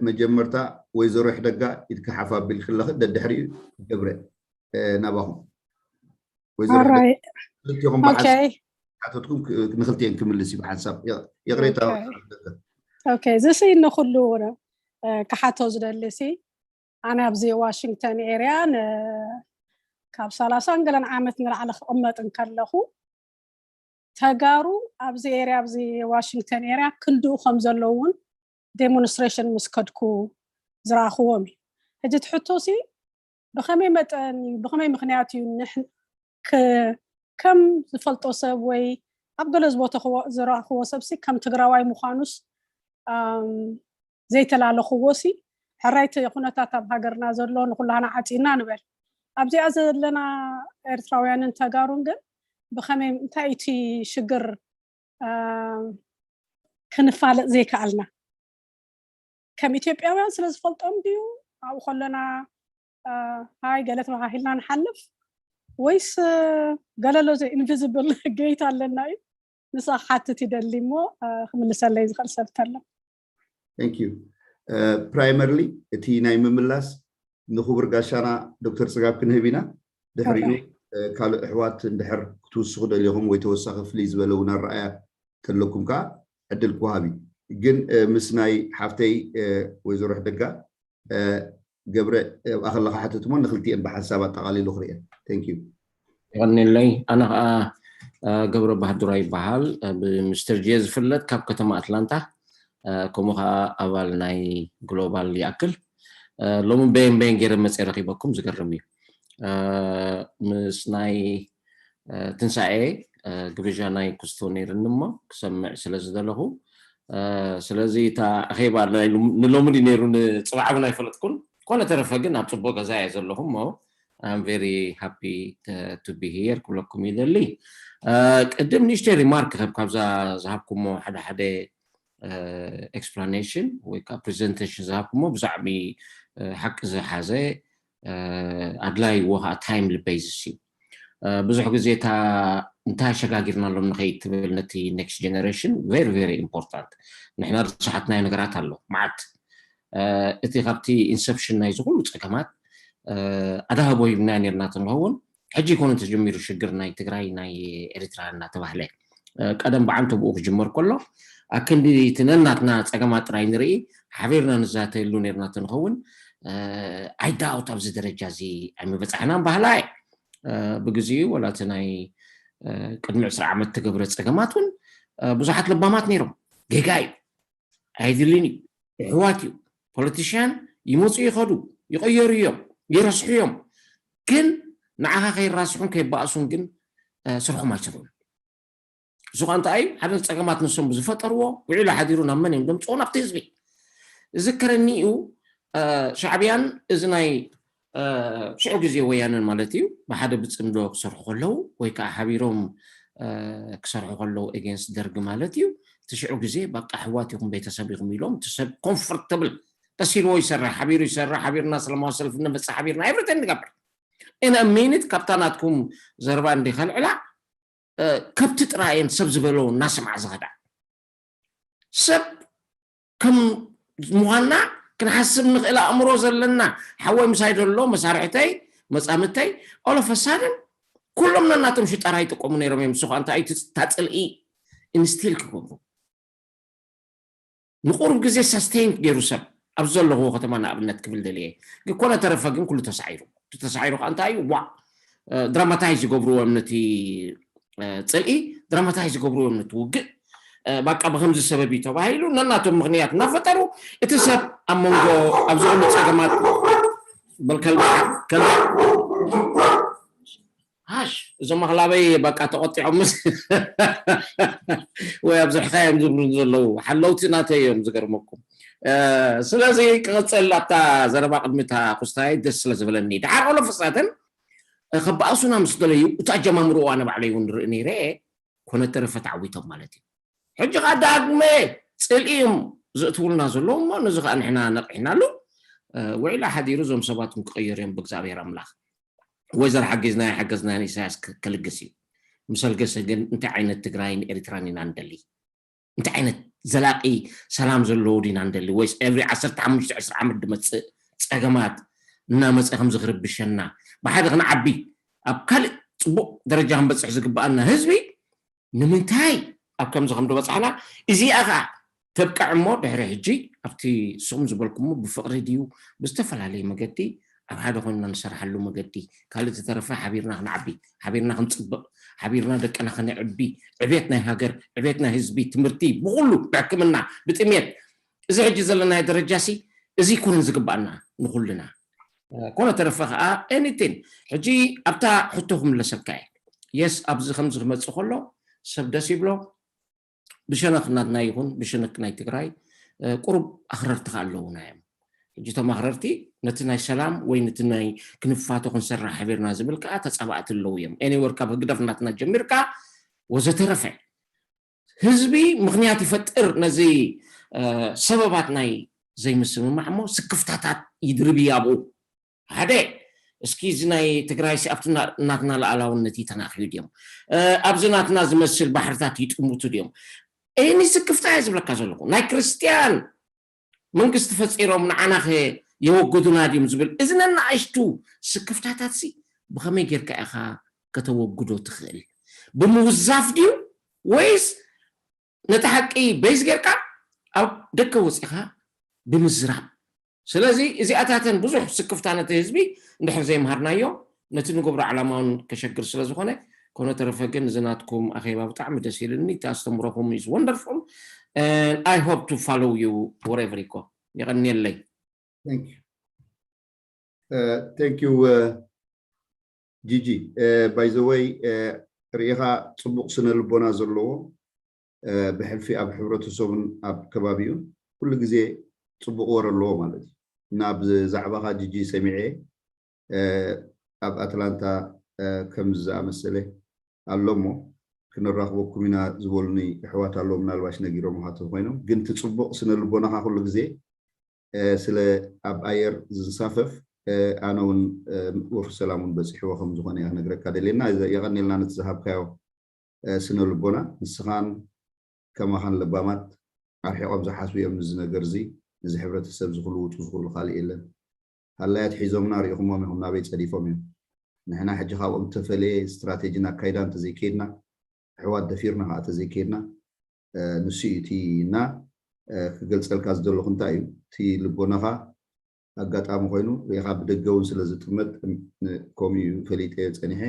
መጀመርታ ወይዘሮ ይሕደጋ ኢድካ ሓፍ ኣቢልኪ ኣለኺ፣ ደድሕሪኡ ገብረ ናባኹም። ወይዘሮ ይሕደጋ ክልቲኹም ብሓንሳብ ሓተትኩም ንክልቲኤን ክምልስ እዩ ብሓንሳብ። ይቕሬታ። ኦኬ፣ እዚ ሲ ንኩሉ ክሓቶ ዝደሊ ሲ ኣነ ኣብዚ ዋሽንግተን ኤርያ ካብ ሰላሳን ገለን ዓመት ንላዕሊ ክቕመጥ እንከለኹ ተጋሩ ኣብዚ ኤርያ ኣብዚ ዋሽንግተን ኤርያ ክንድኡ ከም ዘለዉ እውን ዴሞንስትሬሽን ምስ ከድኩ ዝረኣኽዎም እዩ። ሕጂ እቲ ሕቶ ሲ ብኸመይ መጠን እዩ ብኸመይ ምኽንያት እዩ ከም ዝፈልጦ ሰብ ወይ ኣብ ገለ ዝቦተ ዝረኣኽዎ ሰብ ሲ ከም ትግራዋይ ምዃኑስ ዘይተላለኽዎ ሲ ሕራይቲ ኩነታት ኣብ ሃገርና ዘሎ ንኩላህና ዓፂና ንበል ኣብዚኣ ዘለና ኤርትራውያንን ተጋሩን ግን ብኸመይ እንታይ እቲ ሽግር ክንፋለጥ ዘይከኣልና ከም ኢትዮጵያውያን ስለ ዝፈልጦም ድዩ ኣብኡ ከለና ሃይ ገለ ተባሃሂልና ንሓልፍ ወይስ ገለሎ ዘ ኢንቪዚብል ጌት ኣለና እዩ? ንሳ ክሓትት ይደሊ እሞ ክምልሰለይ ዝኽእል ሰብ ተሎ። Thank you. Primarily እቲ ናይ ምምላስ ንክቡር ጋሻና ዶክተር ፅጋብ ክንህብ ኢና። ድሕሪኡ ካልእ ኣሕዋት እንድሕር ክትውስኹ ደሊኹም ወይ ተወሳኺ ፍልይ ዝበለ እውን ኣረኣያ ተለኩም ከዓ ዕድል ክወሃብ እዩ። ግን ምስ ናይ ሓፍተይ ወይዘሮ ሕደጋ ገብረ ኣብኣ ከለካ ሓተትሞ ንክልቲኤን ብሓንሳብ ኣጠቃሊሉ ክርእየን። Thank you. ይቐንየለይ። ኣነ ከዓ ገብረ ባህዱራ ይበሃል። ብሚስተር ጄ ዝፍለጥ ካብ ከተማ ኣትላንታ፣ ከምኡ ከዓ ኣባል ናይ ግሎባል ይኣክል። ሎሚ በየን በየን ገይረ መፅየ ረኪበኩም ዝገርም እዩ። ምስ ናይ ትንሳኤ ግብዣ ናይ ክስቶ ነይርኒ እሞ ክሰምዕ ስለ ዝደለኹ፣ ስለዚ እታ ኣኼባ ንሎሚ ድዩ ነይሩ ንፅባሕ እውን ኣይፈለጥኩን። ኮነ ተረፈ ግን ኣብ ፅቡቅ ገዛ እየ ዘለኹ እሞ I'm very happy to be here ክብለኩም ይደሊ። ቅድም ንእሽተይ ሪማርክ ክህብ ካብዛ ዝሃብኩሞ ሓደ ሓደ ኤክስፕላኔሽን ወይ ከዓ ፕሬዘንቴሽን ዝሃብኩሞ ብዛዕሚ ሓቂ ዝሓዘ ኣድላይ እዎ ከዓ ታይምሊ ቤዝስ እዩ። ብዙሕ ግዜ እታ እንታይ ኣሸጋጊርናሎም ንኸይድ ትብል ነቲ ኔክስት ጀነሬሽን very very important። ንሕና ዝሰሓትናዮ ነገራት ኣሎ መዓት። እቲ ካብቲ ኢንሰፕሽን ናይዚ ኩሉ ፀገማት ኣዳህቦ ሂብና ነርና ትንኸውን ሕጂ ይኮነ ተጀሚሩ ሽግር ናይ ትግራይ ናይ ኤርትራ እናተባህለ ቀደም ብዓንተ ብኡ ክጅመር ከሎ ኣክንዲ እቲ ነናትና ፀገማት ጥራይ ንርኢ ሓቢርና ንዛተየሉ ነርና ትንኸውን። I doubt ኣብዚ ደረጃ እዚ ኣይምበፃሕናን ባህላ እየ። ብግዚኡ ወላ እቲ ናይ ቅድሚ ዕስራ ዓመት ተገብረ ፀገማት እውን ብዙሓት ለባማት ነይሮም። ጌጋ እዩ፣ ኣይድልን እዩ፣ የሕዋት እዩ። ፖለቲሽያን ይመፁ ይኸዱ፣ ይቐየሩ እዮም፣ ይረስሑ እዮም። ግን ንዓኻ ከይራስሑን ከይባእሱን ግን ስርሖም ኣይሰርሑን። እሱ ከዓ እንታይ እዩ? ሓደ ፀገማት ንሶም ዝፈጠርዎ ውዒሉ ሓዲሩ ናብ መን እዮም ደምፅዎ? ናብቲ ህዝቢ። ዝዝከረኒ እዩ ሻዕብያን እዚ ናይ ሽዑ ግዜ ወያነን ማለት እዩ ብሓደ ብፅምዶ ክሰርሑ ከለዉ ወይ ከዓ ሓቢሮም ክሰርሑ ከለዉ ኤጌንስት ደርግ ማለት እዩ። እቲ ሽዑ ግዜ በቃ ኣሕዋት ኢኹም ቤተሰብ ኢኹም ኢሎም እቲ ሰብ ኮምፎርተብል ደስ ኢልዎ ይሰርሕ፣ ሓቢሩ ይሰርሕ፣ ሓቢርና ሰላማዊ ሰልፊ ንመፅእ፣ ሓቢርና ኤቭሪቲንግ ንገብር። ኢን ሚኒት ካብታ ናትኩም ዘረባ እንዲ ከልዕላ ከብቲ ጥራየን ሰብ ዝበሎ እናሰምዓ ዝኸዳ ሰብ ከም ምዃንና ክንሓስብ ንኽእል ኣእምሮ ዘለና ሓወይ ምሳይ ዘሎ መሳርሕተይ መፃምድተይ ኦሎፈሳድን ኩሎም ነናቶም ሽጣራ ይጥቀሙ ነይሮም እዮም። ንሱ ከዓ እንታይ እዩ? እታ ፅልኢ ኢንስቲል ክገብሩ ንቁሩብ ግዜ ሳስቴን ገይሩ ሰብ ኣብዚ ዘለኹዎ ከተማ ንኣብነት ክብል ደልየ። ግን ኮነ ተረፈ ግን ኩሉ ተሳዒሩ። እቲ ተሳዒሩ ከዓ እንታይ እዩ? ዋ ድራማታይዝ ይገብርዎ እዮም ነቲ ፅልኢ፣ ድራማታይዝ ይገብርዎ እዮም ነቲ ውግእ። ባቃ ብከምዚ ሰበብ እዩ ተባሂሉ ነናቶም ምክንያት እናፈጠሩ እቲ ሰብ ኣብ መንጎ ኣብዚ ኩሉ ፀገማት በል ከልቢ ከልቢ ሃሽ እዞም ኣኽላበይ በቃ ተቆጢዖም ምስ ወይ ኣብዝሕካ እዮም ዝብሉ ዘለዉ ሓለውቲ ናተይ እዮም ዝገርመኩም። ስለዚ ክቐፀል ኣብታ ዘረባ ቅድሚታ ኩስታይ ደስ ስለ ዝበለኒ ድሓር ኦሎ ፍሳትን ከባእሱና ምስ ደለዩ እቲ ኣጀማምርኡ ኣነ ባዕለይ እውን ንርኢ ነይረ። ኮነ ተረፈ ተዓዊቶም ማለት እዩ። ሕጂ ከዓ ዳግመ ፅልኢ እዮም ዘእትውልና ዘለዉ እሞ ነዚ ከዓ ንሕና ነቕሒናሉ። ውዒላ ሓዲሩ እዞም ሰባት ክቀየሩ እዮም ብእግዚኣብሔር ኣምላኽ። ወይዘር ሓጊዝናዮ ሓገዝናዮ ንኢሳያስ ከልግስ እዩ። ምስ ኣልገሰ ግን እንታይ ዓይነት ትግራይን ኤርትራን ኢና ንደሊ? እንታይ ዓይነት ዘላቂ ሰላም ዘለዎ ዲና ንደሊ? ወይስ ኤቭሪ ዓሰርተ ሓሙሽተ ዕስራ ዓመት ድመፅእ ፀገማት እናመፀ ከምዚ ክርብሸና ብሓደ ክንዓቢ ኣብ ካልእ ፅቡቅ ደረጃ ክንበፅሕ ዝግበኣና ህዝቢ ንምንታይ ኣብ ከምዚ ከም ዝበፅሕና እዚኣ ከዓ ተብቅዕ እሞ ድሕሪ ሕጂ ኣብቲ ስኹም ዝበልኩሞ ብፍቅሪ ድዩ ብዝተፈላለየ መገዲ ኣብ ሓደ ኮይንና ንሰርሓሉ መገዲ ካልእ ዝተረፈ ሓቢርና ክንዓቢ ሓቢርና ክንፅብቅ ሓቢርና ደቅና ከነዕቢ ዕቤት ናይ ሃገር ዕቤት ናይ ህዝቢ ትምህርቲ ብኩሉ ብሕክምና ብጥሜት እዚ ሕጂ ዘለናዮ ደረጃ ሲ እዚ ይኮነን ዝግባኣና ንኩልና ኮነ ተረፈ ከዓ ኤኒቲን ሕጂ ኣብታ ሕቶ ክምለሰካ እየ የስ ኣብዚ ከምዚ ክመፅእ ከሎ ሰብ ደስ ይብሎ ብሸነክ ናትና ይኹን ብሸነክ ናይ ትግራይ ቁሩብ ኣኽረርቲ ከዓ ኣለዉና እዮም ሕጂ እቶም ኣኽረርቲ ነቲ ናይ ሰላም ወይ ነቲ ናይ ክንፋቶ ክንሰርሕ ሓቢርና ዝብል ከዓ ተፃባእቲ ኣለዉ እዮም ኤኒወር ካብ ህግደፍ ናትና ጀሚርካ ወዘተረፈ ህዝቢ ምክንያት ይፈጥር ነዚ ሰበባት ናይ ዘይምስምማዕ እሞ ስክፍታታት ይድርብ እዩ ኣብኡ። ሓደ እስኪ እዚ ናይ ትግራይ ሲ ኣብቲ ና- ናትና ሉዓላውነት እዩ ተናኽዩ ድዮም? እ፣ ኣብዚ ናትና ዝመስል ባሕርታት ይጥምቱ ድዮም? እኒ ስክፍታ እየ ዝብለካ ዘለኹ። ናይ ክርስትያን መንግስቲ ፈፂሮም ንዓናኸ የወግዱና ድዮም ዝብል እዚ ነናእሽቱ ስክፍታታት ሲ ብኸመይ ጌርካ ኢኻ ከተወግዶ ትኽእል? ብምውዛፍ ድዩ ወይስ ነቲ ሓቂ ቤዝ ጌርካ ኣብ ደገ ወፂኻ ብምዝራብ? ስለዚ እዚኣታተን ብዙሕ ስክፍታ ነቲ ህዝቢ እንድሕር ዘይምሃርናዮ ነቲ ንገብሮ ዓላማ እውን ከሸግር ስለ ዝኾነ፣ ኮነ ተረፈ ግን እዚ ናትኩም ኣኼባ ብጣዕሚ ደስ ኢልኒ። እቲ ኣስተምሮኹም is wonderful and I hope to follow you wherever you go። የቐንየለይ። Thank you. Uh, thank you, uh, ጂጂ። Uh, by the way, uh, ርኢኻ ጽቡቕ ስነ ልቦና ዘለዎ፣ uh፣ ብሕልፊ ኣብ ሕብረተሰቡን ኣብ ከባቢኡን ኩሉ ግዜ ጽቡቕ ወረ ኣለዎ ማለት እዩ። እና ብዛዕባኻ ጂጂ ሰሚዐ፣ uh፣ ኣብ ኣትላንታ፣ uh፣ ከምዚ ዝኣመሰለ ኣሎ እሞ ክንራኽበኩም ኢና ዝበሉኒ ኣሕዋት ኣለዉ። ምናልባሽ ነጊሮም ሃተው ኮይኖም፣ ግን እቲ ጽቡቕ ስነ ልቦናኻ ኩሉ ግዜ፣ uh፣ ስለ ኣብ ኣየር ዝንሳፈፍ፣ uh፣ ኣነ እውን፣ uh፣ ወፍሪ ሰላም እውን በፂሕዎ ከም ዝኾነ እየ ክነግረካ ደልየና። የቐንየልና ነቲ ዝሃብካዮ፣ uh፣ ስነ ልቦና። ንስኻን ከማኻን ለባማት ኣርሒቖም ዝሓስቡ እዮም። እዚ ነገር እዚ ነዚ ሕብረተሰብ እዚ ክልውጡ ዝኽእሉ ካልእ የለን። ሃላያት ሒዞምና ርኢኹሞም ኢኹም ናበይ ጸዲፎም እዮም። ንሕና ሕጂ ካብኦም እተፈለየ ስትራቴጂን ኣካይዳ እንተዘይከይድና፣ ኣሕዋት ደፊርና ከዓ እተዘይከይድና፣ እ፣ ንሱ እዩ እቲ እና፣ እ፣ ክገልጸልካ ዝደለኹ እንታይ እዩ፣ እቲ ልቦናኻ ኣጋጣሚ ኮይኑ ርኢኻ ብደገ እውን ስለ ዝጥመት፣ ን-፣ ን-፣ ከምኡ እዩ ፈሊጠ ጸኒሐ።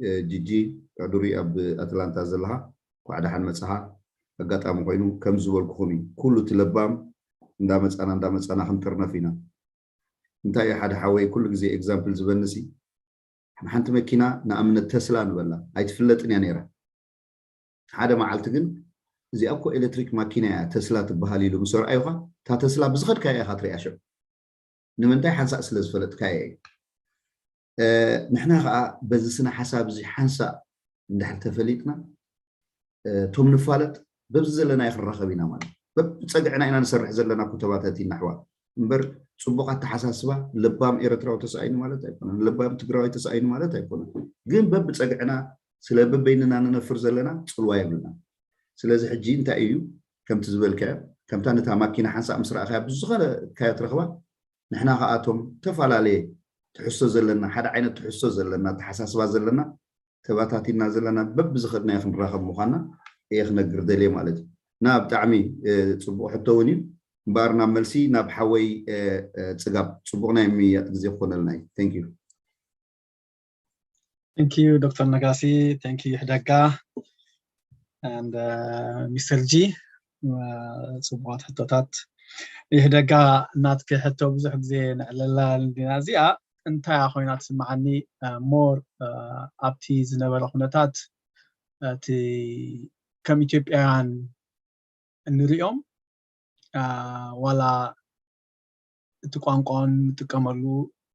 እ፣ ጂጂ ዕዱሪ ኣብ ኣትላንታ ዘለኻ፣ እንኳዕ ደሓን መጻኻ። ኣጋጣሚ ኮይኑ ከም ዝበልኩኹም እዩ፣ ኩሉ እቲ ለባም እንዳመጻና እንዳመጻና ክንጥርነፍ ኢና። እንታይ እዩ ሓደ ሓወይ ኩሉ ግዜ ኤግዛምፕል ዝበንሲ፣ ሓንቲ መኪና ንኣብነት ተስላ ንበላ ኣይትፍለጥን እያ ነይራ። ሓደ መዓልቲ ግን እዚኣ እኮ ኤሌክትሪክ ማኪና እያ ተስላ ትበሃል ኢሉ ምስ ኣርኣዩኻ፣ እታ ተስላ ብዝኸድካያ ኢኻ ትሪኣ። ሽዑ ንምንታይ? ሓንሳእ ስለ ዝፈለጥካያ እዩ። እ፣ ንሕና ከዓ በዚ ስነ ሓሳብ እዚ ሓንሳእ እንድሕር ተፈሊጥና፣ እ፣ እቶም ንፋለጥ በብዚ ዘለናዮ ክንራኸብ ኢና ማለት እዩ። በብፀግዕና ኢና ንሰርሕ ዘለና እኮ ተባታቲና ኣሕዋት። እምበር ፅቡቕ ኣተሓሳስባ ለባም ኤርትራዊ ተሳኢኑ ማለት ኣይኮነን፣ ለባም ትግራዋይ ተሳኢኑ ማለት ኣይኮነን። ግን በብፀግዕና ስለ በበይንና ንነፍር ዘለና ፅልዋ የብልና። ስለዚ ሕጂ እንታይ እዩ ከምቲ ዝበልካዮ፣ ከምታ ነታ ማኪና ሓንሳእ ምስ ረኣኻያ ብዝኾነ ካዮ ትረኽባ። ንሕና ከኣቶም ዝተፈላለየ ትሕዝቶ ዘለና፣ ሓደ ዓይነት ትሕዝቶ ዘለና፣ ኣተሓሳስባ ዘለና፣ ተባታቲና ዘለና በብዝኸድናዮ ክንራኸብ ምዃንና እየ ክነግር ደልየ ማለት እዩ። እና ብጣዕሚ፣ እ፣ ፅቡቕ ሕቶ እውን እዩ። እምበኣር ናብ መልሲ ናብ ሓወይ፣ እ፣ እ፣ ፅጋብ፣ ፅቡቕ ናይ ምምይያጥ ግዜ ክኾነልና እዩ። Thank you። Thank you ዶክተር ነጋሲ፣ thank you ይሕደጋ and ሚስተር ጂ፣ እ፣ ፅቡቓት ሕቶታት። ይሕደጋ፣ ናትኪ ሕቶ ብዙሕ ግዜ ነዕለላ እንዲና። እዚኣ እንታይ ኮይና ትስምዓኒ፣ እ፣ ሞር፣ እ፣ ኣብቲ ዝነበረ ኩነታት፣ እቲ ከም ኢትዮጵያውያን እንሪኦም፣ እ፣ ዋላ እቲ ቋንቋ ንጥቀመሉ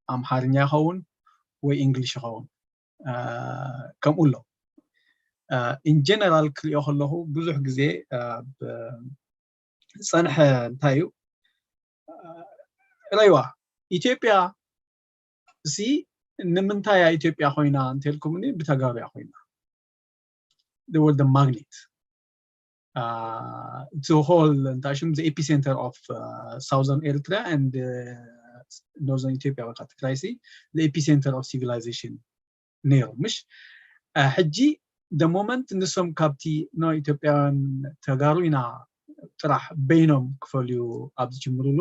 ኣምሓርኛ ይኸውን ወይ እንግሊሽ ይኸውን፣ እ፣ ከምኡ ኣሎ። እ፣ ኢን ጀነራል ክሪኦ ከለኹ ብዙሕ ግዜ፣ እ፣ ብ-፣ ዝጸንሐ እንታይ እዩ፣ እ፣ ረይዋ ኢትዮጵያ እሲ ንምንታይ እያ ኢትዮጵያ ኮይና እንተልኩምኒ፣ ብተጋሩ እያ ኮይና። They were the magnet, uh, to hold እንታይ ሽም the epicenter of, uh, southern Eritrea and, uh, northern Ethiopia ወይ ከዓ ትግራይ ሲ the epicenter of civilization ነይሩ። ምሽ፣ እ፣ ሕጂ the moment ንሶም ካብቲ no ኢትዮጵያውያን ተጋሩ ኢና ጥራሕ በይኖም ክፈልዩ ኣብ ዝጅምሩሉ፣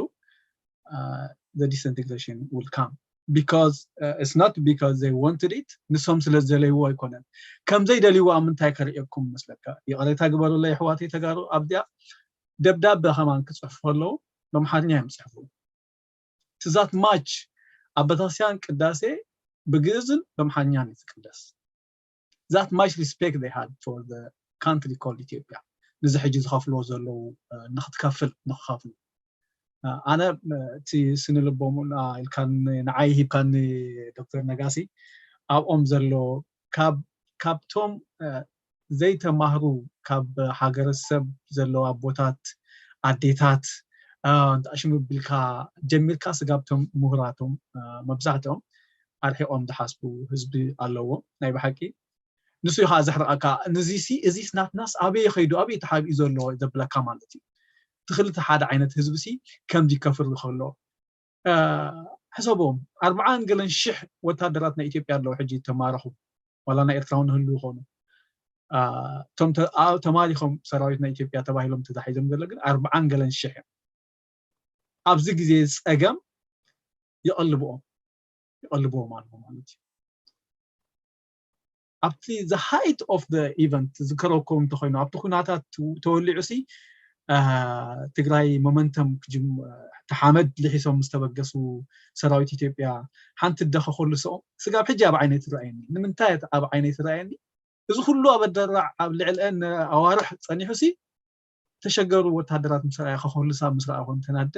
uh, the disintegration will come because, uh, it's not because they wanted it, ንሶም ስለ ዝደለይዎ ኣይኮነን። ከም ዘይደልይዎ ኣብ ምንታይ ከርእየኩም መስለካ? ይቕሬታ ግበሩለይ ኣሕዋተይ ተጋሩ፣ ኣብዚኣ ደብዳበ ከማን ክጽሕፉ ከለዉ ብኣምሓርኛ እዮም ዝጽሕፉ። To that much ኣብ ቤተክርስትያን ቅዳሴ ብግእዝን ብኣምሓርኛን እዩ ዝቅደስ። That much respect they had for the country called ኢትዮጵያ፣ ንዚ ሕጂ ዝኸፍልዎ ዘለዉ፣ እ፣ ንክትከፍል፣ ንክኸፍሉ። እ፣ ኣነ፣ እ፣ እቲ ስነ ልቦና ኢልካኒ፣ ንዓይ ሂብካኒ ዶክተር ነጋሲ፣ ኣብኦም ዘሎ ካብ፣ ካብቶም፣ እ፣ ዘይተማህሩ፣ ካብ ሃገረሰብ ዘለዉ ኣቦታት ኣዴታት፣ ሽምብልካ ጀሚርካ ስጋብቶም ምሁራቶም መብዛሕትኦም ኣርሒቆም ዝሓስቡ ህዝቢ ኣለዎ ናይ ብሓቂ። ንሱ ኢኻ ዘሕርቐካ። ንዚሲ እዚስ ናትናስ ኣበይ ከይዱ ኣበይ ተሓቢኡ ዘሎ ዘብለካ ማለት እዩ። ትኽልተ ሓደ ዓይነት ህዝቢ ሲ ከምዚ ከፍሪ ከሎ ሕሰቦም ኣርብዓን ገለን ሽሕ ወታደራት ናይ ኢትዮጵያ ኣለዉ ሕጂ ተማረኹ ዋላ ናይ ኤርትራዊ ንህሉ ይኾኑ እቶም ተማሪኾም ሰራዊት ናይ ኢትዮጵያ ተባሂሎም ተታሒዞም ዘሎ ግን ኣርብዓን ገለን ሽሕ እዮም። ኣብዚ ግዜ ዝፀገም ይቐልብኦም ይቐልብዎም ኣለዎ ማለት እዩ። ኣብቲ the height of the event ዝከረኩም እንተኮይኑ ኣብቲ ኩናታት ተወሊዑ ሲ ትግራይ ሞመንተም ክጅም ተሓመድ ልሒሶም ዝተበገሱ ሰራዊት ኢትዮጵያ ሓንቲ ደኸ ኮልሶ ስጋብ ሕጂ ኣብ ዓይነይ ትረኣየኒ ንምንታይ ኣብ ዓይነይ ትረኣየኒ እዚ ኩሉ ኣበደራዕ ኣብ ልዕልአን ኣዋርሕ ፀኒሑ ሲ ተሸገሩ ወታደራት ምስ ረኣየ ከኮልሳ ምስ ረኣኹ እንተናደ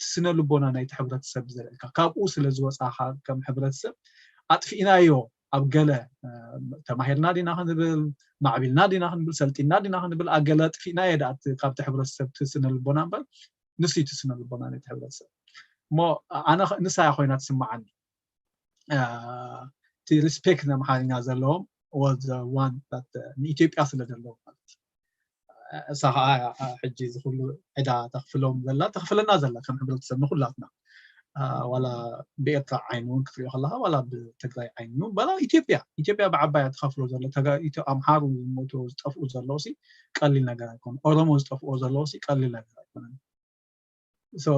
ስነ ልቦና ናይቲ ሕብረተሰብ ዘርእካ ካብኡ ስለ ዝወፃኻ ከም ሕብረተሰብ ኣጥፊእናዮ ኣብ ገለ ተማሂርና ዲና ክንብል ማዕቢልና ዲና ክንብል ሰልጢና ዲና ክንብል ኣገለ ኣጥፊእናዮ ዳኣ ካብቲ ሕብረተሰብ ስነ ልቦና እምበር ንሱ እቲ ስነ ልቦና ናይቲ ሕብረተሰብ እሞ ኣነ ንሳያ ኮይና ትስምዓኒ እቲ ሪስፔክት ንኣምሓርኛ ዘለዎም was one ንኢትዮጵያ ስለ ዘለዎም ማለት እዩ እሳ ከዓ ሕጂ ዝኩሉ ዕዳ ተኽፍሎም ዘላ ተኽፍለና ዘላ ከም ሕብረተሰብ ንኩላትና ዋላ ብኤርትራ ዓይኒ እውን ክትሪኦ ከለካ ዋላ ብትግራይ ዓይኒ እውን ዋላ ኢትዮጵያ ኢትዮጵያ ብዓባያ ትኸፍሎ ዘሎ ኣምሓሩ ዝሞቱ ዝጠፍኡ ዘለዉ ቀሊል ነገር ኣይኮኑ ኦሮሞ ዝጠፍኦ ዘለዉ ቀሊል ነገር ኣይኮነን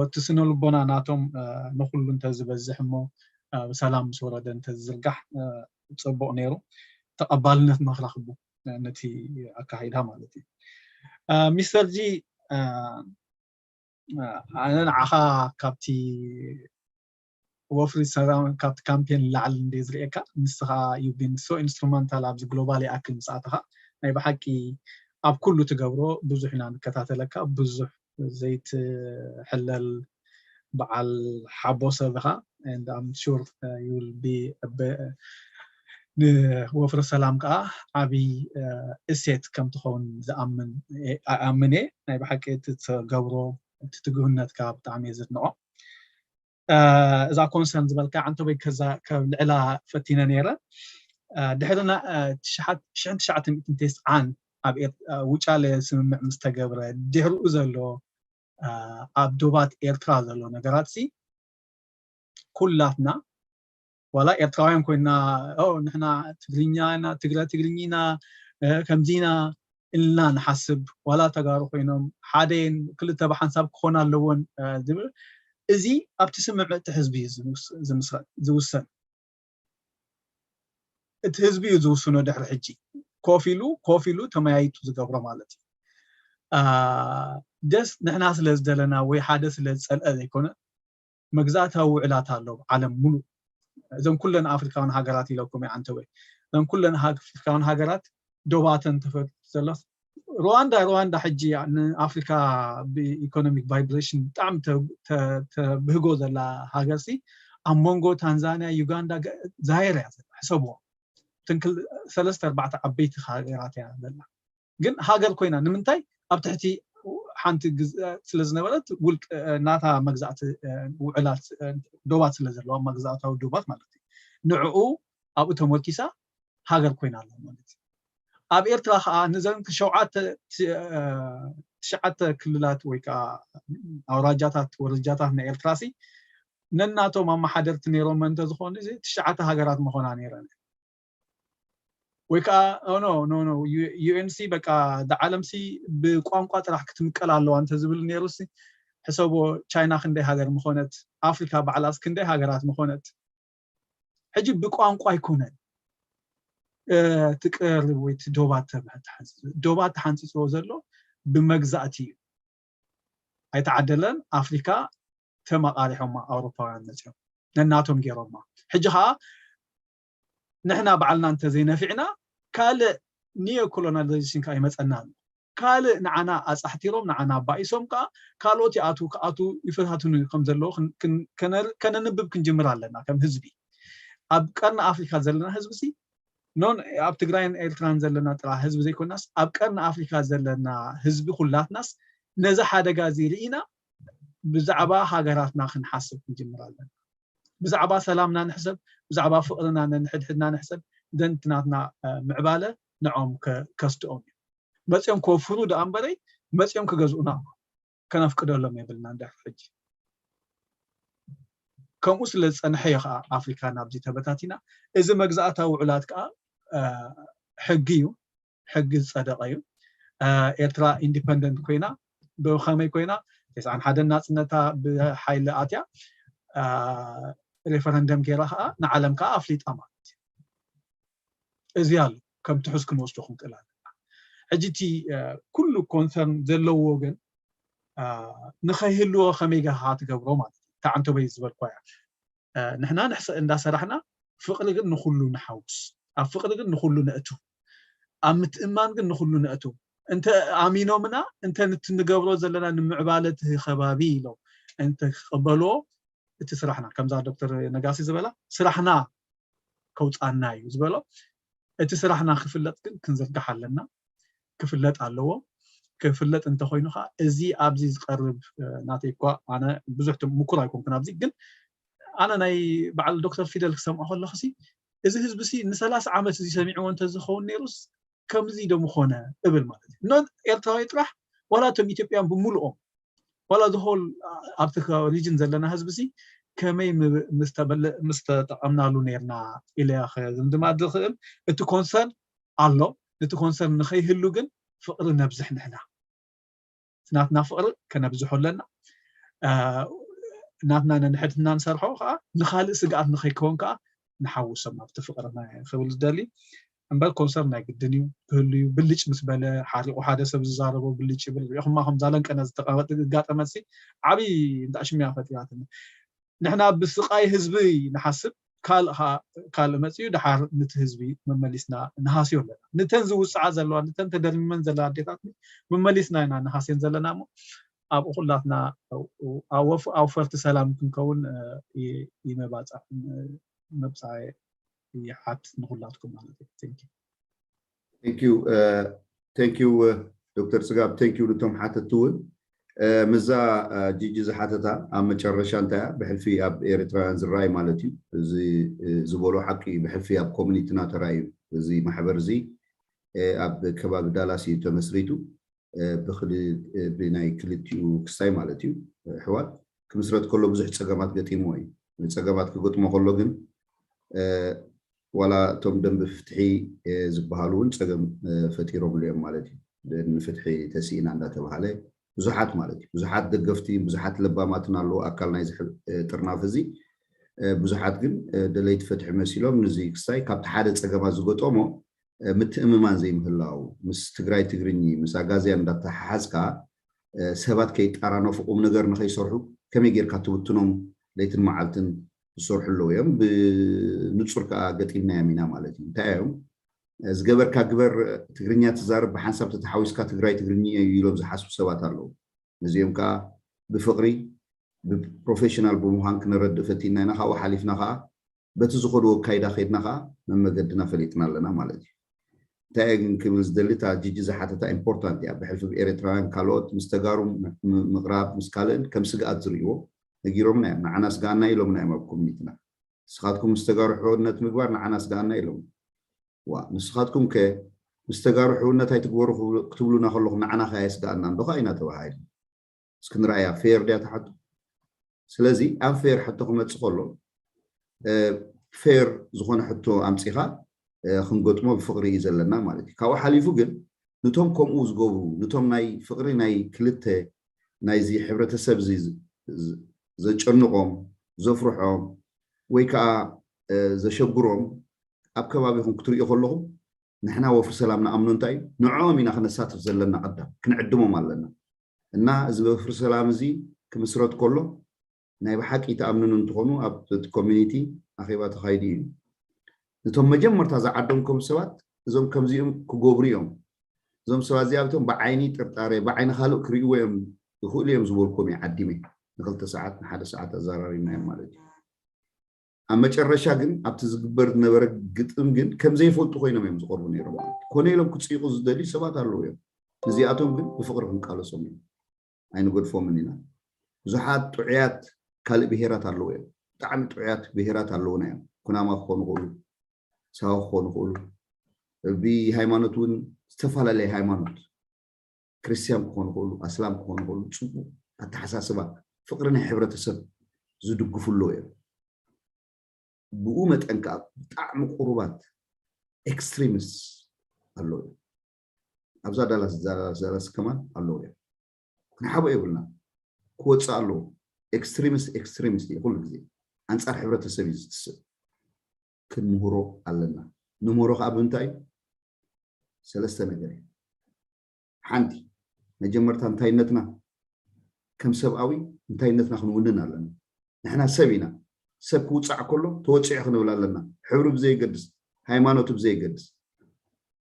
እቲ ስነ ልቦና ናቶም ንኩሉ እንተዝበዝሕ እሞ ብሰላም ምስ ወረደ እንተዝዝርጋሕ ፅቡቅ ነይሩ ተቐባልነት ንክረክቡ ነቲ ኣካይዳ ማለት እዩ ሚስተር ጂ ኣነ ንዓኻ ካብቲ ወፍሪ ሰላም ካብቲ ካምፔን ላዕሊ እንደ ዝርእየካ ንስኻ you've been so instrumental ኣብዚ ግሎባል ይኣክል ምስኣተኻ ናይ ብሓቂ ኣብ ኩሉ ትገብሮ ብዙሕ ኢና ንከታተለካ ብዙሕ ዘይትሕለል በዓል ሓቦ ሰብ ኢኻ and I'm sure you will be ንወፍሪ ሰላም ከዓ ዓብይ እሴት ከም ትኸውን ዝኣምን እየ ናይ ብሓቂ እቲ ትገብሮ እቲ ትግህነትካ ብጣዕሚ እየ ዝድንቆ እዛ ኮንሰርን ዝበልካ ዓንተቦይ ከዛ ከብልዕላ ፈቲነ ነይረ ድሕሪ ሽሕን ትሽዓተ ሚእትን ተስዓን ኣብ ውጫለ ስምምዕ ምስ ተገብረ ድሕሪኡ ዘሎ ኣብ ዶባት ኤርትራ ዘሎ ነገራት ሲ ኩላትና ዋላ ኤርትራውያን ኮይና ንሕና ትግርኛ ኢና ትግረ ትግርኛ ኢና ከምዚ ኢና ኢልና ንሓስብ ዋላ ተጋሩ ኮይኖም ሓደ ክልተ ብሓንሳብ ክኾና ኣለዎን ዝብል እዚ ኣብቲ ስምምዕ እቲ ህዝቢ እዩ ዝውሰን እቲ ህዝቢ እዩ ዝውስኖ ድሕሪ ሕጂ ኮፍ ኢሉ ኮፍ ኢሉ ተመያይጡ ዝገብሮ ማለት እዩ ደስ ንሕና ስለ ዝደለና ወይ ሓደ ስለ ዝፀልአ ዘይኮነ መግዛእታዊ ውዕላት ኣሎ ዓለም ሙሉእ እዘን ኩለን ኣፍሪካውን ሃገራት ኢለኩም እየ ዓንተወይ እዘን ኩለን ኣፍሪካውን ሃገራት ዶባተን ተፈጥሩ ዘሎ ሩዋንዳ ሩዋንዳ ሕጂ ንኣፍሪካ ብኢኮኖሚክ ቫይብሬሽን ብጣዕሚ ተብህጎ ዘላ ሃገር ሲ ኣብ መንጎ ታንዛንያ ዩጋንዳ ዛየር እያ ዘላ ሕሰብዎ እተን ሰለስተ ኣርባዕተ ዓበይቲ ሃገራት እያ ዘላ ግን ሃገር ኮይና ንምንታይ ኣብ ትሕቲ ሓንቲ ስለ ዝነበረት ውልቅ ናታ መግዛእቲ ውዕላት ዶባት ስለ ዘለዋ መግዛእታዊ ዶባት ማለት እዩ ንዕኡ ኣብኡ ተመርኪሳ ሃገር ኮይና ኣላ ማለት እዩ ኣብ ኤርትራ ከዓ ንዘን ሸውዓተ ትሽዓተ ክልላት ወይ ከዓ ኣውራጃታት ወረጃታት ናይ ኤርትራ ሲ ነናቶም ኣመሓደርቲ ነይሮም እንተዝኾኑ ትሽዓተ ሃገራት መኾና ነይረን ወይ ከዓ ኖ ኖ ዩኤንሲ በቃ ዓለም ሲ ብቋንቋ ጥራሕ ክትምቀል ኣለዋ እንተዝብል ነይሩ ሲ ሕሰቦ ቻይና ክንደይ ሃገር ምኾነት ኣፍሪካ ባዕላስ ክንደይ ሃገራት ምኾነት ሕጂ ብቋንቋ ኣይኮነን ትቀርብ ወይ ዶባት ዶባት ተሓንፂፅዎ ዘሎ ብመግዛእቲ እዩ ኣይተዓደለን ኣፍሪካ ተመቃሪሖማ ኣውሮፓውያን መፅኦም ነናቶም ገይሮማ ሕጂ ከዓ ንሕና ባዕልና እንተዘይነፊዕና ካልእ ኒዮ ኮሎናይዜሽን ከዓ ይመፀና ኣሎ ካልእ ንዓና ኣፃሕቲሮም ንዓና ኣባኢሶም ከዓ ካልኦት ይኣትዉ ክኣትዉ ይፈታትኑ ከም ዘለዉ ከነንብብ ክንጅምር ኣለና ከም ህዝቢ ኣብ ቀርኒ ኣፍሪካ ዘለና ህዝቢ ሲ ኖን ኣብ ትግራይን ኤርትራን ዘለና ጥራ ህዝቢ ዘይኮናስ ኣብ ቀርኒ ኣፍሪካ ዘለና ህዝቢ ኩላትናስ ነዚ ሓደጋ እዚ ርኢና ብዛዕባ ሃገራትና ክንሓስብ ክንጅምር ኣለና። ብዛዕባ ሰላምና ንሕሰብ፣ ብዛዕባ ፍቕርና ነንሕድሕድና ንሕሰብ። ደንቲ ናትና ምዕባለ ንዖም ከስትኦም እዩ። መፅኦም ክወፍሩ ደኣ እምበረይ መፅኦም ክገዝኡና ከነፍቅደሎም የብልና። እንድሕር ሕጂ ከምኡ ስለ ዝፀንሐ እዩ ከዓ ኣፍሪካ ናብዚ ተበታቲና። እዚ መግዛእታዊ ውዕላት ከዓ ሕጊ እዩ፣ ሕጊ ዝፀደቀ እዩ። ኤርትራ ኢንዲፐንደንት ኮይና ብከመይ ኮይና? ተስዓን ሓደን ናፅነታ ብሓይሊ ኣትያ፣ ሬፈረንደም ገይራ ከዓ ንዓለም ከዓ ኣፍሊጣ ማለት እዩ። እዚ ኣሎ ከም ትሑዝ ክንወስዶ ክንክእል ኣለና። ሕጂ እቲ ኩሉ ኮንሰርን ዘለዎ ወገን ንኸይህልዎ ከመይ ገኻ ትገብሮ ማለት እዩ። እታ ዓንተበይ ዝበልኳያ ንሕና ንሕሰ እንዳሰራሕና ፍቕሪ ግን ንኹሉ ንሓውስ፣ ኣብ ፍቕሪ ግን ንኹሉ ነእቱ፣ ኣብ ምትእማን ግን ንኹሉ ነእቱ። እንተ ኣሚኖምና እንተ ንትንገብሮ ዘለና ንምዕባለ እቲ ከባቢ ኢሎም እንተ ክቕበልዎ እቲ ስራሕና ከምዛ ዶክተር ነጋሲ ዝበላ ስራሕና ከውፃና እዩ ዝበሎ። እቲ ስራሕና ክፍለጥ ግን ክንዝርጋሕ ኣለና። ክፍለጥ ኣለዎ። ክፍለጥ እንተኮይኑ ከዓ እዚ ኣብዚ ዝቀርብ ናተይ እኳ ኣነ ብዙሕ ምኩር ኣይኮንኩን ኣብዚ ግን ኣነ ናይ በዓል ዶክተር ፊደል ክሰምዖ ከለኹ እዚ ህዝቢ ሲ ንሰላሳ ዓመት እዚ ሰሚዕዎ እንተዝኸውን ነይሩስ ከምዚ ዶ ምኾነ እብል ማለት እዩ። ኖ ኤርትራዊ ጥራሕ ዋላ እቶም ኢትዮጵያን ብምሉኦም ዋላ ዝሆል ኣብቲ ሪጅን ዘለና ህዝቢ ሲ ከመይ ምስ ተጠቐምናሉ ነርና ኢለ ክዝምድማ ዝኽእል እቲ ኮንሰርን ኣሎ። እቲ ኮንሰርን ንኸይህሉ ግን ፍቕሪ ነብዝሕ ንሕና ናትና ፍቕሪ ከነብዝሖ ኣለና። ናትና ነንሕድትና ንሰርሖ ከዓ ንካልእ ስግኣት ንኸይከውን ከዓ ንሓውሶም ኣብቲ ፍቕርና ክብል ዝደሊ እምበር ኮንሰርን ናይ ግድን እዩ ክህሉ እዩ። ብልጭ ምስ በለ ሓሪቑ ሓደ ሰብ ዝዛረቦ ብልጭ ይብል ሪኹማ ከም ዛለንቀነ ዝተቐመጥ ዝጋጠመት ዓብይ እንዳ ሽሚያ ፈጢራትኒ። ንሕና ብስቓይ ህዝቢ ንሓስብ ካልእ መፅኡ ደሓር ንቲ ህዝቢ መመሊስና ንሃስዮ ኣለና። ንተን ዝውፅዓ ዘለዋ ንተን ተደርሚመን ዘለዋ ኣዴታት መመሊስና ኢና ንሃስየን ዘለና እሞ ኣብኡ ኩላትና ኣውፈርቲ ሰላም ክንከውን ይመባፃ መብፃ ይሓት ንኩላትኩም ማለት እዩ። Thank you ዶክተር ፅጋብ thank you ንቶም ሓተቲ እውን ምዛ ጂጂ ዝሓተታ ኣብ መጨረሻ እንታይ ብሕልፊ ኣብ ኤርትራውያን ዝረኣይ ማለት እዩ። እዚ ዝበሎ ሓቂ ብሕልፊ ኣብ ኮሚኒቲና ተራእዩ እዚ ማሕበር እዚ ኣብ ከባቢ ዳላስ እዩ ተመስሪቱ ብናይ ክልቲኡ ክስታይ ማለት እዩ ኣሕዋት ክምስረት ከሎ ብዙሕ ፀገማት ገጢምዎ እዩ። ፀገማት ክገጥሞ ከሎ ግን ዋላ እቶም ደንቢ ፍትሒ ዝበሃሉ እውን ፀገም ፈጢሮምሉ እዮም ማለት እዩ። ንፍትሒ ተስኢና እንዳተባሃለ ብዙሓት ማለት እዩ ብዙሓት ደገፍቲ ብዙሓት ለባማትን ኣለዉ ኣካል ናይ ጥርናፍ እዚ ብዙሓት ግን ደለይቲ ፍትሒ መሲሎም ንዚ ክስታይ ካብቲ ሓደ ፀገማት ዝገጠሞ ምትእምማን ዘይምህላው ምስ ትግራይ ትግርኚ ምስ ኣጋዝያን እንዳተሓሓዝካ ሰባት ከይጠራነፉ ቁም ነገር ንኸይሰርሑ ከመይ ጌርካ ትብትኖም ለይትን መዓልትን ዝሰርሑ ኣለዉ እዮም። ብንፁር ከዓ ገጢምናዮም ኢና ማለት እዩ። እንታይ እዮም ዝገበርካ ግበር ትግርኛ ትዛረብ ብሓንሳብ ተተሓዊስካ ትግራይ ትግርኛ እዩ ኢሎም ዝሓስቡ ሰባት ኣለዉ። ነዚኦም ከዓ ብፍቕሪ ብፕሮፌሽናል ብምዃን ክነረድእ ፈቲና ኢና። ካብኡ ሓሊፍና ከዓ በቲ ዝኸድዎ ኣካይዳ ከይድና ከዓ መመገድና ፈሊጥና ኣለና ማለት እዩ። እንታይ እየ ግን ክብል ዝደሊ እታ ጂጂ ዝሓተታ ኢምፖርታንት እያ። ብሕልፊ ብኤርትራውያን ካልኦት ምስ ተጋሩ ምቕራብ ምስ ካልእን ከም ስግኣት ዝርእይዎ ነጊሮምና እዮም። ንዓና ስግኣና ኢሎምና እዮም ኣብ ኮሚኒቲና። ንስኻትኩም ምስ ተጋሩ ሕውነት ምግባር ንዓና ስግኣና ኢሎም። ዋ ንስኻትኩም ከ ምስ ተጋሩ ሕውነት ኣይትግበሩ ክትብሉና ከለኹም ንዓና ከ ኣየስግኣናን ዶ ከዓ ኢና ተባሃይሉ። እስኪ ንርኣያ ፌር ድያ ትሓቱ? ስለዚ ኣንፌር ሕቶ ክመፅእ ከሎ ፌር ዝኾነ ሕቶ ኣምፂኻ ክንገጥሞ ብፍቕሪ እዩ ዘለና ማለት እዩ። ካብኡ ሓሊፉ ግን ንቶም ከምኡ ዝገብሩ ንቶም ናይ ፍቕሪ ናይ ክልተ ናይዚ ሕብረተሰብ እዚ ዘጨንቖም ዘፍርሖም ወይ ከዓ ዘሸግሮም ኣብ ከባቢኹም ክትሪኦ ከለኹም ንሕና ወፍሪ ሰላም ንኣምኖ እንታይ እዩ ንዕኦም ኢና ክነሳትፍ ዘለና ቀዳም ክንዕድሞም ኣለና። እና እዚ ወፍሪ ሰላም እዚ ክምስረት ከሎ ናይ ብሓቂ ተኣምንኑ እንትኾኑ ኣብ ኮሚኒቲ ኣኼባ ተኻይዱ እዩ። እቶም መጀመርታ ዝዓደምኩም ሰባት እዞም ከምዚኦም ክገብሩ እዮም። እዞም ሰባት እዚኣቶም ብዓይኒ ጥርጣረ ብዓይኒ ካልእ ክርእይዎ እዮም ይኽእሉ እዮም ዝበልኩም እዩ ዓዲመ ንክልተ ሰዓት ንሓደ ሰዓት ኣዘራሪብና እዮም ማለት እዩ። ኣብ መጨረሻ ግን ኣብቲ ዝግበር ዝነበረ ግጥም ግን ከምዘይፈልጡ ኮይኖም እዮም ዝቐርቡ ነይሮም ማለት እዩ። ኮነ ኢሎም ክፅይቑ ዝደልዩ ሰባት ኣለዉ እዮም። እዚኣቶም ግን ብፍቕሪ ክንቃለሶም እዮም። ኣይንገድፎምን ኢና። ብዙሓት ጥዑያት ካልእ ብሄራት ኣለዉ እዮም። ብጣዕሚ ጥዑያት ብሄራት ኣለዉና እዮም። ኩናማ ክኾኑ ይኽእሉ፣ ሳዋ ክኾኑ ይኽእሉ፣ ብሃይማኖት እውን ዝተፈላለየ ሃይማኖት፣ ክርስትያን ክኾኑ ይኽእሉ፣ ኣስላም ክኾኑ ይኽእሉ፣ ፅቡቕ ኣተሓሳስባ፣ ፍቕሪ ናይ ሕብረተሰብ ዝድግፉ ኣለዉ እዮም። ብኡ መጠን ከዓ ብጣዕሚ ቁሩባት ኤክስትሪሚስት ኣለዉ እዮም። ኣብዛ ዳላስ ዳላስ ዳላስ ከማን ኣለዉ እዮም። ክንሓቦ የብልና። ክወፅእ ኣለዎ። ኤክስትሪሚስት ኤክስትሪሚስት እዩ ኩሉ ግዜ። ኣንፃር ሕብረተሰብ እዩ ዝትስእ። ክንምህሮ ኣለና። ንምህሮ ከዓ ብምንታይ እዩ? ሰለስተ ነገር እዩ። ሓንቲ፣ መጀመርታ እንታይነትና፣ ከም ሰብኣዊ እንታይነትና ክንውንን ኣለና። ንሕና ሰብ ኢና። ሰብ ክውፃዕ ከሎ ተወፂዑ ክንብል ኣለና። ሕብሩ ብዘየገድስ፣ ሃይማኖቱ ብዘየገድስ፣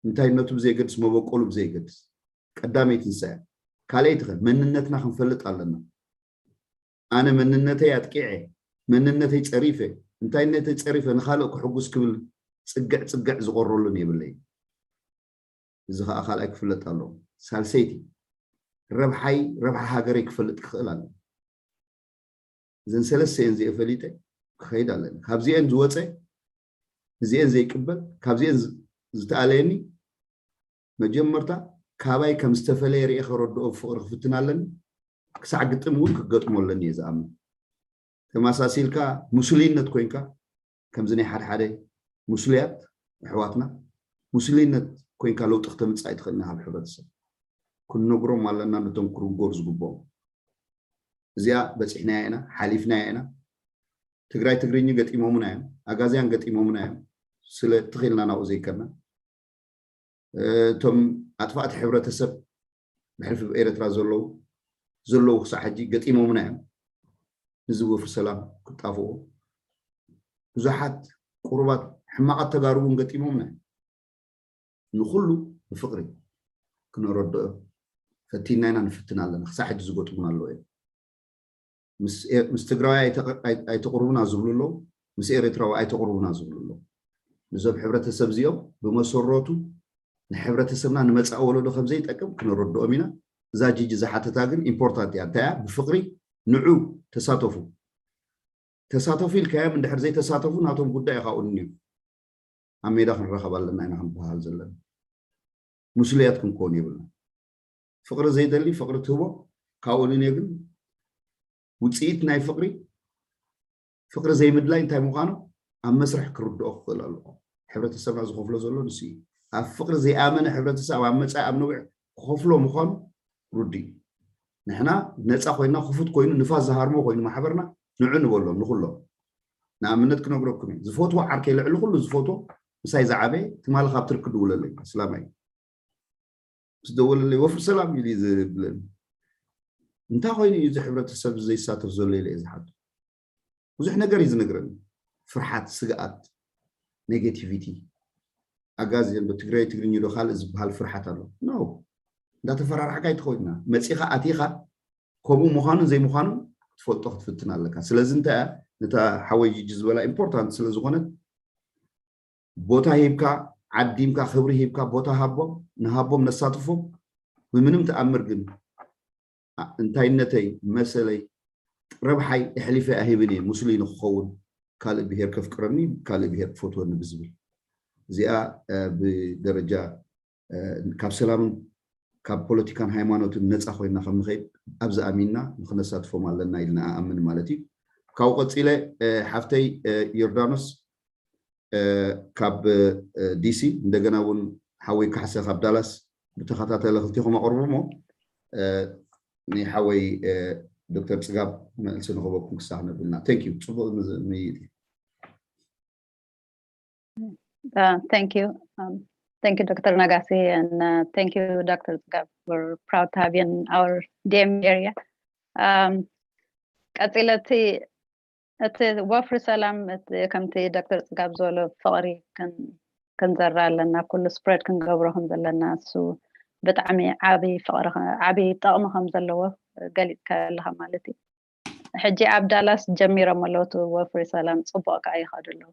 እንታይነቱ ብዘየገድስ፣ መበቆሉ ብዘየገድስ። ቀዳመይቲ ንሳ እያ። ካልኣይቲ ኸ መንነትና ክንፈልጥ ኣለና። ኣነ መንነተይ ኣጥቂዐ፣ መንነተይ ፀሪፈ፣ እንታይነተይ ፀሪፈ ንኻልእ ክሕጉስ ክብል ፅግዕ ፅግዕ ዝቆረሉን የብለይ። እዚ ከዓ ካልኣይ ክፍለጥ ኣለዎ። ሳልሰይቲ፣ ረብሓይ ረብሓ ሃገረይ ክፈልጥ ክኽእል ኣለዎ። እዘን ሰለስተ እየን እዚኦ ፈሊጠ ክኸይድ ኣለኒ። ካብዚአን ዝወፀ፣ እዚአን ዘይቅበል፣ ካብዚአን ዝ- ዝተኣለየኒ፣ መጀመርታ ካባይ ከም ዝተፈለየ ርኤ ከረድኦ ፍቕሪ ክፍትን ኣለኒ። ክሳዕ ግጥም እውን ክገጥሞ ኣለኒ እየ ዝኣምን። ተመሳሲልካ ሙስሊነት ኮይንካ፣ ከምዚ ናይ ሓደ ሓደ ሙስልያት ኣሕዋትና፣ ሙስሊነት ኮይንካ ለውጢ ክተምፅእ ኣይትኽእልና ካብ ሕብረተሰብ። ክንነግሮም ኣለና ነቶም ክርጎር ዝግብኦም። እዚኣ በፂሕናያ ኢና፣ ሓሊፍናያ ኢና። ትግራይ ትግርኝ ገጢሞምና እዮም፣ ኣጋዝያን ገጢሞምና እዮም። ስለ ትኽኢልና ናብኡ ዘይከና፣ እቶም ኣጥፋእቲ ሕብረተሰብ ብሕልፊ ኤረትራ ዘለዉ ዘለዉ ክሳዕ ሕጂ ገጢሞምና እዮም። እዚ ወፍሪ ሰላም ክጣፍኦ ብዙሓት ቁሩባት ሕማቓት ተጋሩ እውን ገጢሞምና እዮም። ንኹሉ ብፍቕሪ ክነረድኦ ፈቲና ኢና፣ ንፍትን ኣለና። ክሳዕ ሕጂ ዝገጥሙና ኣለዉ እዮም። ምስ ኤ- ምስ ትግራዋይ ኣይተቕ- ኣይ- ኣይተቕርቡና ዝብሉ ኣለዉ፣ ምስ ኤርትራዊ ኣይተቕርቡና ዝብሉ ኣለዉ። ነዞም ሕብረተሰብ እዚኦም ብመሰረቱ ንሕብረተሰብና ንመፃኢ ወለዶ ከም ዘይጠቅም ክነረድኦም ኢና። እዛ ጂጂ ዝሓተታ ግን ኢምፖርታንት እያ። እንታይ እያ? ብፍቕሪ ንዑ ተሳተፉ። ተሳተፉ ኢልካዮም እንድሕር ዘይተሳተፉ ናቶም ጉዳይ እዩ። ካብኡ ንዩ ኣብ ሜዳ ክንራኸብ ኣለና ኢና ክንበሃል ዘለና። ምስሉያት ክንከውን የብልና። ፍቕሪ ዘይደሊ ፍቕሪ ትህቦ፣ ካብኡ ንዩ ግን ውፅኢት ናይ ፍቕሪ ፍቕሪ ዘይምድላይ እንታይ ምዃኑ ኣብ መስርሕ ክርድኦ ክኽእል ኣለዎ። ሕብረተሰብና ዝኸፍሎ ዘሎ ንሱ እዩ። ኣብ ፍቕሪ ዘይኣመነ ሕብረተሰብ ኣብ መጻኢ ኣብ ነዊሕ ክኸፍሎ ምዃኑ ርዱእ እዩ። ንሕና ነጻ ኮይና ክፉት ኮይኑ ንፋስ ዝሃርሞ ኮይኑ ማሕበርና ንዑ ንበሎም ንኹሎም። ንኣብነት ክነግረኩም እየ። ዝፈትዎ ዓርከይ ልዕሊ ኩሉ ዝፈትዎ ምሳይ ዝዓበየ ትማሊ ካብ ትርኪ ድውለለይ ኣስላማይ ምስ ደወለለይ ወፍሪ ሰላም ኢሉ እዩ ዝብለኒ። እንታይ ኮይኑ እዩ እዚ ሕብረተሰብ ዘይሳተፍ ዘሎ ኢለ እየ ዝሓቶ። ብዙሕ ነገር እዩ ዝነግረኒ። ፍርሓት፣ ስግኣት፣ ኔጌቲቪቲ። ኣጋዚ እንዶ ትግራይ ትግርኝ ዶ ካልእ ዝበሃል ፍርሓት ኣሎ። ኖ እንዳተፈራርሕካ ኣይትኸውድና መፂኻ ኣቲኻ ከምኡ ምዃኑን ዘይምዃኑን ክትፈልጦ ክትፍትን ኣለካ። ስለዚ እንታይ እያ ነታ ሓወይ ጅጂ ዝበላ ኢምፖርታንት ስለ ዝኾነት ቦታ ሂብካ ዓዲምካ ክብሪ ሂብካ ቦታ ሃቦም ንሃቦም ነሳትፎም። ብምንም ተኣምር ግን ኣ- እንታይነተይ መሰለይ ረብሓይ ኣሕሊፈ ኣሂብን እየ ሙስሊም ንክኸውን ካልእ ብሄር ከፍቅረኒ ካልእ ብሄር ክፈትወኒ ብዝብል እዚኣ እ፣ ብደረጃ እ፣ ካብ ሰላምን ካብ ፖለቲካን ሃይማኖትን ነፃ ኮይና ከም ንኸይድ ኣብዚ ኣሚንና ንክነሳትፎም ኣለና ኢልና ኣኣምን ማለት እዩ። ካብኡ ቀፂለ እ፣ ሓፍተይ እ፣ ዮርዳኖስ እ፣ ካብ እ፣ ዲሲ እንደገና እውን ሓወይ ካሕሰ ካብ ዳላስ ብተኸታተለ ክልቲኹም ኣቕርቡ እሞ እ፣ ንሓወይ እ፣ ዶክተር ፅጋብ መልሲ ንኽበኩም ክሳዕ ነብልና። Thank you። ፅቡቕ ምዝ- ምይይጥ እዩ። Uh, thank you. Um, thank you, Doctor Nagasi, and uh, thank you, Doctor Tsgab. We're proud to have you in our D M V area. Um, ቀፂለ እቲ እቲ ወፍሪ ሰላም እቲ ከምቲ ዶክተር ፅጋብ ዝበሎ ፍቕሪ ክን- ክንዘራ ኣለና፣ ኩሉ ስፕሬድ ክንገብሮ ከም ዘለና እሱ ብጣዕሚ ዓብዪ ፍቕሪ ከ- ዓብዪ ጠቕሚ ከም ዘለዎ ገሊፅካ ኣለኻ ማለት እዩ። ሕጂ ኣብ ዳላስ ጀሚሮም ኣለዉ እቲ ወፍሪ ሰላም ፅቡቕ ከዓ ይኸዱ ኣለዉ።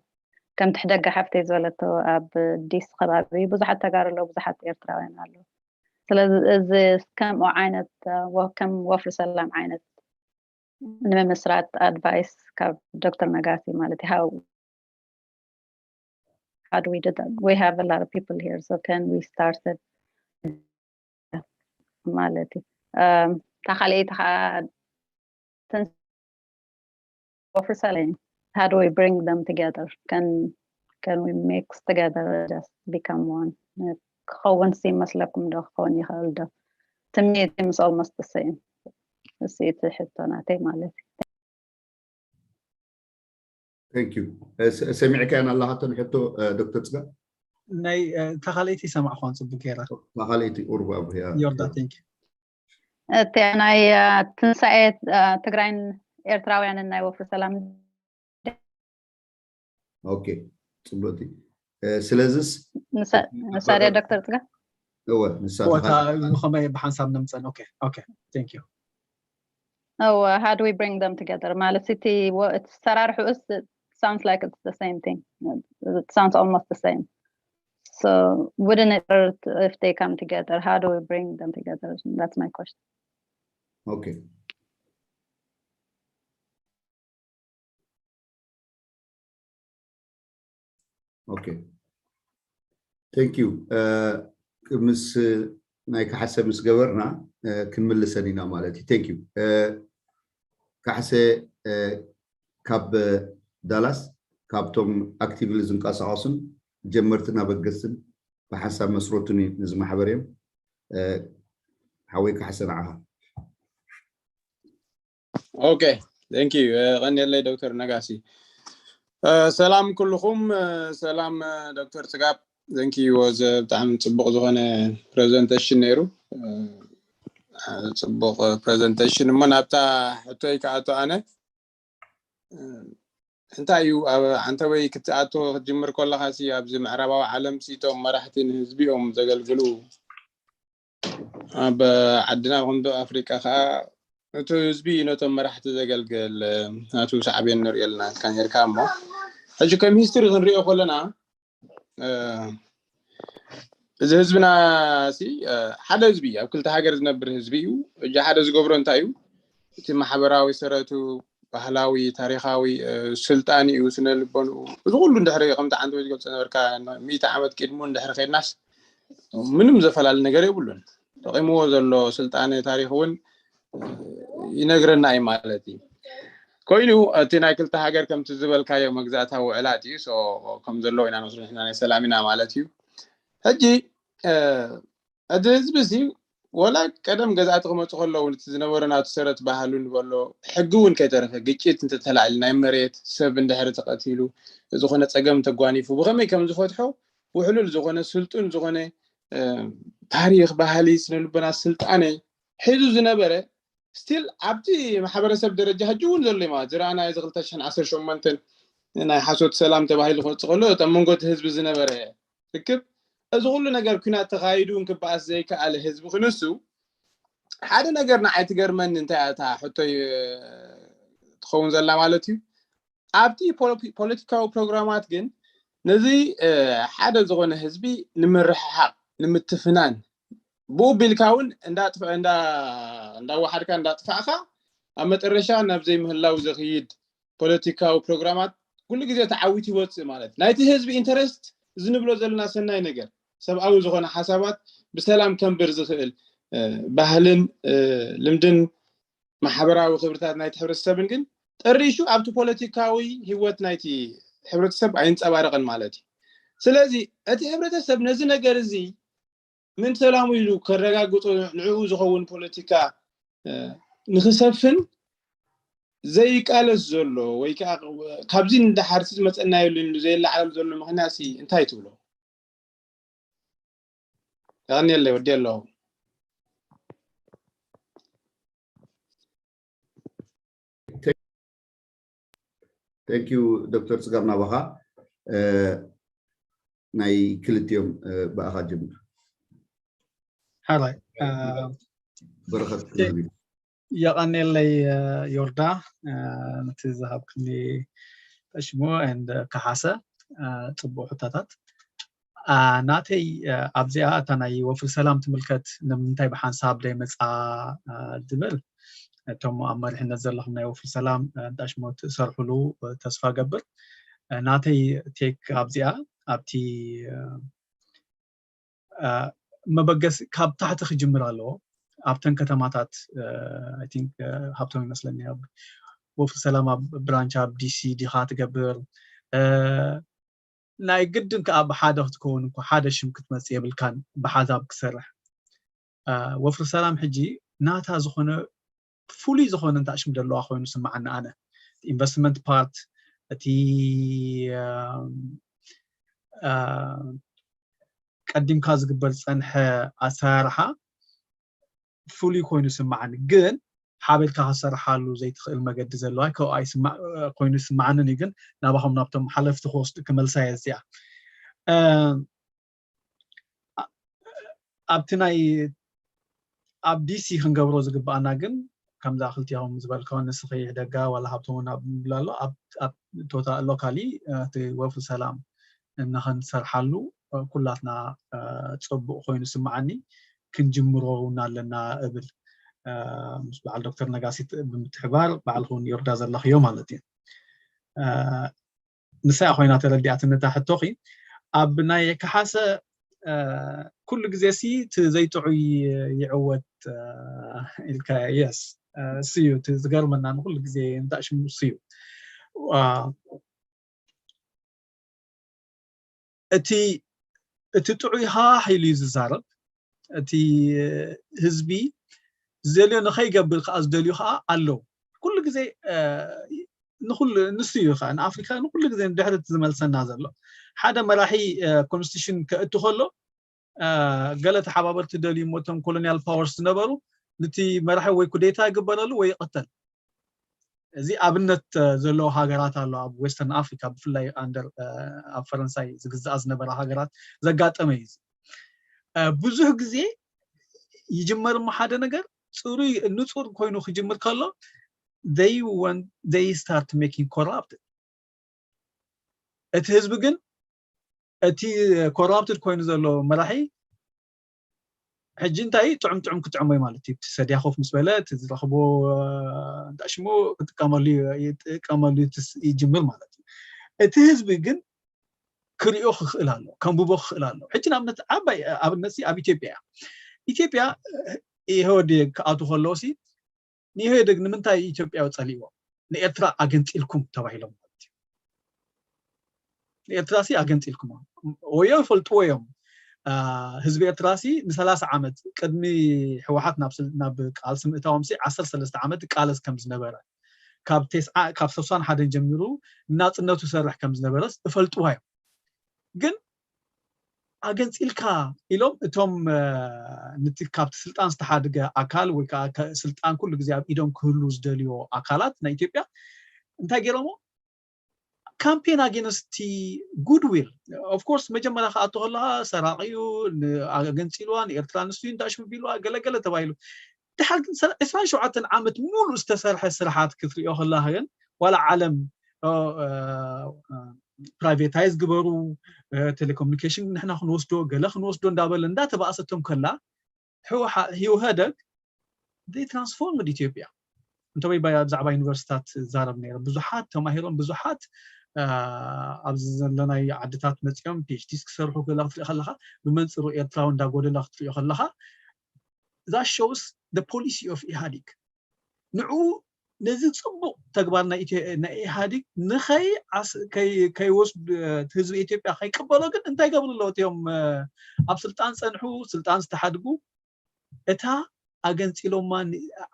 ከምቲ ሕደጋ ሓፍተይ ዝበለቶ ኣብ ዲስ ከባቢ ብዙሓት ተጋሩ ኣለዉ፣ ብዙሓት ኤርትራውያን ኣለዉ። ስለዚ እዚ ከምኡ ዓይነት ከም ወፍሪ ሰላም ዓይነት ንምምስራት ኣድቫይስ ካብ ዶክተር ነጋሲ ማለት እዩ። How how do we do that? We have a lot of people here, so can we start it ማለት እዩ። እታ ካልኣይቲ ከዓ ወፍሪ ሰላም፣ how do we bring them together? Can can we mix together, just become one? ክኸውን ሲ መስለኩም ዶ ክኸውን ይኽእል ዶ? ትምኒት ምስ almost the same። እሲ እቲ ሕቶ ናተይ ማለት እዩ። Thank you። ሰሚዕካያን ኣለኻቶን ሕቶ ዶክተር ፅጋ? ናይ እታ ካልኣይቲ ሰማዕኳን ፅቡቅ ገይራ። ካልኣይቲ ቁርብ ኣብ ዮርዳ። Thank you። እቲ ናይ ትንሳኤ ትግራይን ኤርትራውያንን ናይ ወፍሪ ሰላም ኦኬ፣ ፅቡቅቲ። ስለዚስ ንሳ ድያ ዶክተር ፅጋ? እወ፣ ንሳ ከመይ ብሓንሳብ ነምፀን። Okay, okay, thank you። እወ፣ how do we bring them together ማለት እቲ ሰራርሕኡስ sounds like it's the same thing. It sounds almost the same. So wouldn't it hurt if they come together? How do we bring them together? That's my question. Okay. Okay. Thank you. ምስ ናይ ካሕሰ ምስ ገበርና ክንምልሰን ኢና ማለት እዩ። Thank you። ካሕሰ ካብ ዳላስ ካብቶም actively ዝንቀሳቐሱን ጀመርትን ኣበገስትን ብሓንሳብ መስረቱን ነዚ ማሕበር እዮም። ሓወይ ካሕሰ ንዓኻ። Okay, thank you። ቀንየለይ ዶክተር ነጋሲ። ሰላም ኩልኹም። ሰላም ዶክተር ፅጋብ። Thank you። Was ብጣዕሚ ፅቡቅ ዝኾነ presentation ነይሩ። ፅቡቅ presentation። እሞ ናብታ ሕቶይ ክኣቱ ኣነ እንታይ እዩ ኣብ ዓንተበይ ክትኣቶ ክትጅምር ከለኻ ሲ ኣብዚ ምዕራባዊ ዓለም ሲ እቶም መራሕቲ ንህዝቢ እዮም ዘገልግሉ። ኣብ ዓድና ከምዶ ኣፍሪቃ ከዓ እቲ ህዝቢ እዩ ነቶም መራሕቲ ዘገልግል። ናቱ ሳዕቤን ንሪኦ ኣለና። ካን ሄርካ እሞ ሕጂ ከም ሂስትሪ ክንሪኦ ከለና እዚ ህዝብና ሲ ሓደ ህዝቢ እዩ። ኣብ ክልተ ሃገር ዝነብር ህዝቢ እዩ። እጃ ሓደ ዝገብሮ እንታይ እዩ? እቲ ማሕበራዊ ሰረቱ፣ ባህላዊ፣ ታሪኻዊ፣ ስልጣኒኡ፣ ስነ ልቦንኡ፣ እዚ ኩሉ እንድሕሪ ከምቲ ዓንተ ዝገልጸ ነበርካ ሚእቲ ዓመት ቅድሙ እንድሕሪ ከድናስ ምንም ዘፈላለ ነገር የብሉን። ተቂምዎ ዘሎ ስልጣነ ታሪኽ እውን ይነግረና እዩ ማለት እዩ። ኮይኑ እቲ ናይ ክልተ ሃገር ከምቲ ዝበልካዮ መግዛእታዊ ውዕላት እዩ። So ከም ዘለዎ ኢና ንወስዶ ንሕና ናይ ሰላም ኢና ማለት እዩ። ሕጂ እቲ ህዝቢ እዚ ወላ ቀደም ገዛእቲ ክመፁ ከለዉ እቲ ዝነበረ ናቱ ሰረት ባህሉ ንበሎ ሕጊ እውን ከይተረፈ ግጭት እንተተላዕሊ ናይ መሬት ሰብ እንድሕሪ ተቐቲሉ ዝኾነ ፀገም እንተጓኒፉ ብኸመይ ከም ዝፈትሖ ውሕሉል ዝኾነ ስልጡን ዝኾነ ታሪኽ ባህሊ ስነልቦና ስልጣነ ሒዙ ዝነበረ still ኣብቲ ማሕበረሰብ ደረጃ ሕጂ እውን ዘሎ እዩ ማለት ዝረኣና እዚ ክልተ ሽሕን ዓሰርተ ሸሞንተን ናይ ሓሶት ሰላም ተባሂሉ ክወፅእ ከሎ ኣብ መንጎ እቲ ህዝቢ ዝነበረ ርክብ እዚ ኩሉ ነገር ኩናት ተኻይዱ እንክበኣስ ዘይከኣለ ህዝቢ ክንሱ ሓደ ነገር ንዓይ ትገርመኒ እንታይ እያ እታ ሕቶይ ትኸውን ዘላ ማለት እዩ ኣብቲ ፖለቲካዊ ፕሮግራማት ግን ነዚ ሓደ ዝኾነ ህዝቢ ንምርሕሓቕ ንምትፍናን ብኡ ቢልካ እውን እንዳወሓድካ እንዳጥፋእካ ኣብ መጠረሻ ናብ ዘይምህላው ዘኽይድ ፖለቲካዊ ፕሮግራማት ኩሉ ግዜ ተዓዊቱ ይወፅእ ማለት ናይቲ ህዝቢ ኢንተረስት እዚ ንብሎ ዘለና ሰናይ ነገር ሰብኣዊ ዝኾነ ሓሳባት ብሰላም ከንብር ዝኽእል ባህልን ልምድን ማሕበራዊ ክብርታት ናይቲ ሕብረተሰብን ግን ጠሪሹ ኣብቲ ፖለቲካዊ ህይወት ናይቲ ሕብረተሰብ ኣይንፀባረቐን ማለት እዩ። ስለዚ እቲ ሕብረተሰብ ነዚ ነገር እዚ ምን ሰላሙ ኢሉ ከረጋግጦ ንዕኡ ዝኸውን ፖለቲካ ንክሰፍን ዘይቃለስ ዘሎ ወይ ከዓ ካብዚ ንደሓር ዝመፀና የሉን ኢሉ ዘይለዓል ዘሎ ምክንያት እንታይ ትብሎ? የቐንየለይ ወዲ ኣለኹ። Thank you ዶክተር ፅጋብ ናባኻ ናይ ክልቲኦም ብኣኻ ጀምር። ሓራይ በረኸት የቐንየለይ ዮርዳ ነቲ ዝሃብክኒ ሽሙ and ካሓሰ ፅቡቅ ሕቶታት ናተይ ኣብዚኣ እታ ናይ ወፍሪ ሰላም ትምልከት፣ ንምንታይ ብሓንሳብ ደይመፃ ዝብል፣ እቶም ኣብ መሪሕነት ዘለኹም ናይ ወፍሪ ሰላም እንዳሽሞት ሰርሕሉ ተስፋ ገብር። ናተይ ቴክ ኣብዚኣ ኣብቲ መበገሲ ካብ ታሕቲ ክጅምር ኣለዎ። ኣብተን ከተማታት ሃብቶም ይመስለኒ ኣብ ወፍሪ ሰላም ኣብ ብራንች ኣብ ዲሲ ዲኻ ትገብር፣ ናይ ግድን ከዓ ብሓደ ክትከውን እኮ ሓደ ሽም ክትመፅእ የብልካን። ብሓዛብ ክሰርሕ ወፍሪ ሰላም ሕጂ ናታ ዝኾነ ፍሉይ ዝኾነ እንታ ሽም ደለዋ ኮይኑ ስምዓኒ ኣነ። ኢንቨስትመንት ፓርት እቲ ቀዲምካ ዝግበር ዝፀንሐ ኣሰራርሓ ፍሉይ ኮይኑ ስምዓኒ፣ ግን ሓቢርካ ክሰርሓሉ ዘይትኽእል መገዲ ዘለዋ ኮይኑ ስምዓንን እዩ። ግን ናባኹም ናብቶም ሓለፍቲ ክወስዱ ክመልሳ እየ እዚኣ። ኣብቲ ናይ ኣብ ዲሲ ክንገብሮ ዝግባኣና ግን ከምዛ ክልቲኹም ዝበልካውን ንስኺ ይሕደጋ ዋላ ሃብቶም እውን ኣብ ምብል ኣሎ ኣብ ቶታ ሎካሊ እቲ ወፍሪ ሰላም እናኸንሰርሓሉ ኩላትና ፅቡቕ ኮይኑ ስምዓኒ ክንጅምሮ እውን ኣለና እብል። ምስ በዓል ዶክተር ነጋሲ ብምትሕባር ባዕልኹ እውን ይርዳ ዘለኽዮ ማለት እዩ። ንሳ ኮይና ተረዲኣትኒ እታ ሕቶኺ። ኣብ ናይ ከሓሰ ኩሉ ግዜ ሲ እቲ ዘይጥዑይ ይዕወት ኢልካ የስ እሱ እዩ እቲ ዝገርመና ንኩሉ ግዜ እንታይ ሽሙ እሱ እዩ። እቲ እቲ ጥዑይ ሃህ ኢሉ እዩ ዝዛረብ። እቲ ህዝቢ ዝደልዮ ንኸይገብር ከዓ ዝደልዩ ከዓ ኣለዉ። ኩሉ ግዜ ንኩሉ ንሱ እዩ ከዓ ንኣፍሪካ ንኩሉ ግዜ ንድሕሪት ዝመልሰና ዘሎ። ሓደ መራሒ ኮንስቲቱሽን ከእቱ ከሎ ገለ ተሓባበርቲ ደልዩ እሞ እቶም ኮሎኒያል ፓወርስ ዝነበሩ ንቲ መራሒ ወይ ኩዴታ ይግበረሉ ወይ ይቐተል። እዚ ኣብነት ዘለዎ ሃገራት ኣሎ ኣብ ዌስተርን ኣፍሪካ ብፍላይ ኣንደር ኣብ ፈረንሳይ ዝግዛኣ ዝነበራ ሃገራት ዘጋጠመ እዩ። ብዙሕ ግዜ ይጅመር እሞ ሓደ ነገር ፅሩይ ንፁር ኮይኑ ክጅምር ከሎ they want they start making corrupt እቲ ህዝቢ ግን እቲ ኮራፕትድ ኮይኑ ዘሎ መራሒ ሕጂ እንታይ ጥዑም ጥዑም ክጥዕሞ እዩ ማለት እዩ። እቲ ሰድያ ኮፍ ምስ በለ እቲ ዝረኽቦ እንታይ ሽሙ ክጥቀመሉ ይጥቀመሉ ይጅምር ማለት እዩ። እቲ ህዝቢ ግን ክሪኦ ክኽእል ኣሎ፣ ከንብቦ ክኽእል ኣሎ። ሕጂ ንኣብነት ዓባይ ኣብነት ኣብ ኢትዮጵያ እያ። ኢትዮጵያ ኢህወዴግ ክኣቱ ከለዎ ሲ ንኢህወዴግ ንምንታይ ኢትዮጵያዊ ፀሊእዎ? ንኤርትራ ኣገንፂልኩም ተባሂሎም ማለት እዩ። ንኤርትራ ሲ ኣገንፂልኩም ወዮ ይፈልጥዎ እዮም። ህዝቢ ኤርትራ ሲ ንሰላሳ ዓመት ቅድሚ ህወሓት ናብ ቃልሲ ምእታዎም ሲ ዓሰርተ ሰለስተ ዓመት ቃለስ ከም ዝነበረ ካብ ተስዓ ካብ ሰብሳን ሓደን ጀሚሩ ናፅነቱ ሰርሕ ከም ዝነበረስ እፈልጥዋ እዮም። ግን ኣገንፂልካ ኢሎም እቶም ንቲ ካብቲ ስልጣን ዝተሓድገ ኣካል ወይ ከዓ ስልጣን ኩሉ ግዜ ኣብ ኢዶም ክህሉ ዝደልዮ ኣካላት ናይ ኢትዮጵያ እንታይ ገይሮሞ ካምፔን ኣጌንስቲ ጉድዊል ኦፍኮርስ መጀመርያ ክኣቱ ከለካ ሰራቂ እዩ ኣገንፂልዋ ንኤርትራ ንሱ እንዳሽሙ ቢልዋ ገለገለ ተባሂሉ ድሓር ግን ዕስራን ሸውዓተን ዓመት ሙሉ ዝተሰርሐ ስራሓት ክትሪኦ ከለካ ግን ዋላ ዓለም ፕራይቬታይዝ ግበሩ ቴሌኮሙኒኬሽን ንሕና ክንወስዶ ገለ ክንወስዶ እንዳበለ እንዳተባእሰቶም ከላ ህወሓ- ህወህደግ they transformed ኢትዮጵያ እንተበይ ባይ ብዛዕባ ዩኒቨርሲታት ዛረብ ነይረ ብዙሓት ተማሂሮም ብዙሓት ኣብዚ ዘለናይ ዓድታት መፂኦም ፒኤችዲስ ክሰርሑ ገለ ክትርኢ ከለካ ብመንፅሩ ኤርትራዊ እንዳጎደለ ክትሪኦ ከለካ that shows the policy of ኢህኣዲግ ንዕኡ ነዚ ፅቡቕ ተግባር ናይ ኢህኣዲግ ንኸይወስዱ ህዝቢ ኢትዮጵያ ከይቅበሎ ግን እንታይ ገብሩ ኣለዎ እቲኦም ኣብ ስልጣን ፀንሑ ስልጣን ዝተሓድጉ እታ ኣገንፂሎማ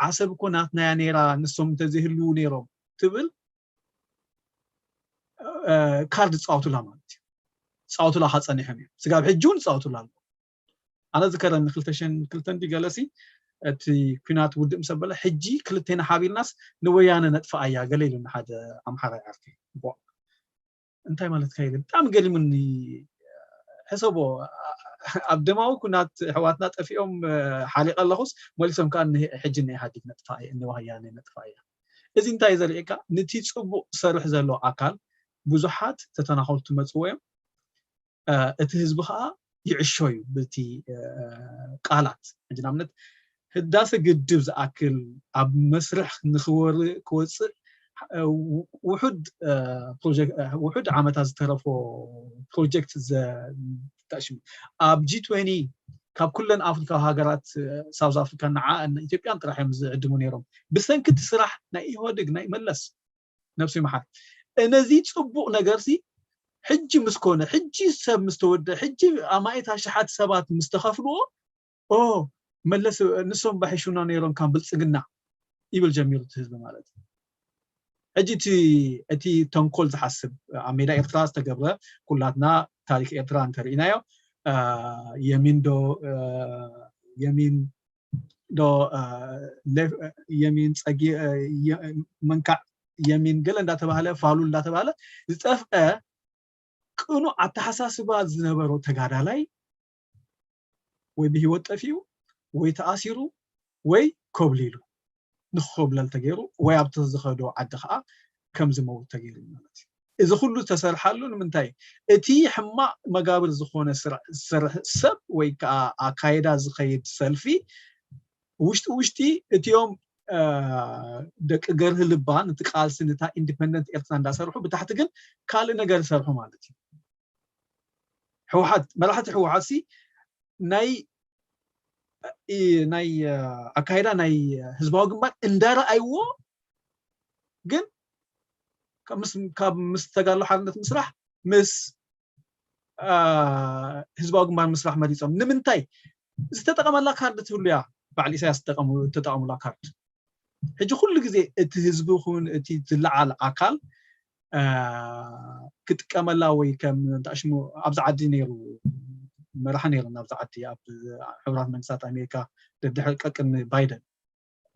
ዓሰብ እኮ ናትናያ ነይራ ንሶም እንተዘይህልዉ ነይሮም ትብል ካርድ ዝፃወቱላ ማለት እዩ ዝፃወቱላ ካፀኒሖም እዮም ስጋብ ሕጂ እውን ዝፃወቱላ ኣለዉ ኣነ ዝከረኒ ክልተ ሽሕን ክልተን ድዩ ገለሲ እቲ ኩናት ውድእ ምስ ኣበለ ሕጂ ክልቴና ሓቢርናስ ንወያነ ነጥፍኣያ ገለ ኢሉኒ ሓደ ኣምሓራይ ዓርኪ እንታይ ማለትካ ኢለ ብጣዕሚ ገሪሙኒ ሕሰቦ ኣብ ደማዊ ኩናት ኣሕዋትና ጠፊኦም ሓሊቐ ኣለኹስ መሊሶም ከዓ ሕጂ ንኢሃዲግ ነጥፍኣ እየ ንወያነ ነጥፍኣ እያ እዚ እንታይ ዘርእየካ ንቲ ፅቡቅ ዝሰርሕ ዘሎ ኣካል ብዙሓት ተተናኸልቱ መፅዎ እዮም እቲ ህዝቢ ከዓ ይዕሾ እዩ ብቲ ቃላት። ሕጂ ንኣብነት ህዳሰ ግድብ ዝኣክል ኣብ መስርሕ ንክወርእ ክወፅእ ውሑድ ዓመታት ዝተረፎ ፕሮጀክት ተሽሙ ኣብ ጂ ትወኒ ካብ ኩለን ኣፍሪካዊ ሃገራት ሳውዝ ኣፍሪካ ንዓ ኢትዮጵያን ጥራሕ እዮም ዝዕድሙ ነይሮም። ብሰንኪ እቲ ስራሕ ናይ ኢህወደግ ናይ መለስ ነብሱ ይምሓር። ነዚ ፅቡቕ ነገር ሲ ሕጂ ምስ ኮነ ሕጂ ሰብ ምስ ተወደ ሕጂ ኣማኢት ኣሽሓት ሰባት ምስ ተኸፍልዎ ኦ መለስ ንሶም ባሒሹና ነይሮም ካብ ብልፅግና ይብል ጀሚሩ እቲ ህዝቢ ማለት እዩ። ሕጂ እቲ ተንኮል ዝሓስብ ኣብ ሜዳ ኤርትራ ዝተገብረ ኩላትና ታሪክ ኤርትራ እንተርኢናዮ የሚን ዶ የሚን ዶ የሚን ፀጊ መንካዕ የሚን ገለ እንዳተባሃለ ፋሉል እንዳተባሃለ ዝጠፍአ ቅኑዕ ኣተሓሳስባ ዝነበሮ ተጋዳላይ ወይ ብህይወት ጠፊኡ ወይ ተኣሲሩ ወይ ኮብሊሉ ንክኮብለል ተገይሩ ወይ ኣብቲ ዝኸዶ ዓዲ ከዓ ከም ዝመውት ተገይሩ ማለት እዩ። እዚ ኩሉ ዝተሰርሓሉ ንምንታይ እቲ ሕማቕ መጋብር ዝኾነ ዝሰርሕ ሰብ ወይ ከዓ ኣካይዳ ዝኸይድ ሰልፊ ውሽጢ ውሽጢ እቲኦም ደቂ ገርህ ልባ ነቲ ቃልሲ ነታ ኢንዲፐንደንት ኤርትራ እንዳሰርሑ ብታሕቲ ግን ካልእ ነገር ይሰርሑ ማለት እዩ። ህወሓት መራሕቲ ህወሓት ሲ ናይ ናይ ኣካይዳ ናይ ህዝባዊ ግንባር እንዳረኣይዎ ግን ካብ ምስ ተጋሎ ሓርነት ምስራሕ ምስ ህዝባዊ ግንባር ምስራሕ መሪፆም ንምንታይ ዝተጠቐመላ ካርድ ትህሉ እያ። በዓል ኢሳያስ ተጠቐሙላ ካርድ ሕጂ ኩሉ ግዜ እቲ ህዝቢ ኹን እቲ ዝለዓል ኣካል ክጥቀመላ ወይ ከም እንታሽሙ ኣብዚ ዓዲ ነይሩ መራሒ ነይሩ ኣብዚ ዓዲ ኣብ ሕቡራት መንግስታት ኣሜሪካ ደድሕሪ ቀቅድሚ ባይደን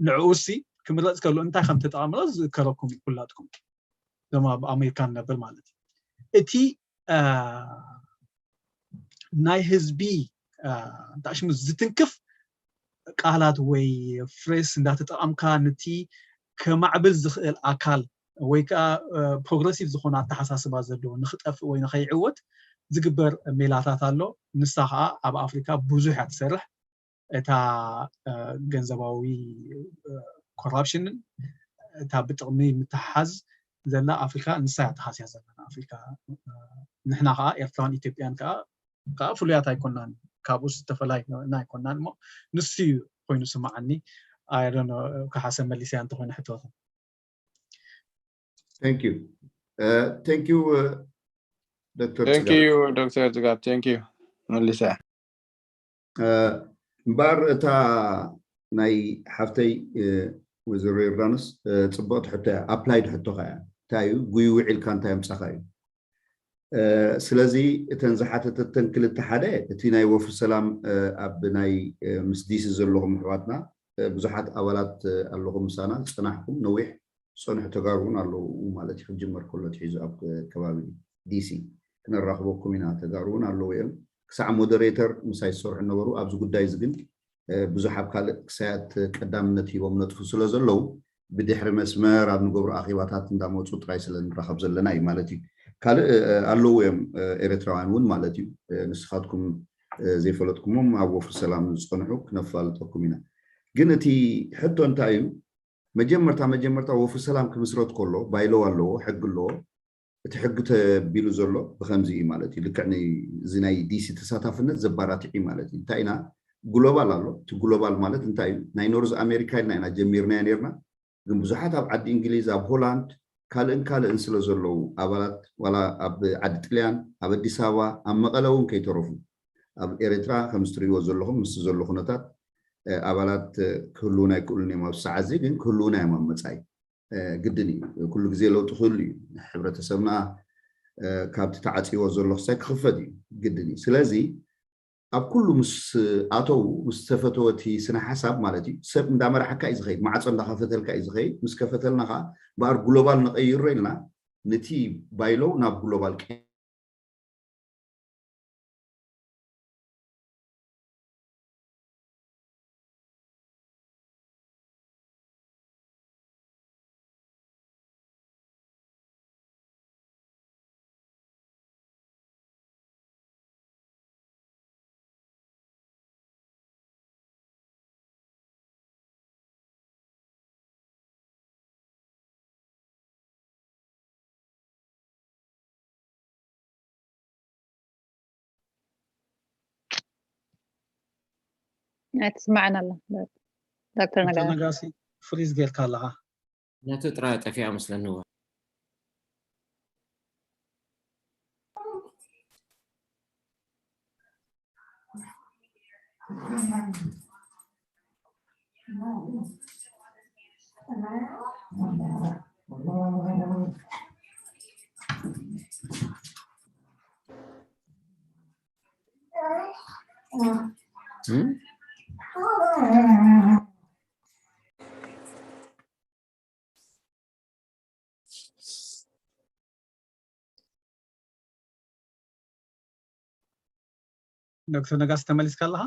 ንዕኡ ሲ ክምረፅ ከሎ እንታይ ከም ተጠቐምሎ ዝከረኩም ኩላትኩም እዞም ኣብ ኣሜሪካ ንነብር ማለት እዩ። እቲ ናይ ህዝቢ እንታይ ሽሙ ዝትንክፍ ቃላት ወይ ፍሬስ እንዳተጠቐምካ ነቲ ከማዕብል ዝኽእል ኣካል ወይ ከዓ ፕሮግረሲቭ ዝኾነ ኣተሓሳስባ ዘለዎ ንክጠፍእ ወይ ንከይዕወት ዝግበር ሜላታት ኣሎ። ንሳ ከዓ ኣብ ኣፍሪካ ብዙሕ እያ ትሰርሕ። እታ ገንዘባዊ ኮራፕሽንን እታ ብጥቕሚ ምትሕሓዝ ዘላ ኣፍሪካ ንሳ እያ ተሃስያ ዘለና ኣፍሪካ። ንሕና ከዓ ኤርትራን ኢትዮጵያን ከዓ ከዓ ፍሉያት ኣይኮናን፣ ካብኡ ዝተፈላይና ኣይኮናን እሞ ንሱ እዩ ኮይኑ ስማዓኒ። ኣይ ዶንት ኖ ክሓሰብ መሊሰያ እንተኮይነ ሕቶቱ። Thank you. Thank you ዶክተር Thank you ዶክተር ጽጋብ thank you መሊሰያ። እምበኣር እታ ናይ ሓፍተይ ወይዘሮ ዮርዳኖስ ፅብቕቲ ሕቶ እያ፣ ኣፕላይድ ሕቶኻ እያ። እንታይ እዩ ጉይ ውዒልካ እንታይ ኣምፃኻ እዩ። ስለዚ እተን ዝሓተተተን ክልተ ሓደ እቲ ናይ ወፍሪ ሰላም ኣብ ናይ ምስ ዲሲ ዘለኹም ኣሕዋትና ብዙሓት ኣባላት ኣለኹም ምሳና ዝፀናሕኩም ነዊሕ ዝፀንሑ ተጋሩ እውን ኣለዉ ማለት እዩ። ክጅመር ከሎ ትሒዙ ኣብ ከባቢ ዲሲ ክነራኽበኩም ኢና። ተጋሩ እውን ኣለዉ እዮም። ክሳዕ ሞደሬተር ምሳይ ዝሰርሑ ነበሩ። ኣብዚ ጉዳይ እዚ ግን ብዙሕ ኣብ ካልእ ክሳያት ቀዳምነት ሂቦም ነጥፉ ስለ ዘለዉ ብድሕሪ መስመር ኣብ ንገብሮ ኣኼባታት እንዳመፁ ጥራይ ስለ ንራኸብ ዘለና እዩ ማለት እዩ። ካልእ ኣለዉ እዮም ኤርትራውያን እውን ማለት እዩ። ንስኻትኩም ዘይፈለጥኩሞም ኣብ ወፍሪ ሰላም ዝፀንሑ ክነፋልጠኩም ኢና። ግን እቲ ሕቶ እንታይ እዩ? መጀመርታ መጀመርታ ወፍሪ ሰላም ክምስረት ከሎ ባይለው ኣለዎ፣ ሕጊ ኣለዎ። እቲ ሕጊ ተቢሉ ዘሎ ብከምዚ እዩ ማለት እዩ። ልክዕ እዚ ናይ ዲሲ ተሳታፍነት ዘባራትዕ እዩ ማለት እዩ። እንታይ ኢና ግሎባል ኣሎ። እቲ ግሎባል ማለት እንታይ እዩ? ናይ ኖርዝ ኣሜሪካ ኢልና ኢና ጀሚርናዮ ነርና። ግን ብዙሓት ኣብ ዓዲ እንግሊዝ፣ ኣብ ሆላንድ ካልእን ካልእን ስለ ዘለዉ ኣባላት ዋላ ኣብ ዓዲ ጥልያን ኣብ ኣዲስ ኣበባ ኣብ መቐለ እውን ከይተረፉ ኣብ ኤርትራ ከምዚ ትርእይዎ ዘለኹም ምስቲ ዘሎ ኩነታት ኣባላት ክህልዉና ኣይክእሉን እዮም ኣብዚ ሰዓት እዚ ግን ክህልዉና እዮም ኣብ መፃኢ ግድን እዩ። ኩሉ ግዜ ለውጢ ክህሉ እዩ። ሕብረተሰብና ካብቲ ተዓፅይዎ ዘሎ ክሳይ ክኽፈት እዩ ግድን እዩ። ስለዚ ኣብ ኩሉ ምስ ኣተው ምስ ተፈተወ እቲ ስነ ሓሳብ ማለት እዩ ሰብ እንዳመራሓካ እዩ ዝኸይድ፣ ማዕፆ እንዳኸፈተልካ እዩ ዝኸይድ። ምስ ከፈተልና ከዓ በኣር ግሎባል ንቐይሮ ኢልና ነቲ ባይለው ናብ ግሎባል ቀ ኣይትስማዕን ኣላ ዶክተር ዶክተር ነጋሲ። ነጋሲ ፍሪዝ ጌርካ ኣለኻ። ነቱ ጥራይ ጠፊኣ መስለኒ። እዋ ዶክተር ነጋሲ ተመሊስካ ኣለኻ?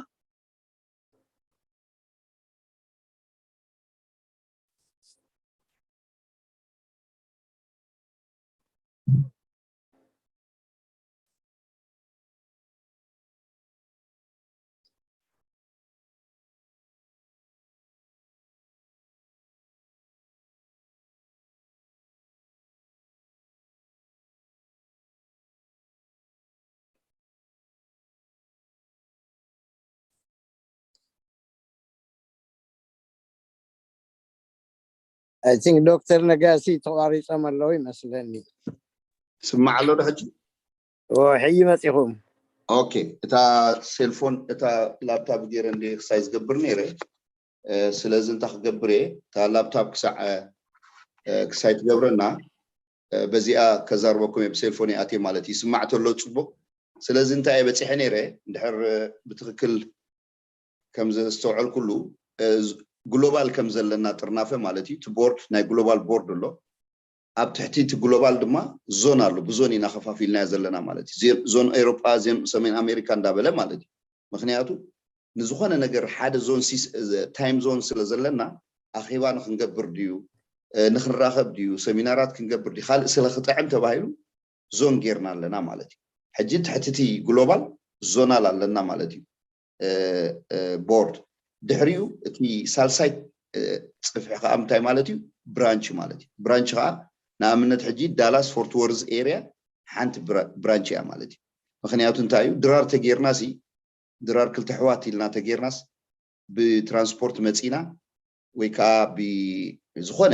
I think ዶክተር ነጋሲ ተቋሪጾም ኣለዉ ይመስለኒ። ስማዕ ኣሎ ዶ ሕጂ? ኦ፣ ሕጂ መጺኹም። ኦኬ፣ እታ ሴልፎን እታ ላፕታፕ ገይረ እንደ ክሳይ ዝገብር ነይረ። እ፣ ስለዚ እንታይ ክገብር እየ? እታ ላፕታፕ ክሳዕ እ፣ ክሳይ ትገብረና እ፣ በዚኣ ከዛርበኩም እየ ብሴልፎን ኣትየ ማለት እዩ። ይስማዕ ተሎ ጽቡቕ። ስለዚ እንታይ እየ በጺሐ ነይረ እንድሕር እ፣ ብትኽክል ከም ዘስተውዐልኩሉ እ፣ ዝ- ግሎባል ከም ዘለና ጥርናፈ ማለት እዩ። እቲ ቦርድ ናይ ግሎባል ቦርድ ኣሎ። ኣብ ትሕቲ እቲ ግሎባል ድማ ዞን ኣሎ። ብዞን ኢና ከፋፊልናዮ ዘለና ማለት እዩ። ዜ- ዞን ኤውሮጳ፣ ዞን ሰሜን ኣሜሪካ እንዳበለ ማለት እዩ። ምክንያቱ ንዝኾነ ነገር ሓደ ዞን ሲስ- እ፣ ታይም ዞን ስለ ዘለና ኣኼባ ንክንገብር ድዩ እ፣ ንክንራኸብ ድዩ ሰሚናራት ክንገብር ድዩ ካልእ ስለ ክጥዕም ተባሂሉ ዞን ጌርና ኣለና ማለት እዩ። ሕጂ ትሕቲ እቲ ግሎባል ዞናል ኣለና ማለት እዩ። እ፣ እ፣ ቦርድ ድሕሪኡ እቲ ሳልሳይ እ፣ ጽፍሒ ከዓ እንታይ ማለት እዩ? ብራንች ማለት እዩ። ብራንች ከዓ ንኣብነት ሕጂ ዳላስ ፎርት ወርዝ ኤሪያ ሓንቲ ብራ- ብራንች እያ ማለት እዩ። ምክንያቱ እንታይ እዩ? ድራር ተጌርና ሲ ድራር ክልተ ኣሕዋት ኢልና ተጌርናስ ብትራንስፖርት መፂና ወይ ከዓ ብዝኾነ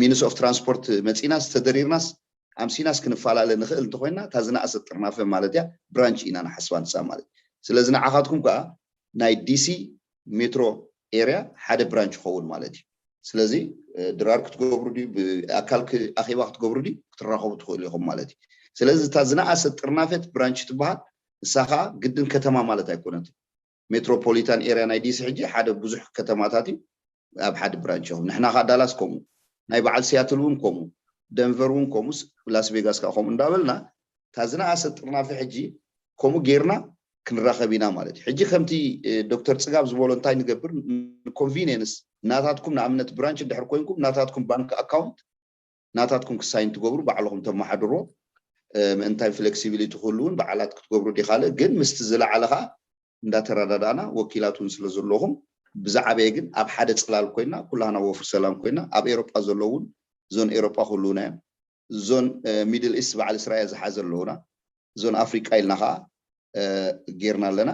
ሚንስ ኦፍ ትራንስፖርት መፂናስ ተደሪርናስ ኣምሲናስ ክንፈላለ ንኽእል እንተኮይና እታ ዝነኣሰ ጥርናፈ ማለት እያ ብራንች ኢና ንሓስባ ንሳ ማለት እዩ። ስለዚ ንዓኻትኩም ከዓ ናይ ዲሲ ሜትሮ ኤርያ ሓደ ብራንች ይኸውን ማለት እዩ። ስለዚ እ፣ ድራር ክትገብሩ ድዩ ብኣካል ክ- ኣኼባ ክትገብሩ ድዩ ክትራኸቡ ትኽእሉ ኢኹም ማለት እዩ። ስለዚ እታ ዝነኣሰ ጥርናፈት ብራንች ትበሃል ንሳ ከዓ ግድን ከተማ ማለት ኣይኮነትን። ሜትሮፖሊታን ኤርያ ናይ ዲሲ ሕጂ ሓደ ብዙሕ ከተማታት እዩ ኣብ ሓደ ብራንች ኢኹም። ንሕና ከዓ ዳላስ ከምኡ ናይ በዓል ሲያትል እውን ከምኡ ደንቨር እውን ከምኡስ ላስ ቬጋስ ከዓ ከምኡ እንዳበልና እታ ዝነኣሰ ጥርናፈ ሕጂ ከምኡ ጌርና ክንራኸብ ኢና ማለት እዩ። ሕጂ ከምቲ እ፣ ዶክተር ፅጋብ ዝበሎ እንታይ ንገብር ንኮንቪኒየንስ ናታትኩም ንኣብነት ብራንች እንድሕር ኮይንኩም ናታትኩም ባንክ ኣካውንት ናታትኩም ክሳይን ትገብሩ ባዕልኹም ተመሓድሮ እ፣ ምእንታይ ፍሌክሲቢሊቲ ክህሉ እውን በዓላት ክትገብሩ ዲ ካልእ ግን ምስቲ ዝለዓለ ከዓ እንዳተረዳዳእና ወኪላት እውን ስለ ዘለኹም ብዛዕበየ ግን ኣብ ሓደ ፅላል ኮይና ኩላህና ወፍር ሰላም ኮይና ኣብ ኤሮጳ ዘለዉ እውን ዞን ኤሮጳ ክህልውና እዮም። ዞን እ፣ ሚድል ኢስት በዓል እስራኤል ዝሓዘ ኣለውና ዞን ኣፍሪቃ ኢልና ከዓ እ፣ ጌርና ኣለና።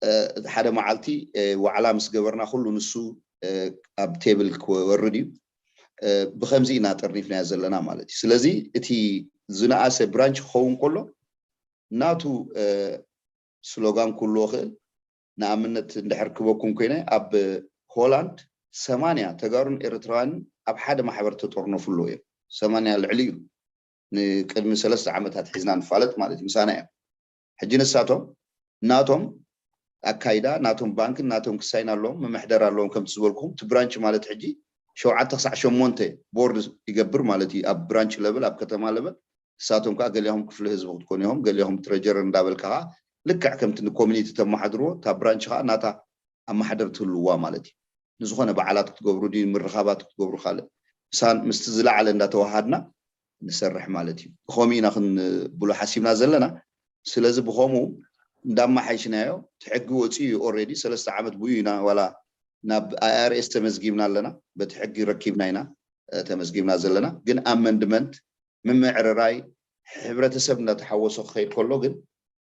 እ፣ እቲ ሓደ መዓልቲ እ፣ ዋዕላ ምስ ገበርና ኩሉ ንሱ እ፣ ኣብ ቴብል ክወርድ እዩ። እ፣ ብኸምዚ ኢና ጠርኒፍናዮ ዘለና ማለት እዩ። ስለዚ እቲ ዝነኣሰ ብራንች ክኸውን ከሎ ናቱ እ፣ ስሎጋን ክህልዎ ክእል ንኣብነት እንድሕር ክበኩም ኮይነ ኣብ ሆላንድ ሰማንያ ተጋሩን ኤርትራውያንን ኣብ ሓደ ማሕበር ተጠርነፉ ኣለዉ እዮም። ሰማንያ ልዕሊ እዩ። ንቅድሚ ሰለስተ ዓመታት ሒዝና ንፋለጥ ማለት እዩ ምሳና እዮም። ሕጂ ንሳቶም ናቶም ኣካይዳ ናቶም ባንክን ናቶም ክሳይን ኣለዎም መመሕደር ኣለዎም ከምቲ ዝበልኩም እቲ ብራንች ማለት ሕጂ ሸውዓተ ክሳዕ ሸሞንተ ቦርድ ይገብር ማለት እዩ ኣብ ብራንች ለብል ኣብ ከተማ ለብል ንሳቶም ከዓ ገሊኹም ክፍሊ ህዝቢ ክትኮኑ ኢኹም ገሊኹም ትረጀረር እንዳበልካ ከዓ ልክዕ ከምቲ ንኮሚኒቲ ተመሓድርዎ እታ ብራንች ከዓ ናታ ኣመሓደር ትህልዋ ማለት እዩ ንዝኾነ በዓላት ክትገብሩ ድዩ ምርኻባት ክትገብሩ ካልእ ምሳን ምስቲ ዝለዓለ እንዳተዋሃድና ንሰርሕ ማለት እዩ ብኸምኡ ኢና ክንብሎ ሓሲብና ዘለና ስለዚ ብኸምኡ እንዳመሓይሽናዮ እቲ ሕጊ ወፂኡ እዩ ኦሬዲ ሰለስተ ዓመት ብኡ ኢና ዋላ ናብ ኣይኣርኤስ ተመዝጊብና ኣለና በቲ ሕጊ ረኪብና ኢና ተመዝጊብና ዘለና ግን ኣመንድመንት ምምዕርራይ ሕብረተሰብ እንዳተሓወሶ ክኸይድ ከሎ ግን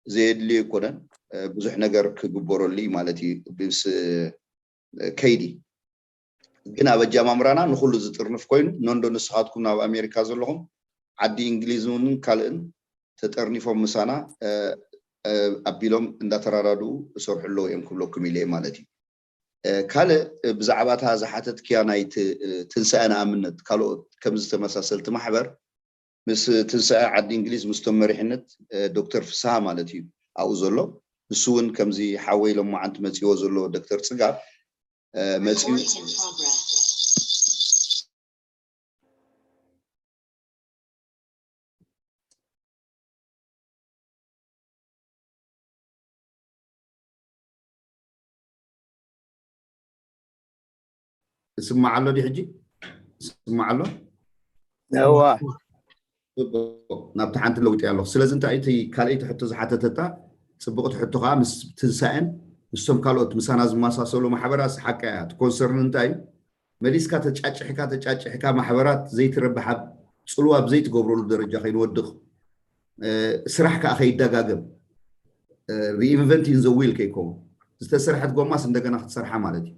ዘየድልዮ ኣይኮነን። ብዙሕ ነገር ክግበረሉ እዩ ማለት እዩ። ምስ ከይዲ ግን ኣብ ኣጃማምራና ንኩሉ ዝጥርንፍ ኮይኑ፣ ነንዶ ንስኻትኩም ናብ ኣሜሪካ ዘለኹም ዓዲ እንግሊዝ እውን ካልእን ተጠርኒፎም ምሳና ኣቢሎም እንዳተራዳድኡ ይሰርሑ ኣለዉ እዮም ክብለኩም ኢለ ማለት እዩ። ካልእ ብዛዕባ እታ ዝሓተትክያ ናይ ትንሳኤ ንኣምነት ካልኦት ከምዚ ተመሳሰልቲ ማሕበር ምስ ትንሳኤ ዓዲ እንግሊዝ ምስቶም መሪሕነት ዶክተር ፍስሃ ማለት እዩ ኣብኡ ዘሎ። ንሱ እውን ከምዚ ሓወይ ሎማዓንቲ መፂዎ ዘሎ ዶክተር ፅጋብ መፂኡ እስማዕ ኣሎ ድዩ ሕጂ? እስማዕ ኣሎ? እዋ ናብቲ ሓንቲ ለውጢ ኣለኹ። ስለዚ እንታይ እቲ ካልኣይቲ ሕቶ ዝሓተተታ ፅቡቕቲ ሕቶ ከዓ ምስ ትንሳኤን ምስቶም ካልኦት ምሳና ዝመሳሰሉ ማሕበራት ሓቃ እያ። እቲ ኮንሰርን እንታይ እዩ? መሊስካ ተጫጭሕካ ተጫጭሕካ ማሕበራት ዘይትረብሕ ኣብ ፅልዋ ብዘይትገብረሉ ደረጃ ከይንወድቕ ስራሕ ከዓ ከይደጋገም reinventing the wheel ከይከውን ዝተሰርሐት ጎማስ እንደገና ክትሰርሓ ማለት እዩ።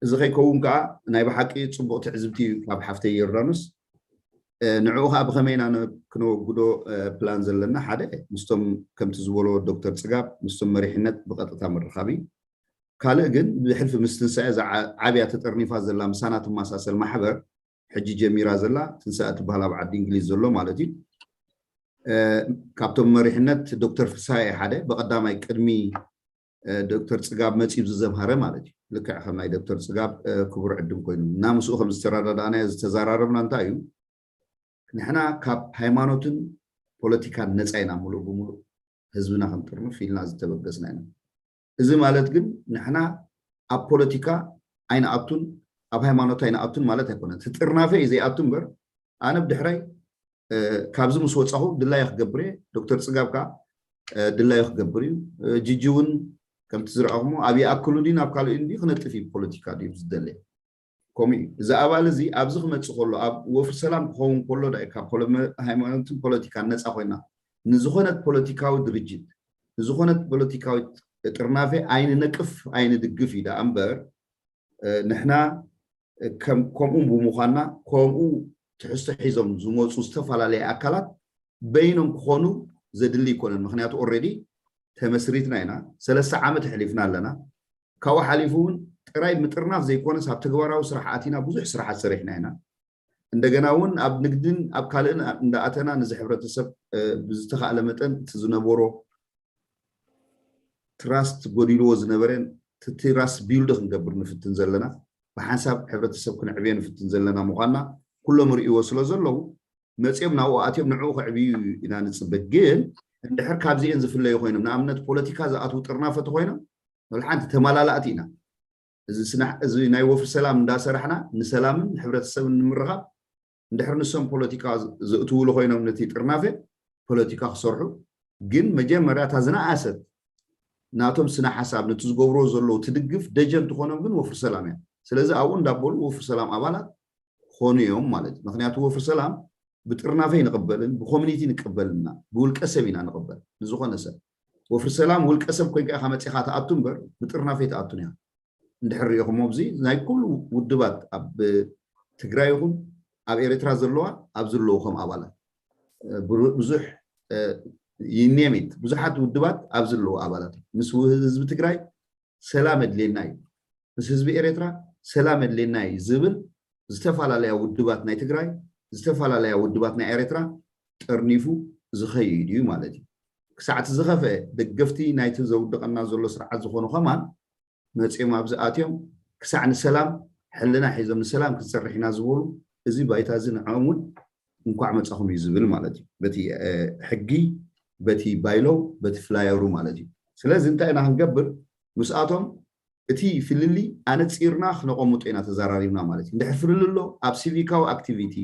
እዚ ከይከውን ከዓ ናይ ብሓቂ ፅቡቕ ትዕዝብቲ እዩ ካብ ሓፍተይ ዮርዳኖስ። ንዕኡ ከዓ ብኸመይ ኢና ክነወግዶ ፕላን ዘለና? ሓደ ምስቶም ከምቲ ዝበሎ ዶክተር ፅጋብ ምስቶም መሪሕነት ብቐጥታ ምርኻብ እዩ። ካልእ ግን ብሕልፊ ምስ ትንሳኤ እዛ ዓብያ ተጠርኒፋ ዘላ ምሳና ትመሳሰል ማሕበር ሕጂ ጀሚራ ዘላ ትንሳኤ ትበሃል ኣብ ዓዲ እንግሊዝ ዘሎ ማለት እዩ። ካብቶም መሪሕነት ዶክተር ፍስሃየ ሓደ ብቐዳማይ ቅድሚ ዶክተር ፅጋብ መፂኡ ዝዘምሃረ ማለት እዩ። ልክዕ ከም ናይ ዶክተር ፅጋብ ክቡር ዕድም ኮይኑ እና ምስኡ ከም ዝተረዳዳእናዮ ዝተዘራረብና እንታይ እዩ? ንሕና ካብ ሃይማኖትን ፖለቲካን ነፃ ኢና፣ ሙሉእ ብሙሉእ ህዝብና ክንጥርንፍ ኢልና ዝተበገስና ኢና። እዚ ማለት ግን ንሕና ኣብ ፖለቲካ ኣይንኣቱን ኣብ ሃይማኖት ኣይንኣቱን ማለት ኣይኮነን። እቲ ጥርናፈ እዩ ዘይኣቱ እምበር ኣነ ብድሕራይ ካብዚ ምስ ወፃኹ ድላየ ክገብር እየ። ዶክተር ፅጋብ ከዓ ድላዩ ክገብር እዩ። ጅጂ እውን ከምቲ ዝረኣኹሞ ኣብ ይኣክሉ ድዩ ናብ ካልእ ድዩ ክነጥፍ እዩ ፖለቲካ ድዩ ዝደለ። ከምኡ እዩ። እዚ ኣባል እዚ ኣብዚ ክመፅእ ከሎ ኣብ ወፍሪ ሰላም ክኸውን ከሎ ዳ ካብ ሃይማኖትን ፖለቲካን ነፃ ኮይና ንዝኾነት ፖለቲካዊ ድርጅት ንዝኾነት ፖለቲካዊት ጥርናፈ ኣይንነቅፍ ኣይንድግፍ እዩ ደኣ እምበር ንሕና ከምኡ ብምዃንና ከምኡ ትሕዝቶ ሒዞም ዝመፁ ዝተፈላለዩ ኣካላት በይኖም ክኾኑ ዘድሊ ኣይኮነን። ምክንያቱ ኦልሬዲ ተመስሪትና ኢና፣ ሰለስተ ዓመት ኣሕሊፍና ኣለና። ካብኡ ሓሊፉ እውን ጥራይ ምጥርናፍ ዘይኮነስ ኣብ ተግባራዊ ስራሕ ኣቲና ብዙሕ ስራሓት ሰሪሕና ኢና። እንደገና እውን ኣብ ንግድን ኣብ ካልእን እንዳኣተና ነዚ ሕብረተሰብ ብዝተኻእለ መጠን እቲ ዝነበሮ ትራስት ጎዲልዎ ዝነበረ ትራስት ቢልድ ክንገብር ንፍትን ዘለና፣ ብሓንሳብ ሕብረተሰብ ክንዕብዮ ንፍትን ዘለና ምዃንና ኩሎም ርእይዎ ስለ ዘለዉ መፅኦም ናብኡ ኣትዮም ንዕኡ ከዕብዩ ኢና ንፅበ። ግን እንድሕር ካብዚኤን ዝፍለዩ ኮይኖም ንኣብነት ፖለቲካ ዝኣትዉ ጥርናፈ ተኮይኖም ንሓንቲ ተመላላእቲ ኢና። እዚ ናይ ወፍሪ ሰላም እንዳሰራሕና ንሰላምን ንሕብረተሰብን ንምርኻብ እንድሕር ንሶም ፖለቲካ ዘእትውሉ ኮይኖም ነቲ ጥርናፈ ፖለቲካ ክሰርሑ ግን መጀመርያ እታ ዝነኣሰት ናቶም ስነ ሓሳብ ነቲ ዝገብርዎ ዘለዉ ትድግፍ ደጀን ትኾኖም ግን ወፍሪ ሰላም እያ። ስለዚ ኣብኡ እንዳበሉ ወፍሪ ሰላም ኣባላት ክኾኑ እዮም ማለት እዩ። ምክንያቱ ወፍሪ ሰላም ብጥርናፈ ይንቕበልን ብኮሚኒቲ ንቀበልና ብውልቀ ሰብ ኢና ንቕበል ንዝኾነ ሰብ። ወፍሪ ሰላም ውልቀ ሰብ ኮይንካ ኢኻ መፂኻ ትኣቱ እምበር ብጥርናፈ ኣይትኣቱን እያ። እንድሕር ሪኢኹሞ ኣብዚ ናይ ኩሉ ውድባት ኣብ ትግራይ ይኹን ኣብ ኤርትራ ዘለዋ ኣብ ዘለዉ ከም ኣባላት ብዙሕ ይኔሚት ብዙሓት ውድባት ኣብ ዘለዉ ኣባላት ምስ ህዝቢ ትግራይ ሰላም ኣድልየና እዩ፣ ምስ ህዝቢ ኤርትራ ሰላም ኣድልየና እዩ ዝብል ዝተፈላለያ ውድባት ናይ ትግራይ ዝተፈላለያ ውድባት ናይ ኤርትራ ጠርኒፉ ዝኸይድ እዩ ማለት እዩ። ክሳዕቲ ዝኸፈ ደገፍቲ ናይቲ ዘውድቐና ዘሎ ስርዓት ዝኾኑ ከማን መፂኦም ኣብዚ ኣትዮም ክሳዕ ንሰላም ሕልና ሒዞም ንሰላም ክንሰርሕ ኢና ዝበሉ እዚ ባይታ እዚ ንዕኦም እውን እንኳዕ መፃኹም እዩ ዝብል ማለት እዩ። በቲ ሕጊ በቲ ባይሎው በቲ ፍላየሩ ማለት እዩ። ስለዚ እንታይ ኢና ክንገብር ምስኣቶም እቲ ፍልሊ ኣነፂርና ክነቐምጦ ኢና ተዘራሪብና ማለት እዩ። እንድሕር ፍልሊ ኣሎ ኣብ ሲቪካዊ ኣክቲቪቲ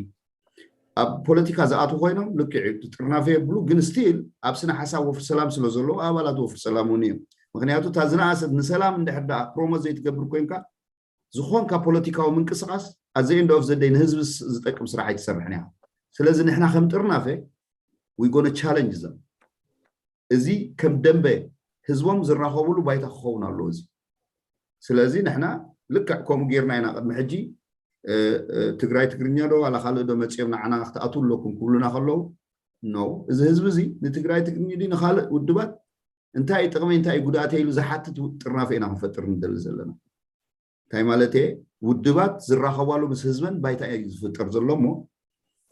ኣብ ፖለቲካ ዝኣትዉ ኮይኖም ልክዕ እዩ ጥርናፈ የብሉ ግን ስቲል ኣብ ስነ ሓሳብ ወፍሪ ሰላም ስለ ዘለዉ ኣባላት ወፍሪ ሰላም እውን እዮም። ምክንያቱ እታ ዝነኣሰት ንሰላም እንድሕር ደኣ ፕሮሞት ዘይትገብር ኮይንካ ዝኾንካ ፖለቲካዊ ምንቅስቃስ ኣዘ ኤንድ ኦፍ ዘደይ ንህዝቢ ዝጠቅም ስራሕ ኣይትሰርሕን ኢኻ። ስለዚ ንሕና ከም ጥርናፈ we gonna challenge them እዚ ከም ደንበ ህዝቦም ዝራኸብሉ ባይታ ክኸውን ኣለዎ። እዚ ስለዚ ንሕና ልክዕ ከምኡ ጌርና ኢና ቅድሚ ሕጂ ትግራይ ትግርኛ ዶ ዋላ ካልእ ዶ መፂኦም ንዓና ክትኣትዉ ኣለኩም ክብሉና ከለዉ፣ ኖ፣ እዚ ህዝቢ እዚ ንትግራይ ትግርኛ ድዩ ንካልእ ውድባት እንታይ እዩ ጥቕሚ እንታይ እዩ ጉድኣት ኢሉ ዝሓትት ጥርናፈ ኢና ክንፈጥር ንደሊ ዘለና። እንታይ ማለት እየ? ውድባት ዝራኸባሉ ምስ ህዝበን ባይታ እዩ ዝፍጠር ዘሎ እሞ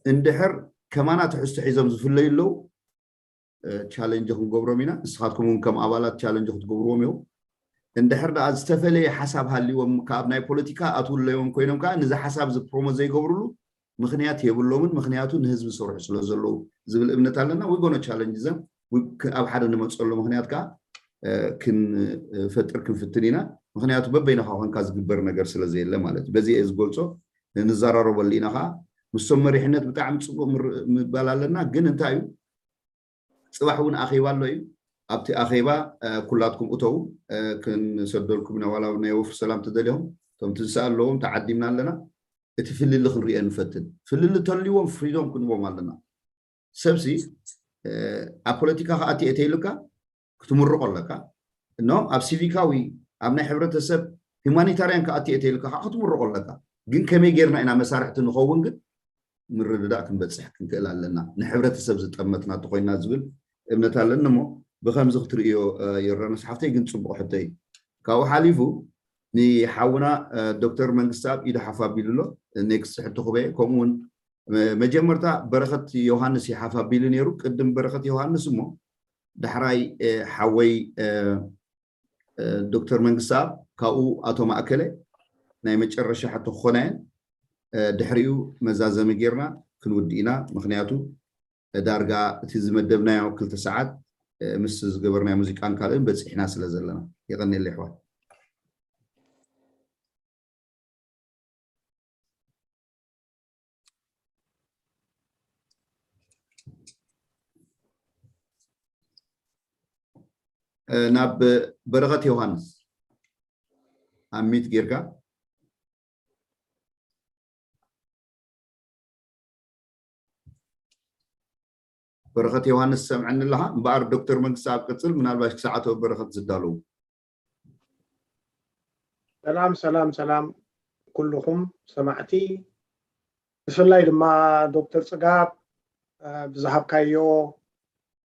እንድሕር ከማና ትሕዝቶ ሒዞም ዝፍለዩ ኣለዉ ቻለንጅ ክንገብሮም ኢና። ንስኻትኩም እውን ከም ኣባላት ቻለንጅ ክትገብርዎም ኢኹም። እንድሕር ደኣ ዝተፈለየ ሓሳብ ሃልዎም ካብ ናይ ፖለቲካ ኣትውለዮም ኮይኖም ከዓ ነዚ ሓሳብ እዚ ፕሮሞት ዘይገብርሉ ምክንያት የብሎምን። ምክንያቱ ንህዝቢ ዝሰርሑ ስለ ዘለዉ ዝብል እምነት ኣለና። We gonna challenge them። ኣብ ሓደ ንመፀሉ ምክንያት ከዓ ክንፈጥር ክንፍትን ኢና። ምክንያቱ በበይንኻ ኮንካ ዝግበር ነገር ስለ ዘየለ ማለት እዩ። በዚ እየ ዝገልፆ። ንዘራረበሉ ኢና ከዓ ምስቶም መሪሕነት ብጣዕሚ ፅቡቅ ምባል ኣለና። ግን እንታይ እዩ ፅባሕ እውን ኣኼባ ኣሎ እዩ። ኣብቲ ኣኼባ ኩላትኩም እተው ክንሰደልኩም ኢና። ዋላ ናይ ወፍሪ ሰላም ትደልዮም እቶም ትንሳእ ኣለዎም ተዓዲምና ኣለና። እቲ ፍልሊ ክንሪኦ ንፈትን። ፍልሊ ተልዎም ፍሪዶም ክንቦም ኣለና። ሰብሲ ኣብ ፖለቲካ ከኣቲ እተይሉካ ክትምርቆ ኣለካ። እኖም ኣብ ሲቪካዊ ኣብ ናይ ሕብረተሰብ ሂማኒታርያን ከኣቲ እተይሉካ ከዓ ክትምርቆ ኣለካ። ግን ከመይ ጌርና ኢና መሳርሕቲ ንኸውን ግን ምርድዳእ ክንበፅሕ ክንክእል ኣለና። ንሕብረተሰብ ዝጠመትና ተኮይና ዝብል እምነት ኣለኒ እሞ ብከምዚ ክትርእዮ የረነስ ሓፍተይ ግን ፅቡቅ ሕቶ እዩ። ካብኡ ሓሊፉ ንሓውና ዶክተር መንግስቲ ኣብ ኢዱ ሓፍ ኣቢሉ ኣሎ። ኔክስት ሕቶ ክበየ ከምኡ እውን መጀመርታ በረኸት ዮሃንስ ይሓፍ ኣቢሉ ነይሩ። ቅድም በረኸት ዮሃንስ እሞ ዳሕራይ ሓወይ ዶክተር መንግስቲ ኣብ ካብኡ ኣቶ ማእከለ ናይ መጨረሻ ሕቶ ክኾና እየን። ድሕሪኡ መዛዘሚ ጌርና ክንውድ ኢና። ምክንያቱ ዳርጋ እቲ ዝመደብናዮ ክልተ ሰዓት ምስ ዝገበርናዮ ሙዚቃን ካልእን በፂሕና ስለ ዘለና። የቐንየለይ ኣሕዋት። ናብ በረኸት ዮሃንስ ኣሚት ጌርካ። በረኸት ዮሃንስ ሰምዐኒ ኣለኻ? እምበኣር ዶክተር መንግስቲ ኣብ ቅጽል ምናልባሽ ክሰዓቶ በረኸት ዝዳለዉ። ሰላም ሰላም ሰላም ኩልኹም ሰማዕቲ፣ ብፍላይ ድማ ዶክተር ጽጋብ ብዝሃብካዮ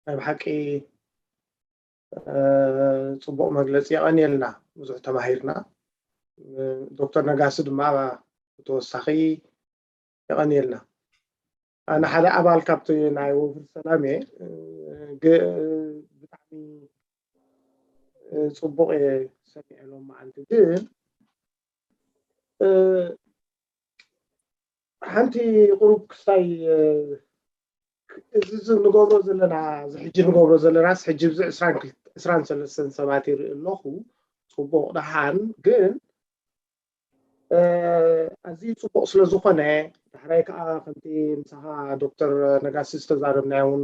ናይ ብሓቂ ጽቡቕ መግለጺ የቐንየልና። ብዙሕ ተማሂርና። ዶክተር ነጋሲ ድማ ብተወሳኺ የቐንየልና። ኣነ ሓደ ኣባል ካብቲ ናይ ወፍሪ ሰላም እየ። ብጣዕሚ ፅቡቕ እየ ሰሚዐ ሎም መዓልቲ። ግን ሓንቲ ቁሩብ ክስታይ እዚ ንገብሮ ዘለና እዚ ሕጂ ንገብሮ ዘለናስ ሕጂ እዚ ዕስራን ሰለስተን ሰባት ይርኢ ኣለኹ። ፅቡቕ ደሓን ግን ኣዝዩ ፅቡቕ ስለ ዝኾነ ዳሕራይ ከዓ ከምቲ ምሳኻ ዶክተር ነጋሲ ዝተዛረብናዮ እውን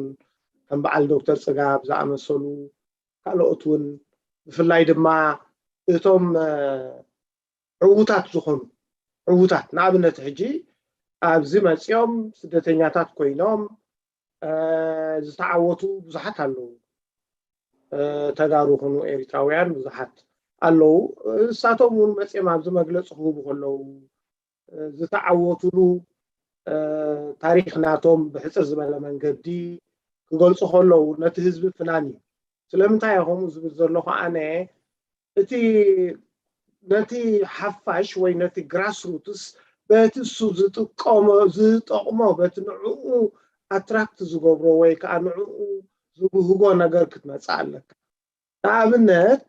ከም በዓል ዶክተር ፅጋብ ዝኣመሰሉ ካልኦት እውን ብፍላይ ድማ እቶም ዕዉታት ዝኾኑ ዕዉታት ንኣብነት ሕጂ ኣብዚ መፂኦም ስደተኛታት ኮይኖም ዝተዓወቱ ብዙሓት ኣለዉ። ተጋሩ ይኹኑ ኤሪትራውያን ብዙሓት ኣለዉ። እሳቶም እውን መፅኦም ኣብዚ መግለፂ ክህቡ ከለዉ ዝተዓወቱሉ ታሪክ ናቶም ብሕፅር ዝበለ መንገዲ ክገልፁ ከለዉ ነቲ ህዝቢ ፍናን እዩ። ስለምንታይ እየ ከምኡ ዝብል ዘለኹ ኣነ እቲ ነቲ ሓፋሽ ወይ ነቲ ግራስሩትስ በቲ እሱ ዝጥቀሞ ዝጠቕሞ በቲ ንዕኡ ኣትራክት ዝገብሮ ወይ ከዓ ንዕኡ ዝብህጎ ነገር ክትመፅእ ኣለካ። ንኣብነት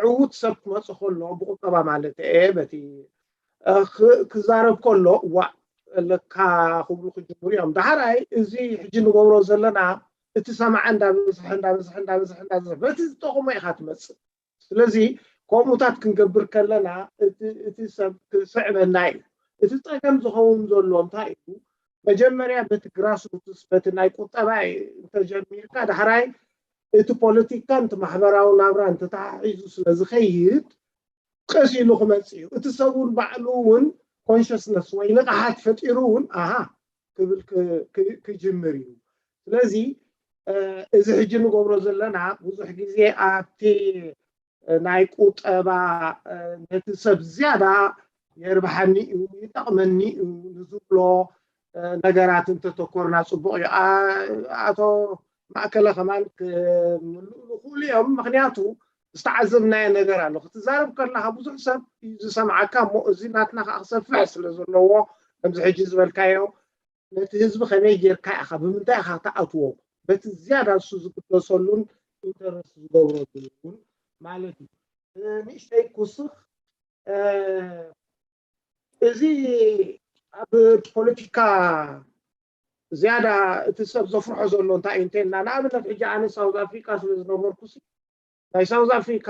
ዕዉት ሰብ ክመፅእ ከሎ ብቁጠባ ማለት እየ በቲ ክዛረብ ከሎ ዋእ ለካ ክብሉ ክጅምሩ እዮም። ዳሕራይ እዚ ሕጂ ንገብሮ ዘለና እቲ ሰማዓ እንዳበዝሐ እንዳበዝሐ እንዳበዝሐ እንዳበዝሐ በቲ ዝጠቕሞ ኢኻ ትመፅእ። ስለዚ ከምኡታት ክንገብር ከለና እቲ ሰብ ክስዕበና እዩ። እቲ ፀገም ዝኸውን ዘሎ እንታይ እዩ? መጀመርያ በቲ ግራስሩትስ በቲ ናይ ቁጠባ እንተጀሚርካ ዳሕራይ እቲ ፖለቲካ እቲ ማሕበራዊ ናብራ እንተተሓሒዙ ስለ ዝኸይድ ቀስ ኢሉ ክመፅእ እዩ። እቲ ሰብ እውን ባዕሉ እውን ኮንሽስነስ ወይ ንቕሓት ፈጢሩ እውን ኣሃ ክብል ክጅምር እዩ። ስለዚ እዚ ሕጂ ንገብሮ ዘለና ብዙሕ ግዜ ኣብቲ ናይ ቁጠባ ነቲ ሰብ ዝያዳ የርብሓኒ እዩ፣ ይጠቕመኒ እዩ ንዝብሎ ነገራት እንተተኮርና ጽቡቕ እዩ። ኣቶ ማእከለ ከማን ክምልኡ ይኽእሉ እዮም። ምክንያቱ ዝተዓዘብናዮ ነገር ኣሎ። ክትዛረብ ከለካ ብዙሕ ሰብ እዩ ዝሰምዓካ እሞ እዚ ናትና ከዓ ክሰፍሕ ስለ ዘለዎ ከምዚ ሕጂ ዝበልካዮ ነቲ ህዝቢ ከመይ ጌርካ ኢኻ ብምንታይ ኢኻ ክትኣትዎ በቲ ዝያዳ እሱ ዝግደሰሉን ኢንተረስት ዝገብረሉን ማለት እዩ። ንእሽተይ ክውስኽ እዚ ኣብ ፖለቲካ ዝያዳ እቲ ሰብ ዘፍርሖ ዘሎ እንታይ እዩ እንተልና ንኣብነት ሕጂ ኣነ ሳውዝ ኣፍሪካ ስለ ዝነበርኩ ናይ ሳውዝ ኣፍሪካ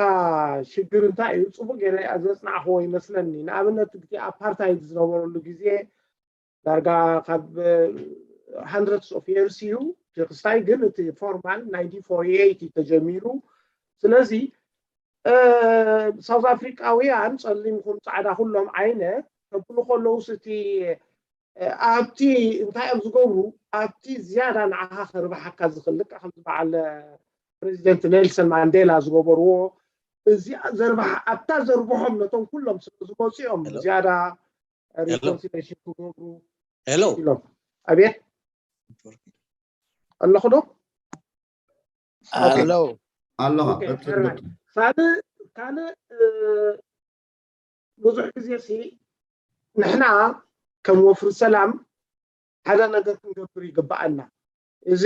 ሽግር እንታይ እዩ ፅቡቅ ገይረ ዘፅናዕክዎ ይመስለኒ። ንኣብነት እቲ ኣፓርታይድ ዝነበረሉ ግዜ ዳርጋ ካብ hundreds of years እዩ ክስታይ ግን እቲ ፎርማል nineteen forty eight እዩ ተጀሚሩ። ስለዚ ሳውዝ ኣፍሪካውያን ፀሊም ኹም ፃዕዳ ኩሎም ዓይነት ከብሉ ከለውስ እቲ ኣብቲ እንታይ እዮም ዝገብሩ ኣብቲ ዝያዳ ንዓኻ ከርብሓካ ዝኽእል ልክዕ ከምዚ በዓል ፕሬዚደንት ኔልሰን ማንዴላ ዝገበርዎ እዚኣ ዘርብሓ ኣብታ ዘርብሖም ነቶም ኩሎም ስለ ዝመፅኦም ዝያዳ ሪኮንሲሌሽን ክገብሩ ሄሎ ኢሎም። ኣቤት ኣለኹ ዶ? ኣለዉ ኣለኻ ካልእ ካልእ ብዙሕ ግዜ ሲ ንሕና ከም ወፍሪ ሰላም ሓደ ነገር ክንገብር ይግባኣና። እዚ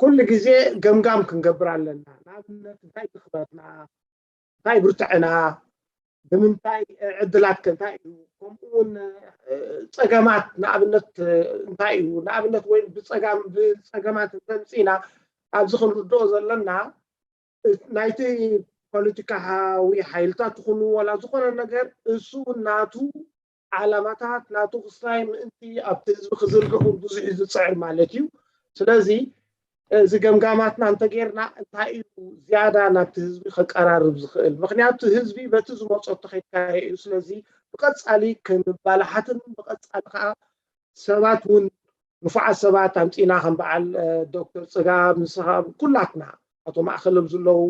ኩሉ ግዜ ገምጋም ክንገብር ኣለና። ንኣብነት እንታይ ድኽመትና፣ እንታይ ብርትዕና፣ ብምንታይ ዕድላት ከ እንታይ እዩ፣ ከምኡ እውን ፀገማት ንኣብነት እንታይ እዩ፣ ንኣብነት ወይ ብፀጋም ብፀገማት እንተምፅእና ኣብዚ ክንርድኦ ዘለና ናይቲ ፖለቲካዊ ሓይልታት ትኹኑ ዋላ ዝኾነ ነገር እሱ ናቱ ዓላማታት ናቱ ክስታይ ምእንቲ ኣብቲ ህዝቢ ክዝርግሑ ብዙሕ እዩ ዝፅዕር ማለት እዩ። ስለዚ እዚ ገምጋማትና እንተጌርና እንታይ እዩ ዝያዳ ናብቲ ህዝቢ ከቀራርብ ዝኽእል? ምክንያቱ ህዝቢ በቲ ዝመፆ ተኸይካየ እዩ። ስለዚ ብቐፃሊ ክንባላሓትን ብቐፃሊ ከዓ ሰባት እውን ንፉዓት ሰባት ኣምፂና ከም በዓል ዶክተር ፅጋብ ንስኻ ኩላትና ኣቶ ማእኸሎም ዘለዉ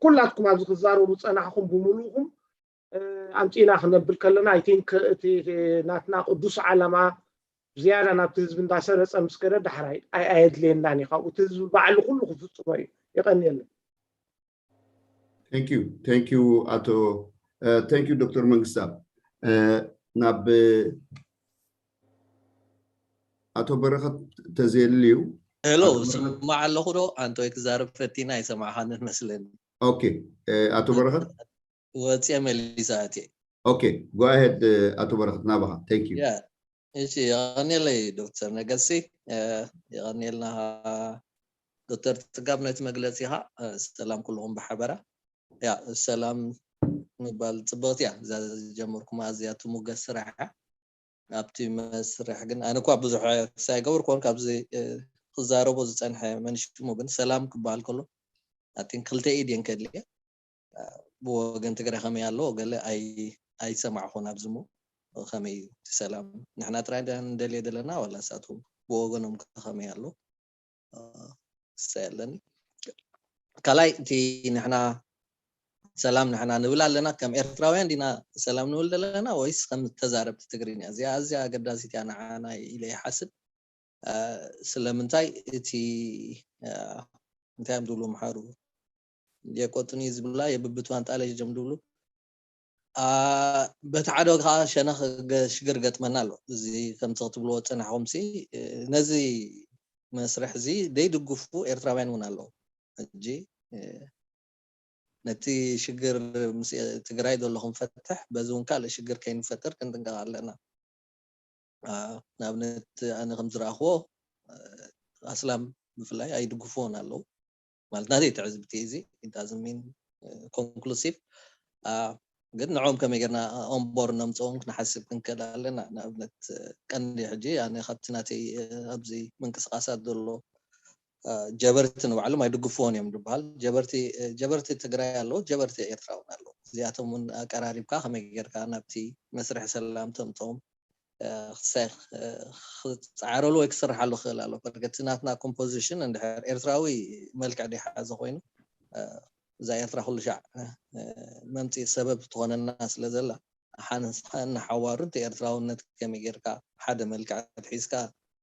ኩላትኩም ኣብዚ ክዛረቡ ፀናሕኹም ብምሉእኹም ኣምፂና ክነብል ከለና ኣይ ቲንክ እቲ ናትና ቅዱስ ዓላማ ዝያዳ ናብቲ ህዝቢ እንዳሰረፀ ምስ ከደ ዳሕራይ ኣየድልየናን እዩ። ካብኡ እቲ ህዝቢ ባዕሉ ኩሉ ክፍፅሞ እዩ። የቐንየለን። Thank you thank you ኣቶ thank you ዶክተር መንግስታብ ናብ ኣቶ በረኸት ተዘየልዩ ሄሎ ስማዕ ኣለኹ ዶ ኣንቶይ ክዛረብ ፈቲና ኣይሰማዕኻንን መስለኒ ኦኬ ኣቶ በረኸት ወፅየ መሊሳ ኣትየ ኦኬ go ahead ኣቶ በረኸት ናባኻ thank you እሺ የቐንየለይ ዶክተር ነገሲ የቐንየልና ዶክተር ፅጋብ ነቲ መግለፂኻ ሰላም ኩልኹም ብሓበራ ያ ሰላም ምባል ፅብቕቲ እያ እዛ ዝጀመርኩማ ኣዝያ ትሙገስ ስራሕ እያ ኣብቲ መስርሕ ግን ኣነ እኳ ብዙሕ ክሳይ ገበርኩዎን ካብዚ ክዛረቦ ዝፀንሐ መንሽሙ ግን ሰላም ክበሃል ከሎ ኣቲን ክልተ ኢድ እየን ከድልየ ብወገን ትግራይ ከመይ ኣሎ ገለ ኣይሰማዕኹን ኣብዚ ሞ ከመይ እዩ እቲ ሰላም ንሕና ጥራይ ንደልየ ዘለና ዋላ ሳትኩም ብወገኖም ከመይ ኣሎ ክሳይ ኣለኒ ካልኣይ እቲ ንሕና ሰላም ንሕና ንብል ኣለና ከም ኤርትራውያን ዲና ሰላም ንብል ዘለና ወይስ ከም ተዛረብቲ ትግርኛ እዚኣ ኣዝያ ኣገዳሲት እያ ንዓና ኢለ ይሓስብ ስለምንታይ እቲ እንታይ እዮም ዝብሉ ምሓሩ የቆጥኒ ዝብላ የብብትዋን ጣለሽ ጀም ዝብሉ በቲ ሓደ ወገን ከዓ ሸነኽ ሽግር ገጥመና ኣሎ እዚ ከምቲ ክትብልዎ ዝፀናሕኹም ሲ ነዚ መስርሕ እዚ ዘይድግፉ ኤርትራውያን እውን ኣለዉ ሕጂ ነቲ ሽግር ምስ ትግራይ ዘሎ ክንፈትሕ በዚ እውን ካልእ ሽግር ከይንፈጥር ክንጥንቀቕ ኣለና ንኣብነት ኣነ ከም ዝረኣኽዎ ኣስላም ብፍላይ ኣይድግፍዎን ኣለዉ ማለት ናተይ ትዕዝብቲ እዚ ኢንታዝሚን ኮንክሉሲቭ ግን ንዕኦም ከመይ ጌርና ኦንቦር ነምፅኦም ክንሓስብ ክንክእል ኣለና ንኣብነት ቀንዲ ሕጂ ኣነ ካብቲ ናተይ ኣብዚ ምንቅስቃሳት ዘሎ ጀበርቲ ንባዕሎም ኣይድግፍዎን እዮም ዝበሃል ጀበርቲ ጀበርቲ ትግራይ ኣለዎ ጀበርቲ ኤርትራ እውን ኣለዎ እዚኣቶም እውን ኣቀራሪብካ ከመይ ጌርካ ናብቲ መስርሒ ሰላም ተምፅኦም ክሳይ ክፃዓረሉ ወይ ክስርሓሉ ክኽእል ኣሎ። በርግቲ ናትና ኮምፖዚሽን እንድሕር ኤርትራዊ መልክዕ ዲሓዘ ኮይኑ እዛ ኤርትራ ኩሉ ሻዕ መምፅኢ ሰበብ ትኾነና ስለ ዘላ ሓንሓዋሩ እቲ ኤርትራውነት ከመይ ጌርካ ሓደ መልክዕ ሒዝካ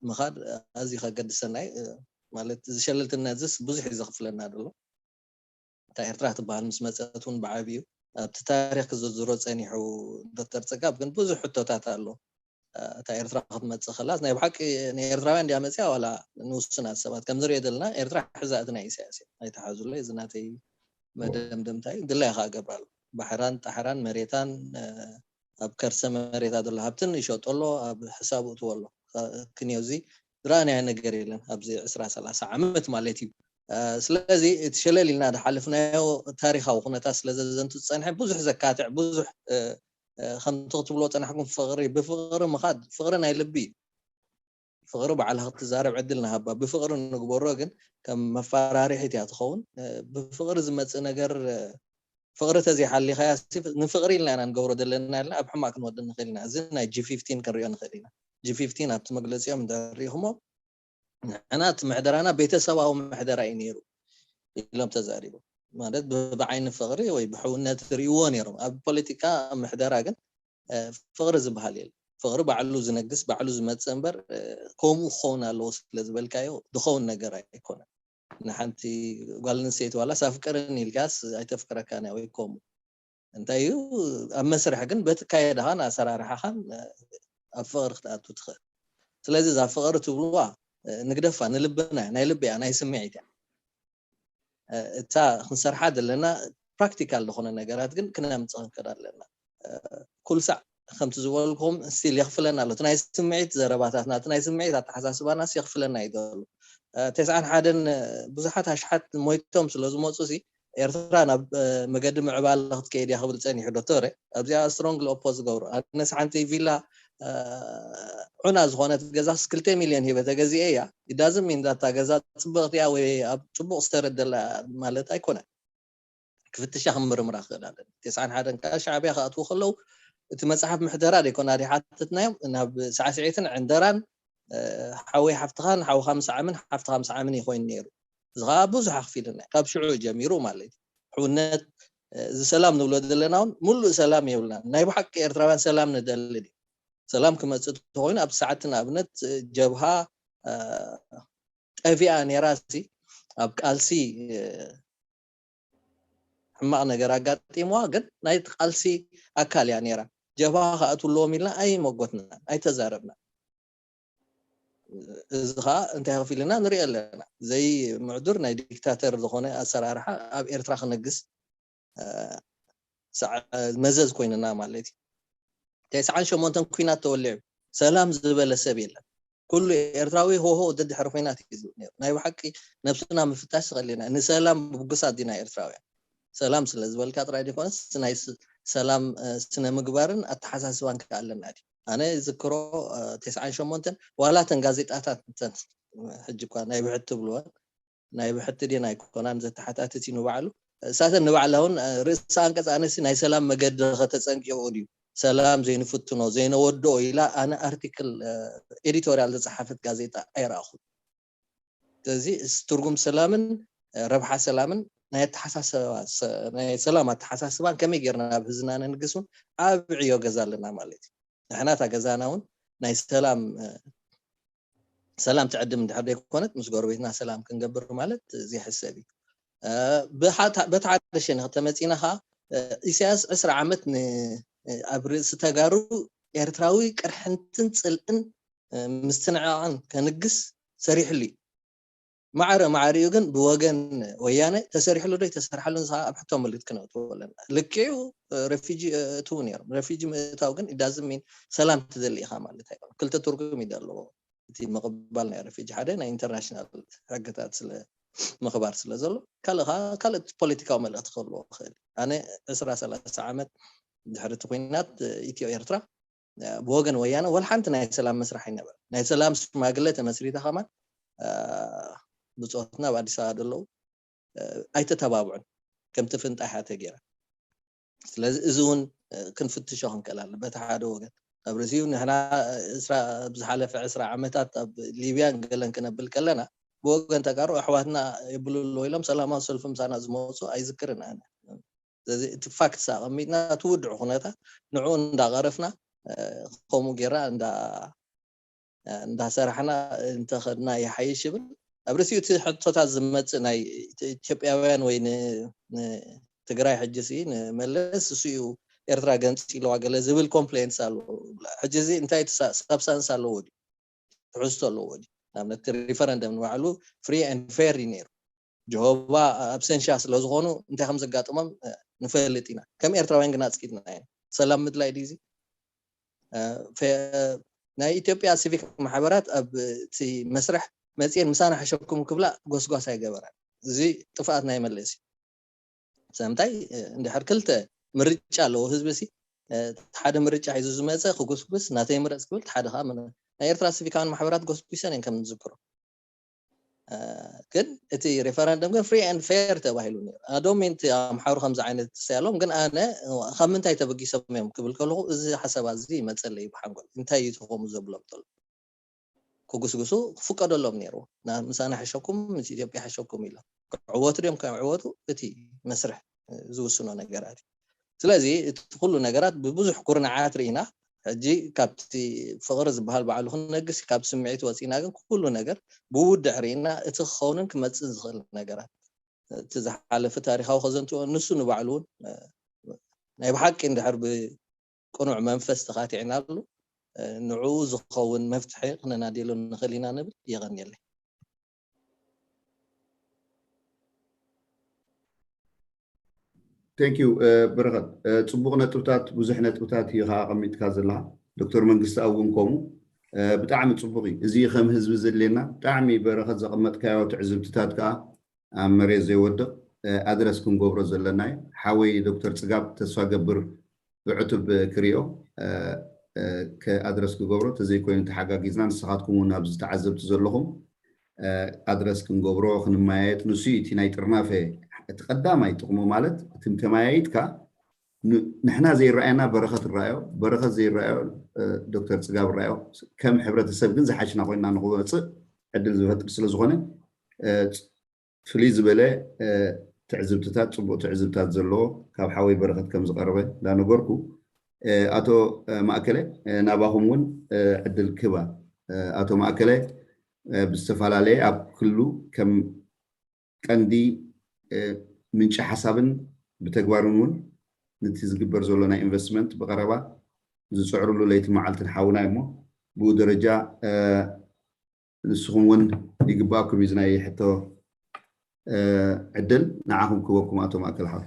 ምኻድ ኣዝዩ ከገድሰና እዩ። ማለት እዚ ሸለልትነት ዝስ ብዙሕ እዩ ዘኽፍለና ዘሎ። እታ ኤርትራ ትበሃል ምስ መፀት እውን ብዓብዩ ኣብቲ ታሪክ ክዝርዝሮ ፀኒሑ ዶክተር ፀጋብ ግን ብዙሕ ሕቶታት ኣሎ። እታ ኤርትራ ክትመፅእ ከላ ናይ ብሓቂ ንኤርትራውያን እንዲያ መፅያ ዋላ ንውሱናት ሰባት ከም ንሪኦ ዘለና ኤርትራ ሕዛ እቲ ናይ ኢሳያስ እየ ኣይተሓዙለይ እዚ ናተይ መደምደምታ እዩ ድላይ ከዓ ገብራሉ ባሕራን ጣሕራን መሬታን ኣብ ከርሰ መሬታ ዘሎ ሃብትን ይሸጦ ኣሎ ኣብ ሕሳቡ እትዎ ኣሎ ክንዮ እዚ ዝረኣናዮ ነገር የለን ኣብዚ ዕስራ ሰላሳ ዓመት ማለት እዩ ስለዚ እቲ ሸለል ኢልና ዝሓለፍናዮ ታሪካዊ ኩነታት ስለ ዘዘንቱ ዝፀንሐ ብዙሕ ዘካትዕ ብዙሕ ከምቲ ክትብሎ ፀናሕኩም ፍቅሪ ብፍቅሪ ምኻድ ፍቅሪ ናይ ልቢ እዩ ፍቅሪ ባዕልካ ክትዛረብ ዕድል ንሃባ ብፍቅሪ ንግበሮ ግን ከም መፈራርሒት እያ ትኸውን ብፍቅሪ ዝመፅእ ነገር ፍቅሪ ተዘይሓሊኻያ ንፍቅሪ ኢልና ኢና ንገብሮ ዘለና ያለ ኣብ ሕማቅ ክንወድ ንኽእል ኢና እዚ ናይ ጂ ፊፍቲን ክንሪኦ ንኽእል ኢና ጂ ፊፍቲን ኣብቲ መግለፂኦም እንተሪኢኹሞ ንሕና እቲ ምሕደራና ቤተሰባዊ ምሕደራ እዩ ነይሩ ኢሎም ተዛሪቦም ማለት ብዓይኒ ፍቅሪ ወይ ብሕውነት ርእይዎ ነይሮም ኣብ ፖለቲካ ምሕደራ ግን ፍቅሪ ዝበሃል የለ ፍቅሪ ባዕሉ ዝነግስ ባዕሉ ዝመፅእ እምበር ከምኡ ክኸውን ኣለዎ ስለ ዝበልካዮ ዝኸውን ነገር ኣይኮነን ንሓንቲ ጓል ኣንስተይቲ ዋላስ ኣፍቅርን ኢልካስ ኣይተፍቅረካን እያ ወይ ከምኡ እንታይ እዩ ኣብ መስርሕ ግን በቲ ካየዳኻን ኣሰራርሓኻን ኣብ ፍቅሪ ክትኣቱ ትኽእል ስለዚ እዛ ፍቅሪ ትብልዋ ንግደፋ ንልብና ናይ ልቢ እያ ናይ ስምዒት እያ እታ ክንሰርሓ ዘለና ፕራክቲካል ዝኾነ ነገራት ግን ክነምፅእ ክንክእል ኣለና ኩልሳዕ ከምቲ ዝበልኩም ስቲል የኽፍለና ኣሎ እቲ ናይ ስምዒት ዘረባታትና እቲ ናይ ስምዒት ኣተሓሳስባናስ የኽፍለና እዩ ዘሎ ተስዓን ሓደን ብዙሓት ኣሽሓት ሞይቶም ስለ ዝመፁ ሲ ኤርትራ ናብ መገዲ ምዕባለ ክትከይድ እያ ክብል ፀኒሑ ዶክተር ኣብዚኣ ስትሮንግሊ ኦፖዝ ዝገብሩ ኣነስ ሓንቲ ቪላ ዑና ዝኾነት ገዛ ክልተ ሚልዮን ሂበ ተገዚኤ እያ ይዳዝም ሚን ዳታ ገዛ ፅብቕቲ እያ ወይ ኣብ ፅቡቅ ዝተረደላ ማለት ኣይኮነን ክፍትሻ ክምርምራ ክኽእል ኣለና ተስዓን ሓደን ከዓ ሻዕብያ ክኣትዉ ከለዉ እቲ መፅሓፍ ምሕደራ ደይኮና ሓተትናዮም ናብ ሳዕስዒትን ዕንደራን ሓወይ ሓፍትኻን ሓውኻ ምስዓምን ሓፍትኻ ምስዓምን እዩ ኮይኑ ነይሩ እዚ ከዓ ብዙሕ ኣኽፊልና ካብ ሽዑ ጀሚሩ ማለት እዩ ሕውነት እዚ ሰላም ንብሎ ዘለና እውን ሙሉእ ሰላም የብልና ናይ ብሓቂ ኤርትራውያን ሰላም ንደሊ ሰላም ክመፅእ ተኮይኑ ኣብ ሰዓት ንኣብነት ጀብሃ ጠፊኣ ነይራ ሲ ኣብ ቃልሲ ሕማቕ ነገር ኣጋጢምዋ ግን ናይቲ ቃልሲ ኣካል እያ ነይራ ጀብሃ ክኣትውለዎም ኢልና ኣይመጎትና ኣይተዛረብና እዚ ከዓ እንታይ ከፊልና ንሪኦ ኣለና ዘይ ምዕዱር ናይ ዲክታተር ዝኾነ ኣሰራርሓ ኣብ ኤርትራ ክነግስ መዘዝ ኮይንና ማለት እዩ ተስዓን ሸሞንተን ኩናት ተወሊዑ ሰላም ዝበለ ሰብ የለን ኩሉ ኤርትራዊ ሆሆ ደድሕሪ ኮይናት እዩ ዝብል ነይሩ ናይ ብሓቂ ነብስና ምፍታሽ ዝኸልና ንሰላም ብጉሳት ዲና ኤርትራውያን ሰላም ስለ ዝበልካ ጥራይ ዲኮነስ ናይ ሰላም ስነ ምግባርን ኣተሓሳስባን ከዓ ኣለና ድዩ ኣነ ዝክሮ ተስዓን ሸሞንተን ዋላ ተን ጋዜጣታት ሕጂ እኳ ናይ ብሕት ትብልወን ናይ ብሕቲ ድን ኣይኮናን ዘተሓታትት እዩ ንባዕሉ እሳተን ንባዕላ እውን ርእሲ ኣንቀፅ ኣነሲ ናይ ሰላም መገዲ ከተፀንቂቑ ድዩ ሰላም ዘይንፍትኖ ዘይነወድኦ ኢላ ኣነ ኣርቲክል ኤዲቶሪያል ዝፀሓፈት ጋዜጣ ኣይረኣኹ ስለዚ ትርጉም ሰላምን ረብሓ ሰላምን ናይ ኣተሓሳሰባ ናይ ሰላም ኣተሓሳስባን ከመይ ጌርና ኣብ ህዝና ነንግስ እውን ዓብ ዕዮ ገዛ ኣለና ማለት እዩ ንሕና እታ ገዛና እውን ናይ ሰላም ሰላም ትዕድም እንድሕር ዘይኮነት ምስ ጎረቤትና ሰላም ክንገብር ማለት ዘይሕሰብ እዩ በቲ ሓደ ሸነ ከተመፂና ከዓ ኢሳያስ ዕስራ ዓመት ኣብ ርእሲ ተጋሩ ኤርትራዊ ቅርሕንትን ፅልእን ምስትንዕቓቕን ከንግስ ሰሪሕሉ እዩ ማዕረ ማዕሪኡ ግን ብወገን ወያነ ተሰሪሕሉ ዶ ተሰርሓሉ ንስኻ ኣብ ሕቶ ምልክት ክነእትዎ ኣለና ልክዑ ረፊጂ እትው ነይሮም ረፊጂ ምእታው ግን ኢዳዝም ሚን ሰላም ትደሊ ኢኻ ማለት ኣይኮነ ክልተ ትርጉም እዩ ዘለዎ እቲ ምቕባል ናይ ረፊጂ ሓደ ናይ ኢንተርናሽናል ሕግታት ስለ ምኽባር ስለ ዘሎ ካልእ ካልእ ፖለቲካዊ መልእክቲ ክህልዎ ይኽእል ኣነ ዕስራ ሰላሳ ዓመት ድሕሪ እቲ ኩናት ኢትዮ ኤርትራ ብወገን ወያነ ወላ ሓንቲ ናይ ሰላም መስራሕ ኣይነበረ ናይ ሰላም ሽማግለ ተመስሪታ ከማን ብፆትና ኣብ ኣዲስ ኣበባ ዘለዉ ኣይተተባብዑን ከምቲ ፍንጣሕ እያ ተገይራ ስለዚ እዚ እውን ክንፍትሾ ክንክእል ኣለ በቲ ሓደ ወገን ኣብ ርእሲኡ ንሕና ዕስራ፣ ኣብ ዝሓለፈ ዕስራ ዓመታት ኣብ ሊብያን ገለን ክነብል ከለና፣ ብወገን ተጋሩ ኣሕዋትና የብሉ ኣለዉ ኢሎም ሰላማዊ ሰልፊ ምሳና ዝመፁ ኣይዝክርን ኣነ። ስለዚ እቲ ፋክትስ ኣቐሚጥና፣ እቲ ውድዕ ኩነታት ንዕኡ እንዳቐረፍና፣ ከምኡ ጌርና እንዳ እንዳሰራሕና እንተኸድና ይሓይሽ ይብል። ኣብ ርእሲኡ እቲ ሕቶታት ዝመፅእ ናይ ኢትዮጵያውያን ወይ ንትግራይ ሕጂ ሲ ንመለስ እሱ እዩ ኤርትራ ገንፂልዋ ገለ ዝብል ኮምፕሌንትስ ኣሎ። ሕጂ እዚ እንታይ ሳብሳንስ ኣለዎ ድዩ? ትሕዝቶ ኣለዎ ድዩ? ንኣብነት ሪፈረንደም ንባዕሉ ፍሪ ኤንድ ፌር እዩ ነይሩ። ጀሆባ ኣብሰንሻ ስለ ዝኾኑ እንታይ ከም ዘጋጥሞም ንፈልጥ ኢና። ከም ኤርትራውያን ግን ኣፅቂጥና ኢና። ሰላም ምድላይ ድዩ እዚ? ናይ ኢትዮጵያ ሲቪክ ማሕበራት ኣብ እቲ መስርሕ መፅኤን ምሳና ሕሸኩም ክብላ ጎስጓስ ኣይገበራን። እዚ ጥፍኣት ናይ መለስ እዩ። ስለምንታይ? እንድሕር ክልተ ምርጫ ኣለዎ ህዝቢ ሲ፣ ሓደ ምርጫ ሒዙ ዝመፀ ክጉስጉስ፣ ናተይ ምረፅ ክብል፣ ሓደ ከዓ ናይ ኤርትራ ሲቪካውያን ማሕበራት ጎስጉሰን እየን ከም ንዝክሮ። ግን እቲ ሬፈረንደም ግን ፍሪ ኤንድ ፌር ተባሂሉ ነይሩ። ኣዶሚን እቲ ኣምሓሩ ከምዚ ዓይነት ትሰያሎም፣ ግን ኣነ ካብ ምንታይ ተበጊሶም እዮም ክብል ከለኹ እዚ ሓሳብ እዚ ይመፀለይ ብሓንጎል። እንታይ እዩ ተኾሙ ዘብሎም ተሎ ክጉስጉሱ ክፍቀደሎም ነይሩ። ምሳና ሕሸኩም፣ ምስ ኢትዮጵያ ሕሸኩም ኢሎም ክዕወቱ ድዮም ከይዕወቱ እቲ መስርሕ ዝውስኖ ነገራት እዩ። ስለዚ እቲ ኩሉ ነገራት ብብዙሕ ኩርናዓት ርኢና፣ ሕጂ ካብቲ ፍቕሪ ዝበሃል ባዕሉ ክነግስ ካብ ስምዒት ወፂና፣ ግን ኩሉ ነገር ብውድዕ ርኢና እቲ ክኸውንን ክመፅእ ዝኽእል ነገራት፣ እቲ ዝሓለፈ ታሪካዊ ከዘንትዎ ንሱ ንባዕሉ እውን ናይ ብሓቂ እንድሕር ብቅኑዕ መንፈስ ተኻቲዕናሉ ንዕኡ ዝኸውን መፍትሒ ክነናድየሉ ንኽእል ኢና ንብል። የቐንየለይ። Thank you በረኸት። ፅቡቕ ነጥብታት፣ ብዙሕ ነጥብታት እዩ ከዓ ኣቐሚጥካ ዘለኻ። ዶክተር መንግስቲ እውን ከምኡ። ብጣዕሚ ፅቡቕ እዩ። እዚ ከም ህዝቢ ዘድልየና ብጣዕሚ በረኸት ዘቐመጥካዮ ትዕዝብትታት ከዓ ኣብ መሬት ዘይወድቕ ኣድረስ ክንገብሮ ዘለና እዩ። ሓወይ ዶክተር ፅጋብ ተስፋ ገብር ብዕቱብ ክሪኦ ኣድረስ ክገብሮ፣ ተዘይኮይኑ ተሓጋጊዝና ንስኻትኩም እውን ኣብዚ ተዓዘብቲ ዘለኹም ኣድረስ ክንገብሮ ክንመያየጥ፣ ንሱ እዩ እቲ ናይ ጥርናፈ እቲ ቀዳማይ ጥቕሙ። ማለት እቲ ተመያይጥካ ንሕና ዘይረኣየና በረኸት ንረኣዮ፣ በረኸት ዘይረኣዮ ዶክተር ፅጋብ ረኣዮ፣ ከም ሕብረተሰብ ግን ዝሓሽና ኮይና ንክወፅእ ዕድል ዝፈጥር ስለዝኾነ ፍልይ ዝበለ ትዕዝብትታት፣ ፅቡቕ ትዕዝብታት ዘለዎ ካብ ሓወይ በረኸት ከም ዝቐረበ እንዳነገርኩ፣ ኣቶ ማእከለ ናባኹም እውን ዕድል ክህባ። ኣቶ ማእከለ ብዝተፈላለየ ኣብ ክልሉ ከም ቀንዲ ምንጪ ሓሳብን ብተግባርን እውን ነቲ ዝግበር ዘሎ ናይ ኢንቨስትመንት ብቐረባ ዝፅዕርሉ ለይቲ መዓልትን ሓውና እሞ ብኡ ደረጃ ንስኹም እውን ይግባኣኩም እዩ እዚ ናይ ሕቶ ዕድል ንዓኹም ክበኩም ኣቶ ማእከል ሓው።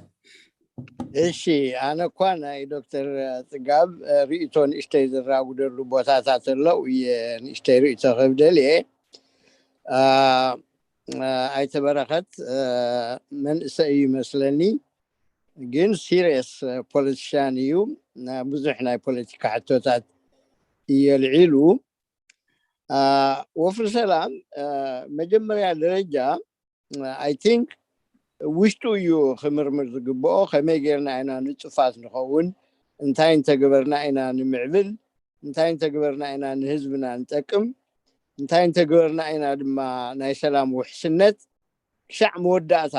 እሺ፣ ኣነ እኳ ናይ ዶክተር ፅጋብ ርእቶ ንእሽተይ ዝራጉደሉ ቦታታት ኣሎ እየ ንእሽተይ ርእቶ ክብደል እየ። ኣይተበረኸት መንእሰይ እዩ ይመስለኒ፣ ግን ሲሪየስ ፖለቲሻን እዩ። ብዙሕ ናይ ፖለቲካ ሕቶታት እየልዒሉ። ወፍሪ ሰላም መጀመርያ ደረጃ I think ውሽጡ እዩ ክምርምር ዝግብኦ። ከመይ ጌርና ኢና ንፁፋት ንኸውን? እንታይ እንተገበርና ኢና ንምዕብል? እንታይ እንተገበርና ኢና ንህዝብና ንጠቅም? እንታይ እንተገበርና ኢና ድማ ናይ ሰላም ውሕስነት ክሻዕ መወዳእታ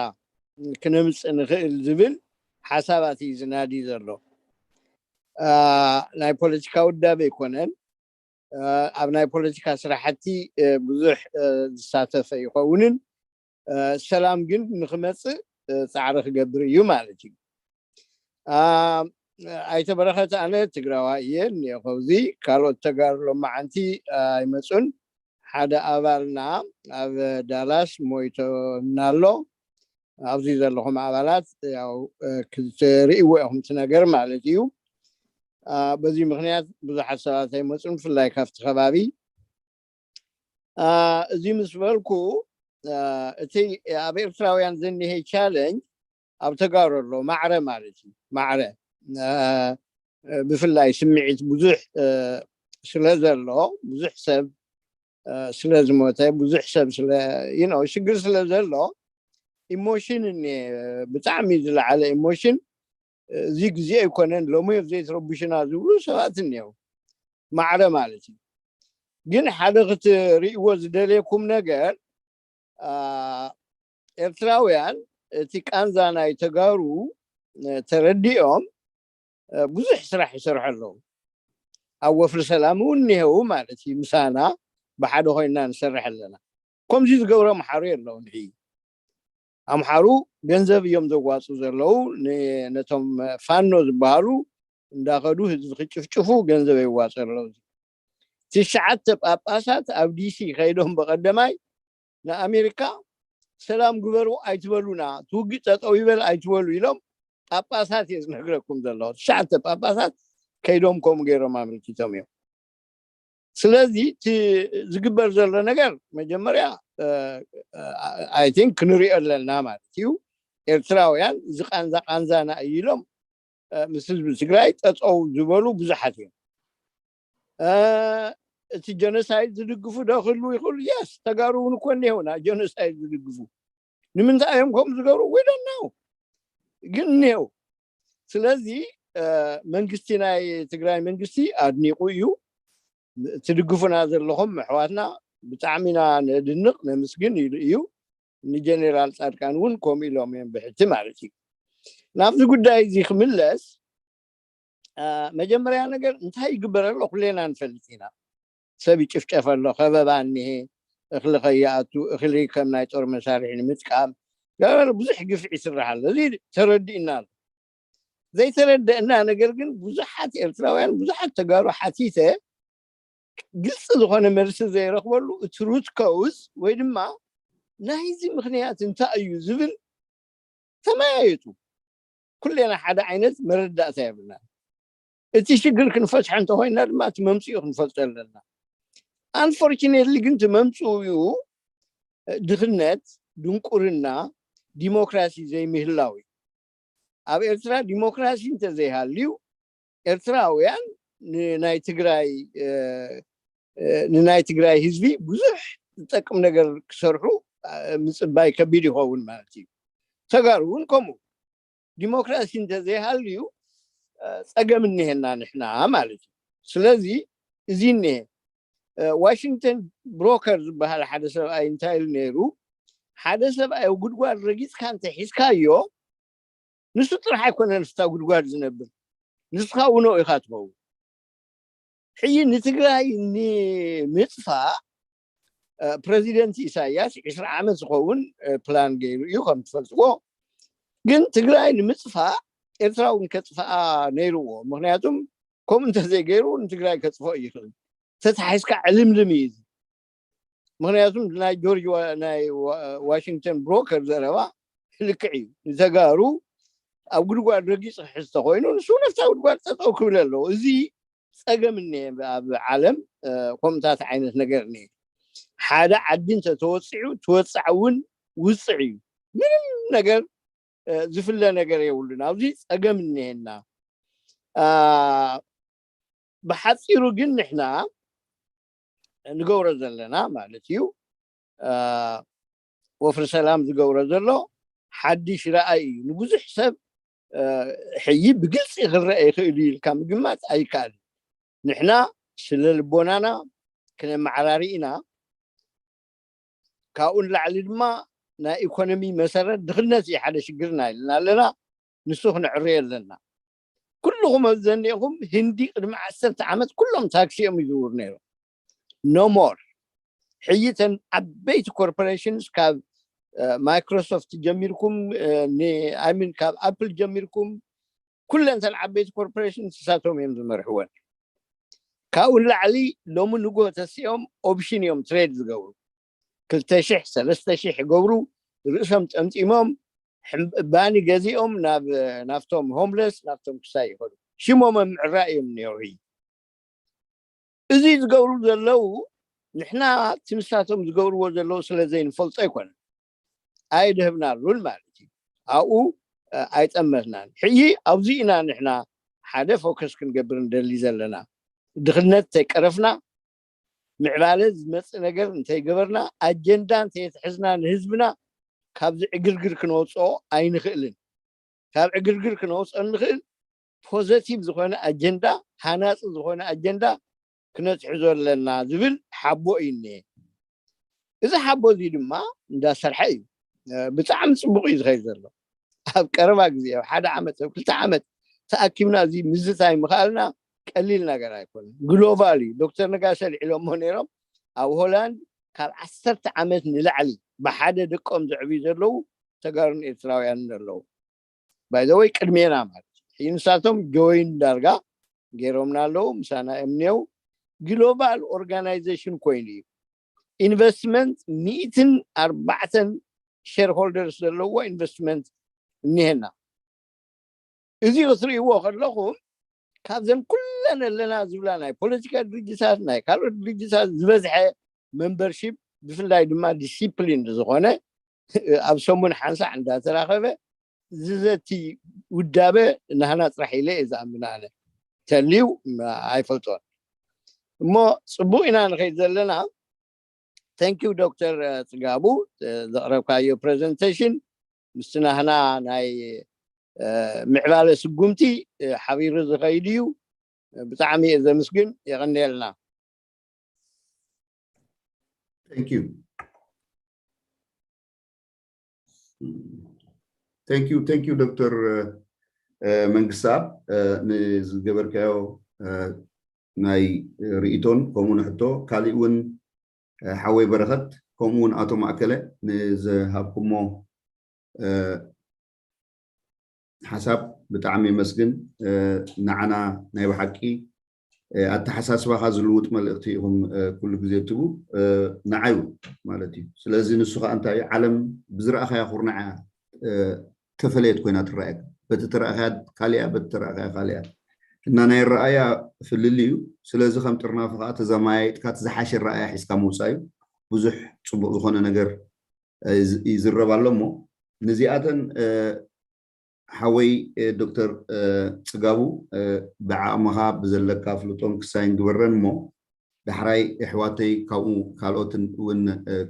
ክነምፅእ ንኽእል ዝብል ሓሳባት እዩ ዝናዲ ዘሎ። ናይ ፖለቲካ ውዳበ ኣይኮነን። ኣብ ናይ ፖለቲካ ስራሕቲ ብዙሕ ዝሳተፈ ይኸውንን ሰላም ግን ንክመፅእ ፃዕሪ ክገብር እዩ ማለት እዩ። ኣይተ በረኸት፣ ኣነ ትግራዋ እየ እኒኦ። ከዚ ካልኦት ተጋሩ ሎማዓንቲ ኣይመፁን። ሓደ ኣባልና ኣብ ዳላስ ሞይቶና ኣሎ። ኣብዚ ዘለኹም ኣባላት ያው ክትርእይዎ ኢኹም እቲ ነገር ማለት እዩ። በዚ ምክንያት ብዙሓት ሰባት ኣይመፁን፣ ብፍላይ ካብቲ ከባቢ። እዚ ምስ በልኩ እቲ ኣብ ኤርትራውያን ዝኒሀ ቻለንጅ ኣብ ተጋሩ ኣሎ፣ ማዕረ ማለት እዩ። ማዕረ ብፍላይ ስምዒት ብዙሕ ስለ ዘሎ፣ ብዙሕ ሰብ ስለ ዝሞተ፣ ብዙሕ ሰብ ስለ ሽግር ስለ ዘሎ ኢሞሽን እኒአ፣ ብጣዕሚ ዝለዓለ ኢሞሽን። እዚ ግዜ ኣይኮነን ሎሚ ኣብ ዘይትረብሽና ዝብሉ ሰባት እኒአው። ማዕረ ማለት እዩ። ግን ሓደ ክትርእይዎ ዝደልየኩም ነገር፣ ኤርትራውያን እቲ ቃንዛ ናይ ተጋሩ ተረዲኦም ብዙሕ ስራሕ ይሰርሑ ኣለዉ። ኣብ ወፍሪ ሰላም እውን እኒሄው ማለት እዩ። ምሳና ብሓደ ኮይንና ንሰርሕ ኣለና። ከምዚ ዝገብሩ ኣምሓሩ የለውን። ኣምሓሩ ገንዘብ እዮም ዘዋፁ ዘለዉ። ነቶም ፋኖ ዝበሃሉ እንዳኸዱ ህዝቢ ክጭፍጭፉ ገንዘብ የዋፅኡ ኣለዉ። ትሽዓተ ጳጳሳት ኣብ ዲሲ ከይዶም በቐደማይ ንኣሜሪካ ሰላም ግበሩ ኣይትበሉና፣ ትውግእ ጠጠው ይበል ኣይትበሉ ኢሎም ጳጳሳት እየ ዝነግረኩም ዘለኹ። ትሽዓተ ጳጳሳት ከይዶም ከምኡ ገይሮም ኣመልኪቶም እዮም። ስለዚ እቲ ዝግበር ዘሎ ነገር መጀመርያ ኣይ ቲንክ ክንሪኦ ኣለና ማለት እዩ። ኤርትራውያን እዚ ቃንዛ ቃንዛና እዩ ኢሎም ምስ ህዝቢ ትግራይ ጠጠው ዝበሉ ብዙሓት እዮም። እቲ ጀኖሳይድ ዝድግፉ ዶ ክህልዉ ይኽእሉ? የስ፣ ተጋሩ እውን እኮ እኒሄውና ጀኖሳይድ ዝድግፉ። ንምንታይ እዮም ከምኡ ዝገብሩ? We don't know። ግን እኒሄው። ስለዚ መንግስቲ፣ ናይ ትግራይ መንግስቲ ኣድኒቑ እዩ። ትድግፉና ዘለኹም ኣሕዋትና ብጣዕሚ ኢና ነድንቕ ነምስግን ኢሉ እዩ። ንጀኔራል ፃድቃን እውን ከምኡ ኢሎም እዮም ብሕቲ ማለት እዩ። ናብዚ ጉዳይ እዚ ክምለስ፣ መጀመርያ ነገር እንታይ ይግበር ኣሎ ኩሌና ንፈልጥ ኢና። ሰብ ይጭፍጨፍ ኣሎ፣ ከበባ እኒሄ፣ እኽሊ ከይኣቱ፣ እኽሊ ከም ናይ ጦር መሳርሒ ንምጥቃም ገለ ብዙሕ ግፍዒ ይስራሕ ኣሎ። እዚ ተረዲእና ኣሎ። ዘይተረደእና ነገር ግን ብዙሓት ኤርትራውያን፣ ብዙሓት ተጋሩ ሓቲተ ግልፂ ዝኾነ መልሲ ዘይረኽበሉ እቲ ሩት ኮዝ ወይ ድማ ናይዚ ምኽንያት እንታይ እዩ ዝብል ተመያየጡ። ኩሌና ሓደ ዓይነት መረዳእታ የብልና። እቲ ሽግር ክንፈትሖ እንተኮይና ድማ እቲ መምፅኡ ክንፈልጦ ኣለና። ኣንፎርችኔትሊ ግን እቲ መምፅኡ ድኽነት፣ ድንቁርና፣ ዲሞክራሲ ዘይምህላው እዩ። ኣብ ኤርትራ ዲሞክራሲ እንተዘይሃልዩ ኤርትራውያን ንናይ ትግራይ ንናይ ትግራይ ህዝቢ ብዙሕ ዝጠቅም ነገር ክሰርሑ ምፅባይ ከቢድ ይኸውን ማለት እዩ። ተጋሩ እውን ከምኡ። ዲሞክራሲ እንተዘይሃልዩ ፀገም እኒሄና ንሕና ማለት እዩ። ስለዚ እዚ እኒሄ ዋሽንግተን ብሮከር ዝበሃል ሓደ ሰብኣይ እንታይ ኢሉ ነይሩ? ሓደ ሰብኣይ ኣብ ጉድጓድ ረጊፅካ እንተሒዝካዮ ንሱ ጥራሕ ኣይኮነን ፍታ ጉድጓድ ዝነብር፣ ንስኻ ውኖ ኢኻ ትኸውን። ሕጂ ንትግራይ ንምጥፋእ ፕረዚደንት ኢሳያስ ዕስራ ዓመት ዝኸውን ፕላን ገይሩ እዩ ከም ትፈልጥዎ። ግን ትግራይ ንምጥፋእ ኤርትራ እውን ከጥፍኣ ነይርዎ። ምክንያቱም ከምኡ እንተዘይገይሩ ንትግራይ ከጥፍኦ ይኽእል። ተታሒዝካ ዕልምልም እዩ። ምክንያቱም ናይ ጆርጅ ናይ ዋሽንግተን ብሮከር ዘረባ ልክዕ እዩ። ንተጋሩ ኣብ ጉድጓድ ረጊፅ ክሕዝ ተኮይኑ ንሱ ነፍታ ጉድጓድ ጠጠው ክብል ኣለዎ። እዚ ፀገም እኒሀ ኣብ ዓለም። ከምኡታት ዓይነት ነገር እኒሀ። ሓደ ዓዲ እንተተወፂዑ ትወፃዕ እውን ውፅዕ እዩ። ምንም ነገር ዝፍለ ነገር የብሉን። ኣብዚ ፀገም እኒሀና። ብሓፂሩ ግን ንሕና ንገብሮ ዘለና ማለት እዩ፣ ወፍሪ ሰላም ዝገብሮ ዘሎ ሓድሽ ረኣይ እዩ። ንብዙሕ ሰብ ሕይ ብግልፂ ክረአ ይኽእል እዩ ኢልካ ምግማት ኣይከኣልን። ንሕና ስለ ልቦናና ክነመዓራሪ ኢና። ካብኡ ንላዕሊ ድማ ናይ ኢኮኖሚ መሰረት ድኽነት እዩ ሓደ ሽግርና ኢልና ኣለና። ንሱ ክነዕርዮ ኣለና። ኩልኹም ኣብ ዘኒኹም ህንዲ ቅድሚ ዓሰርተ ዓመት ኩሎም ታክሲ እዮም ይዝውሩ ነይሮም። ኖ ሞር። ሕይተን ዓበይቲ ኮርፖሬሽንስ ካብ ማይክሮሶፍት ጀሚርኩም ሚን ካብ ኣፕል ጀሚርኩም ኩለንተን ዓበይቲ ኮርፖሬሽን ንሳቶም እዮም ዝመርሕወን። ካብኡ ንላዕሊ ሎሚ ንጎ ተሲኦም ኦፕሽን እዮም ትሬድ ዝገብሩ። ክልተ ሽሕ ሰለስተ ሽሕ ይገብሩ። ርእሶም ጠምጢሞም ባኒ ገዚኦም ናብ ናብቶም ሆምለስ ናብቶም ክሳይ ይኸዱ። ሽሞም ኣብ ምዕራይ እዮም ነይሩ። እዚ ዝገብሩ ዘለዉ ንሕና እቲ ንሳቶም ዝገብርዎ ዘለዉ ስለ ዘይንፈልጦ ኣይኮነን። ኣይደህብናሉን ማለት እዩ። ኣብኡ ኣይጠመትናን። ሕጂ ኣብዚ ኢና ንሕና ሓደ ፎከስ ክንገብር ንደሊ ዘለና። ድኽነት እንተይቀረፍና፣ ምዕባለ ዝመፅእ ነገር እንተይገበርና፣ ኣጀንዳ እንተይትሕዝና ንህዝብና ካብዚ ዕግርግር ክነውፅኦ ኣይንኽእልን። ካብ ዕግርግር ክነውፅኦ እንኽእል ፖዘቲቭ ዝኾነ ኣጀንዳ፣ ሃናፂ ዝኾነ ኣጀንዳ ክነፅሑ ዘለና ዝብል ሓቦ እዩ እኒሀ። እዚ ሓቦ እዚ ድማ እንዳሰርሐ እዩ። ብጣዕሚ ፅቡቅ እዩ ዝኸይድ ዘሎ። ኣብ ቀረባ ግዜ ኣብ ሓደ ዓመት ኣብ ክልተ ዓመት ተኣኪብና እዚ ምዝታይ ምኽኣልና ቀሊል ነገር ኣይኮነን። ግሎባል እዩ። ዶክተር ነጋሽ ኣልዒሎሞ ነይሮም። ኣብ ሆላንድ ካብ ዓሰርተ ዓመት ንላዕሊ ብሓደ ደቆም ዘዕብዩ ዘለዉ ተጋሩን ኤርትራውያንን ኣለዉ። ባይዘወይ ቅድሜና ማለት እዩ። ንሳቶም ጆይን ዳርጋ ገይሮምና ኣለዉ፣ ምሳና እዮም እኒአው። ግሎባል ኦርጋናይዜሽን ኮይኑ እዩ። ኢንቨስትመንት ሚእትን ኣርባዕተን ሼርሆልደርስ ዘለዎ ኢንቨስትመንት እኒሄና። እዚ ክትርእይዎ ከለኹም ካብዘን ኩለን ኣለና ዝብላ ናይ ፖለቲካ ድርጅታት ናይ ካልኦት ድርጅታት ዝበዝሐ መንበርሺፕ ብፍላይ ድማ ዲሲፕሊን ዝኾነ ኣብ ሰሙን ሓንሳዕ እንዳተራኸበ ዝዘቲ ውዳበ ናህና ጥራሕ ኢለ እየ ዝኣምን። ኣነ ተልዩ ኣይፈልጦን እሞ ፅቡቅ ኢና ንኸይድ ዘለና። ተንኪዩ ዶክተር ፅጋቡ ዘቕረብካዮ ፕሬዘንቴሽን ምስቲ ናህና ናይ ምዕባለ ስጉምቲ ሓቢሩ ዝኸይድ እዩ። ብጣዕሚ እየ ዘምስግን። የቐንየልና። Thank you. Thank you, thank you ዶክተር መንግስታብ ንዝገበርካዮ ናይ ርእይቶን ከምኡ ንሕቶ ካሊእ እውን ሓወይ በረኸት ከምኡ እውን ኣቶ ማእከለ ንዝሃብኩሞ ሓሳብ ብጣዕሚ የመስግን። ንዓና ናይ ብሓቂ ኣተሓሳስባኻ ዝልውጥ መልእኽቲ ኢኹም ኩሉ ግዜ እትቡ ንዓይ እውን ማለት እዩ። ስለዚ ንሱ ከዓ እንታይ እዩ ዓለም ብዝረኣኻያ ኩርናዕ እያ ተፈለየት ኮይና ትረኣየካ። በቲ ተረኣኻያ ካሊኣ በቲ ተረኣኻያ ካሊኣ እና ናይ ረኣያ ፍልል እዩ። ስለዚ ከም ጥርናፊ ከዓ ተዘማያይጥካ እቲ ዝሓሸ ረኣያ ሒዝካ ምውፃእ እዩ። ብዙሕ ፅቡቅ ዝኾነ ነገር ይዝረብ ኣሎ እሞ ንዚኣተን ሓወይ ዶክተር ፅጋቡ ብዓቕምኻ ብዘለካ ፍልጦን ክሳይን ግበረን እሞ ዳሕራይ ኣሕዋተይ ካብኡ ካልኦትን እውን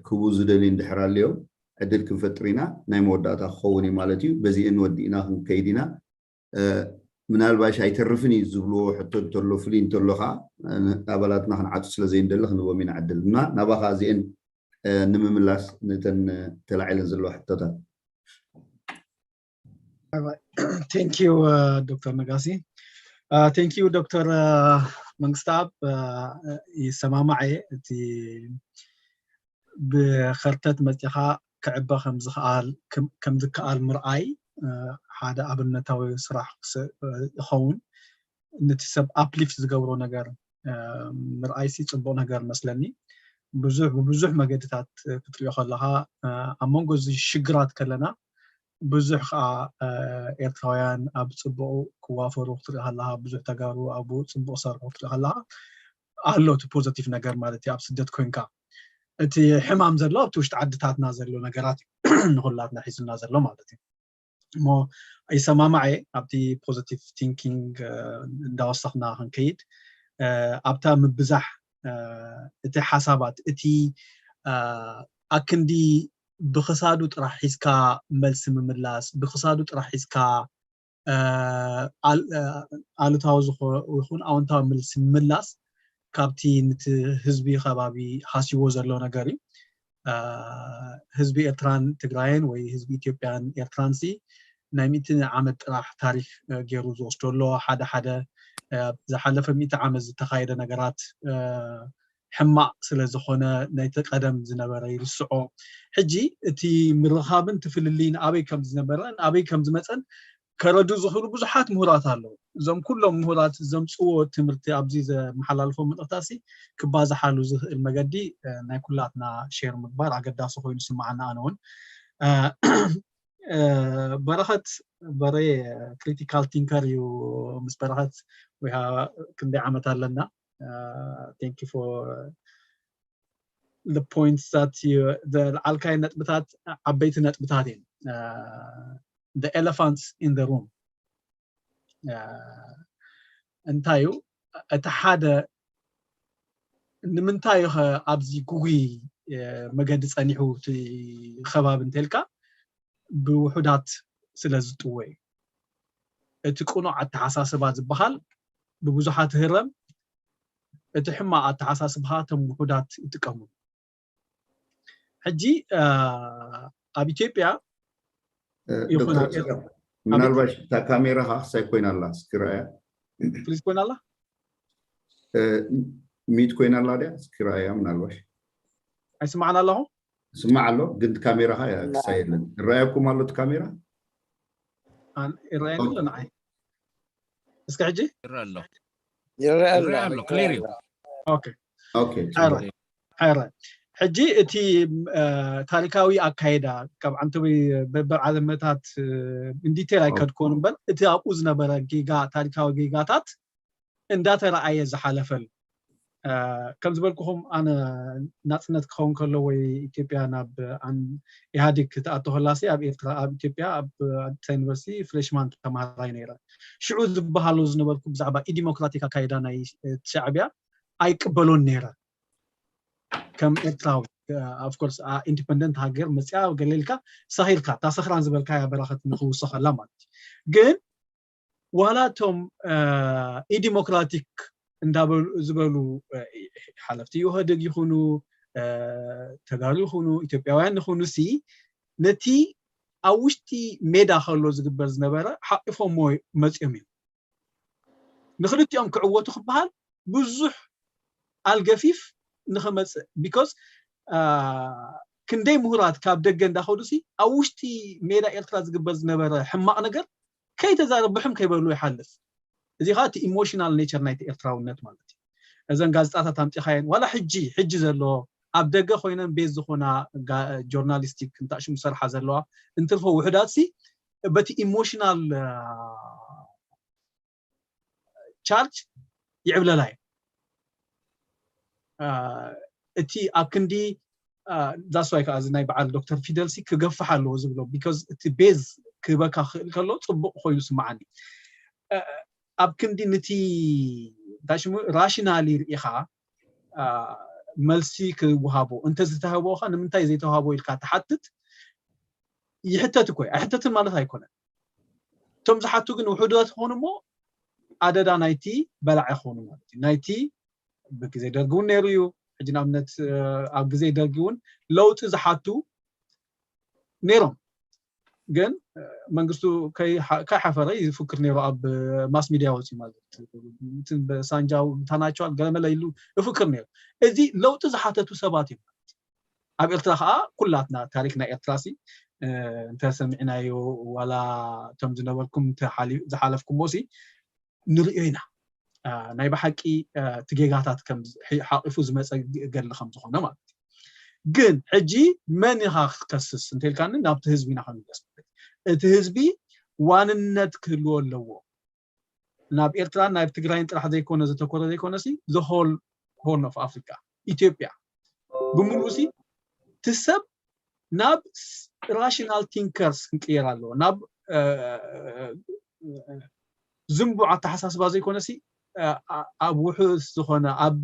ክቡ ዝደልዩ እንድሕር ኣለዮም ዕድል ክንፈጥር ኢና። ናይ መወዳእታ ክኸውን እዩ ማለት እዩ። በዚአን ወዲእና ክንከይድ ኢና። ምናልባሽ ኣይተርፍን እዩ ዝብልዎ ሕቶ እንተሎ ፍልይ እንተሎ ከዓ ኣባላትና ክንዓፁ ስለ ዘይንደሊ ክንቦም ኢና ዕድል እና ናባኻ እዚአን ንምምላስ ነተን ተላዒለን ዘለዋ ሕቶታት። Thank you ዶክተር ነጋሲ። Thank you ዶክተር መንግስታብ። ይሰማማዕ እየ እቲ ብኸርተት መፂኻ ክዕበ ከምዝከኣል ምርኣይ ሓደ ኣብነታዊ ስራሕ ይኸውን። ነቲ ሰብ ኣፕሊፍት ዝገብሮ ነገር ምርኣይሲ ፅቡቅ ነገር መስለኒ። ብዙሕ ብብዙሕ መገድታት ክትሪኦ ከለካ ኣብ መንጎ እዚ ሽግራት ከለና ብዙሕ ከዓ ኤርትራውያን ኣብ ፅቡቁ ክዋፈሩ ክትርኢ ከለካ ብዙሕ ተጋሩ ኣብኡ ፅቡቅ ሰርሑ ክትርኢ ከለካ ኣሎ እቲ ፖዘቲቭ ነገር ማለት እዩ። ኣብ ስደት ኮንካ እቲ ሕማም ዘሎ ኣብቲ ውሽጢ ዓድታትና ዘሎ ነገራት እዩ ንኩላትና ሒዙና ዘሎ ማለት እዩ። እሞ ይሰማማዕ እየ ኣብቲ ፖዘቲቭ ቲንኪንግ እንዳወሰኽና ክንከይድ ኣብታ ምብዛሕ እቲ ሓሳባት እቲ ኣክንዲ ብክሳዱ ጥራሕ ሒዝካ መልሲ ምምላስ ብክሳዱ ጥራሕ ሒዝካ ኣሉታዊ ይኹን ኣወንታዊ መልሲ ምላስ ካብቲ ንቲ ህዝቢ ከባቢ ሃስይዎ ዘሎ ነገር እዩ። ህዝቢ ኤርትራን ትግራይን ወይ ህዝቢ ኢትዮጵያን ኤርትራንሲ ናይ ሚእቲ ዓመት ጥራሕ ታሪክ ገይሩ ዝወስዶ ኣሎ። ሓደ ሓደ ዝሓለፈ ሚእቲ ዓመት ዝተኻየደ ነገራት ሕማቅ ስለዝኾነ ናይቲ ቀደም ዝነበረ ይርስዖ። ሕጂ እቲ ምርኻብን ትፍልልይን ኣበይ ከም ዝነበረን ኣበይ ከም ዝመፀን ከረዱ ዝኽእሉ ብዙሓት ምሁራት ኣለዉ። እዞም ኩሎም ምሁራት ዘምፅዎ ትምህርቲ ኣብዚ ዘመሓላልፎ ምልእኽታሲ ክባዝሓሉ ዝኽእል መገዲ ናይ ኩላትና ሼር ምግባር ኣገዳሲ ኮይኑ ስምዓና። ኣነ እውን በረኸት በረ ክሪቲካል ቲንከር እዩ። ምስ በረኸት ክንደይ ዓመት ኣለና። Thank you for the points that you ዘልዓልካዮ ነጥብታት ዓበይቲ ነጥብታት እዮም። The elephants in the room እንታይ እዩ? እቲ ሓደ ንምንታይ ኸ ኣብዚ ጉጉይ መገዲ ፀኒሑ እቲ ከባቢ እንተልካ ብውሑዳት ስለ ዝጥወ እዩ። እቲ ቅኑዕ ኣተሓሳስባ ዝበሃል ብብዙሓት ህረም እቲ ሕማቕ ኣተሓሳስብኻ እቶም ውሑዳት ይጥቀምሉ። ሕጂ ኣብ ኢትዮጵያ ይኹን ምናልባሽ እታ ካሜራኻ ክሳይ ኮይና ኣላ እስኪ ረኣያ። ፍሊት ኮይና ኣላ ሚት ኮይና ኣላ ድያ? እስኪ ረኣያ ምናልባሽ ኣይስማዕና ኣለኹ። ስማዕ ኣሎ ግን ካሜራኻ ክሳይ የለን። ረኣየኩም ኣሎ እቲ ካሜራ ይረኣየኒ ኣሎ ንዓይ። እስኪ ሕጂ ይረአ ኣሎ ይረአ ይረአ ኣሎ ክሊር እዩ። ኦኬ ኦኬ ሕረ ሕጂ እቲ ታሪካዊ ኣካይዳ ካብ ዓንተቢ በብዓለመታት እንዲቴል ኣይከድኮን እምበር እቲ ኣብኡ ዝነበረ ጌጋ ታሪካዊ ጌጋታት እንዳተረኣየ ዝሓለፈል ከም ዝበልኩኹም ኣነ ናፅነት ክኸውን ከሎ ወይ ኢትዮጵያ ናብ ኢህኣዴግ ክትኣቶ ከላሲ ኣብ ኤርትራ ኣብ ኢትዮጵያ ኣብ ኣዲስ ዩኒቨርሲቲ ፍሬሽማን ተማሃራይ ነይረ። ሽዑ ዝበሃሎ ዝነበርኩ ብዛዕባ ኢዲሞክራቲክ ኣካይዳ ናይ ሻዕቢያ ኣይቅበሎን ነይረ። ከም ኤርትራዊ ኦፍኮርስ ኢንዲፐንደንት ሃገር መፅያ ገሌልካ ሰኺርካ እታ ሰኽራን ዝበልካያ በረኸት ንክውሰኸላ ማለት እዩ። ግን ዋላ እቶም ኢዲሞክራቲክ እንዳበሉ ዝበሉ ሓለፍቲ ኢህወደግ ይኹኑ ተጋሩ ይኹኑ ኢትዮጵያውያን ይኹኑ ሲ ነቲ ኣብ ውሽጢ ሜዳ ከሎ ዝግበር ዝነበረ ሓቂፎሞ መፅኦም እዮም። ንክልቲኦም ክዕወቱ ክበሃል ብዙሕ ኣልገፊፍ ንክመፅእ because ክንደይ ምሁራት ካብ ደገ እንዳኸዱ ሲ ኣብ ውሽጢ ሜዳ ኤርትራ ዝግበር ዝነበረ ሕማቕ ነገር ከይተዛረቡ ብሕም ከይበሉ ይሓልፍ። እዚ ከዓ እቲ ኢሞሽናል ኔቸር ናይቲ ኤርትራውነት ማለት እዩ። እዘን ጋዜጣታት ኣምፂኻየን ዋላ ሕጂ ሕጂ ዘሎ ኣብ ደገ ኮይነን ቤዝ ዝኾና ጆርናሊስቲክ እንታሽሙ ዝሰርሓ ዘለዋ እንትርፎ ውሕዳት ሲ በቲ ኢሞሽናል ቻርጅ ይዕብለላ እዩ። እቲ ኣብ ክንዲ that's why ከዓ እዚ ናይ በዓል ዶክተር ፊደል ሲ ክገፍሕ ኣለዎ ዝብሎ because እቲ ቤዝ ክህበካ ክኽእል ከሎ ፅቡቅ ኮይኑ ስምዓኒ። ኣብ ክንዲ ንቲ እንታይ ሽሙ ራሽናሊ ርኢኻ መልሲ ክወሃቦ እንተዝተሃቦ ኸ ንምንታይ ዘይተዋህቦ ኢልካ ትሓትት ይሕተት እኮ ኣይሕተትን ማለት ኣይኮነን። እቶም ዝሓቱ ግን ውሕዳት ኾኑ እሞ ኣደዳ ናይቲ በላዕ ይኾኑ ማለት እዩ። ናይቲ ብግዜ ደርጊ እውን ነይሩ እዩ። ሕጂ ንኣብነት ኣብ ግዜ ደርጊ እውን ለውጢ ዝሓቱ ነይሮም። ግን መንግስቱ ከይሓፈረ ይፍክር ነይሩ ኣብ ማስ ሚድያ ወፂኡ ማለት ሳንጃው ታናቸዋል ገለመለ ኢሉ ይፍክር ነይሩ። እዚ ለውጢ ዝሓተቱ ሰባት እዮም። ኣብ ኤርትራ ከዓ ኩላትና ታሪክ ናይ ኤርትራ ሲ እንተሰሚዕናዮ ዋላ እቶም ዝነበርኩም ዝሓለፍኩሞ ሲ ንርእዮ ኢና። ናይ ብሓቂ ትጌጋታት ሓቂፉ ዝመፀ ገድሊ ከም ዝኾነ ማለት እዩ። ግን ሕጂ መን ኢኻ ክትከስስ እንተልካኒ ናብቲ ህዝቢ ኢና ክንመለስ ማለት እቲ ህዝቢ ዋንነት ክህልዎ ኣለዎ። ናብ ኤርትራን ናብ ትግራይን ጥራሕ ዘይኮነ ዘተኮረ ዘይኮነ ሲ the whole Horn of Africa ኢትዮጵያ ብምሉእ ሲ እቲ ሰብ ናብ ራሽናል ቲንከርስ ክንቅየር ኣለዎ ናብ ዝንቡዕ ኣተሓሳስባ ዘይኮነ ሲ ኣብ ውሑስ ዝኾነ ኣብ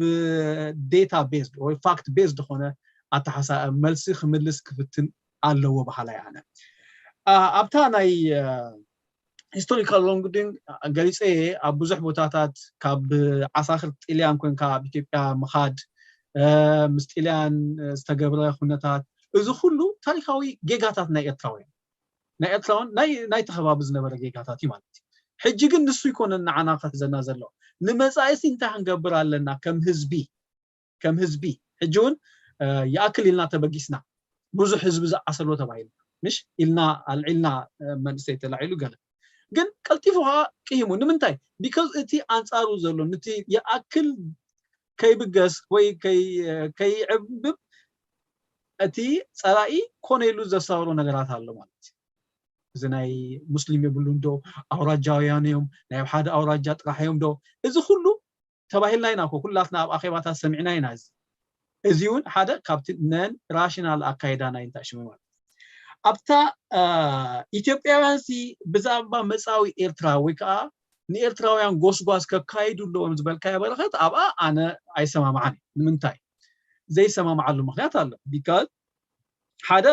ዴታ ቤዝድ ወይ ፋክት ቤዝድ ዝኾነ ኣተሓሳ መልሲ ክምልስ ክፍትን ኣለዎ በሃላይ ኣነ ኣብታ ናይ ሂስቶሪካል ሮንግዲንግ ገሊፀ እየ ኣብ ብዙሕ ቦታታት ካብ ዓሳክር ጥልያን ኮንካ ኣብ ኢትዮጵያ ምኻድ ምስ ጥልያን ዝተገብረ ኩነታት እዚ ኩሉ ታሪካዊ ጌጋታት ናይ ኤርትራውያን ናይ ኤርትራውን ናይ ናይቲ ከባቢ ዝነበረ ጌጋታት እዩ ማለት እዩ። ሕጂ ግን ንሱ ይኮነ ንዓና ከሕዘና ዘሎ ንመፃኢሲ እንታይ ክንገብር ኣለና ከም ህዝቢ ከም ህዝቢ ሕጂ እውን ይኣክል ኢልና ተበጊስና ብዙሕ ህዝቢ ዝዓሰሎ ተባሂሉ ምሽ ኢልና ኣልዒልና መንእሰይ ተላዒሉ ገለ ግን ቀልጢፉ ከዓ ቅሂሙ ንምንታይ because እቲ ኣንፃሩ ዘሎ ንቲ ይኣክል ከይብገስ ወይ ከይዕብብ እቲ ፀላኢ ኮነ ኢሉ ዘሳወሮ ነገራት ኣሎ ማለት እዩ። እዚ ናይ ሙስሊም የብሉን ዶ ኣውራጃውያን እዮም ናይ ሓደ ኣውራጃ ጥራሕ እዮም ዶ እዚ ኩሉ ተባሂልና ኢና እኮ ኩላትና ኣብ ኣኼባታት ሰሚዕና ኢና እዚ እዚ እውን ሓደ ካብቲ ነን ራሽናል ኣካይዳ ናይ እንታይ ሽሙ ማለት ኣብታ ኢትዮጵያውያን ሲ ብዛዕባ መፃዊ ኤርትራ ወይ ከዓ ንኤርትራውያን ጎስጓስ ከካይዱ ኣለዎም ዝበልካዮ በረኸት ኣብኣ ኣነ ኣይሰማማዓን ንምንታይ ዘይሰማማዓሉ ምክንያት ኣሎ because ሓደ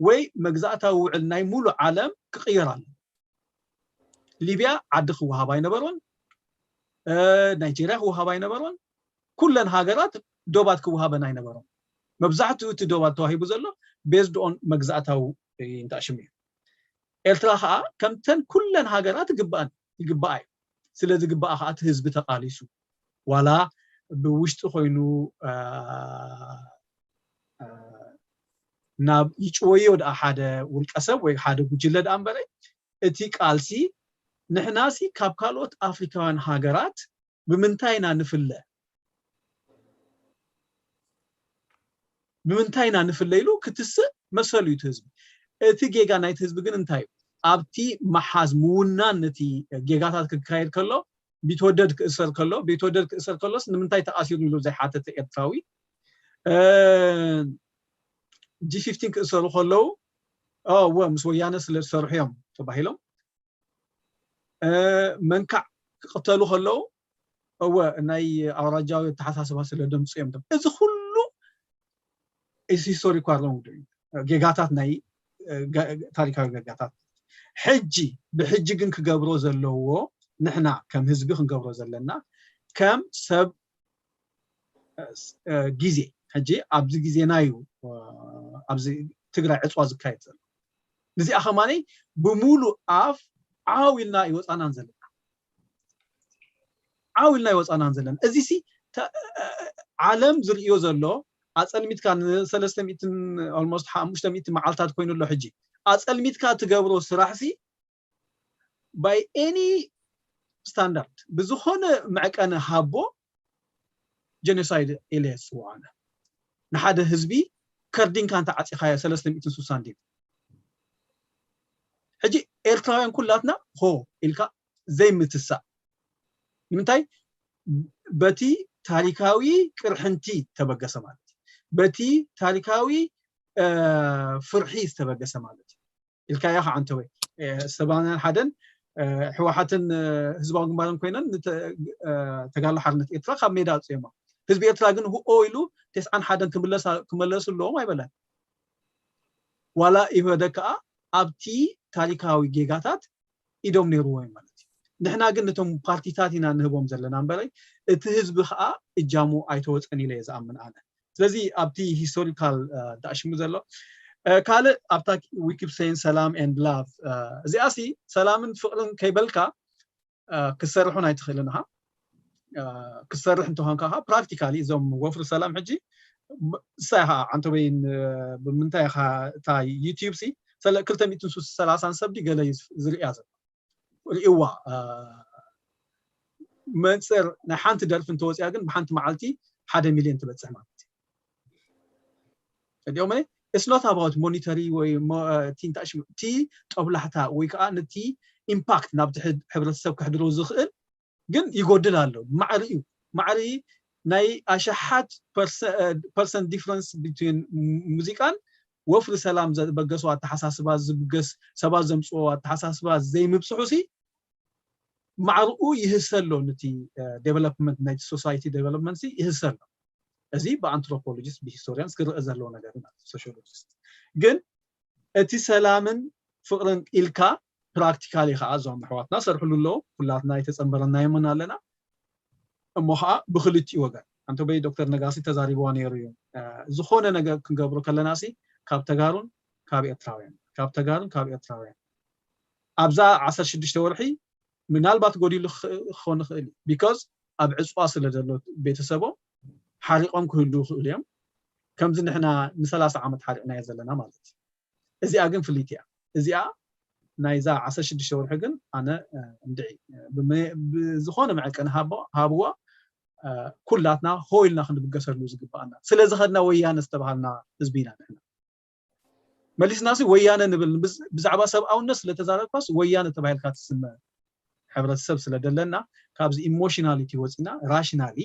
ወይ መግዛእታዊ ውዕል ናይ ሙሉእ ዓለም ክቅየር ኣሎ ሊብያ ዓዲ ክወሃብ ኣይነበሮን ናይጀርያ ክወሃብ ኣይነበሮን ኩለን ሃገራት ዶባት ክወሃበን ኣይነበሮም። መብዛሕትኡ እቲ ዶባት ተዋሂቡ ዘሎ based on መግዛእታዊ እንታሽም እዩ። ኤርትራ ከዓ ከምተን ኩለን ሃገራት ይግባኣን ይግባኣ እዩ። ስለ ዝግባኣ ከዓ እቲ ህዝቢ ተቃሊሱ ዋላ ብውሽጢ ኮይኑ ናብ ይጭወዮ ደኣ ሓደ ውልቀ ሰብ ወይ ሓደ ጉጅለ ደኣ እምበረ እቲ ቃልሲ ንሕናሲ ካብ ካልኦት ኣፍሪካውያን ሃገራት ብምንታይ ኢና ንፍለ ብምንታይ ኢና ንፍለ ኢሉ ክትስእ መሰሉ እዩ ህዝቢ። እቲ ጌጋ ናይቲ ህዝቢ ግን እንታይ እዩ? ኣብቲ መሓዝ ምውናን ነቲ ጌጋታት ክካየድ ከሎ ቢትወደድ ክእሰር ከሎ ቢትወደድ ክእሰር ከሎስ ንምንታይ ተኣሲሩ ኢሉ ዘይሓተተ ኤርትራዊ ጂ ፊፍቲን ክእሰሩ ከለዉ እወ ምስ ወያነ ስለ ዝሰርሑ እዮም ተባሂሎም መንካዕ ክቅተሉ ከለዉ እወ ናይ ኣውራጃዊ ኣተሓሳስባ ስለ ደምፁ እዮም። እዚ ኩሉ is historical wrongdoing ጌጋታት ናይ ታሪካዊ ጌጋታት ሕጂ ብሕጂ ግን ክገብሮ ዘለዎ ንሕና ከም ህዝቢ ክንገብሮ ዘለና ከም ሰብ ግዜ ሕጂ ኣብዚ ግዜና እዩ ኣብዚ ትግራይ ዕፅዋ ዝካየድ ዘሎ። ንዚኣ ከማነይ ብሙሉእ ኣፍ ዓው ኢልና ኣይወፃናን ዘለና ዓው ኢልና ኣይወፃናን ዘለና። እዚ ሲ ዓለም ዝርእዮ ዘሎ ኣፀልሚትካ ንሰለስተ ሚእትን almost ሓሙሽተ ሚእቲ መዓልታት ኮይኑ ኣሎ ሕጂ ኣፀልሚትካ ትገብሮ ስራሕ ሲ by any standard ብዝኾነ መዕቀኒ ሃቦ genocide ኢለ ዝፅውዖ ኣነ። ንሓደ ህዝቢ ከርዲንካ እንተ ዓፂኻዮ ሰለስተ ሚእትን ስሳን ድዩ? ሕጂ ኤርትራውያን ኩላትና ሆ ኢልካ ዘይምትሳእ ንምንታይ? በቲ ታሪካዊ ቅርሕንቲ ተበገሰ ማለት እዩ። በቲ ታሪካዊ ፍርሒ ዝተበገሰ ማለት እዩ። ኢልካዮ ከዓ እንተወይ ሰባናን ሓደን ሕወሓትን ህዝባዊ ግንባርን ኮይነን ተጋሎ ሓርነት ኤርትራ ካብ ሜዳ ኣፅዮማ ህዝቢ ኤርትራ ግን ህኦ ኢሉ ተስዓን ሓደን ክመለሱ ኣለዎም ኣይበለን። ዋላ ኢህወደግ ከዓ ኣብቲ ታሪካዊ ጌጋታት ኢዶም ነይርዎ እዩ ማለት እዩ። ንሕና ግን ነቶም ፓርቲታት ኢና ንህቦም ዘለና እምበረይ እቲ ህዝቢ ከዓ እጃሙ ኣይተወፀን ኢለ እየ ዝኣምን ኣነ። ስለዚ ኣብቲ ሂስቶሪካል ዳእሽሙ ዘሎ ካልእ ኣብታ ዊኪፕሰይን ሰላም and love እዚኣ ሲ ሰላምን ፍቅርን ከይበልካ ክሰርሑን ኣይትኽእልን ኢኻ። ክሰርሕ እንተኾንካ ካ ፕራክቲካሊ እዞም ወፍሪ ሰላም ሕጂ እሳይ ኻ ዓንተበይን ብምንታይ ኻ እታ ዩቲዩብ ሲ ክልተ ሚእትን ሰላሳን ሰብ ገለ ዝርእያ ዘሎ ርእዋ መንፅር ናይ ሓንቲ ደርፊ እንተወፅያ ግን ብሓንቲ መዓልቲ ሓደ ሚልዮን ትበፅሕ ማለት እዩ። እዲኦም it's not about monetary ወይ እቲ ጦብላሕታ ወይ ከዓ ነቲ ኢምፓክት ናብቲ ሕብረተሰብ ክሕድሮ ዝኽእል ግን ይጎድል ኣሎ። ማዕሪ እዩ ማዕሪ ናይ ኣሽሓት ፐርሰንት ዲፍረንስ ቢትዊን ሙዚቃን ወፍሪ ሰላም ዘበገሱ ኣተሓሳስባ ዝብገስ ሰባት ዘምፅዎ ኣተሓሳስባ ዘይምብፅሑ ሲ ማዕርኡ ይህሰ ኣሎ። ነቲ ዴቨሎፕመንት ናይቲ ሶሳይቲ ዴቨሎፕመንት ይህሰ ኣሎ። እዚ ብኣንትሮፖሎጂስት ብሂስቶሪያንስ ክረአ ዘለዎ ነገር ማለት ሶሲዮሎጂስት ግን እቲ ሰላምን ፍቅርን ኢልካ ፕራክቲካሊ ከዓ እዞም ኣሕዋትና ሰርሕሉ ኣለዉ። ኩላትና ኣይተፀንበረናዮምን ኣለና። እሞ ከዓ ብክልቲኡ ወገን ኣንተበይ ዶክተር ነጋሲ ተዛሪብዋ ነይሩ እዩ። ዝኾነ ነገር ክንገብሮ ከለና ሲ ካብ ተጋሩን ካብ ኤርትራውያን ካብ ተጋሩን ካብ ኤርትራውያን ኣብዛ ዓሰርተ ሽዱሽተ ወርሒ ምናልባት ጎዲሉ ክኾን ይኽእል እዩ። ቢኮዝ ኣብ ዕፅዋ ስለ ዘሎ ቤተሰቦም ሓሪቆም ክህልዉ ይኽእሉ እዮም። ከምዚ ንሕና ንሰላሳ ዓመት ሓሪቕናዮ ዘለና ማለት እዩ። እዚኣ ግን ፍልይቲ እያ። እዚኣ ናይዛ ዓሰርተ ሽዱሽተ ወርሒ ግን ኣነ እንድዒ ብዝኾነ መዐቀኒ ሃብዋ ኩላትና ሆ ኢልና ክንብገሰሉ ዝግባኣና ስለ ዝኸድና ወያነ ዝተባሃልና ህዝቢ ኢና ንሕና። መሊስናሲ ወያነ ንብል ብዛዕባ ሰብኣውነት ስለተዛረብካስ ወያነ ተባሂልካ ትስመ ሕብረተሰብ ስለ ደለና ካብዚ ኢሞሽናሊቲ ወፂና ራሽናሊ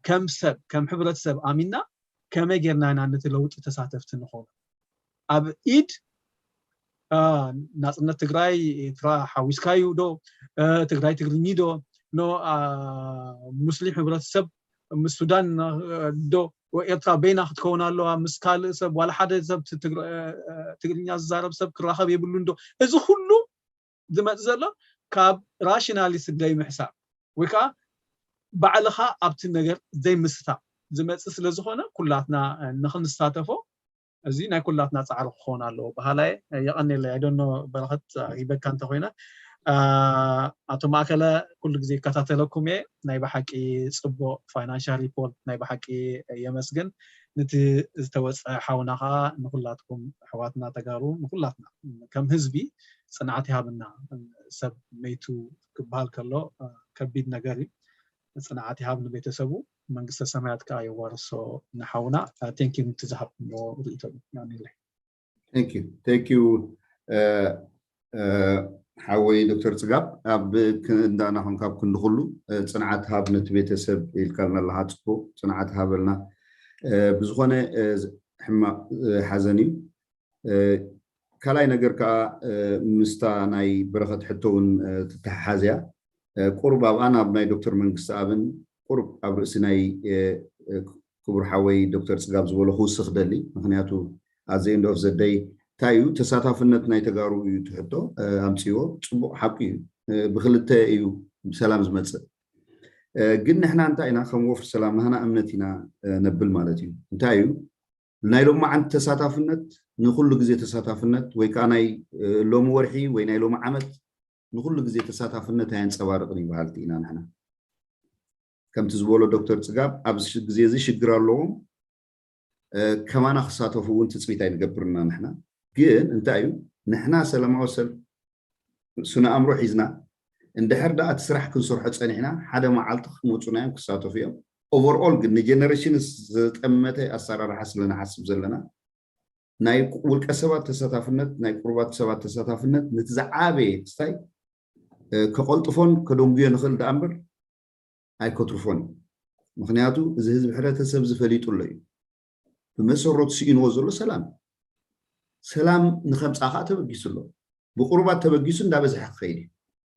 ከም ሰብ ከም ሕብረተሰብ ኣሚና ከመይ ጌርና ኢና ነቲ ለውጢ ተሳተፍቲ ንኾኑ ኣብ ኢድ ናፅነት ትግራይ ኤርትራ ሓዊስካዩ ዶ ትግራይ ትግርኚ ዶ ኖ ሙስሊም ሕብረተሰብ ምስ ሱዳን ዶ ኤርትራ በይና ክትከውን ኣለዋ ምስ ካልእ ሰብ ዋላ ሓደ ሰብ ትግርኛ ዝዛረብ ሰብ ክራኸብ የብሉን ዶ እዚ ኩሉ ዝመፅእ ዘሎ ካብ ራሽናሊስት ዘይምሕሳብ ወይ ከዓ ባዕልኻ ኣብቲ ነገር ዘይምስታፍ ዝመፅእ ስለ ዝኾነ ኩላትና ንክንሳተፎ እዚ ናይ ኩላትና ፃዕሪ ክኸውን ኣለዎ በሃላይ። የቐኔለይ። ኣይደኖ በረኸት ኣጊበካ እንተኮይነ፣ ኣቶ ማእከለ ኩሉ ግዜ ይከታተለኩም እየ። ናይ ብሓቂ ፅቡቕ ፋይናንሻል ሪፖርት ናይ ብሓቂ የመስግን። ንቲ ዝተወፀ ሓውና ከዓ ንኩላትኩም ኣሕዋትና ተጋሩ ንኩላትና ከም ህዝቢ ፅንዓት ይሃብና። ሰብ መይቱ ክበሃል ከሎ ከቢድ ነገር እዩ። ፅንዓት ይሃብ ንቤተሰቡ፣ መንግስተ ሰማያት ከዓ የዋርሶ ንሓውና። Thank you ንቲ ዝሃብኩሞ ርእይቶ እዩ። Thank you ሓወይ ዶክተር ፅጋብ። ኣብ እንዳና ኮንካ ኣብ ክንዲ ኩሉ ፅንዓት ሃብ ነቲ ቤተሰብ ኢልካልና ኣለካ። ፅቡቅ ፅንዓት ሃበልና። ብዝኮነ ሕማቅ ሓዘን እዩ። ካልኣይ ነገር ከዓ ምስታ ናይ በረኸት ሕቶ እውን ትተሓሓዝ እያ። ቁሩብ ኣብኣ ናብ ናይ ዶክተር መንግስቲ ኣብን ቁሩብ ኣብ ርእሲ ናይ ክቡር ሓወይ ዶክተር ፅጋብ ዝበሎ ክውስኽ ደሊ። ምክንያቱ ኣዘ end of the day እንታይ እዩ ተሳታፍነት ናይ ተጋሩ እዩ ትሕቶ ኣምፅዎ። ፅቡቅ ሓቂ እዩ። ብክልተ እዩ ሰላም ዝመፅእ። ግን ንሕና እንታይ ኢና ከም ወፍሪ ሰላም ናህና እምነት ኢና ነብል ማለት እዩ። እንታይ እዩ ናይ ሎማዓንቲ ተሳታፍነት ንኩሉ ግዜ ተሳታፍነት ወይ ከዓ ናይ ሎሚ ወርሒ ወይ ናይ ሎሚ ዓመት ንኩሉ ግዜ ተሳታፍነት ኣየንፀባርቅን እዩ በሃልቲ ኢና ንሕና። ከምቲ ዝበሎ ዶክተር ፅጋብ ኣብዚ ግዜ እዚ ሽግር ኣለዎም ከማና ክሳተፉ እውን ትፅቢት ኣይንገብርና ንሕና። ግን እንታይ እዩ ንሕና ሰላማዊ ሰልፍ ስነ ኣእምሮ ሒዝና እንድሕር ደኣ እቲ ስራሕ ክንሰርሖ ፀኒሕና ሓደ መዓልቲ ክመፁና እዮም ክሳተፉ እዮም። Overall ግን ንጀነሬሽን ዝጠመተ ኣሰራርሓ ስለንሓስብ ዘለና ናይ ውልቀ ሰባት ተሳታፍነት ናይ ቁሩባት ሰባት ተሳታፍነት ነቲ ዝዓበየ ክስታይ ከቐልጥፎን ከደንጉዮ ንኽእል ደኣ እምበር ኣይከትርፎን እዩ። ምክንያቱ እዚ ህዝቢ ሕብረተሰብ ዝፈሊጡ ኣሎ እዩ። ብመሰረቱ ስኢንዎ ዘሎ ሰላም ሰላም ንከምፃእ ከዓ ተበጊሱ ኣሎ። ብቁሩባት ተበጊሱ እንዳበዝሐ ክኸይድ እዩ።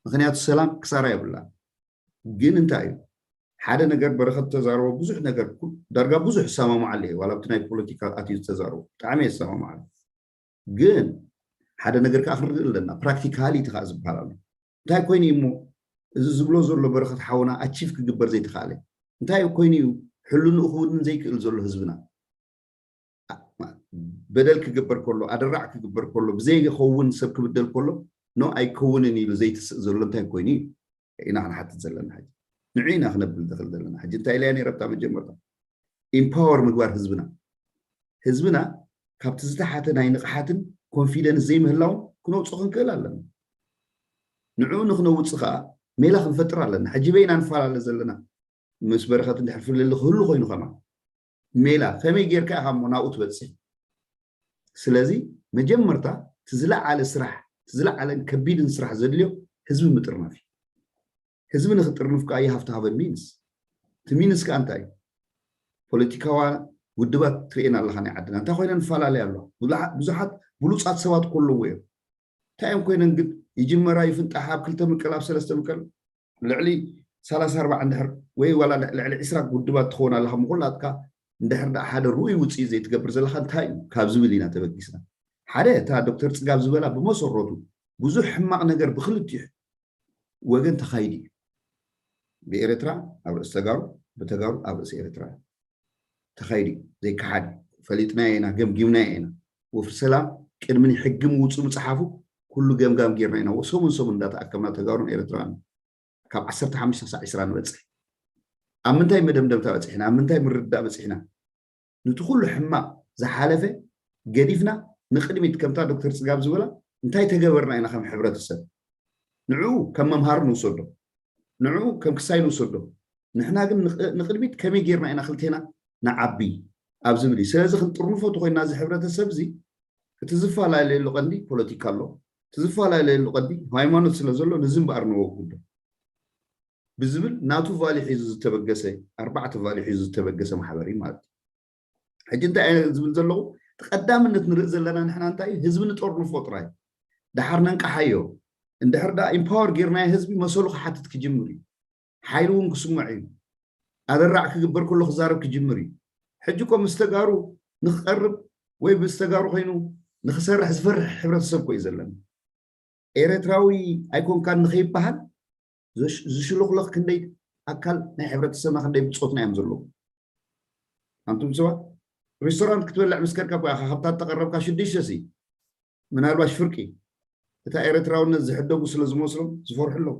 ምክንያቱ ሰላም ክሳራ የብላ። ግን እንታይ እዩ ሓደ ነገር በረኸት ተዛረቦ ብዙሕ ነገር ዳርጋ ብዙሕ ዝሰማማዓሉ እዩ። ዋላ ኣብቲ ናይ ፖለቲካ ኣትዩ ዝተዛረቦ ብጣዕሚ እየ ዝሰማማዓሉ። ግን ሓደ ነገር ከዓ ክንርኢ ኣለና። ፕራክቲካሊ እቲ ከዓ ዝበሃል ኣሎ። እንታይ ኮይኑ እዩ እሞ እዚ ዝብሎ ዘሎ በረኸት ሓውና ኣቺቭ ክግበር ዘይተኻእለ? እንታይ ኮይኑ እዩ ሕልንኡ ክውንን ዘይክእል ዘሎ ህዝብና? በደል ክግበር ከሎ ኣደራዕ ክግበር ከሎ ብዘይኸውን ሰብ ክብደል ከሎ ኖ ኣይከውንን ኢሉ ዘይትስእ ዘሎ እንታይ ኮይኑ እዩ ኢና ክንሓትት ዘለና። ሕጂ ንዑ ኢና ክነብል ንኽእል ዘለና። ሕጂ እንታይ ኢለያ ነይረ ኣብታ መጀመርታ? ኢምፓወር ምግባር ህዝብና ህዝብና ካብቲ ዝተሓተ ናይ ንቕሓትን ኮንፊደንስ ዘይምህላውን ክነውፅኦ ክንክእል ኣለና። ንዕኡ ንክነውፅእ ከዓ ሜላ ክንፈጥር ኣለና። ሕጂ በይና ንፈላለ ዘለና ምስ በረኸት እንድሕር ፍልልይ ክህሉ ኮይኑ ከማ ሜላ ከመይ ጌርካ ኢኻ እሞ ናብኡ ትበፅሕ? ስለዚ መጀመርታ እቲ ዝለዓለ ስራሕ እቲ ዝለዓለን ከቢድን ስራሕ ዘድልዮ ህዝቢ ምጥርናፍ እዩ። ህዝቢ ንክጥርንፍ ከዓ you have to have a means። እቲ ሚንስ ከዓ እንታይ እዩ? ፖለቲካዋ ውድባት ትርእየን ኣለካ ናይ ዓድና እንታይ ኮይነን ንፈላለያ ኣለዋ። ብዙሓት ብሉፃት ሰባት ከለዎ እዮም። እንታይ እዮም ኮይነን ግን ይጅመራ ይፍንጣሓ ኣብ ክልተ ምቅል ኣብ ሰለስተ ምቅል ልዕሊ ሰላሳ ኣርባዓ እንድሕር ወይ ዋላ ልዕሊ ዕስራ ውድባት ትኸውን ኣለካ ምኩላትካ እንድሕር ደኣ ሓደ ርኡይ ውፅኢት ዘይትገብር ዘለካ እንታይ እዩ ካብ ዝብል ኢና ተበጊስና። ሓደ እታ ዶክተር ፅጋብ ዝበላ ብመሰረቱ ብዙሕ ሕማቕ ነገር ብክልቲኡ ወገን ተኻይዱ እዩ። ብኤርትራ ኣብ ርእሲ ተጋሩ ብተጋሩ ኣብ ርእሲ ኤርትራ ተኻይዱ እዩ። ዘይከሓድ እዩ። ፈሊጥናዮ ኢና፣ ገምጊምናዮ ኢና። ወፍሪ ሰላም ቅድሚ ሕጊ ምውፅኡ ምፅሓፉ ኩሉ ገምጋም ጌርና ኢና። ሰሙን ሰሙን እንዳተኣከብና ተጋሩን ኤርትራን ካብ ዓሰርተ ሓሙሽተ ክሳዕ ዕስራ ንበፅሕ። ኣብ ምንታይ መደምደምታ በፂሕና? ኣብ ምንታይ ምርድዳእ በፂሕና? ነቲ ኩሉ ሕማቕ ዝሓለፈ ገዲፍና ንቕድሚት ከምታ ዶክተር ፅጋብ ዝበላ እንታይ ተገበርና ኢና ከም ሕብረተሰብ ንዕኡ ከም መምሃሪ ንውሰዶ፣ ንዕኡ ከም ክሳይ ንውሰዶ። ንሕና ግን ንቕድሚት ከመይ ጌርና ኢና ክልቴና ንዓቢ ኣብ ዝብል እዩ። ስለዚ ክንጥርንፎ ተኮይና እዚ ሕብረተሰብ እዚ እቲ ዝፈላለየሉ ቀንዲ ፖለቲካ ኣሎ፣ እቲ ዝፈላለየሉ ቀንዲ ሃይማኖት ስለ ዘሎ ነዚ እምበኣር ነወግዶ ብዝብል ናቱ ቫልዩ ሒዙ ዝተበገሰ ኣርባዕተ ቫልዩ ሒዙ ዝተበገሰ ማሕበር እዩ ማለት እዩ። ሕጂ እንታይ እየ ዝብል ዘለኹ እቲ ቀዳምነት ንርኢ ዘለና ንሕና እንታይ እዩ ህዝቢ ንጠርንፎ ጥራይ ድሓር ነንቅሓዮ እንድሕር ደኣ ኢምፓወር ጌርናዮ ህዝቢ መሰሉ ክሓትት ክጅምር እዩ። ሓይሉ እውን ክስምዖ እዩ። ኣደራዕ ክግበር ከሎ ክዛረብ ክጅምር እዩ። ሕጂ እኮ ምስ ተጋሩ ንክቀርብ ወይ ምስ ተጋሩ ኮይኑ ንክሰርሕ ዝፈርሕ ሕብረተሰብ እኮ እዩ ዘለና። ኤረትራዊ ኣይኮንካን ንከይበሃል ዝሽሎኽለኽ ክንደይ ኣካል ናይ ሕብረተሰብና ክንደይ ብፆትና እዮም ዘለዉ። ኣንቱም ሰባት ሬስቶራንት ክትበልዕ ምስ ከድካ እኮ ኢኻ ካብታ እተቐረብካ ሽዱሽተ ሲ ምናልባሽ ፍርቂ እታ ኤርትራውነት ዝሕደጉ ስለ ዝመስሎም ዝፈርሑ ኣለዉ።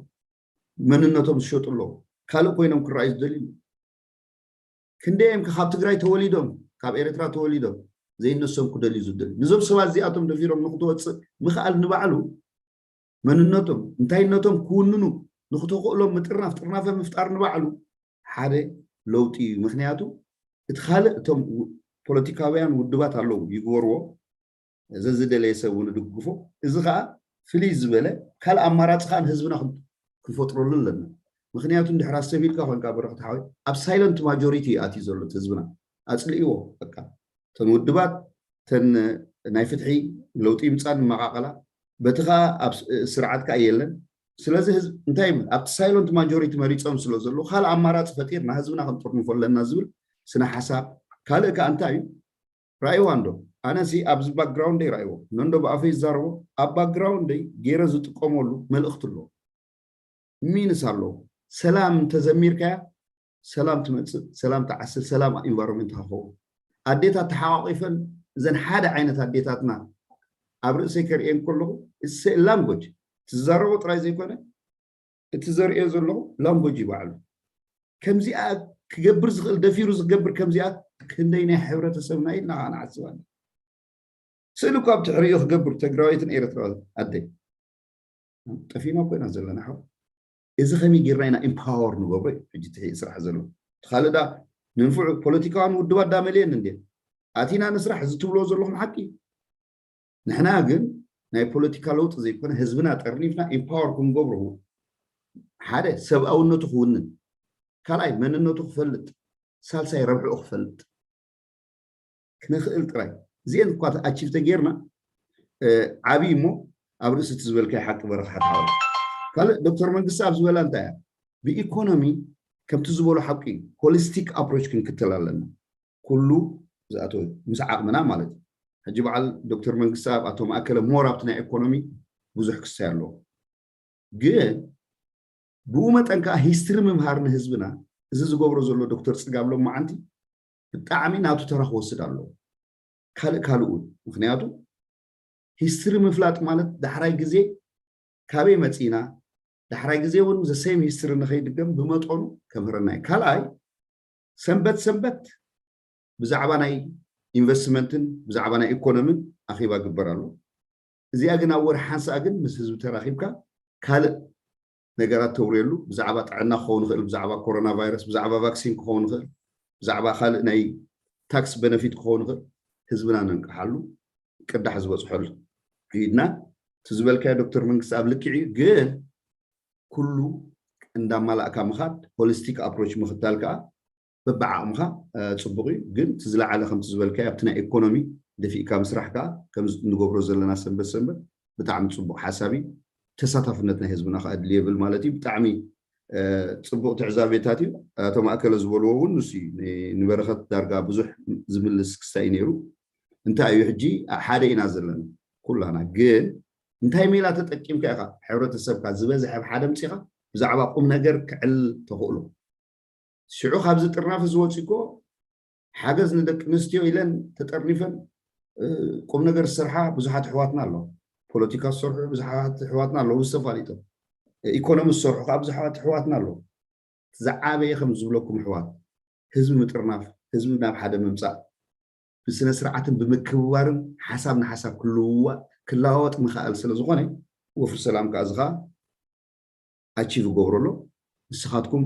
መንነቶም ዝሸጡ ኣለዉ። ካልእ ኮይኖም ክረኣዩ ዝደልዩ ኣለዉ። ክንደይ እዮም ካብ ትግራይ ተወሊዶም ካብ ኤርትራ ተወሊዶም ዘይነሶም ክደልዩ ዝደልዩ? ንዞም ሰባት እዚኣቶም ደፊሮም ንክትወፅእ ምኽኣል ንባዕሉ መንነቶም እንታይነቶም ክውንኑ ንክተኽእሎም ምጥርናፍ ጥርናፈ ምፍጣር ንባዕሉ ሓደ ለውጢ እዩ። ምክንያቱ እቲ ካልእ እቶም ፖለቲካውያን ውድባት ኣለዉ ይግበርዎ፣ ዘዝደለየ ሰብ እውን ድግፎ። እዚ ከዓ ፍልይ ዝበለ ካልእ ኣማራፂ ከዓ ንህዝብና ክንፈጥረሉ ኣለና። ምክንያቱ እንድሕር ኣስተብሂልካ ኮንካ በረክት ሓወይ ኣብ ሳይለንት ማጆሪቲ ኣትዩ ዘሎ ህዝብና ኣፅልእዎ በቃ እተን ውድባት እተን ናይ ፍትሒ ለውጢ ይምፃ ንመቃቀላ በቲ ከዓ ኣብ ስርዓት ከዓ የለን። ስለዚ ህዝብ እንታይ ይብል ኣብቲ ሳይለንት ማጆሪቲ መሪፆም ስለ ዘለዉ ካልእ ኣማራፂ ፈጢርና ህዝብና ክንጥርንፎ ኣለና ዝብል ስነ ሓሳብ። ካልእ ከዓ እንታይ እዩ ራእይዋ እንዶ ኣነሲ ኣብዚ ባክግራውንደይ ራእይዎ ነንዶ ብኣፈይ ዝዛረቦ ኣብ ባክግራውንደይ ገይረ ዝጥቀመሉ መልእክቲ ኣለዎ ሚንስ ኣለዎ። ሰላም እንተዘሚርካያ ሰላም ትመፅእ፣ ሰላም ትዓስል፣ ሰላም ኢንቫይሮንመንት ክኸውን ኣዴታት ተሓቋቂፈን እዘን ሓደ ዓይነት ኣዴታትና ኣብ ርእሰይ ከርእየን ከለኹ እሰ ላንጎጅ ትዛረቦ ጥራይ ዘይኮነ እቲ ዘርእዮ ዘለኹ ላንጎጅ ይባዕሉ ከምዚኣ ክገብር ዝኽእል ደፊሩ ዝገብር ከምዚኣ ክንደይ ናይ ሕብረተሰብና ኢልና ከዓ ንዓስብ ኣለና። ስእሊ እኳ ኣብ ትሕሪኡ ክገብር ትግራዊትን ኤርትራዊ ኣደይ ጠፊና ኮይና ዘለና ሓው እዚ ከመይ ጌርና ኢና ኢምፓወር ንገብሮ እዩ ሕጂ ትሕኢ ስራሕ ዘሎ ትኻልእ ዳ ንንፍዑ ፖለቲካውያን ውድባት ዳመልየን እንዴ ኣቲና ንስራሕ እዚ ትብልዎ ዘለኹም ሓቂ ንሕና ግን ናይ ፖለቲካ ለውጢ ዘይኮነ ህዝብና ጠርኒፍና ኢምፓወር ክንገብሮ ሓደ ሰብኣውነቱ ክውንን ካልኣይ መንነቱ ክፈልጥ ሳልሳይ ረብሕኡ ክፈልጥ ክንኽእል ጥራይ እዚአን እኳ ኣቺቭ ተጌርና ዓብይ እሞ ኣብ ርእሲ እቲ ዝበልካይ ሓቂ በረኻ ሓትሓወ ካልእ ዶክተር መንግስቲ ኣብ ዝበላ እንታይ እያ ብኢኮኖሚ ከምቲ ዝበሎ ሓቂ ሆሊስቲክ ኣፕሮች ክንክተል ኣለና ኩሉ ዝኣተወ ምስ ዓቕምና ማለት እዩ ሕጂ በዓል ዶክተር መንግስቲ ኣብ ኣቶ ማእከለ ሞር ኣብቲ ናይ ኢኮኖሚ ብዙሕ ክሳይ ኣለዎ ግን ብኡ መጠን ከዓ ሂስትሪ ምምሃር ንህዝብና እዚ ዝገብሮ ዘሎ ዶክተር ፅጋብ ሎማዓንቲ ብጣዕሚ ናቱ ተራ ክወስድ ኣለዎ ካልእ ካልእ እውን ምክንያቱ ሂስትሪ ምፍላጥ ማለት ዳሕራይ ግዜ ካበይ መፂና ዳሕራይ ግዜ እውን ዘሰይም ሂስትሪ ንኸይድገም ብመጠኑ ከምህረና እዩ ካልኣይ ሰንበት ሰንበት ብዛዕባ ናይ ኢንቨስትመንትን ብዛዕባ ናይ ኢኮኖምን ኣኼባ ግበር ኣሎ እዚኣ ግን ኣብ ወርሒ ሓንሳኣ ግን ምስ ህዝቢ ተራኺብካ ካልእ ነገራት ተውርየሉ ብዛዕባ ጥዕና ክኸውን ይኽእል ብዛዕባ ኮሮና ቫይረስ ብዛዕባ ቫክሲን ክኸውን ይኽእል ብዛዕባ ካልእ ናይ ታክስ በነፊት ክኸውን ይኽእል ህዝብና ነንቅሓሉ ቅዳሕ ዝበፅሐሉ ኢድና እቲ ዝበልካዮ ዶክተር መንግስቲ ኣብ ልክዕ እዩ ግን ኩሉ እንዳማላእካ ምኻድ ሆሊስቲክ ኣፕሮች ምኽታል ከዓ በብዓቕምኻ ፅቡቕ እዩ ግን እቲ ዝለዓለ ከምቲ ዝበልካዮ ኣብቲ ናይ ኢኮኖሚ ደፊእካ ምስራሕ ከዓ ከም ንገብሮ ዘለና ሰንበት ሰንበት ብጣዕሚ ፅቡቕ ሓሳብ እዩ ተሳታፍነት ናይ ህዝብና ከዓ ድልየብል ማለት እዩ ብጣዕሚ ፅቡቕ ትዕዛቤታት እዩ ኣቶ ማእከለ ዝበልዎ እውን ንሱ እዩ ንበረኸት ዳርጋ ብዙሕ ዝምልስ ክስታይ ነይሩ እንታይ እዩ ሕጂ ሓደ ኢና ዘለና ኩላና ግን እንታይ ሜላ ተጠቂምካ ኢኻ ሕብረተሰብካ ዝበዝሐ ኣብ ሓደ ምፅኻ ብዛዕባ ቁም ነገር ክዕል ተኽእሎ ሽዑ ካብዚ ጥርናፍ እዚ ወፂኮ ሓገዝ ንደቂ ኣንስትዮ ኢለን ተጠርኒፈን ቁም ነገር ዝሰርሓ ብዙሓት ኣሕዋትና ኣለዋ ፖለቲካ ዝሰርሑ ብዙሓት ኣሕዋትና ኣለዉ ዝተፋሊጦም ኢኮኖሚ ዝሰርሑ ከዓ ብዙሓት ኣሕዋትና ኣለዉ ዝዓበየ ከም ዝብለኩም ኣሕዋት ህዝቢ ምጥርናፍ ህዝቢ ናብ ሓደ ምምፃእ ብስነ ስርዓትን ብምክብባርን ሓሳብ ንሓሳብ ክልውዋጥ ክለዋወጥ ምኽኣል ስለ ዝኾነ ወፍሪ ሰላም ከዓ እዚ ከዓ ኣቺቭ ይገብሮ ኣሎ ንስኻትኩም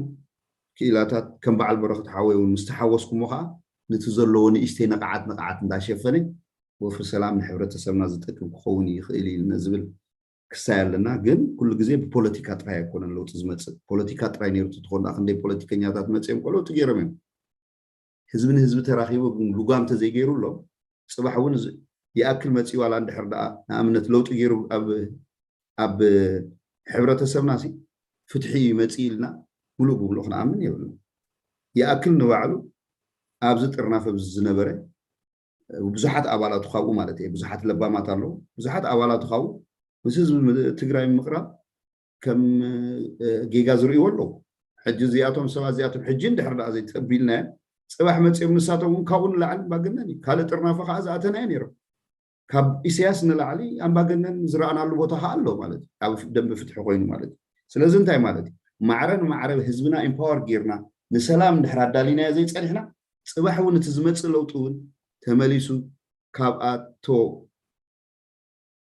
ክኢላታት ከም በዓል በረኽት ሓወይ እውን ምስ ተሓወስኩሞ ከዓ ነቲ ዘለዎ ንእሽተይ ነቕዓት ነቕዓት እንዳሸፈነ ወፍሪ ሰላም ንሕብረተሰብና ዝጠቅም ክኸውን ይኽእል እዩ ዝብል ክሳይ ኣለና ግን ኩሉ ግዜ ብፖለቲካ ጥራይ ኣይኮነን ለውጢ ዝመፅእ ፖለቲካ ጥራይ ነይሩ ትኾን ክንደይ ፖለቲከኛታት መፅኦም ለውጢ ገይሮም እዮም ህዝቢ ንህዝቢ ተራኺቡ ግን ልጓም ተዘይገይሩ ኣሎ ፅባሕ እውን ይኣክል መፂ ዋላ እንድሕር ደኣ ንኣብነት ለውጢ ገይሩ ኣብ ሕብረተሰብና ሲ ፍትሒ ይመፅእ ኢልና ሙሉእ ብምሉእ ክንኣምን የብልና ይኣክል ንባዕሉ ኣብዚ ጥርናፈ ዝነበረ ብዙሓት ኣባላቱ ካብኡ ማለት እየ ብዙሓት ለባማት ኣለዉ ብዙሓት ኣባላቱ ካብኡ ምስ ህዝቢ ትግራይ ምቕራብ ከም ጌጋ ዝርእይዎ ኣለዉ ሕጂ እዚኣቶም ሰባት እዚኣቶም ሕጂ እንድሕር ደኣ ዘይተቢልናዮ ፅባሕ መፂኦም ንሳቶም እውን ካብኡ ንላዕሊ ኣምባገነን እዩ። ካልእ ጥርናፈ ከዓ ዝኣተና እዩ ነይሮም። ካብ ኢሳያስ ንላዕሊ ኣምባገነን ዝረኣናሉ ቦታ ከዓ ኣሎ ማለት እዩ፣ ኣብ ደንበ ፍትሒ ኮይኑ ማለት እዩ። ስለዚ እንታይ ማለት እዩ? ማዕረ ንማዕረ ህዝብና ኢምፓወር ጌርና ንሰላም እንድሕር ኣዳሊናዮ ዘይፀኒሕና፣ ፅባሕ እውን እቲ ዝመፅእ ለውጢ እውን ተመሊሱ ካብ ኣቶ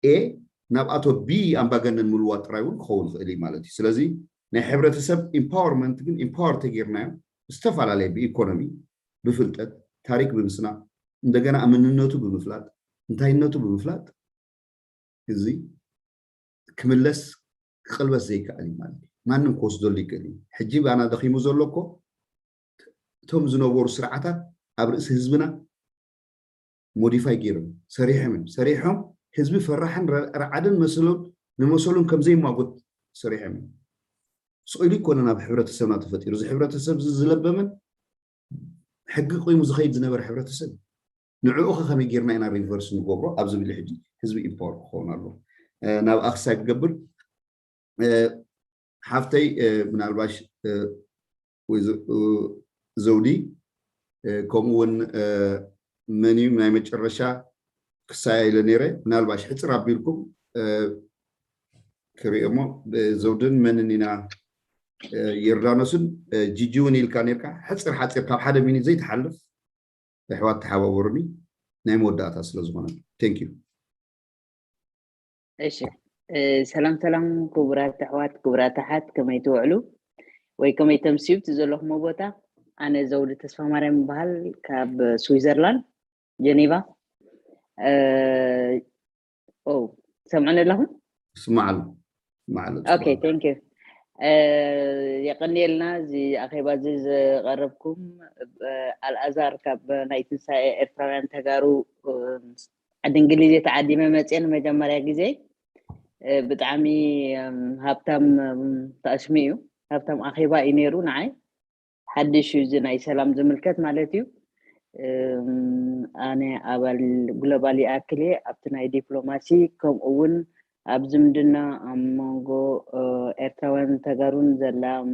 ኤ ናብ ኣቶ ቢ ኣምባገነን ምልዋጥ ጥራይ እውን ክኸውን ይኽእል እዩ ማለት እዩ። ስለዚ ናይ ሕብረተሰብ ኢምፓወርመንት ግን ኢምፓወር ተጌርናዮ ብዝተፈላለየ ብኢኮኖሚ፣ ብፍልጠት፣ ታሪክ ብምስናቕ፣ እንደገና መንነቱ ብምፍላጥ፣ እንታይነቱ ብምፍላጥ እዚ ክምለስ ክቕልበስ ዘይከኣል እዩ ማለት እዩ። ማንም ክወስደሉ ይክእል እዩ። ሕጂ ባና ደኺሙ ዘሎ እኮ እቶም ዝነበሩ ስርዓታት ኣብ ርእሲ ህዝብና ሞዲፋይ ገይሮም ሰሪሖም እዮም። ሰሪሖም ህዝቢ ፈራሕን ረ- ረዓድን መስሎም ንመሰሉን ከም ዘይማጎት ሰሪሖም እዮም። ስቕ ኢሉ ይኮነ ናብ ሕብረተሰብና ተፈጢሩ። እዚ ሕብረተሰብ እዚ ዝለበመን ሕጊ ቆይሙ ዝኸይድ ዝነበረ ሕብረተሰብ እዩ። ንዕኡ ከ ከመይ ጌርና ኢና ሪቨርስ ንገብሮ ኣብ ዝብል ሕጂ ህዝቢ ኢምፓወር ክኸውን ኣሎ። እ፣ ናብ ኣክሳይ ክገብር እ፣ ሓፍተይ እ፣ ምናልባሽ እ፣ ወይዘ- እ፣ ዘውዲ እ፣ ከምኡ እውን እ፣ መን እዩ ናይ መጨረሻ ክሳያ ኢለ ነይረ። ምናልባሽ ሕፅር ኣቢልኩም እ፣ ክሪኦ እሞ እ፣ ዘውድን መንን ኢና እ፣ ዮርዳኖስን እ፣ ጂጂ እውን ኢልካ ነርካ። ሕፅር ሓፂር ካብ ሓደ ሚኒት ዘይትሓልፍ ኣሕዋት ተሓባበሩኒ ናይ መወዳእታ ስለ ዝኾነ። Thank you። እሺ እ፣ ሰላም ሰላም ክቡራት ኣሕዋት ክቡራት ኣሓት፣ ከመይ ትውዕሉ ወይ ከመይ ተምስዩ እቲ ዘለኹሞ ቦታ? ኣነ ዘውዲ ተስፋ ማርያም ይበሃል ካብ ስዊዘርላንድ ጀኔቫ። እ፣ ኦ ሰምዑን ኣለኹም? ስማዕ ኣሎ ስማዕ ኣሎ ኦኬ፣ thank you። እ፣ የቐንየልና እዚ ኣኼባ እዚ ዘቐረብኩም እ፣ ኣልኣዛር ካብ ናይ ትንሳኤ ኤርትራውያን ተጋሩ እ፣ ዓዲ እንግሊዝ ተዓዲመ መፅየ ንመጀመርያ ግዜ እ፣ ብጣዕሚ እም፣ ሃብታም እም፣ ተኣሽሙ እዩ። ሃብታም ኣኼባ እዩ ነይሩ ንዓይ። ሓድሽ እዩ እዚ ናይ ሰላም ዝምልከት ማለት እዩ። እም፣ ኣነ ኣባል ግሎባል ይኣክል እየ ኣብቲ ናይ ዲፕሎማሲ፣ ከምኡ እውን ኣብ ዝምድና ኣብ መንጎ እ፣ ኤርትራውያን ተጋሩን ዘላ እም፣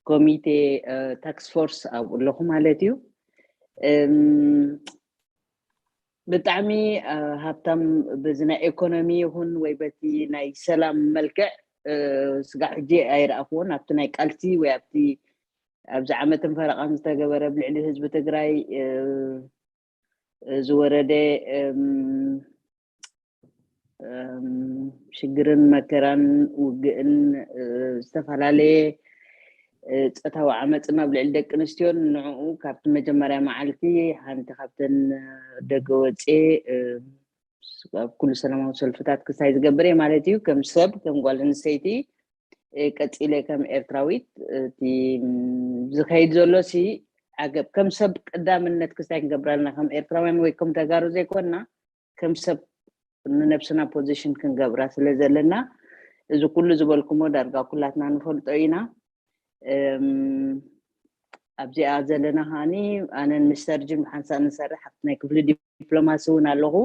ኮሚቴ እ፣ ታክስ ፎርስ ኣብኡ ኣለኹ ማለት እዩ። እም፣ ብጣዕሚ እ፣ ሃብታም በዚ ናይ ኢኮኖሚ ይኹን ወይ በቲ ናይ ሰላም መልክዕ እ፣ ስጋዕ ሕጂ ኣይረኣኽዎን ኣብቲ ናይ ቃልሲ ወይ ኣብቲ ኣብዚ ዓመትን ፈረቓን ዝተገበረ ኣብ ልዕሊ ህዝቢ ትግራይ እ፣ እ፣ ዝወረደ እም፣ እም፣ ሽግርን መከራን ውግእን እ፣ ዝተፈላለየ እ፣ ፆታዊ ዓመፅን ኣብ ልዕሊ ደቂ ኣንስትዮን ንዕኡ ካብቲ መጀመርያ መዓልቲ ሓንቲ ካብተን እ፣ ደገ ወፅየ እ፣ ኣብ ኩሉ ሰላማዊ ሰልፍታት ክስታይ ዝገብር እየ ማለት እዩ። ከም ሰብ ከም ጓል ኣንስተይቲ እ፣ ቀፂለ ከም ኤርትራዊት እቲ ም፣ ዝኸይድ ዘሎ ሲ ዓገብ ከም ሰብ ቀዳምነት ክስታይ ክንገብር ኣለና ከም ኤርትራውያን ወይ ከም ተጋሩ ዘይኮንና ከም ሰብ ንነብስና ፖዚሽን ክንገብራ ስለ ዘለና እዚ ኩሉ ዝበልኩሞ ዳርጋ ኩላትና ንፈልጦ ኢና። እም፣ ኣብዚኣ ዘለና ከዓኒ ኣነን ሚስተር ጅን ብሓንሳእ ንሰርሕ ኣብቲ ናይ ክፍሊ ዲፕሎማሲ እውን ኣለኹ።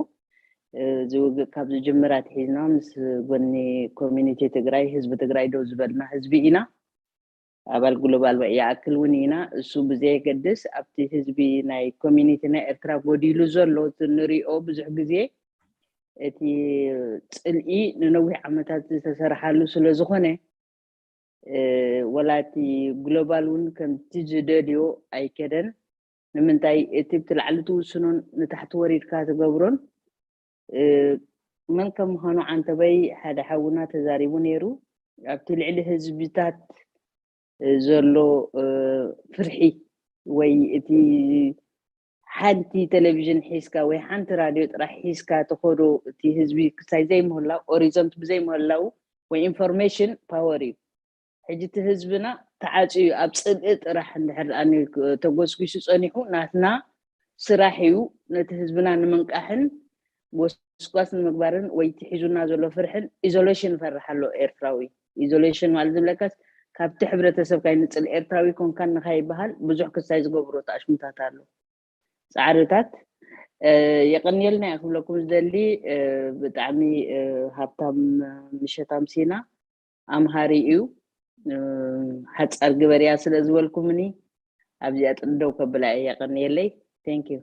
እዚ ውግእ ካብ ዝጅምር ኣትሒዝና ምስ ጎኒ ኮሚኒቲ ትግራይ ህዝቢ ትግራይ ደው ዝበልና ህዝቢ ኢና። ኣባል ግሎባል ይኣክል እውን ኢና። እሱ ብዘየገድስ ኣብቲ ህዝቢ ናይ ኮሚኒቲ ናይ ኤርትራ ጎዲሉ ዘሎ እቲ ንሪኦ ብዙሕ ግዜ እቲ ፅልኢ ንነዊሕ ዓመታት ዝተሰርሓሉ ስለ ዝኾነ ወላ እቲ ግሎባል እውን ከምቲ ዝደልዮ ኣይከደን። ንምንታይ እቲ ብቲ ላዕሊ ትውስኖን ንታሕቲ ወሪድካ ትገብሮን መን ከም ምዃኑ ዓንተበይ ሓደ ሓውና ተዛሪቡ ነይሩ። ኣብቲ ልዕሊ ህዝብታት ዘሎ ፍርሒ ወይ እቲ ሓንቲ ቴሌቪዥን ሒዝካ ወይ ሓንቲ ራድዮ ጥራሕ ሒዝካ ተኸዶ እቲ ህዝቢ ክሳይ ዘይምህላው ኦሪዞንት ብዘይምህላው ወይ ኢንፎርሜሽን ፓወር እዩ። ሕጂ እቲ ህዝብና ተዓፅዩ ኣብ ፅልኢ ጥራሕ እንድሕር ተጎስጒሱ ፀኒሑ ናትና ስራሕ እዩ ነቲ ህዝብና ንምንቃሕን ጎስጓስ ንምግባርን ወይ እቲ ሒዙና ዘሎ ፍርሕን ኢዞሌሽን ይፈርሕ ኣሎ ኤርትራዊ። ኢዞሌሽን ማለት ዝብለካስ ካብቲ ሕብረተሰብ ካይንፅል ኤርትራዊ ኮንካን ንካይበሃል ብዙሕ ክሳይ ዝገብሮ ተኣሽሙታት ኣሎ። ፃዕርታት የቐንየልና እየ ክብለኩም ዝደሊ። ብጣዕሚ ሃብታም ምሸት ኣምሲና። ኣምሃሪ እዩ ሓፃር ግበርያ ስለ ዝበልኩምኒ ኣብዚኣ ጥንደው ከብላ እየ። የቐንየለይ። Thank you።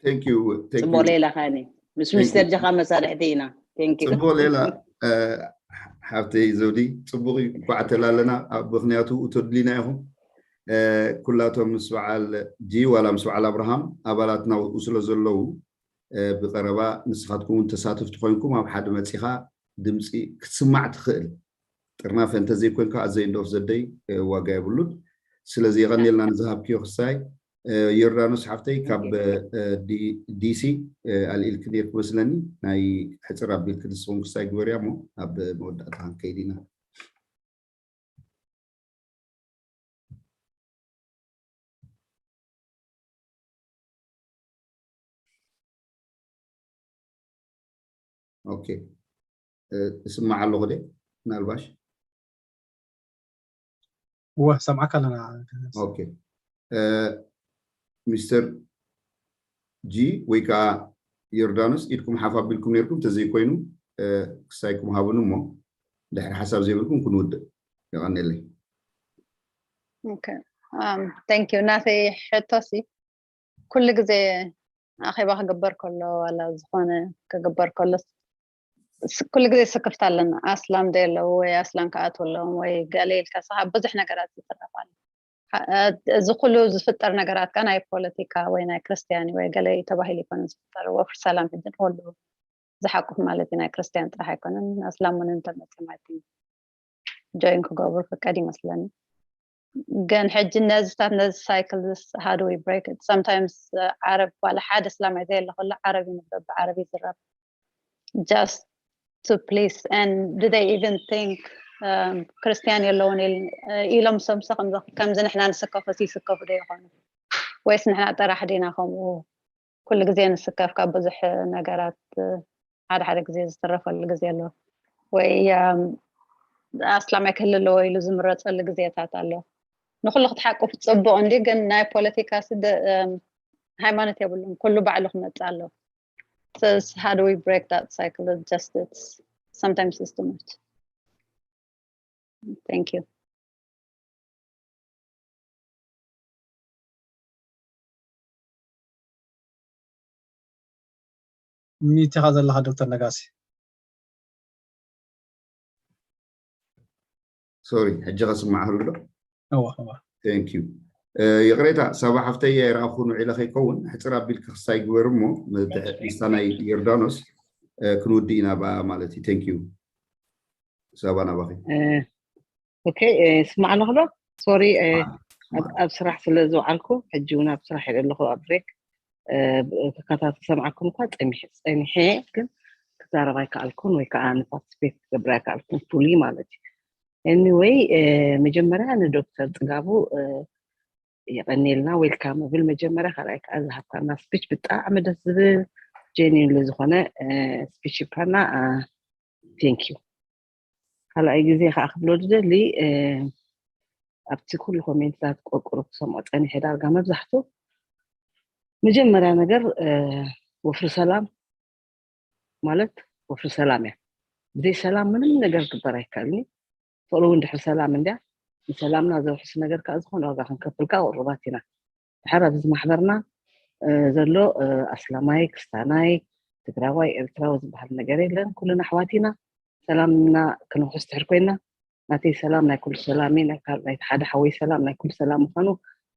Thank you። Thank ጽቡቕ you። ሌላ ካኒ ምስ ሚስተር ጀኻ መሳርሕቲ ኢና። Thank you። ጽቡቕ ሌላ። እ፣ ሓፍተይ ዘውዲ፣ ጽቡቕ እዩ። እንኳዕ ተላለና። ኣብ ምኽንያቱ እተድሊና ኢኹም። እ፣ ኩላቶም ምስ በዓል ጂ ዋላ ምስ በዓል ኣብርሃም ኣባላት ናብኡ ስለ ዘለዉ፣ እ፣ ብቐረባ ንስኻትኩም እውን ተሳተፍቲ ኮይንኩም ኣብ ሓደ መጺኻ ድምፂ ክትስማዕ ትኽእል። ጥርናፈ እንተዘይኮይንካ ኣዘይ እንዶፍ ዘደይ፣ እ፣ ዋጋ የብሉን። ስለዚ የቐንየልና ንዝሃብክዮ ክሳይ። እ፣ ዮርዳኖስ ሓፍተይ ካብ፣ እ፣ ዲ-፣ ዲሲ፣ እ፣ ኣልኢልክ ነይርክ መስለኒ። ናይ ሕፅር ኣቢልክ ንስኹም ክሳይ ግበርያ እሞ ኣብ መወዳእታ ክንከይድ ኢና። ኦኬ፣ እ፣ እስማዕ ኣለኹ ደ ምናልባሽ? እወ፣ ሰምዓካ ኣለና። ኦኬ፣ እ፣ ሚስተር ጂ ወይ ከዓ ዮርዳኖስ፣ ኢድኩም ሓፍ ኣቢልኩም ነይርኩም፣ ተዘይኮይኑ፣ እ፣ ክሳይኩም ሃቡን እሞ ድሕሪ ሓሳብ ዘይብልኩም ክንውድእ። የቐንየለይ። ኦኬ፣ um, thank you። ናተይ ሕቶሲ ኩሉ ግዜ ኣኼባ ክግበር ከሎ ዋላ ዝኾነ ክግበር ከሎ ስ-፣ ኩሉ ግዜ ስክፍታ ኣለና። ኣስላም ዶ ኣለዉ ወይ ኣስላም ክኣትዉ ኣለዎም ወይ ገለ ኢልካ ስኻ ብዙሕ ነገራት ይትረፍ ኣሎ። ካ-፣ እዚ ኩሉ ዝፍጠር ነገራት ከ ናይ ፖለቲካ ወይ ናይ ክርስትያን ወይ ገለ እዩ ተባሂሉ ይኮነ ዝፍጠር። ወፍሪ ሰላም ሕጂ ንኩሉ ዝሓቁፍ ማለት እዩ። ናይ ክርስትያን ጥራሕ ኣይኮነን፣ ኣስላም እውን እንተመፅኦም፣ I think፣ ጆይን ክገብሩ ፍቀድ ይመስለኒ። ግን ሕጂ ነዚታት ነዚ ሳይክል this how do we break it? Sometimes ዓረብ ዋላ ሓደ እስላማይ ዘየለ ከሎ ዓረብ ይንበብ፣ ብዓረብ ይዝረብ just to please and do they even think um, ክርስትያን የለውን ኢል- ኢሎም ሰምሶ ከምዚ ከምዚ ንሕና ንስከፎ ይስከፉ ዶ ይኾኑ ወይስ ንሕና ጥራሕ ዲና ከምኡ ኩሉ ግዜ ንስከፍ ካብ ብዙሕ ነገራት ሓደ ሓደ ግዜ ዝተረፈሉ ግዜ ኣሎ ወይ ኣም፣ ኣስላማይ ክህሉ ኣለዎ ኢሉ ዝምረፀሉ ግዜታት ኣሎ። ንኩሉ ክትሓቁፍ ፅቡቅ እንዲ ግን ናይ ፖለቲካ ስ ደ- እም፣ ሃይማኖት የብሉን። ኩሉ ባዕሉ ክመፅእ ኣሎ። So it's how do we break that cycle of justice? Sometimes it's too much. Thank you. ሚት ኢኻ ዘለኻ ዶክተር ነጋሲ። ሶሪ፣ ሕጂ ከስማዕ ህሉ ዶ? እወ እወ። Thank you። እ፣ ይቕሬታ ሳባ ሓፍተይ ኣይረኣኹን ውዒለ ከይከውን ሕፅር ኣቢልክ ክሳይ ግበር እሞ ምሳና ዮርዳኖስ፣ እ፣ ክንውድእ ኢና ብኣ ማለት እዩ። Thank you። ሳባ ናባኺ። ኦኬ፣ ስማዕ ኣለኹ ዶ? ሶሪ፣ ኣብ ኣብ ስራሕ ስለ ዝውዓልኩ ሕጂ እውን ኣብ ስራሕ እየ ዘለኹ ኣብ ብሬክ። ክከታተል ሰምዓኩም እኳ ፀኒሐ ግን ክዛረብ ኣይከኣልኩን ወይ ከዓ ንፓርቲስፔት ክገብር ኣይከኣልኩን ፉሊ ማለት እዩ። ኤኒወይ፣ መጀመርያ ንዶክተር ፅጋቡ የቐንየልና፣ ዌልካም እብል። መጀመርያ ካልኣይ ከዓ ዝሃብካና ስፒች ብጣዕሚ ደስ ዝብል ጀኒንሊ ዝኾነ ስፒች ሂብካና። ቴንክ ዩ። ካልኣይ ግዜ ከዓ ክብሎ ዝደሊ ኣብቲ ኩሉ ኮሜንትታት ቆርቁሩ ክሰምዖ ፀኒሐ ዳርጋ መብዛሕቱ መጀመርያ ነገር ወፍሪ ሰላም ማለት ወፍሪ ሰላም እያ። ብዘይ ሰላም ምንም ነገር ክግበር ኣይከኣልን እዩ። ፍቕሪ እውን ድሕሪ ሰላም እንድያ። ንሰላምና ዘውሕስ ነገር ከዓ ዝኾነ ዋጋ ክንከፍል ከዓ ቁሩባት ኢና። ድሓር ኣብዚ ማሕበርና ዘሎ ኣስላማይ፣ ክስታናይ፣ ትግራዋይ፣ ኤርትራዊ ዝበሃል ነገር የለን። ኩልና ኣሕዋት ኢና። ሰላምና ክንውሕስ ድሕር ኮይና ናተይ ሰላም ናይ ኩሉ ሰላም እዩ፣ ናይ ሓደ ሓወይ ሰላም ናይ ኩሉ ሰላም ምዃኑ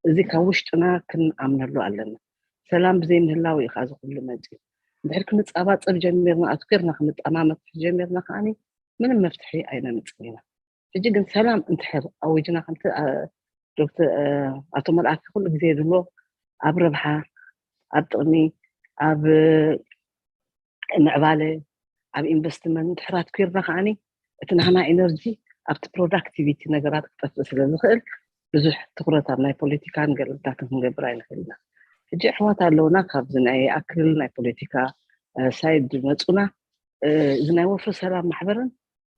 እዚ ካብ ውሽጥና ክንኣምነሉ ኣለና። ሰላም ብዘይ ምህላው እዩ ከዓ እዚ ኩሉ መፂኡ። እንድሕር ክንፃባፀብ ጀሚርና፣ ኣትኪርና ክንጠማመት ጀሚርና ከዓኒ ምንም መፍትሒ ኣይነምፅእ ኢና። ሕጂ ግን ሰላም እንድሕር ኣዊጅና ከምቲ ዶክተር ኣቶ መልኣኪ ኩሉ ግዜ ዝብሎ ኣብ ረብሓ፣ ኣብ ጥቕሚ፣ ኣብ ምዕባለ፣ ኣብ ኢንቨስትመንት እንድሕር ኣትኪርና ከዓኒ እቲ ናህና ኢነርጂ ኣብቲ ፕሮዳክቲቪቲ ነገራት ክጠፍእ ስለ ዝኽእል ብዙሕ ትኩረት ኣብ ናይ ፖለቲካን ገለታትን ክንገብር ኣይንኽእል ኢና። ሕጂ ኣሕዋት ኣለውና ካብዚ ናይ ኣክል ናይ ፖለቲካ ሳይድ ዝመፁና እዚ ናይ ወፍሪ ሰላም ማሕበርን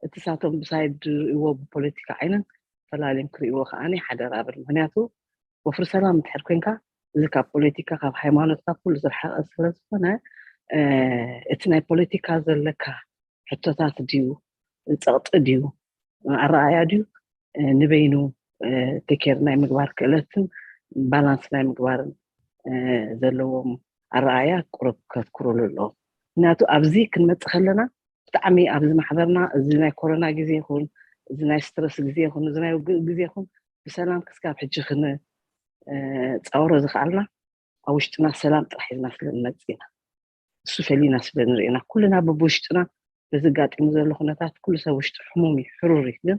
እቲ ሳቶም ብሳይድ ዝርእይዎ ብፖለቲካ ዓይንን ፈላልዮም ክርእይዎ ከዓኒ ሓደራ ብል። ምክንያቱ ወፍሪ ሰላም እንድሕር ኮይንካ እዚ ካብ ፖለቲካ ካብ ሃይማኖት ካብ ኩሉ ዝረሓቐ ስለዝኾነ እቲ ናይ ፖለቲካ ዘለካ ሕቶታት ድዩ ፀቕጢ ድዩ ኣረኣያ ድዩ ንበይኑ ቴኬር ናይ ምግባር ክእለትን ባላንስ ናይ ምግባርን ዘለዎም ኣረኣያ ቁሩብ ከትኩሩሉ ኣለዎም። ምክንያቱ ኣብዚ ክንመፅእ ከለና ብጣዕሚ ኣብዚ ማሕበርና እዚ ናይ ኮሮና ግዜ ይኹን፣ እዚ ናይ ስትረስ ግዜ ይኹን፣ እዚ ናይ ውግእ ግዜ ይኹን፣ ብሰላም ክስካብ ሕጂ ክንፃወሮ ዝኽኣልና ኣብ ውሽጥና ሰላም ጥራሕ ሒዝና ስለ ንመፅእ ኢና። እሱ ፈሊና ስለ ንርእና ኩልና በብውሽጥና በዚ ኣጋጢሙ ዘሎ ኩነታት ኩሉ ሰብ ውሽጡ ሕሙም እዩ፣ ሕሩር እዩ። ግን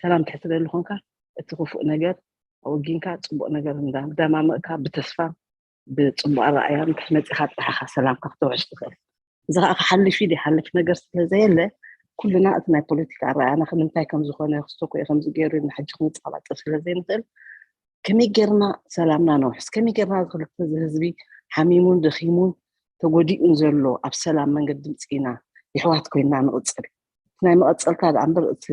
ሰላም ትሕትደሉ ኮንካ እቲ ክፉእ ነገር ኣወጊንካ ፅቡቅ ነገር እንዳደማመቕካ ብተስፋ ብፅቡቅ ኣረኣያ እንድሕር መፂኻ ጥራሕ ኢኻ ሰላምካ ክተውሕስ ትኽእል። እዚ ከዓ ክሓልፍ እዩ ዘይሓልፍ ነገር ስለ ዘየለ ኩልና እቲ ናይ ፖለቲካ ኣረኣያና ክንምታይ ከም ዝኾነ ክስተኮ ከምዚ ገይሩ ኢልና ሕጂ ክንፃባፀብ ስለ ዘይንኽእል ከመይ ጌርና ሰላምና ነውሕስ? ከመይ ጌርና እዚ ክልተ እዚ ህዝቢ ሓሚሙን ደኺሙን ተጎዲኡን ዘሎ ኣብ ሰላም መንገዲ ምፅኢና የሕዋት ኮይንና ንቕፅል? ናይ መቐፀልታ ደኣ እምበር እቲ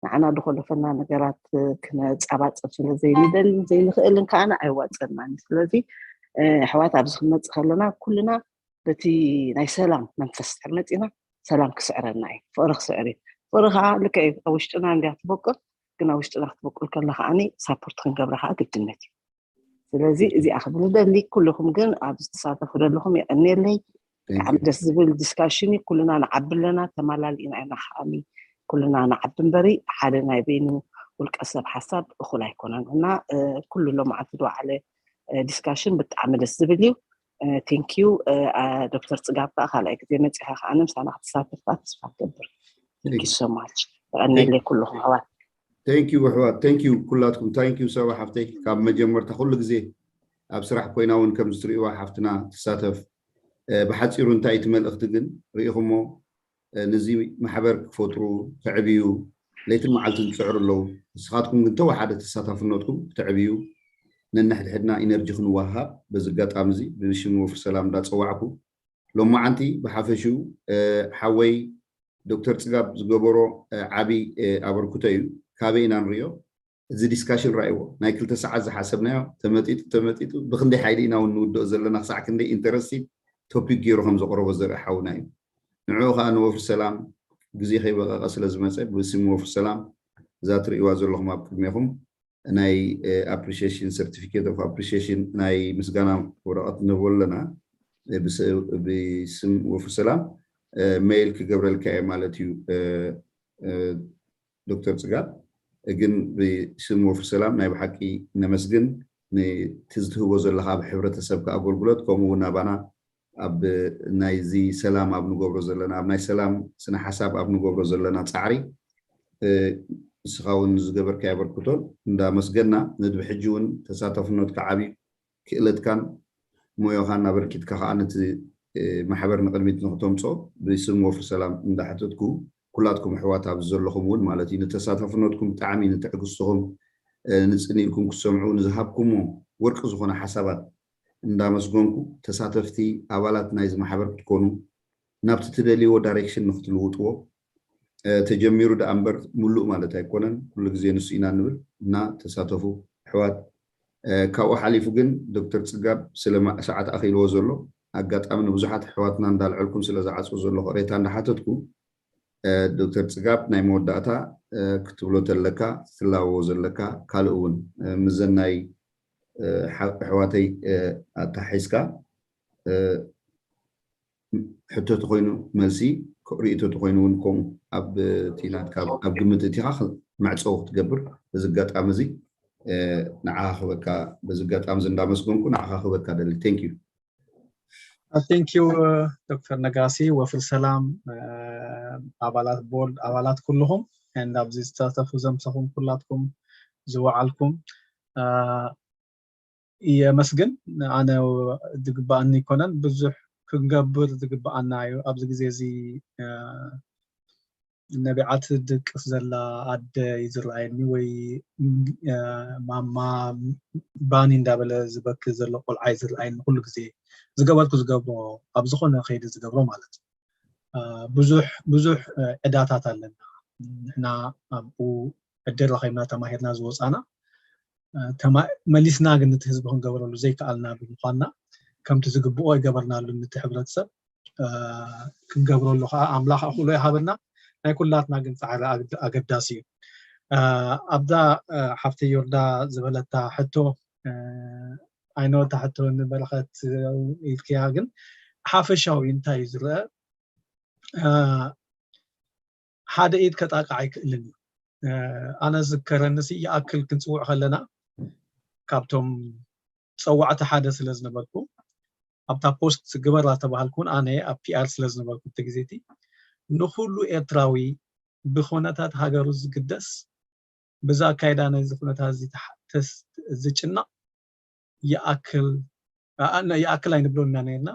ንዓና ዝኮለፈና ነገራት ክነፃባፅብ ስለ ዘይንደልን ዘይንኽእልን ከዓና ኣይዋፀናን እዩ። ስለዚ ኣሕዋት ኣብዚ ክንመፅእ ከለና ኩልና በቲ ናይ ሰላም መንፈስ ድሕር መፂና ሰላም ክስዕረና እዩ። ፍቕሪ ክስዕር እዩ። ፍቕሪ ከዓ ልክዕ እዩ ኣብ ውሽጥና እንድያ ትበቁል፣ ግን ኣብ ውሽጥና ክትበቁል ከላ ከዓኒ ሳፖርት ክንገብራ ከዓ ግድነት እዩ። ስለዚ እዚኣ ክብል ደሊ ኩልኹም ግን ኣብ ዝተሳተፉ ዘለኹም የቐንየለይ። ብጣዕሚ ደስ ዝብል ዲስካሽን እዩ። ኩልና ንዓቢ ኣለና፣ ተማላሊእና ኢና ከዓኒ ኩልና ንዓቢ እምበሪ ሓደ ናይ በይኑ ውልቀ ሰብ ሓሳብ እኹል ኣይኮነን እና ኩሉ ሎማዓንቲ ዝወዓለ ዲስካሽን ብጣዕሚ ደስ ዝብል እዩ። ቴንኪዩ። ዶክተር ፅጋብ ከዓ ካልኣይ ግዜ መፂኻ ከዓ ምሳና ክትሳተፍ ከዓ ተስፋ ትገብር። ቴንኪዩ ሶ ማች። የቐንየለይ ኩልኹም ኣሕዋት። ቴንኪዩ ኣሕዋት፣ ቴንኪዩ ኩላትኩም። ቴንኪዩ ሰባ ሓፍተይ ካብ መጀመርታ ኩሉ ግዜ ኣብ ስራሕ ኮይና እውን ከም ዝትርእይዋ ሓፍትና ትሳተፍ። ብሓፂሩ እንታይ እቲ መልእኽቲ ግን ርኢኹሞ፣ ነዚ ማሕበር ክፈጥሩ ተዕብዩ ለይትን መዓልትን ዝፅዕሩ ኣለዉ። ንስኻትኩም ግን ተወሓደ ተሳታፍነትኩም ክተዕብዩ ነንሕድሕድና ኢነርጂ ክንወሃብ በዚ ኣጋጣሚ እዚ ብሽም ወፍሪ ሰላም እንዳፀዋዕኩ ሎማዓንቲ ብሓፈሽኡ ሓወይ ዶክተር ፅጋብ ዝገበሮ ዓብዪ ኣበርክቶ እዩ። ካበይ ኢና ንሪኦ? እዚ ዲስካሽን ራእይዎ ናይ ክልተ ሰዓት ዝሓሰብናዮ ተመጢጡ ተመጢጡ ብክንደይ ሓይሊ ኢና እውን ንውድኦ ዘለና ክሳዕ ክንደይ ኢንተረስቲንግ ቶፒክ ገይሩ ከም ዘቕረቦ ዘርኢ ሓውና እዩ። ንዕኡ ከዓ ንወፍሪ ሰላም ግዜ ከይበቐቐ ስለ ዝመፀ ብስም ወፍሪ ሰላም እዛ ትርእይዋ ዘለኹም ኣብ ቅድሜኹም ናይ ኣፕሪሺዬሽን ሰርቲፊኬት ኦፍ ኣፕሪሺዬሽን ናይ ምስጋና ወረቐት ንህቦ ኣለና። ብስም ወፍሪ ሰላም ሜይል ክገብረልካ እየ ማለት እዩ። ዶክተር ፅጋብ ግን ብስም ወፍሪ ሰላም ናይ ብሓቂ ነመስግን። ነቲ ዝትህቦ ዘለካ ኣብ ሕብረተሰብካ ኣገልግሎት ከምኡ እውን ኣባና ኣብ ናይዚ ሰላም ኣብ ንገብሮ ዘለና ኣብ ናይ ሰላም ስነ ሓሳብ ኣብ ንገብሮ ዘለና ፃዕሪ ንስኻ እውን ዝገበርካዮ ኣበርክቶን እንዳመስገና ንድቢ ሕጂ እውን ተሳታፍነትካ ዓብዩ ክእለትካን ሞዮኻን ኣበርኪትካ ከዓ ነቲ ማሕበር ንቅድሚት ንክተምፅኦ ብስም ወፍሪ ሰላም እንዳሓተትኩ ኩላትኩም ኣሕዋት ኣብዚ ዘለኹም እውን ማለት እዩ ንተሳታፍነትኩም ብጣዕሚ ንትዕግስትኹም ንፅን ኢልኩም ክትሰምዑ ንዝሃብኩሞ ወርቂ ዝኾነ ሓሳባት እንዳመስገንኩ ተሳተፍቲ ኣባላት ናይዚ ማሕበር ክትኮኑ ናብቲ ትደልይዎ ዳይሬክሽን ንክትልውጥዎ ተጀሚሩ ደኣ እምበር ሙሉእ ማለት ኣይኮነን። ኩሉ ግዜ ንሱ ኢና ንብል እና ተሳተፉ ኣሕዋት። ካብኡ ሓሊፉ ግን ዶክተር ፅጋብ ስለ ሰዓት ኣኺልዎ ዘሎ ኣጋጣሚ ንብዙሓት ኣሕዋትና እንዳልዐልኩም ስለ ዝዓፅዎ ዘሎ ቅሬታ እንዳሓተትኩ ዶክተር ፅጋብ ናይ መወዳእታ ክትብሎ ተለካ ትላበዎ ዘለካ ካልእ እውን ምዘን ናይ ኣሕዋተይ ኣታሒዝካ ሕቶ ተኮይኑ መልሲ ርእቶ ተኮይኑ እውን ከምኡ ኣብ እቲ ናትካ ኣብ ግምት እቲካ መዕፀዊ ክትገብር በዚ ኣጋጣሚ እዚ ንዓኻ ክበካ በዚ ኣጋጣሚ እዚ እንዳመስገንኩ ንዓኻ ክበካ ደሊ thank you thank you ዶክተር ነጋሲ ወፍሪ ሰላም ኣባላት ቦርድ ኣባላት ኩልኹም and ኣብዚ ዝተሳተፉ ዘምሰኹም ኩላትኩም ዝወዓልኩም የመስግን ኣነ ዝግባኣኒ ይኮነን ብዙሕ ክንገብር ዝግባኣና እዩ ኣብዚ ግዜ እዚ ነቢዓት ድቅስ ዘላ ኣደ እዩ ዝረኣየኒ ወይ ማማ ባኒ እንዳበለ ዝበኪ ዘሎ ቆልዓ እዩ ዝረኣየኒ ኩሉ ግዜ ዝገበርኩ ዝገብሮ ኣብ ዝኾነ ከይዲ ዝገብሮ ማለት ብዙሕ ብዙሕ ዕዳታት ኣለና ንሕና ኣብኡ ዕድል ረኺብና ተማሂርና ዝወፃና መሊስና ግን ነቲ ህዝቢ ክንገብረሉ ዘይከኣልና ብምዃንና ከምቲ ዝግብኦ ኣይገበርናሉን ነቲ ሕብረተሰብ ክንገብረሉ ከዓ ኣምላኽ ኣኽእሎ ይሃበና ናይ ኩላትና ግን ፃዕሪ ኣገዳሲ እዩ ኣብዛ ሓፍቲ ዮርዳ ዝበለታ ሕቶ ኣይነወታ ሕቶ ንበረኸት ኢልክያ፣ ግን ሓፈሻዊ እንታይ እዩ ዝረአ? ሓደ ኢድ ከጣቃዕ ኣይክእልን እዩ። ኣነ ዝከረንሲ ይኣክል ክንፅውዕ ከለና ካብቶም ፀዋዕቲ ሓደ ስለ ዝነበርኩ ኣብታ ፖስት ግበራ ተባሃልኩን ኣነ ኣብ ፒኣር ስለ ዝነበርኩ እቲ ግዜቲ ንኩሉ ኤርትራዊ ብኩነታት ሃገሩ ዝግደስ ብዛ ኣካይዳ ነዚ ኩነታት እዚ ዝጭነቕ ይኣክል ይኣክል ኣይንብሎን ኢና ነርና።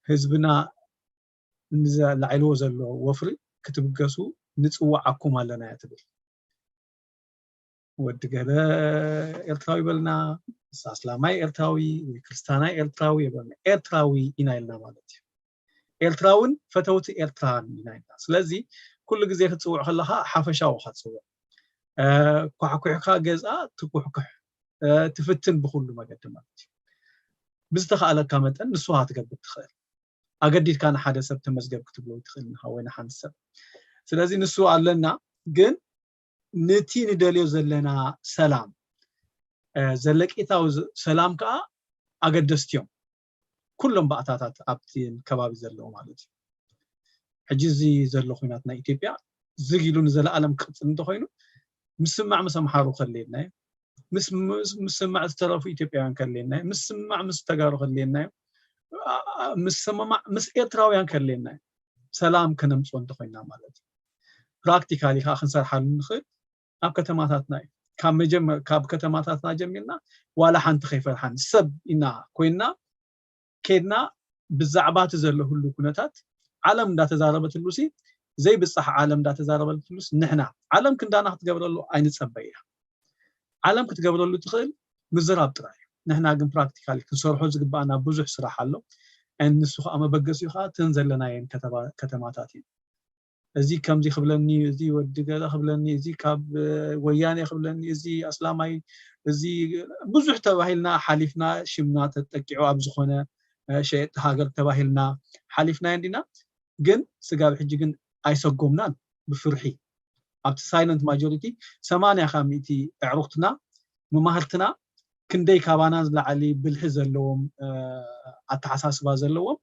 ህዝብና ንዘላዒልዎ ዘሎ ወፍሪ ክትብገሱ ንፅዋዓኩም ኣለና እያ ትብል። ወዲ ገለ ኤርትራዊ በልና፣ ኣስላማይ ኤርትራዊ ወይ ክርስታናይ ኤርትራዊ የበልና፣ ኤርትራዊ ኢና ኢልና ማለት እዩ። ኤርትራውን ፈተውቲ ኤርትራን ኢና ኢልና። ስለዚ ኩሉ ግዜ ክትፅውዕ ከለካ ሓፈሻዊ ኢካ ትፅውዕ። ኳሕኩሕካ ገዝኣ ትኩሕኩሕ ትፍትን ብኩሉ መገዲ ማለት እዩ። ብዝተኻእለካ መጠን ንስኻ ክትገብር ትኽእል። ኣገዲድካ ንሓደ ሰብ ተመዝገብ ክትብሎ ትኽእል ንኻ ወይ ንሓንቲ ሰብ። ስለዚ ንሱ ኣለና፣ ግን ነቲ ንደልዮ ዘለና ሰላም ዘለቂታዊ ሰላም ከዓ ኣገደስቲ እዮም። ኩሎም ባእታታት ኣብቲ ከባቢ ዘለዉ ማለት እዩ። ሕጂ እዚ ዘሎ ኩናት ናይ ኢትዮጵያ ዝግ ኢሉ ንዘለኣለም ክቕፅል እንተኮይኑ ምስማዕ ምስ ኣምሓሩ ከድልየና እዩ። ምስማዕ ዝተረፉ ኢትዮጵያውያን ከድልየና እዩ። ምስማዕ ምስ ተጋሩ ከድልየና እዩ። ምስማዕ ምስ ኤርትራውያን ከድልየና እዩ። ሰላም ከነምፅኦ እንተኮይና ማለት እዩ። ፕራክቲካሊ ከዓ ክንሰርሓሉ ንኽእል ኣብ ከተማታትና እዩ። ካብ መጀመር ካብ ከተማታትና ጀሚርና ዋላ ሓንቲ ከይፈርሓን ሰብ ኢና ኮይንና ከድና ብዛዕባ እቲ ዘሎ ህሉ ኩነታት ዓለም እንዳተዛረበትሉ ሲ ዘይብፃሕ ዓለም እንዳተዛረበትሉስ ንሕና ዓለም ክንዳና ክትገብረሉ ኣይንፀበይ እያ። ዓለም ክትገብረሉ ትኽእል ምዝራብ ጥራይ እዩ። ንሕና ግን ፕራክቲካሊ ክንሰርሖ ዝግባኣና ብዙሕ ስራሕ ኣሎ። ንሱ ከዓ መበገሲኡ ከዓ እተን ዘለናየን ከተማታት እዩ። እዚ ከምዚ ክብለኒ እዩ፣ እዚ ወዲ ገለ ክብለኒ፣ እዚ ካብ ወያኔ ክብለኒ፣ እዚ ኣስላማይ፣ እዚ ብዙሕ ተባሂልና ሓሊፍና ሽምና ተጠቂዑ ኣብ ዝኾነ ሸየጥቲ ሃገር ተባሂልና ሓሊፍናዮ እንዲና። ግን ስጋብ ሕጂ ግን ኣይሰጎምናን ብፍርሒ ኣብቲ ሳይለንት ማጆሪቲ ሰማንያ ካብ ሚእቲ ኣዕሩኽትና መማህርትና ክንደይ ካባና ዝለዓሊ ብልሒ ዘለዎም ኣተሓሳስባ ዘለዎም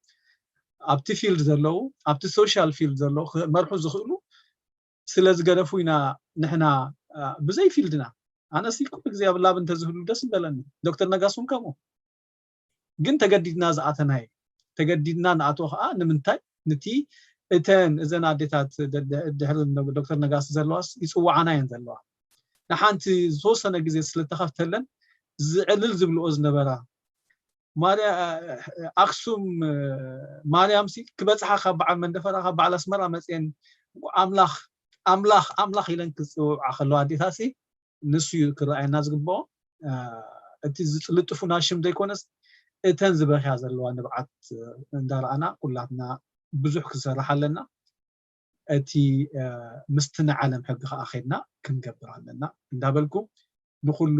ኣብቲ ፊልድ ዘለዉ ኣብቲ ሶሻል ፊልድ ዘለዉ ክመርሑ ዝኽእሉ ስለ ዝገደፉ ኢና ንሕና ብዘይ ፊልድና ኣነሲ ኩሉ ግዜ ኣብ ላብ እንተዝህሉ ደስ ምበለኒ። ዶክተር ነጋስ እውን ከምኡ ግን ተገዲድና ዝኣተናዮ ተገዲድና ንኣትዎ ከዓ ንምንታይ ንቲ እተን እዘን ኣዴታት ድሕሪ ዶክተር ነጋሲ ዘለዋስ ይፅዋዓና እየን ዘለዋ ንሓንቲ ዝተወሰነ ግዜ ስለተኸፍተለን ዝዕልል ዝብልኦ ዝነበራ ማርያ ኣክሱም ማርያም ሲ ክበፅሓ ካብ በዓል መንደፈራ ካብ በዓል ኣስመራ መፅየን ኣምላኽ ኣምላኽ ኣምላኽ ኢለን ክፅውዓ ከለዋ ኣዴታት ሲ ንሱ እዩ ክረኣየና ዝግብኦ። እቲ ዝልጥፉና ሽም ዘይኮነስ እተን ዝበኽያ ዘለዋ ንብዓት እንዳረኣና ኩላትና ብዙሕ ክንሰርሕ ኣለና። እቲ ምስቲ ናይ ዓለም ሕጊ ከዓ ከድና ክንገብር ኣለና እንዳበልኩ ንኩሉ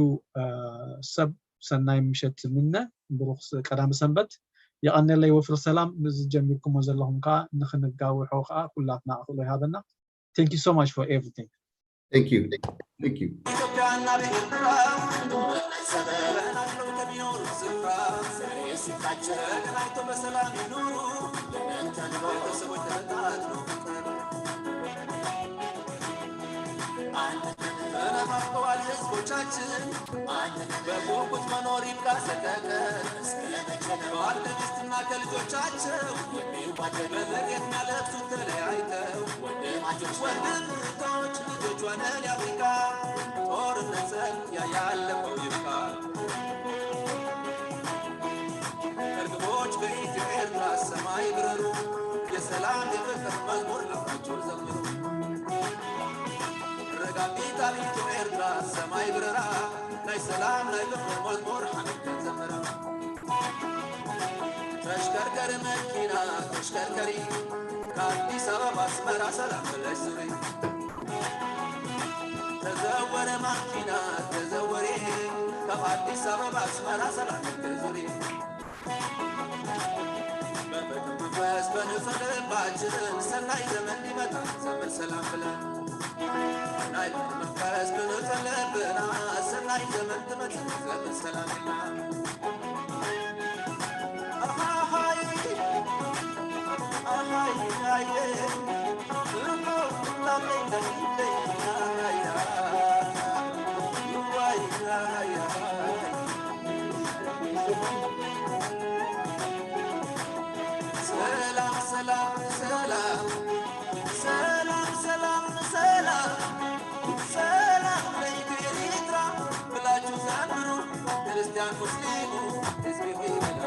ሰብ ሰናይ ምሸት ምነ። ብሩክ ቀዳሚ ሰንበት። የቐነለይ ወፍሪ ሰላም። ንዝጀሚርኩሞ ዘለኹም ከዓ ንክንጋውሖ ከዓ ኩላትና ኣኽእሎ ይሃበና። Thank you so much for everything. Thank you. Thank you. ተናፍቀዋል ህዝቦቻችን በጉጉት መኖር ይብቃ ሰቀቀን። ባል ከሚስትና ከልጆቻቸው በመሬት የሚያለቅሱት ተለያይተው ወንድም እህቶች ልጆች ሆነን የአፍሪካ ጦርነት ጸጥ ያለፈው ይብቃ። እርግቦች በኢትዮ ኤርትራ ሰማይ ብረሩ የሰላም የፍቅር መዝሙር ለፍቅር ዘምሩ። ረጋቢት ኣብ ኢትዮ ኤርትራ ሰማይ ብረራ ናይ ሰላም ናይ ፍቅር መዝሙር ሓቢብተን ዘምራ። ተሽከርከሪ መኪና ተሽከርከሪ ከኣዲስ ኣበባ ኣስመራ ሰላም ብለሽ ዙሪ። ተዘወረ ማኪና ተዘወሪ ካብ ኣዲስ ኣበባ ኣስመራ ሰላም ብለሽ ዙሪ። በፍቅር መንፈስ በንጹህ ልባችን ሰናይ ዘመን እንዲመጣ ዘምር ሰላም ብለን ናይ ፍቅር መንፈስ በንጹህ ልብና ሰናይ ዘመን ትመጽእ ዘመን ሰላም ኢልና። ኣሃሃይ፣ ኣሃይ፣ ኣየ፣ እሆ፣ ላመይ፣ ለይ፣ ለይ፣ ኣያ፣ ዋይ፣ ኣያ። ሰላም፣ ሰላም፣ ሰላም፣ ሰላም፣ ሰላም፣ ሰላም፣ ሰላም ለኢትዮ ኤርትራ ብላችሁ ዘምሩ፣ ክርስቲያን ሙስሊሙ ህዝቢ ሆይ በላ።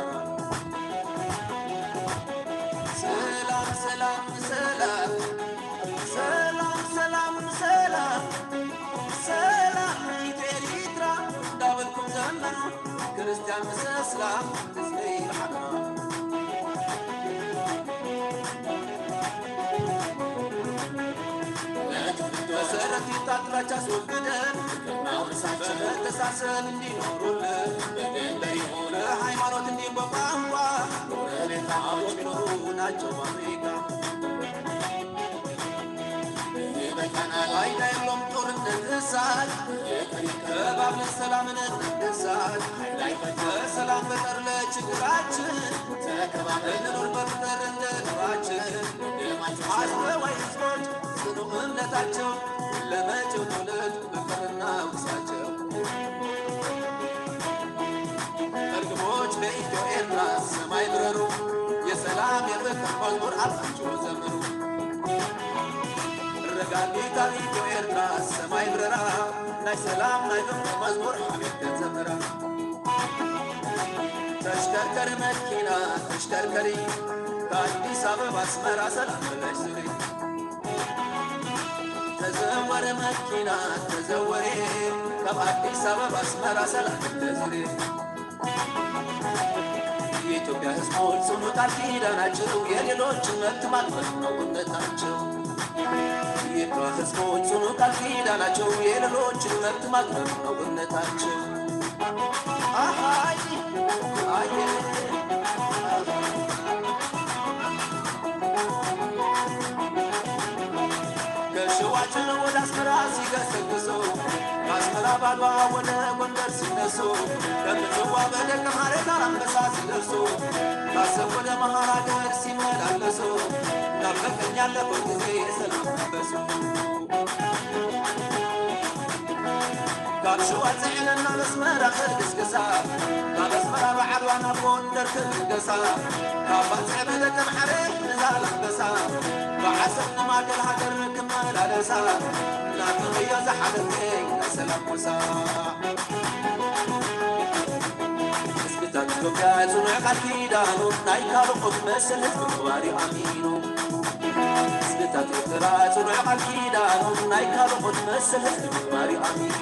ሰላም፣ ሰላም፣ ሰላም፣ ሰላም፣ ሰላም፣ ሰላም፣ ሰላም ለኢትዮ ኤርትራ እንዳበልኩም ዘምሩ፣ ክርስቲያን ምስ እስላም ህዝበይ ሓድራ። መሰረት ይጣል ጥላቻ ኣስወግደን፣ በመተሳሰብ እንዲኖሩልን፣ በሃይማኖት እንዲሁም በቋንቋ ጎረቤታሞች ቢኖሩ ናቸው ፋብሪካ። ፋይዳ የለውም ጦርነት እሳት፣ እባብ ለሰላምን እንሳት። በሰላም በጠር ለችግራችን፣ እንኑር በፍቅር እንደ ድሯችን። አስተዋይ ህዝቦች ጽኑ እምነታቸው፣ ለመጪው ትውልድ ፍቅርና ውርሳቸው። እርግቦች በኢትዮ ኤርትራ ሰማይ ብረሩ፣ የሰላም የፍቅር መዝሙር አልፋችሁ ዘምሩ። ረጋጊት ኣብ ኢትዮ ኤርትራ ሰማይ ብረራ፣ ናይ ሰላም ናይ ፍቅር መዝሙር ሓቢር ክንዘምራ። ተሽከርከር መኪና ተሽከርከሪ፣ ከኣዲስ ኣበባ ኣስመራ ሰላም ብለሽ ዙሪ። ተዘወረ መኪና ተዘወረ፣ ካብ ኣዲስ ኣበባ ኣስመራ ሰላም ተዙሪ። የኢትዮጵያ ህዝቦች ጽኑ ቃል ኪዳናቸው፣ የሌሎችን መብት ማክበር ነው እምነታቸው። የኢትዮጵያ ህዝቦች ጽኑ ቃል ኪዳናቸው፣ የሌሎችን መብት ማክበር ነው እምነታቸው። አሃይ አየ ከሸዋ ጭነው ወደ አስመራ ሲገሰግሱ፣ ከአስመራ ባድዋ ወደ ጎንደር ሲነሱ፣ ከምጽዋ በደቀ ማርያም ዛላምበሳ ሲደርሱ፣ ካሰብ ወደ መሃል ሀገር ሲመላለሱ፣ ናፍቀኸኛል ያለፈው ጊዜ የሰላም መንፈሱ። ካብ ሸዋ ጽዕንና ኣስመራ ክግስግሳ፣ ካብ ኣስመራ ብዓድዋ ናብ ጎንደር ክብገሳ፣ ካብ ባጽዕ ብደቀምሓረ ንዛላምበሳ፣ ብዓሰብ ንማእከል ሃገር ክመላለሳ፣ ናፍቕዮ ዝሓለፈ ናይ ሰላም ጎሳ። ህዝብታት ኢትዮጵያ ጽኑዕ ቃል ኪዳኑ፣ ናይ ካልኦት መሰል ህዝቢ ምኽባር እዩ ኣሚኑ። ህዝብታት ኤርትራ ጽኑዕ ቃል ኪዳኑ፣ ናይ ካልኦት መሰል ህዝቢ ምኽባር እዩ ኣሚኑ።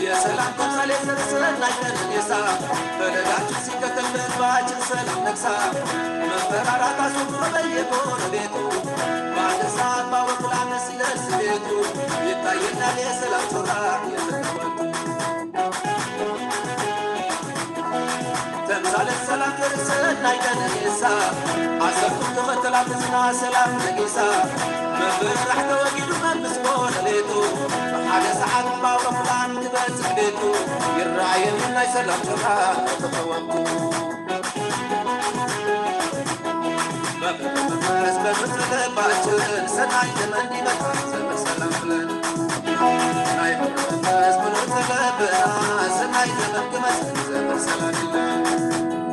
የሰላም ተምሳሌት ሰናይ ቀነኒሳ፣ በለዳችን ሲከተል በልባችን ሰላም ነግሳ፣ መፈራራት አስወግዶ በየጎረቤቱ፣ በአንድ ሰዓት በአውሮፕላን ሲደርስ ቤቱ፣ ይታየናል የሰላም ጮራ የሰላም ወቅቱ። ተምሳሌት ሰላም ሰናይ ቀነኒሳ፣ ዓሰርቱ ተኸተላ ህዝብና ሰላም ነጊሳ፣ መፍርራሕ ተወጊዱ መንግስት ጎረቤቱ፣ ብሓደ ሰዓት ብኣውሮፕላን ክበጽሕ ቤቱ፣ ይረኣየኒ ናይ ሰላም ጮራ ተኸወብኩ። በፍቅር መንፈስ በንጹህ ልባችን ሰናይ ዘመን ይመጣል ዘመን ሰላም ብለን። ናይ ፍቅር መንፈስ በንጹህ ልብና ሰናይ ዘመን ክመጽእ ዘመን ሰላም ይለን።